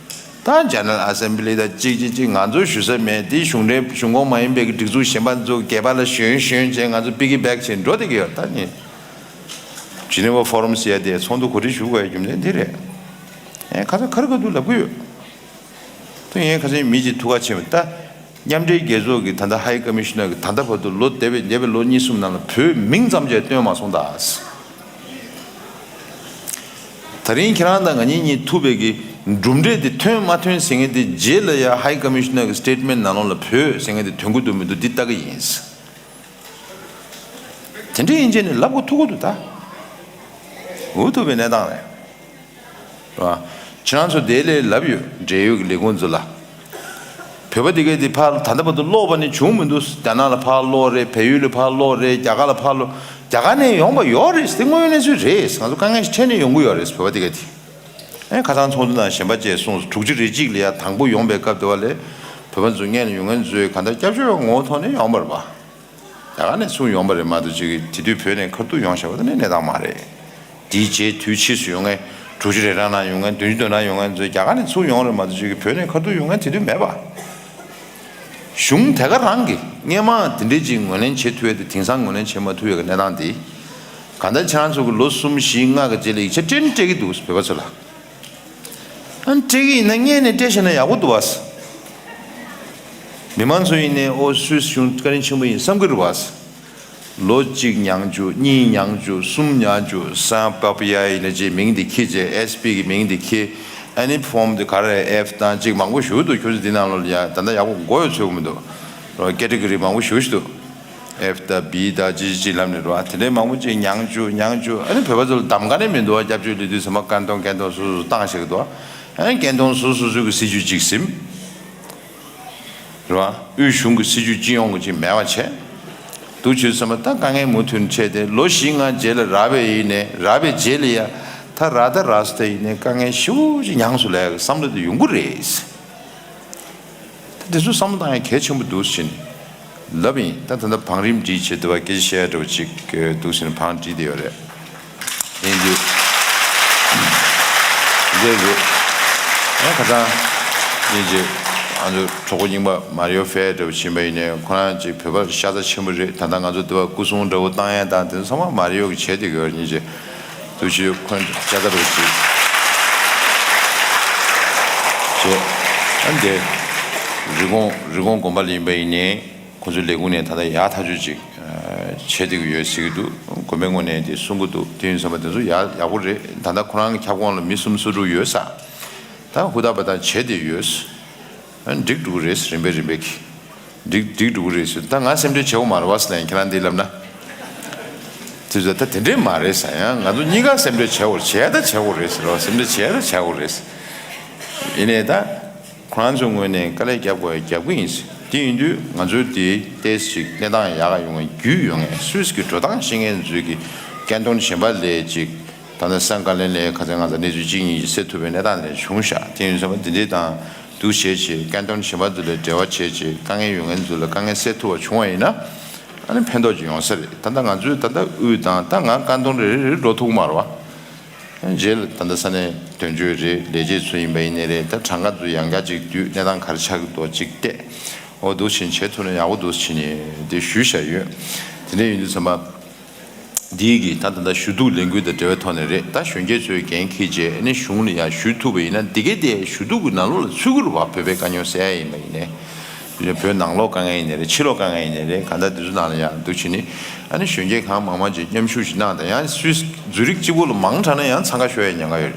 ད་General Assembly ད་གཅིག་གཅིག་གཅིག་ང་ཚོ་ཞུ་ས་མེད། དེ་གཞུང་འབྲེལ་གཞུང་ཁོངས་མ་ཡིན་པའི་གི་སྒྲིག་འཛུགས་གཞན་པ་ཚོ་སྒལ་པ་ལ་ཞོན་ཞོན་བྱས་ང་ཚོ་piggyback བྱས་འགྲོ་བསྡད་ཀྱི་ཡོད། ད་ནི་Geneva Forum ཟེར་ཡ་དེ་ཚོགས་འདུ་གོ་སྒྲིག་ཞུ་དགོས་ཡ་རྒྱུ་མཚན་འདི་རེད། ཨེ་ཁ་ཚ་ཁ་རི་ཁ་ཐུག་ལབ་ཀྱི་ཡོད། ད་ངས་ཁ་སང་མི་གཅིག་ཐུག་ཁ་ཕྱེ་བ་ད། མཉམ་འབྲེལ་རྒྱལ་ཚོགས་ཀྱི་ད་ལྟ་High Commissioner གི་ད་ལྟ་བར་དུ་ལོ་འདས་པའི་འདས་པའི་ལོ་གཉིས་གསུམ་ནང་ལ་བོད་མིང་ཙམ་ཅིག་བཏོན་མ་སོང་ད། ད་རིང་ཁྱེད་རང་དང་ང་གཉིས་གཉིས་ཐུག་པའི་གི་གྲུབ་འབྲས་དེ་ཐོན་མ་ཐོན་ཟེར་མཁན་དེ་རྗེས་ལ་ཡ་High Commissioner གི་statement ནང་ལོགས་ལ་བོད་ཟེར་མཁན་དེ་ཐོན་གི་འདུག་མི་འདུག་འདི་ལྟ་གི་ཡིན། དེ་འདྲ་ཡིན་བྱས་ནས་ལབ་དགོས་ཐུག་གི་འདུག་ད། འུ་ཐུག་པའི་གནས་སྟངས་རེད། རེད་བ། ཁྱེད་རང་ཚོ་དེ་ལས་ལབ་ཡོད། འབྲེལ་ཡོད་ཀྱི་ལས་ཁུངས་ཚོ་ལ། བོད་པ་དེ་གས་དེ་ཕར་ད་ལྟ་བར་དུ་ཀློག་པ་ནི་བྱུང་མི་འདུག་རྒྱ་ནག་ལ་ཕར་ཀློག་རེད། བལ་ཡུལ་ལ་ཕར་ཀློག་རེད། རྒྱ་གར་ལ་ཕར་ཀློག་རྒྱ་གར་ནས་ཡོང་པ་ཡོད་རེད། དེ་དངོས་ཡོད་གནས་ཚུལ་རེད། ང་ཚོ་དཀའ་ངལ་ཞིག་འཕྲད་ནས་ཡོང་གི་ཡོད་རེད། བོད་པ་དེ་གས་དེ། ཨེ་ཁ་སང་ཚོགས་འདུ་ནང་གཞན་པ་བཅས་གསུངས་སོང་། དྲུག་ཅུ་རེ་གཅིག་ལ་ཡ་དང་པོ་ཡོང་པའི་སྐབས་དེ་བ་ལས་བོད་པ་ཚོ་སྔོན་ལ་ཡོང་མཁན་ཚོས་གང་ལྟར་སྐྱབས་བཅོལ་བའི་ངོ་བོ་ཐོག་ནས་ཡོང་པ་རེད་པ། རྒྱ་གར་ནས་ཚུར་ཡོང་པ་རེད་མ་གཏོགས་ཅིག་གིས་དེ་དུས་བོད་ནས་ཁ་ཐུག་ཡོང་བཞག་པ་དེ་ནི་གནས་སྟངས་མ་རེད། དེའི་རྗེས་དུས་ཕྱིས་སུ་ཡོང་མཁན་དྲུག་ཅུ་རེ་གྲངས་ནང་ཡོང་མཁན་བདུན་ཅུ་དོན་གྲངས་ཡོང་མཁན་ཚོས་རྒྱ་གར་ནས་ཚུར་ཡོང་རེད་མ་གཏོགས་ཅིག་གིས་བོད་ནས་ཁ་ཐུག་ཡོང་མཁན་དེ་དུས་མེད་པ། གཞུང་དེ་ག་རང་གིས་སྔས་མ་དེ་འདྲས་ཅིག་ངོས་ལེན་བྱེད་ཐུབ་ཡ་དེ་དེང་སང་ངོས་ལེན་བྱེད་མ་ཐུབ་ཡ་གི་གནས་སྟངས་དེ། གང་ལྟར་ཁྱེད་རང་ཚོ་གི་ལོ་གསུམ་བཞི་ལྔ་གི་རྗེས་ལ་ཡིག་ཆ་སྤྲད་ནི་སྤྲད་ཀྱི་འདུག་བོད་པ་ཚོ་ལ། ཨ་ནི་སྤྲད་ཀྱི་ཡིན་ན་སྔས་ནས་སྤྲད་བཞག་ན་ཡག་པོ་འདུག་བ། མི་མང་ཚོ་ཡིན་ནའི་ཨོ་སུད་སི་གཞུང་བཀའ་དྲིན་ཆེན་པོ་ཡིན་བསམ་གྱི་རེད་བ། ལོ་གཅིག་ཉང་བཅུག་གཉིས་ཉང་བཅུག་གསུམ་ཉང་བཅུག་སན་པ་པི་ཡ་ཡིན་ན་ཅིག་མིང་འདི་འཁྱེར་བྱས་ཨེས་པི་གི་མིང་འདི་འཁྱེར། ཨ་ནི་ཕོམ་འདི་ག་རེ་ཨེཕ་དང་ཅིག་མང་པོ་ཞུ་འདུག་ཁྱོད་ཚོ་འདི་ནང་ལོགས་ལ་ཡ་ད་ལྟ་ཡག་པོ་མགོ་ཡོད་ཚོད་མི་འདུག་ཀེ་ཊི་གོ་རི་མང་པོ་ཞུ་ཞིག་འདུག་ཨེཕ་དང་བི་དང་ཅི་ཅི་ཅི་ལབ་ནས་རོ། དེ་འདྲའི་མང་པོ་ཅིག་ཉང་བཅུག་ཉང་བཅུག་ཨ་ནི་བོད་པ་ཚོ་ལ་གདམ་ག་ནས་མི་འདུག་སྐྱབས་བཅོལ་སླེབས་དུས་ཚང་མ་ཀན་ཏོང་ཀན་ཏོང་སོ་སོ་སོ་བཏང་ཞིག་འདུག་ཨ་ནི་ཀན་ཏོང་སོ་སོ་སོ་གི་སྲིད་ཇུས་གཅིག་ཟིན། རེད་བ། དབུས་གཞུང་གི་སྲིད་ཇུས་སྤྱི་ཡོངས་ཀྱི་ཅིག་མེད་པ་བྱས། འདུག་བྱས་ཙང་ད་དཀའ་ངལ་མུ་མཐུད་འཕྲད་དེ་ལོ་བཞི་ལྔ་རྗེས་ལ་རག་པའི་ཡིན་ནས་རག་པའི་རྗེས་ལ་ཡ་ད་རག་ད་རག་སོང་ད་ཡིན་ནས་དཀའ་ངལ་ཞེ་པོ་ཅིག་མྱངས་སོང་ལབ་ཡ་གི་བསམ་བློ་དེ་ཡོང་གི་རེད། ད་དེ་ཚོ་བསམ་བློ་བཏང་ཡ་གལ་ཆེན་པོ་འདུག་ཟེར་ནས་ལབ་ཡིན། ད་ད་ལྟ་བང་རིམ་སྒྲིག་བྱས་དུ་བ་སྐད་ཆ་བཤད་ཡ་འདྲ་བོ་ཅིག་འདུག་ཟེར་ནས་བང་སྒྲིག་བསྡད་ཡོད་རེད། ཡིན་རྒྱུ། འདི་རེད། ཨ་ཁ་སང་ཡིན་རྒྱུ། ང་ཚོ་གྲོགས་པོ་རྙིང་པ་མ་རི་ཡོ་ཧྥེ་འདྲ་བོ་ཕྱིན་པ་ཡིན་ནའི་ཁོ་རང་ཅིག་བོད་པ་ཤ་ཚ་ཆེན་པོ་རེད། ད་ལྟ་ང་ཚོ་འདི་བ་སྐུ་སྲུང་འདྲ་བོ་བཏང་ཡ་དང་དེ་ཚོ་ཚང་མ་མ་རི་ཡོ་གིས་བྱས་བསྡད་ཡོད་རེད། ཡིན་རྒྱུ། འདུག་ཅིག་ཁོ་ཤ་ཚ་འདྲ་བོ་ཅིག་བྱས། ཨ་འདི་རི་ཀོན་རི་ཀོན་དགོན་པ་ལ་ཡིན་པ་ཡིན་ནའི། ཁོ་ཚོའི་ལས་ཁུངས་ནས་ད་ལྟ་ཡག་ཐག་ཆོད་ཅིག་བྱེད་བསྡད་ཀྱི་ཡོད་ཟེར་གྱི་འདུག་དགོན་པའི་ངོས་ནས་དེ་གསུང་གི་འདུག་དེ་ཡིན་ཙང་མ་དེ་ཚོ་ཡག་ཡག་པོ་རེད། ད་ལྟ་ཁོ་རང་གི་ཁྱབ་ཁོངས་ལ་མི་སུམ་ཅུ་སོ་དྲུག་ཡོད་ས། ད་ཧུར་ཐག་པ་ཐག་བྱེད་བསྡད་ཡོད། འགྲིག་འགྲོ་གི་རེད། རིམ་པས་རིམ་པས་ཀྱི་འགྲིག་འགྲིག་འགྲོ་གི་རེད་ཟེར། ད་ང་སེམས་ཁྲལ་བྱེད་དགོས་མ་རེད་བ་ཟེར་ན་ཡང་ཁྱེད་རང་འདི་ལབ་ན། དེ་ཚོ་ད་དེ་འདྲས་མ་རེད་ཟེར། ཡང་ང་ཚོ་གཉིས་ཀ་སེམས་ཁྲལ་བྱེད་དགོས་བྱས་ད་བྱེད་དགོས་རེད་ཟེར་བ། སེམས་ཁྲལ་བྱས་ད་བྱེད་དགོས་རེད་ཟེར། ཡིན་ནའི་ད། ཁོ་རང་ཚོའི་ངོས་ནས་དཀའ་ལས་རྒྱབ་དགོས་ཡ་རྒྱབ་ཀྱི་ཡིན། དེ་ཡིན་དུས་ང་ཚོའི་དེ་ཏོག་ཙམ་ཅིག་གནས་སྟངས་ཡག་ག་ཡོང་བའི་རྒྱུས་ཡོད་མཁན་སུད་སི་གི་འགྲོ་སྟངས་ཤེས་མཁན་ཚོས་ཀྱི་ཀན་ཏོན་གཞན་པ་ལས་ཅིག་ད་ལྟ་སན་ཀ་ལན་ལས་ཁ་སང་ང་ཚོ་གནས་ཚུལ་གཅིག་གཉིས་ཤིག་གསལ་ཐུབ་པའི་གནས་སྟངས་རེ་བྱུང་ཤག་དེ་ཡིན་ཙང་འདི་འདྲའི་དང་འདུག་བྱས་བྱས་ཀན་ཏོན་གཞན་པ་ཚོ་ལས་འབྲེལ་བ་བྱས་བྱས་དཀའ་ངལ་ཡོད་མཁན་ཚོ་ལ་དཀའ་ངལ་སེལ་ཐུབ་པ་བྱུང་བ་ཡིན་ན། ཨ་ནི་ཕན་ཐོགས་ཅིག་ཡོང་ས་རེད། ད་ལྟ་ང་ཚོའི་ད་ལྟ་དབུས་དང་ད་ང་ཀན་ཏོན་རེ་རེ་རེ་འགྲོ་ཐུབ་ཀྱི་མ་རེད་བ། རྗེས་ལ་ད་ལྟ་ས་གནས་དོན་གཅོད་རེད། ལས་བྱེད་ཚོ་ཡིན་པ་ཡིན་ནའི་རེད། ད་གྲངས་ཀ་ཚོ་ཡང་བསྐྱར་ཅིག་བསྡུས། གནས་སྟངས་ག་རེ་ཆགས་ཀྱི་འདུག་ཅིག་བལྟས། འོ་འདུག་བྱས་ནས་བྱེད་ཐུབ་ན་ཡག་པོ་འདུག་བྱས་ནས་དེ་ཞུས་བཞག་ཡོད། དེ་འདྲ་ཡིན་དུས་ཙམ་པ། འདིའི་གི་ད་ད་ལྟ་ཞུ་གཏུག་ལས་འགུལ་དང་འབྲེལ་བའི་ཐོག་ནས་རེད། ད་གཞོན་སྐྱེས་ཚོས་འགན་འཁྱེར་བྱས་ཨ་ནི་གཞུང་ལ་ཡང་ཞུ་ཐུབ་པ་ཡིན་ན། འདི་གའི་དེ་ཞུ་གཏུག་གི་ནང་ལོགས་ལ་ཚུད་ཀྱི་རེད་བ། བོད་པའི་དཀའ་རྙོག་སེལ་ཡ་ཡིན་པ་ཡིན་ནའི། བོད་ནང་ལོགས་དཀའ་ངལ་ཡིན་ནའི་རེད། ཕྱི་ལོགས་དཀའ་ངལ་ཡིན་ནའི་རེད། གང་ལྟར་འདི་ཚོ་ནང་ལ་ཡང་འདུག་བྱས་ནས་ཨ་ནི་གཞོན་སྐྱེས་གང་མང་མང་ཅིག་མཉམ་ཞུགས་ཤིག་གནང་དང་། ཡང་སུད་ཛུ་རིག་གཅིག་པོ་ལ་མང་དྲགས་ན་ཡང་འཚང་ཁ་ཤོར་ཡ་ཉེན་ཁ་ཡོད་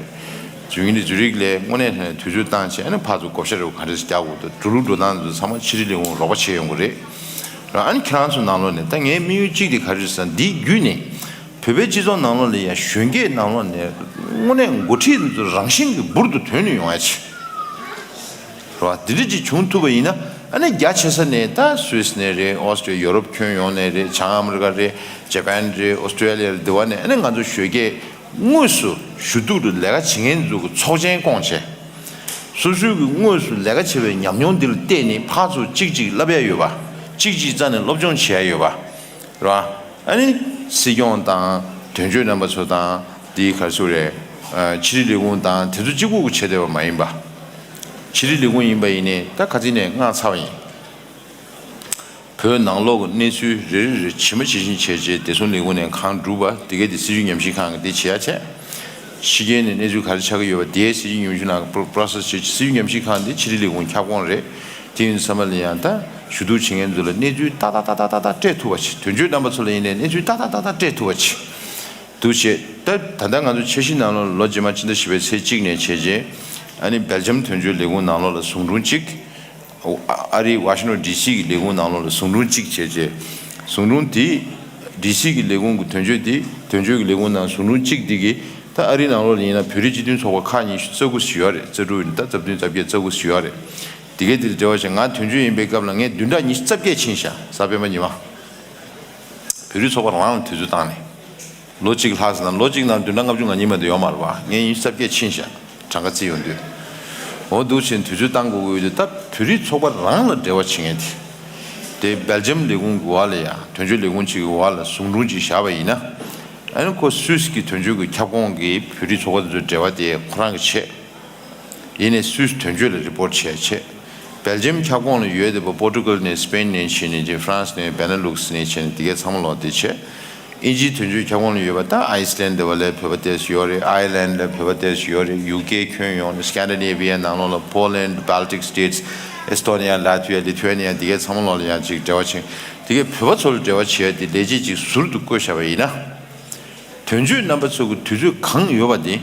རེད། བྱས་ཙང་ཛུ་རིག་ལ་དངོས་གནས་དྲང་གནས་དུས་ཚོད་བཏང་བྱས་ཨ་ནི་ཕར་ཚུར་བགོ་བཤའ་རེ་ག་འདྲ་ཞིག་རྒྱག་དགོས་འདུག་འགྲོ་ལུགས་འགྲོ་སྟངས་འདི་ཚོ་ཚང་མ་ཕྱི་དྲིལ་ལས་ཁུངས་རོགས་པ་བྱེད་ཡོང་གི་རེད། རང་ཨ་ནི་ཁྱེད་རང་ཚོ་ནང་ལོགས་ནས། ད་ངའི་དམིགས་ཡུལ་གཅིག་དེ་ག་རེ་རེད་ཟེར་ན། འདིའི་བརྒྱུད་ནས་བོད་པའི་སྤྱི་ཚོགས་ནང་ལོགས་ལ་ཡང་གཞོན་སྐྱེས་ནང་ལོགས་ནས་དངོས་གནས་འགོ་ཁྲིད་འདི་ཚོ་རང་བཞིན་གྱིས་འབུར་དུ་ཐོན་ནས་ཡོང་ཡ་ཆེད། རེད་བ། འདི་འདྲ་ཅིག་བྱུང་ཐུབ་པ་ཡིན་ན། ཨ་ནི་རྒྱ་ཆེ་ས་ནས། ད་སུད་སི་ནས་རེད། ཨོ་སི་ཀྲི་ཡོ་རོབ་ཁྱོན་ཡོངས་ནས་རེད། བྱང་ཨ་མི་རི་ཀ་རེད། ཇ་པན་རེད། ཨོ་སི་ཀྲི་ལི་ཡ་རེད། འདི་བ་ནས་ཨ་ནི་ང་ཚོ་གཞོན་སྐྱེས་དངོས་སུ་ཞུ་གཏུག་ཏུ་ལས་ཀ་བྱེད་མཁན་ཚོ་གི་ཚོགས་ཆེན་བསྐོངས་བྱས། སོ་སོའི་གི་དངོས་སུ་ལས་ཀ་བྱེད་པའི་ཉམས་མྱོང་འདི་ལ་བལྟས་ནས་ཕར་ཚུར་གཅིག་གཅིག་བསླབ་ཡ་ཡོད་པ། གཅིག་གཅིག་རྩ་ནས་སློབ་སྦྱོང་བྱེད་ཡ་ཡོད་པ། རེད་བ། ཨ་ནི་སྲིད་སྐྱོང་དང་དོན་གཅོད་རྣམ་པ་ཚོ་དང་། དེའི་ག་རེ་ཟེར་དགོས་རེད། ཨ། ཕྱི་དྲིལ་ལས་ཁུངས་དང་དེ་ཚོ་གཅིག་པུ་བྱས་བསྡད་པ་མ་ཡིན་པ། ཕྱི་དྲིལ་ལས་ཁུངས་ཡིན་པ་ཡིན་ནའི་ད་ག་ཚོད་ནས་མངགས་ཚར་བ་ཡིན། བོད་ནང་ལོགས་ཀྱི་གནས་ཚུལ་རེ་རེ་རེ་ཇི་མ་ཇི་བཞིན་བྱས་རྗེས་བདེ་སྲུང་ལས་ཁུངས་ནས་གང་བསྒྲུབས་པ་དེ་གའི་དེ་སྲིད་བྱུས་ཉམས་ཞིབ་ཁང་གིས་དེ་བྱེད་ཡ་བྱས། ཕྱི་རྒྱལ་ནས་གནས་ཚུལ་ག་རེ་ཆགས་ཀྱི་ཡོད་པ་དེའི་སྲིད་བྱུས་ཉམས་ཞིབ་ནང་པོ་རོ་སེ་སི་བྱས། སྲིད་བྱུས་ཉམས་ཞིབ་ཁང་དེ་ཕྱི་དྲིལ་ལས་ཁུངས་ཁྱབ་ཁོངས་རེད། དེ་ཡིན་ཙམ་པ་ལ་ཡང་ད་ཞུ་གཏུག་བྱེད་མཁན་ཚོ་ལ་གནས་ཚུལ་ཏག་ཏག་ཏག་ཏག་ཏག་སྤྲད་ཐུབ་པ་བྱེད། དོན་གཅོད་རྣམ་པ་ཚོ་ལ་ཡིན་ནའི་གནས་ཚུལ་ཏག་ཏག་ཏག་ཏག་སྤྲད་ཐུབ་པ་བྱེད། འདུག་བྱས། ད་ད་ལྟ་ང་ཚོ་འཆར་གཞི་ནང་ལོགས་ལོ་རྗེས་མ་ཕྱི་ཟླ་བཞི་པའི་ཚེས་གཅིག་ནས་བྱས་རྗེས་ཨ་ནི་སྦེལ་ཇམ་དོན་གཅོད་ལས་ཁུངས་ནང་ལོགས་ལ་ཟུང་དྲུང་གཅིག་ཨ་རིའི་ཝ་ཤིང་ཊོན་ཌི་སི་གི་ལས་ཁུངས་ནང་ལོགས་ལ་ཟུང་དྲུང་གཅིག་བྱས་རྗེས། ཟུང་དྲུང་དེ་ཌི་སི་གི་ལས་ཁུངས་ཀྱི་དོན་གཅོད་དེ། དོན་གཅོད་ཀྱི་ལས་ཁུངས་ནང་ཟུང་དྲུང་གཅིག་དེ་གིས་ད་ཨ་རིའི་ནང་ལོགས་ལ་ཡིན་ན་བོད་རིགས་སྤྱི་མཐུན་ཚོགས་པ་ཁག་ཉི་ཤུ་རྩ་དགུ་ཞིག་ཡོད་རེད། རྩ་དྲུག་ཡིན་ད་རྩ་བདུན་རྩ་བརྒྱད་རྩ་དགུ་ཞིག་ཡོད་རེད། དེ་གའི་དེར་འབྲེལ་བ་བྱས། ང་དོན་གཅོད་ཡིན་པའི་སྐབས་ལ་ངས་བདུན་ཕྲག་ཉི་ཤུ་རྩ་བརྒྱད་ཕྱིན་ཤག་གཟའ་སྤེན་པ་ཉི་མ། བོད་རིགས་ཚོགས་པ་རང་ལ་དུས་ཚོད་བཏང་ནས། ལོ་གཅིག་ལྷག་ཟིན་ན། ལོ་གཅིག་ནང་བདུན་ཕྲག་ལྔ་བཅུ་ང་གཉིས་མ་གཏོགས་ཡོད་མ་རེད་པ། ངས་ཉི་ཤུ་རྩ་བརྒྱད་ཕྱིན་ཤག་གྲངས་ཀ་བརྩིས་ཡོང་དུས། འོ་འདུག་བྱས་དུས་ཚོད་བཏང་དགོས་ཀྱི་ཡོད་དུས། ད་བོད་རིགས་ཚོགས་པ་རང་ལ་འབྲེལ་བ་བྱེད་མཁན་དེ། དེ་སྦེལ་ཇམ་ལས་ཁུངས་ཀྱི་འོག་ལ་ཡང་། དོན་གཅོད་ལས་ཁུངས་གཅིག་གི་འོག་ལ་ཟུང་དྲུང་གཅིག་བཞག་པ་ཡིན་ན། ཨ་ནི་ཁོ་སུད་སི་གི་དོན་གཅོད་ཀྱི་ཁྱབ་ཁོངས་ཀྱི་བོད་རིགས་ཚོགས་པ་དེ་ཚོའི་འབྲེལ་བ་དེ་ཁོ་རང་གིས་བྱེད། ཡིན་ནའི་སུད་སི་དོན་གཅོད་ལ་རི་པོར་ཊི་བྱས་བྱས། སྦེལ་ཇམ་ཁྱབ་ཁོངས་ལ་ཡོད་བསྡད་པ་པོར་ཊུ་གལ་ནས། སི་པེན་ནས་བྱས་ནས་ཀྱི། ཧྥ་རན་སི་ནས། བེ་ན་ལུག་སི་ནས་བྱས་ནས་དེ་གའི་ཚང་མ་ལོག་དེ་བྱས། དབྱིན་ཇིའི་དོན་གཅོད་ཁྱབ་ཁོངས་ལ་ཡོད་པ་ད་ཨའི་སི་ལན་འདི་བ་ལ་བོད་པ་ཏོག་ཙམ་ཡོད་རེད། ཨའི་ལན་ལ་བོད་པ་ཏོག་ཙམ་ཡོད་རེད། ཡུ་ཀེ་ཁྱོན་ཡོངས་ནས། སི་ཀན་ཌི་ནེ་བི་ཡ་ནང་ལོགས་ལ། པོ་ལན། བྷལ་ཊིག་སི་ཊེ་ཊི་སི། ཨེ་སི་ཐོ་ནི་ཡ། ལ་ཐི་ཝི་ཡ། ལི་ཐུ་ཝེ་ནི་ཡ། དེ་གའི་ཚང་མ་ལོག་ལ་ཡང་ཅིག་འབྲེལ་བ་བྱེད། དེ་གའི་བོད་པ་ཚོ་ལ་འབྲེལ་བ་བྱེད་ཡ་དེ་ལས་བྱེད་ཅིག་ཟུར་དུ་བསྐོས་བཞག་པ་ཡིན་ན། དོན་གཅོད་རྣམ་པ་ཚོ་གི་དུས་ཚོད་གང་ཡོད་པ་དེ།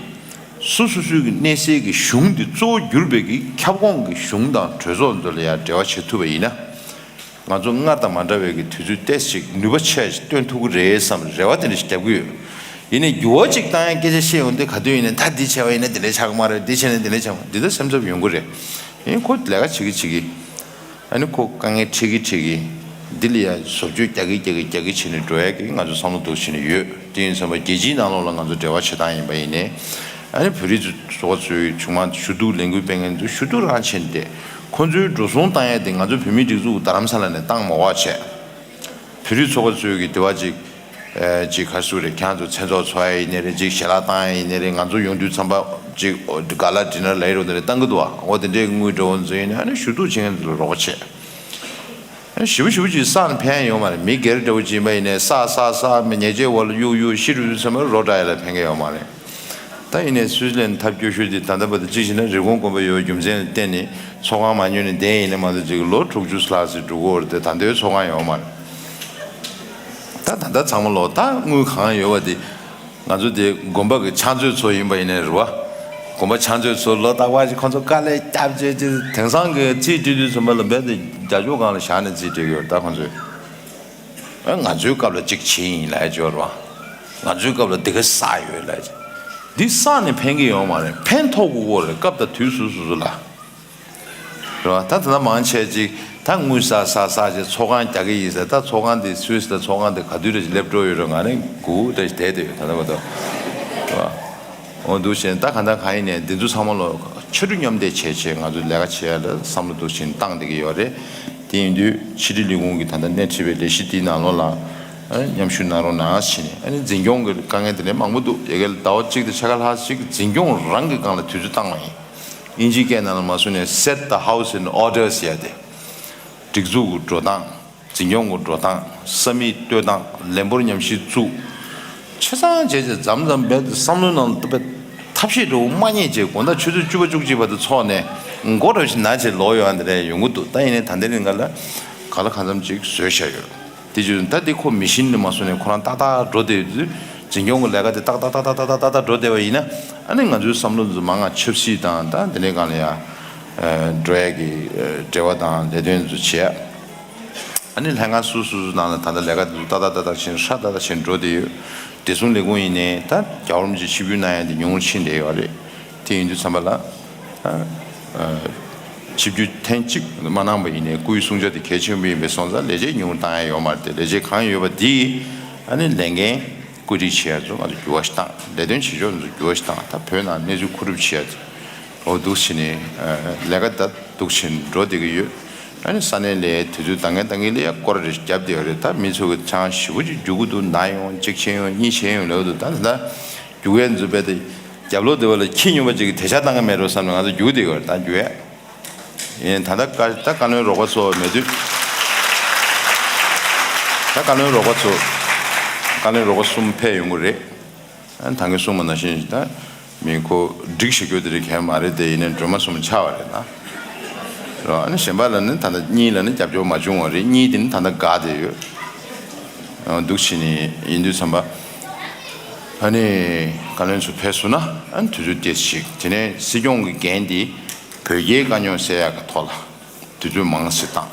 སོ་སོ་སོའི་གི་གནས་སའི་གི་གཞུང་དེ་གཙོ་བོ་གྱུར་པའི་གི་ཁྱབ་ཁོངས་ཀྱི་གཞུང་དང་གྲོས་ཚོགས་ཚོ་ལ་ཡང་འབྲེལ་བ་བྱེད་ཐུབ་པ་ཡིན་ན། ང་ཚོ་སྔར་དང་མ་འདྲ་བའི་གི་དུས་ཚོད་ཏོག་ཙམ་ནུས་པ་ཆེ་ཞིག་སྟོན་ཐུབ་ཀྱི་རེད་བསམ་རེ་བ་དེ་འདྲ་ཞིག་རྒྱབ་ཀྱི་ཡོད། ཡིན་ནའི་འགྱུར་བ་ཅིག་བཏང་ཡ་སྐད་ཆ་བཤད་ཡོང་དུས། ག་དུས་ཡིན་ནའི་ད་འདི་བྱས་པ་ཡིན་ན་འདི་འདྲ་ཆགས་ཀྱི་མ་རེད། འདི་བྱས་ན་འདི་འདྲ་ཆགས་མ། འདི་ད་སེམས་འཚབ་ཡོང་གི་རེད། ཡིན་ཁོ་ལས་ཀ་བྱེད་ཀྱི་བྱེད་ཀྱི། ཨ་ནི་ཁོ་དཀའ་ངལ་འཕྲད་ཀྱི་འཕྲད་ཀྱི། འདི་ལ་ཡ་བཟོ་བཅོས་རྒྱག་གི་རྒྱག་གི་རྒྱག་གི་བྱས་ནས་འགྲོ་ཡ་གི་ང་ཚོ་བསམ་བློ་འདུག་བྱས་ནས་ཡོད། དེ་ཡིན་ཙམ་པ་རྒྱལ་སྤྱིའི་ནང་ལོགས་ལ་ང་ཚོ་འབྲེལ་བ་བྱེད་སྟངས་ཡིན་པ་ཡིན་ནའི། ཨ་ནི་བོད་རིགས་ཚོ་ཚོགས་པ་ཚོའི་བྱུང་མ་ཞུ་གཏུག་ལས་འགུལ་སྤེལ་མཁན་ཚོ་ཞུ་གཏུག་རང་བྱས་ནས་བསྡད། ཁོ་ཚོའི་འགྲོ་སོང་བཏང་ཡ་དེ་ང་ཚོ་བོད་མིའི་སྒྲིག་འཛུགས་རྡ་རམ་ས་ལ་ནས་བཏང་མ་དགོས་པ་བྱས། བོད་རིགས་ཚོགས་པ་ཚོའི་གི་དེ་བ་ཅིག་ཨེ། ཅིག་ག་རེ་ཟེར་དགོས་རེད། ཁྱེད་རང་ཚོ་མཚན་ཚོགས་ཚོགས་ཡ་ཡིན་ནའི་རེད། ཅིག་ཞལ་ལག་བཏང་ཡ་ཡིན་ནའི་རེད། ང་ཚོ་ཡོང་དུས་ཙམ་པ་ཅིག་ག་ལ་ཌི་ནར་ལ་ཡི་རོ་དེ་འདྲ་བཏང་གི་འདུག་བ། འོ་དེ་འདྲའི་དངུལ་འདྲ་བོ་ཚོ་ཡིན་ནའི་ཨ་ནི་ཞུ་གཏུག་བྱེད་མཁན་ཚོ་ལ་རོགས་པ་བྱེད། ཨ་ནི་ཞེ་པོ་ཞེ་པོ་ཅིག་བསགས་ནས་ཕན་ཡ་ཡོད་མ་རེད། མི་སྒེར་འདྲ་བོ་ཅིག་ཡིན་པ་ཡིན་ནའི་བསགས་བསགས་བསགས་མི་ཉེས་ཆད་འོག་ལ་གཡུག་གཡུག་ཤི་འགྲོ་དུས་ཙམ་པ་རོ་བསྒྲགས་ཡ་ལ་ཕན་གི་ཡོད་མ་རེད། ད་ཡིན་ནའི་སུའི་ཙི་ལན་ཐབས་སྐྱོ་ཤོས་དེ་ད་ལྟ་བར་དུ་གཅིག་བྱས་ན་རི་ཀོན་དགོན་པ་ཡོད་པའི་རྒྱུ་མཚན་ལ་བརྟེན་ནས་ཚོགས་ཁང་མ་ཉོས་ནས་བསྡད་ཡིན་ན་མ་གཏོགས་ཅིག་ལོ་དྲུག་ཅུ་ལྷག་ཙམ་འགྲོ་གི་ཡོད་རེད་དེ། ད་ལྟའི་ཚོགས་ཁང་ཡོད་མ་རེད། ད་ད་ལྟ་ཚང་མ་ལོག་ད་དངུལ་གང་ཡོད་པ་དེ། ང་ཚོ་དེ་དགོན་པ་གི་ཕྱག་མཛོད་ཚོ་ཡིན་པ་ཡིན་ནའི་རེད་བ། དགོན་པ་ཕྱག་མཛོད་ཚོ་ལོ་རྟག་པར་ཅིག་ཁོང་ཚོ་དཀའ་ལས་བརྒྱབ་བྱས་ཅིག་དེང་སང་གི་རྩིས་སྤྲད་དུས་ཙམ་པ་ལ་རྦད་དེ་རྒྱ་ཕྱོགས་སྒང་ལ་བཞག་ནས་རྩིས་སྤྲད་ཀྱི་ཡོད་རེད། ད་ཁོང་ཚོས། ཨ། ང་ཚོའི་སྐབས་ལ་གཅིག་བྱས་ཡིན་ལབ་ཡ་ཅིག་ཡོད་རེད་བ། ང་ཚོའི་སྐབས་ལ་འདི་ག་བསགས་ཡོད་ལབ་ཡ་ཅིག་འདི་བསགས་ནས་ཕན་གྱི་ཡོད་མ་རེད། ཕན་ཐོགས་དགོས་ཀྱི་རེད། སྐབས་དང་དུས་སུ་སོ་སོ་ལ། རེད་བ། ད་ད་ལྟ་མང་ཆེ་ཅིག་ད་དངུལ་བསགས་བསགས་བསགས་བྱས་ཚོགས་ཁང་རྒྱག་གི་ཡིན་ཟེར། ད་ཚོགས་ཁང་དེ་སུད་སི་ལ་ཚོགས་ཁང་དེ་ག་དུས་རེ་ཞིག་སླེབས་འགྲོ་ཡོད་རེད། ང་ནི་སྒུག་བསྡད་བསྡད་ཡོད་ད་ལྟ་བར་དུ། རེད་བ། འོ་འདུག་བྱས་ད་གང་ལྟར་གང་ཡིན་ནའི་འདི་ཚོ་ཚང་མ་ལོག་ཕྱར་གྲུ་མཉམ་འདེགས་བྱས་བྱས་ང་ཚོས་ལས་ཀ་བྱེད་ཡ་ལ་བསམ་བློ་འདུག་བྱས་བཏང་བསྡད་ཀྱི་ཡོད་རེད། དེ་ཡིན་དུས་ཕྱི་དྲིལ་ལས་ཁུངས་ཀྱི་ད་ལྟ་སྣེ་ཁྲིད་པའི་ལས་གཞི་འདིའི་ནང་ལོགས་ལ། ཨ་ནི་མཉམ་ཞུགས་གནང་རོགས་གནང་ཟེར་ནས། ཨ་ནི་འཛིན་སྐྱོང་གི་དཀའ་ངལ་དེ་འདྲ་མང་པོ་འདུག་ཡ་གི་ཟླ་བ་གཅིག་དང་ཕྱེད་ཀ་ལྷག་ཅིག་འཛིན་སྐྱོང་རང་གི་སྒང་ལ་དུས་ཚོད་བཏང་བ་ཡིན། དབྱིན་ཇིའི་སྐད་ནང་ལ་མ་སོང་ནས་set the house in order ཟེར་ཡ་དེ། སྒྲིག་འཛུགས་ཀྱི་འགྲོ་སྟངས། འཛིན་སྐྱོང་གི་འགྲོ་སྟངས། ས་མིག་གཏོད་སྟངས། ལས་འབོར་ཉམས་ཞིབ་བཙུགས། ཆ་ཚང་བྱས་བྱས་མཚམས་མཚམས་རྦད་དེ་བསམ་བློའི་ནང་ལ་རྦད་ཐབས་ཤེས་འདྲ་བོ་མ་རྙེད་བྱས། དགོང་དག་ཆུ་ཚོད་བཅུ་པ་བཅུ་གཅིག་བར་དུ་འཚོགས་ནས་མགོ་འདྲ་བོ་ཞིག་ན་བྱས་ལོག་ཡོང་ཡ་འདི་འདྲ་ཡོང་གི་འདུག་ད་ཡིན་ནའི་ད་ལྟའི་རིང་ག་ལ་ག་ལ་གང་འཚམ་ཅིག་བཟོས་བཞག་ཡོད། དེ་བྱས་ད་འདི་ཁོ་མི་ཤིན་ནས་མ་སོང་ནས་ཁོ་རང་ཏག་ཏག་འགྲོ་བསྡད་ཡོད་དུས། འཛིན་སྐྱོང་གི་ལས་ཀ་དེ་ཏག་ཏག་ཏག་ཏག་ཏག་ཏག་ཏག་འགྲོ་བསྡད་པ་ཡིན་ན། ཨ་ནི་ང་ཚོའི་བསམ་བློ་འདི་མང་ང་ཆབ་སྲིད་དང་ད་འདི་འདྲའི་སྒང་ལ་ཡ་འགྲོ་ཡ་གི་འབྲེལ་བ་དང་ལས་དོན་འདི་ཚོ་བྱེད་ཡ། ཨ་ནི་ལྷན་ཁང་སོ་སོ་སོ་ནང་ལ་ད་ལྟ་ལས་ཀ་འདི་ཚོ་ཏག་ཏག་ཏག་ཏག་བྱས་ནས་ཧྲ་ཏག་ཏག་བྱས་ནས་འགྲོ་བསྡད་ཡོད། བདེ་སྲུང་ལས་ཁུངས་ཡིན་ནའི་ད་རྒྱལ་བ་རིན་པོ་ཆེ་ཆིབས་བསྒྱུར་གནང་ཡ་འདི་ཉུང་རུ་ཕྱིན་བསྡད་ཡོད་རེད། དེ་ཡིན་དུས་ཙམ་པ་ལ། ཨ། ཨ། ཆིབས་བསྒྱུར་ཐེངས་གཅིག་མ་གནང་པ་ཡིན་ནའི་སྐུའི་གསུང་ཆོས་དེ་གལ་ཆེན་པོ་ཡིན་པའི་སོང་ཙང་ལས་བྱེད་ཉུང་རུ་བཏང་ཡ་ཡོད་མ་རེད་དེ། ལས་བྱེད་གང་ཡོད་པ་འདི་ཡིས་ཨ་ནི་ལས་འགན་བཀོད་སྒྲིག་བྱེད་ཡ་ཚོ་ང་ཚོ་འགྱུར་བ་ཞིག་བཏང་། ལས་དོན་བྱེད་ཕྱོགས་ཚོ་འགྱུར་བ་ཞིག་བཏང་། ད་བོད་ནང་གནས་ཚུལ་མཁོ་སྒྲུབ་བྱེད་ཡ་ཚོ། འོ་འདུག་བྱས་ནས་ལས་ཀ་ད་འདུག་བྱས་ནས་འགྲོ་བསྡད་ཀྱི་ཡོད། ཨ་ནི་ས་གནས་ལ་དུས་ཚོད་འདང་ངེས་འདང་ངེས་ལ་ཡ་སྐོར་རེ་བརྒྱབ་བསྡད་ཡོད་རེད། ད་མི་ཚོ་གི་ཆང་ཞེ་པོ་ཅིག་རྒྱུག་གི་འདུག་ན་ཡོང་། གཅིག་བྱས་ཡོང་། གཉིས་བྱས་ཡོང་ལབ་འདུག་ད་ད་རྒྱུག་ཡས་འཛུལ་བས་ད་རྒྱབ་ལོགས་དེ་བ་ལ་ཁྱི་སྨྱོན་པ་ཅིག་གིས་དེ་ཆ་བཏང་གི་མེད་འགྲོ་བསམ་ནས་ང་ཚོ་རྒྱུག་བསྡད་ཡོད་རེད། ད་རྒྱུག་ཡས་ཡིན། ད་ད་བཀའ་ད་བཀའ་བློན་རོགས་པ་ཚོ་མེད་དུས། ད་བཀའ་བློན་རོགས་པ་ཚོ། བཀའ་བློན་རོགས་པ་གསུམ་ཕེབས་ཡོང་གི་རེད། ཨ་ནི་ད་གིན་གསུངས་པ་ནང་བཞིན་ད་མི་ཁོ་འགྲིག་ཤེས་རྒྱུ་དེ་རིགས་གང་མ་རེད་དེ། ཡིན་ནའི་སྒྲོལ་མ་གསུམ་ཆགས་པ་རེད་ད། རོ། ཨ་ནི་གཞན་པ་ལ་ནི་ད་ལྟ་གཉིས་ལ་ནི་རྒྱབ་སྐྱོར་མ་བྱུང་བ་རེད། གཉིས་དེ་ནི་ད་ལྟ་འགག་བསྡད་ཡོད། ཨ། འདུག་བྱས་ནས་ཡིན་དུས་ཙམ་པ། ཨ་ནི་བཀའ་བློན་ཚོ་ཕེབས་སོང་ན་ཨ་ནི་དུས་ཚོད་ཏོག་ཙམ་ཞིག་དེ་ནས་སྲིད་སྐྱོང་གི་འགན་དེ་བོད་རྒྱའི་དཀའ་རྙོག་སེལ་ཡག་གི་ཐོག་ལ་དུས་ཚོད་མང་ཙམ་བཏང་།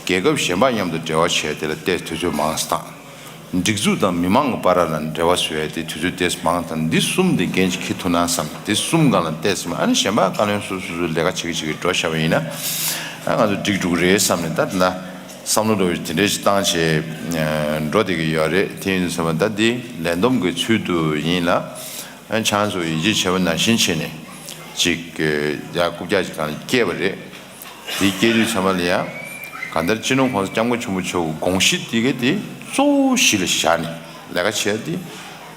རྒྱལ་ཁབ་གཞན་པ་མཉམ་དུ་འབྲེལ་བ་བྱས་དེ་ལ་ཏོག་ཙམ་དུས་ཚོད་མང་ཙམ་བཏང་། སྒྲིག་འཛུགས་དང་མི་མང་གི་བར་ལ་འབྲེལ་བ་བཟོ་ཡ་དེ་དུས་ཚོད་ཏོག་ཙམ་མང་ཙམ་བཏང་། འདི་གསུམ་དེ་འགན་ཅིག་འཁྱེར་ཐུབ་ན་བསམ། དེ་གསུམ་སྒང་ལ་ཏོག་ཙམ། ཨ་ནི་གཞན་པ་བཀའ་བློན་སོ་སོ་སོ་ལས་ཀ་བྱེད་ཀྱི་བྱེད་ཀྱི་འགྲོ་བཞག་པ་ཡིན་ན། ཨ། ང་ཚོ་འགྲིག་འགྲོ་གི་རེད་བསམ་ནས་ད་ད་བསམ་བློ་འགྲོ་བའི་དེ་འདྲ་ཞིག་བཏང་བྱས་འགྲོ་བསྡད་ཀྱི་ཡོད་རེད། དེ་ཡིན་དུས་ཙམ་པ་ད་འདི་ལས་བསྡོམས་ཀྱི་ཚུལ་དུ་ཡིན་ལ། ཨ། ཆང་ཚོ་ཡིད་ཆེས་བྱས་པ་ནང་བཞིན་བྱས་ནས་ཅིག་ཡ་རྐུབ་བཀྱག་ཅིག་སྒང་ལ་སྐྱེས་པ་རེད། དེ་སྐྱེས་དུས་ཙམ་པ་ལ་ཡང་གང་ལྟར་སྤྱི་ནོར་༸གོང་ས་༸སྐྱབས་མགོན་ཆེན་པོ་མཆོག་གི་དགོངས་གཞི་དེ་ག་དེ་གཙོ་བོ་གཞི་ལ་བཞག་ནས་ལས་ཀ་བྱས་ཏེ།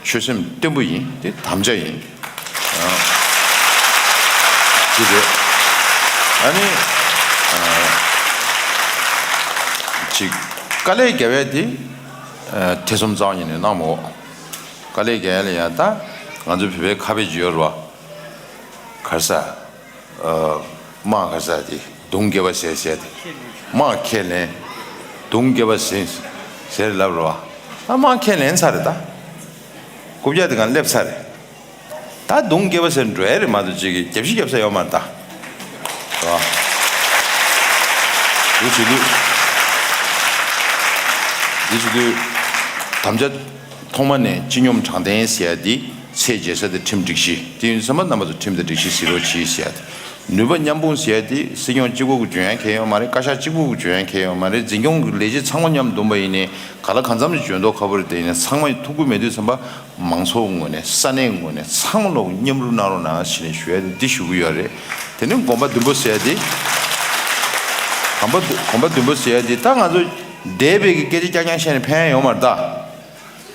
ཆོད་སེམས་བརྟན་པོ་ཡིན། དེ་དམ་བཅའ་ཡིན། ཨ། དེ་རེད། ཨ་ནི། ཨ། ཅིག་དཀའ་ལས་རྒྱབ་ཡ་དེ། ཨ། ཐེ་ཚོམ་རྩ་བ་ཉིད་ནས་གནང་མ་དགོས། དཀའ་ལས་རྒྱག་ཡ་ལ་ཡ་ད་ང་ཚོ་བོད་པའི་ཁ་དཔེ་ཅིག་ཡོད་རེད་བ། ག་རེ་ཟ། ཨ། དམག་ག་རེ་ཟ་དེ་མདུང་སྐེད་པ་ཟེར་ཟེར་དེ། དམག་ཁས་ལེན། མདུང་སྐེད་པ་ཟིན་ཟེར་ལབ་རེད་བ། ད་དམག་ཁས་ལེན་ཚར་རེད་ད། རྐུབ་བཀྱག་དེ་སྒང་སླེབས་ཚར་རེད། ད་མདུང་སྐེད་པ་ཟེར་འགྲོ་ཡ་རེད་མ་གཏོགས་ཅིག་གི་རྒྱབ་བཤིག་རྒྱབ་ས་ཡོད་མ་རེད་ད། རེད་བ། འདི་བྱེད་དུས། འདི་བྱེད་དུས། དམ་བཅའ། ཐོག་མ་ནས་སྤྱི་སྙོམས་དྲང་བདེན་ཟེར་ཡ་འདི་ཚད་འཇལ་ས་དེ་ཁྲིམས་སྒྲིག་གཞི། དེ་ཡིན་དུས་ཙམ་པ་རྣམ་པ་ཚོ་ཁྲིམས་དང་སྒྲིག་གཞི་གཟིགས་རོགས་གྱིས་ཟེར་ཡ་དེ། ནུས་པ་མཉམ་སྤུངས་ཟེར་ཡ་དེ་སྲིད་སྐྱོང་གཅིག་པོ་གིས་འཇོན་ཡ་གང་ཡང་ཡོད་མ་རེད། བཀའ་ཤག་གཅིག་པོ་གིས་འཇོན་ཡ་གང་ཡང་ཡོད་མ་རེད། འཛིན་སྐྱོང་གི་ལས་བྱེད་ཚང་མ་མཉམ་འདུམ་པ་ཡིན་ནའི་ག་ལ་གང་འཚམ་ཞིག་འཇོན་མདོག་ཁ་པོ་རེད། དེ་ཡིན་ན་ཚང་མ་ཐུགས་ཁུར་མེད་དུས་ཙམ་པ་མང་ཚོགས་ངོས་ནས་ས་གནས་ངོས་ནས་ཚང་མ་ལོག་མཉམ་རུབ་གནང་རོགས་གནང་ཞེས་ནས་ཞུ་ཡ་དེ་འདི་ཞུ་གི་ཡོད་རེད། དེ་ནས་གོམ་པ་མདུན་སྤོ་ཟེར་ཡ་དེ། གོམ་པ་མདུན་གོམ་པ་མདུན་སྤོ་ཟེར་ཡ་དེ་ད་ང་ཚོ་འདས་པའི་གི་སྐད་ཆ་རྐྱང་རྐྱང་བཤད་ནས་ཕན་ཡ་ཡོད་མ་རེད་ད།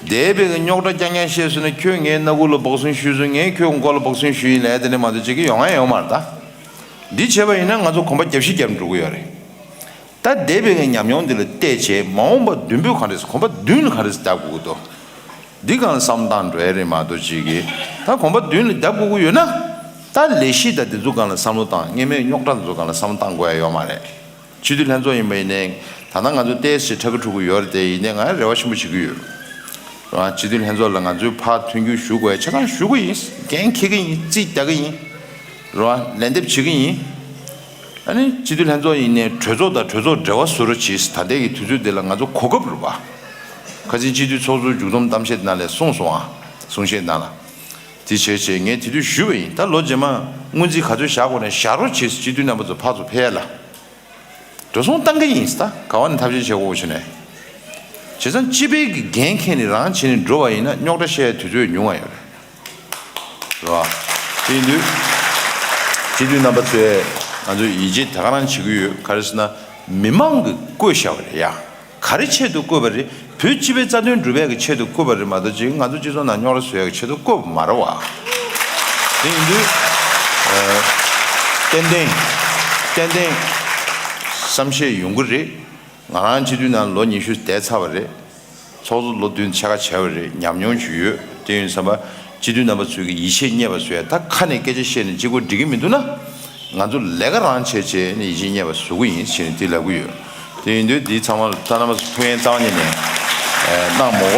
འདས་པའི་རྙོག་དྲ་རྐྱང་རྐྱང་བཤད་སོང་ན། ཁྱོད་ངའི་སྣ་ཁུག་ལ་སྦག་སྲིང་གཞུས་སོང་། ངས་ཁྱོད་མགོ་ལ་སྦག་སྲིང་གཞུས་ཡིན་ལབ་ཡ་དེ་འདྲ་མ་གཏོགས་ཅིག་གི་ཡོང་ཡ་ཡོད་མ་རེད་ད། འདི་བྱས་པ་ཡིན་ན་ང་ཚོ་གོམ་པ་རྒྱབ་བཤིག་རྒྱབ་འགྲོ་གི་ཡོད་རེད། ད་འདས་པའི་ཉམས་མྱོང་འདི་ལ་བལྟས་བྱས་མ་འོངས་པ་མདུན་སྤོས་ག་འདྲས། གོམ་པ་མདུན་ལ་ག་འདྲས་རྒྱབ་དགོས་ཀྱི་འདུག་འདི་སྒང་ལ་བསམ་བློ་བཏང་འགྲོ་ཡ་རེད་མ་གཏོགས་ཅིག་གི། ད་གོམ་པ་མདུན་ལ་རྒྱབ་དགོས་ཀྱི་ཡོད་ན། ད་ལས་གཞི་ད་འདི་ཚོ་སྒང་ལ་བསམ་བློ་བཏང་། སྔོན་མའི་རྙོག་དྲ་འདི་ཚོ་སྒང་ལ་བསམ་བློ་བཏང་དགོས་ཡ་ཡོད་མ་རེད། སྤྱི་འཐུས་ལྷན་ཚོགས་ཡིན་པ་ཡིན་ནའི། ད་ལྟ་ང་ཚོ་ཏོག་ཙམ་ཁྲ་ཁ་ཁྲུག་གི་ཡོད་རེད་དེ། ཡིན་ནའི་ང་རེ་བ་ཆེན་པོ་བྱེད་ཀྱི་ཡོད། རང་སྤྱི་འཐུས་ལྷན་ཚོགས་ལ་ང་ཚོས་ཕར་མཐུན་འགྱུར་ཞུ་དགོས་ཡ་ཆ་ཚང་ཞུ་གི་ཡིན། འགན་འཁྱེར་གྱི་ཡིན། རྩིས་རྒྱག་གི་ཡིན། རང་ལན་འདེབས་བྱེད་ཀྱི་ཡིན། ཨ་ནི་སྤྱི་འཐུས་ལྷན་ཚོགས་ཡིན་ནའི་གྲོས་ཚོགས་དང་གྲོས་ཚོགས་འབྲེལ་བ་བཟོ་རོགས་གྱིས། ད་ལྟའི་གི་དུས་ཚོད་འདི་ལ་ང་ཚོ་གོ་སྐབས་རེད་པ། ཁ་སང་སྤྱི་འཐུས་ཚོགས་གཙོ་མཇུག་བསྡོམས་གཏམ་བཤད་ནང་ལ་གསུངས་སོང་ཨ། གསུང་བཤད་ནང་ལ། དེ་བྱས་བྱས་ངས་དེ་དུས་ཞུས་པ་ཡིན། ད་ལོ་རྗེས་མ་སྔོན་རྩིས་ག་ཚོད་བཞག་དགོས་ན་བཞག་རོགས་གྱིས། སྤྱི་འཐུས་རྣམ་པ་ཚོ་ཕར་ཚུར་ཕེབས་ཡ་ལ། འགྲོ་སོང་བཏང་གི་ཡིན་ད། ག་བ་ནས་ཐབས་ཤེས་བྱེད་དགོས་བྱུང་ནས། བྱས་ཙང་སྤྱི་པའི་གི་འགན་འཁྱེར་ནས་རང་བྱས་ནས་འགྲོ་བ་ཡིན་ན་རྙོག་དྲ་བཤད་ཡ་དུས་ཚོད་ཉུང་བ་ཡོད་རེད། རེད་བ། དེ་ཡིན་དུས། སྤྱི་འཐུས་རྣམ་པ་ཚོས་ང་ཚོས་ཡིད་ཆེས་དེ་ག་རང་བྱེད་ཀྱི་ཡོད། ག་རེ་ཟེར་ན། མི་མང་གིས་བསྐོས་བཞག་པ་རེད་ཡ། ག་རེ་ཆེད་དུ་བསྐོས་པ་རེད། བོད་སྤྱི་པའི་རྩ་དོན་སྒྲུབ་ཡག་གི་ཆེད་དུ་བསྐོས་པ་རེད་མ་གཏོགས་ཅིག་ང་ཚོ་སྤྱི་ཚོགས་ནང་རྙོག་དྲ་བཟོ་ཡག་གི་ཆེད་དུ་བསྐོས་པ་མ་རེད་བ། དེ་ཡིན་དུས། ཨ། ཏན་ཏན། ཏན་ཏན། བསམ་ཤེས་ཡོང་གི་རེད། ང་རང་སྤྱི་འཐུས་ནང་ལོ་ཉི་ཤུ་བསྡད་ཚར་བ་རེད། ཚོགས་གཙོ་ལོ་བདུན་ཕྱེད་ཀ་བྱས་པ་རེད། ཉམས་མྱོང་ཅིག་ཡོད། དེ་ཡིན་ཙང་པ་སྤྱི་འཐུས་རྣམ་པ་ཚོས་ཀྱི་ཡིད་ཆེས་རྙེད་པ་བཟོ་ཡ། ད་ཁ་ནས་སྐད་ཆ་བཤད་ནས་གཅིག་པོ་འགྲིག་གི་མི་འདུག་ན། ང་ཚོ་ལས་ཀ་རང་བྱས་བྱས་ནས་ཡིད་ཆེས་རྙེད་པ་བཟོ་གི་ཡིན་ཞེས་ནས་དེ་ལབ་གི་ཡོད། དེ་ཡིན་དུས་འདི་ཚང་མ་ལ་ད་རྣམ་པ་ཚོ་ཐུགས་ཕན་གཙང་མ་ཉིད་ནས་གནང་མོ།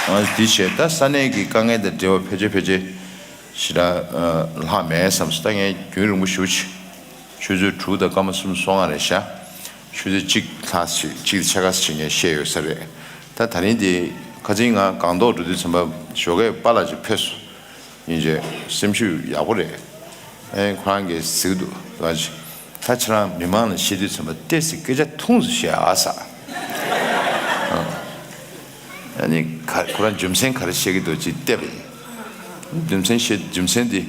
འོ། འདི་བྱས་ད་ས་གནས་ཀྱི་དཀའ་ངལ་དང་འབྲེལ་བ་ཕལ་ཆེར་ཕལ་ཆེར་ཞེ་དྲག་ལྷག་མེད་བསམ་སོང་། ད་ངས་རྒྱུན་རིང་པོ་ཞུ་ཆེ། ཆུ་ཚོད་དྲུག་དང་སྐར་མ་སུམ་ཅུ་སོ་ལྔ་རེད་ཤག་ཆུ་ཚོད་གཅིག་ལྷག་ཞིག་གཅིག་ཕྱེད་ཀ་ཞིག་ངས་བཤད་ཡོད་ས་རེད། ད་ད་རིང་འདི་ཁ་སང་ང་སྒང་ཏོག་འགྲོ་དུས་ཙམ་པ་ཞོགས་ཀས་པཱ་ལགས་ཅིག་ཕེབས་སོང་། ཡིན་ཅེ་སེམས་ཤུགས་ཡག་པོ་རེད། ཨེ་ཁོ་རང་གིས་ཟེར་གི་འདུག་ད་ཁྱེད་རང་མི་མང་ལ་བཤད་དུས་ཙམ་པ་ཏོག་ཙམ་སྐད་ཆ་ཐུང་ཙམ་བཤད་ཨ་ས། ཨ་ནི་ག་ཁོ་རང་རྒྱུ་མཚན་ག་རེ་བཤད་ཀྱི་འདུག་ཅེས་བལྟས་པ་ཡིན། རྒྱུ་མཚན་བཤད་རྒྱུ་མཚན་འདི།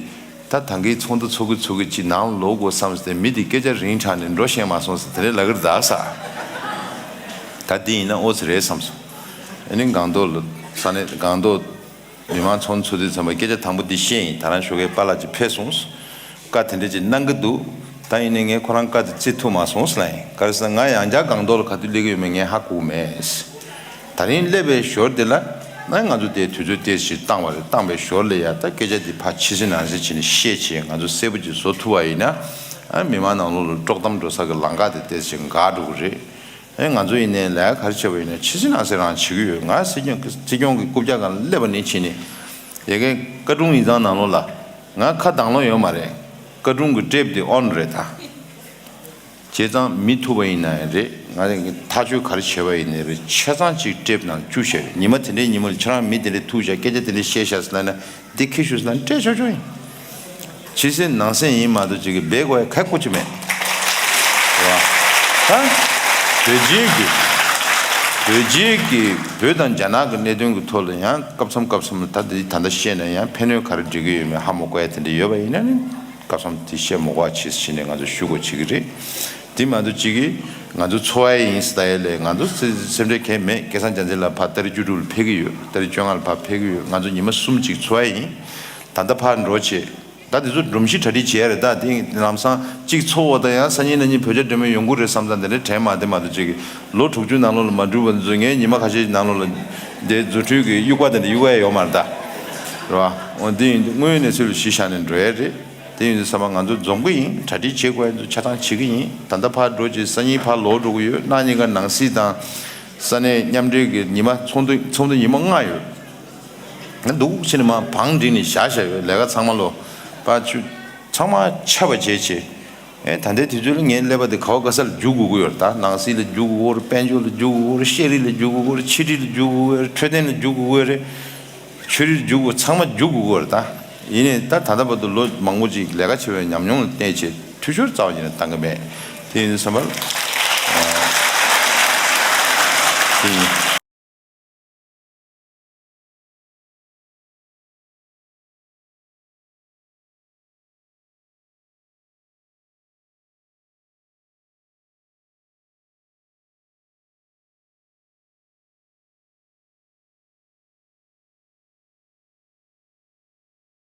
ད་ད་གིན་ཚོགས་འདུ་ཚོགས་ཀྱི་ཚོགས་ཀྱི་ཅིག་ནང་ལོག་དགོས་བསམ་སྟེ་མི་འདི་སྐད་ཆ་རིང་དྲགས་ནས་འགྲོ་ཤེས་མ་སོང་ཟེར་དེ་འདྲ་ལབ་ཀྱི་རེད་ད་ས། ད་འདི་ཡིན་ན་ཨོ་ཙི་རེད་བསམ་སོང་། ཨ་ནི་སྒང་ཏོག་ལ་ས་གནས་སྒང་ཏོག་མི་མང་ཚོགས་འདུ་ཚོགས་དུས་ཙམ་པ་སྐད་ཆ་དང་པོ་འདི་བཤད་ཡིན། ད་རང་ཞོགས་ཀས་པཱ་ལགས་ཅིག་ཕེབས་སོང་། བཀའ་དེ་འདྲ་ཅིག་གནང་གི་འདུག་ད་ཡིན་ནའི་ངས་ཁོ་རང་བཀའ་དེ་བརྩི་ཐུབ་མ་སོང་ཟེར་ལབ་ཡིན། ག་རེ་ཟེར་ན་ང་ཡང་བསྐྱར་སྒང་ཏོག་ལ་ག་དུས་སླེབས་ཀྱི་ཡོད་མེད་ངས་ཧ་གོ་མེད། ད་རིང་སླེབས་པའི་ཞོར་དེ་ལ་ན་ང་ཚོ་དེ་དུས་ཚོད་ཏོག་ཙམ་བཏང་བ་རེད། བཏང་པའི་ཞོར་ལ་ཡ་ད་སྐད་ཆ་འདི་ཕར་ཕྱི་གསལ་ནང་གསལ་བྱས་ནས་བཤད་བྱས་ང་ཚོ་གསལ་པོ་ཅིག་བཟོ་ཐུབ་པ་ཡིན་ན། ཨ་མི་མང་ནང་ལོགས་ལ་དཀྲོག་གཏམ་འགྲོ་ས་གི་ལམ་ཁ་དེ་ཏོག་ཙམ་འགག་འགྲོ་གི་རེད། ཨེ་ང་ཚོ་ཡིན་ནའི་ལས་ཀ་ག་རེ་བྱས་པ་ཡིན་ན་ཕྱི་གསལ་ནང་གསལ་རང་བྱེད་ཀྱི་ཡོད། ང་སྲིད་སྐྱོང་སྲིད་སྐྱོང་གི་རྐུབ་བཀྱག་སྒང་ལ་སླེབས་པ་ནས་བྱས་ནས་ཡ་གའི་བཀའ་དྲུང་ཡིག་ཚང་ནང་ལོགས་ལ་ང་ཁ་གདང་ལོག་ཡོད་མ་རེད། བཀའ་དྲུང་གི་ཊེབ་དེ་ཨོན་རེད་ད། བྱས་ཙང་མི་ཐུག་པ་ཡིན་ན་ཡང་རེད། ང་ཐག་གཅོད་ག་རེ་བྱས་པ་ཡིན་ནའི་རེད། ཆ་ཚང་གཅིག་ཊེབ་ནང་བཅུག་བཞག་ཡོད། ཉི་མ་དེ་འདྲའི་ཉིན་མོ་ལ་ཁྱེད་རང་མི་དེ་འདྲས་ཐུག་བཞག་སྐད་ཆ་དེ་འདྲས་བཤད་བཞག་ཟེར་ལབ་ན་འདི་ཁྱི་ཤོད་ཟེར་ན་སྤྲད་ཆོག་ཆོག་ཡིན། ཕྱི་གསལ་ནང་གསལ་ཡིན་མ་གཏོགས་ཅིག་གི་སྦས་དགོས་ཡ་ག་གོ་ཅི་མེད། རེད་བ། ད་བོད་རྒྱའི་གི་བོད་རྒྱའི་གི་བོད་དང་རྒྱ་ནག་གི་གནད་དོན་གི་ཐོག་ལ་ཡང་སྐབས་མཚམས་སྐབས་མཚམས་ལ་ད་འདི་ད་ལྟ་བཤད་ན་ཡང་ཕན་གནོད་ག་རེ་འབྲི་གི་ཡོད་མེད་ཧ་མ་གོ་ཡ་དེ་འདྲ་ཡོད་པ་ཡིན་ན་ནི། སྐབས་མཚམས་དེ་བཤད་མ་དགོས་པ་བྱེད་ཟེར་ནས་ང་ཚོ་ཞུ་དགོས་བྱེད་ཀྱི་རེད། དེ་མ་གཏོགས་གཅིག་གིས་ང་ཚོ་འཚོ་བ་ཡིན་ཟེར་ད་ཡས་ལས་ང་ཚོ་སེ་སེམས་ཁྲལ་གང་ཡང་མེད། སྐལ་བཟང་རྒྱལ་མཚན་ལགས་ཕར་ཏ་རིག་བཅུ་དྲུག་ལ་ཕེབས་ཀྱི་ཡོད། ཏ་རིག་བཅོ་ལྔ་ལ་ཕར་ཕེབས་ཀྱི་ཡོད། ང་ཚོ་ཉི་མ་གསུམ་གཅིག་འཚོ་བ་ཡིན། ད་ལྟ་ཕར་འགྲོ་བྱེད། ད་དེ་ཚོ་སྒྲོམ་གཞི་གྲ་སྒྲིག་བྱས་རེད། ད་དེ་ལམ་སང་གཅིག་འཚོགས་འོ་ད་ཡང་སང་ཉིན་གནངས་ཉིན་བོད་རྒྱ་འབྲེལ་མོལ་ཡོང་གི་རེད་བསམ་ཙང་དེ་འདྲའི་དྲན་མ་བདེ་མ་གཏོགས་གཅིག་གིས་ལོ་དྲུག་ཅུ་ནང་ལོགས་ལ་མ་འགྲུབ་པ་ཚོ་ངས་ཉི་མ་ཁ་ཤས་ནང་ལོགས་ལ་དེ་རྫུ་འཕྲུལ་གྱི་དབྱུག་པ་དེ་འདྲ་གཡུག་ཡ་ཡོད་མ་རེད་ད། རེད་བ། འོ་དེ་ཡིན་དུས་དངོས་ཡོད་གནས་ཚུལ་ལ་གཞི་བཞག་ནས་འགྲོ་ཡ་རེད། དེ་ཡིན་དུས་ཚང་མ་ང་ཚོ་འཛོམས་ཀྱི་ཡིན། གྲ་སྒྲིག་བྱེད་དགོས་ཡ་ཚོ་ཆ་ཚང་བྱེད་ཀྱི་ཡིན། ད་ལྟ་ཕར་འགྲོ་བྱས་སང་ཉིན་ཕར་ལོག་འགྲོ་གི་ཡོད། གནངས་ཉིན་ཀ་ནང་སྲིད་དང་ས་གནས་མཉམ་འབྲེལ་གྱི་ཉི་མ་ཚོགས་འདུ་ཚོགས་འདུ་ཉི་མ་ལྔ་ཡོད། ང་འདུག་ཕྱི་ནས་མར་བང་བསྒྲིགས་ནས་བཞག་བཞག་ཡོད། ལས་ཀ་ཚང་མ་ལོ་པ་ཆུ་ཚང་མ་ཆར་པ་བྱས་བྱས། ཨེ་ད་ལྟའི་དུས་ཚོད་ལ་ངའི་ཀླད་པ་དེ་ག་བ་ག་ས་ལ་རྒྱུག་དགོས་ཀྱི་ཡོད་རེད། ད་ནང་སྲིད་ལ་རྒྱུག་དགོས་ཀྱི་ཡོད་རེད། དཔལ་འབྱོར་ལ་རྒྱུག་དགོས་ཀྱི་ཡོད་རེད། ཤེས་རིག་ལ་རྒྱུག་དགོས་ཀྱི་ཡོད་རེད། ཕྱི་དྲིལ་ལ་རྒྱུག་དགོས་ཀྱི་ཡོད་རེད། འཕྲོད་བསྟེན་ལ་རྒྱུག་དགོས་ཀྱི་ཡོད་རེད། ཆོས་རིག་རྒྱུག་དགོས་ཚང་མ་རྒྱུག་དགོས་ཀྱི་ཡོད་རེད་ད། ཡིན་ནའི་ད་ད་ལྟ་བར་དུ་ལོ་མང་པོ་ཅིག་ལས་ཀ་བྱས་པའི་ཉམས་མྱོང་ལ་བརྟེན་བྱས་འཐུས་ཤོར་རྩ་བ་ཉིད་ནས་བཏང་གི་མེད། དེ་ཡིན་དུས་ཙམ་པར། དེ་ཡིན།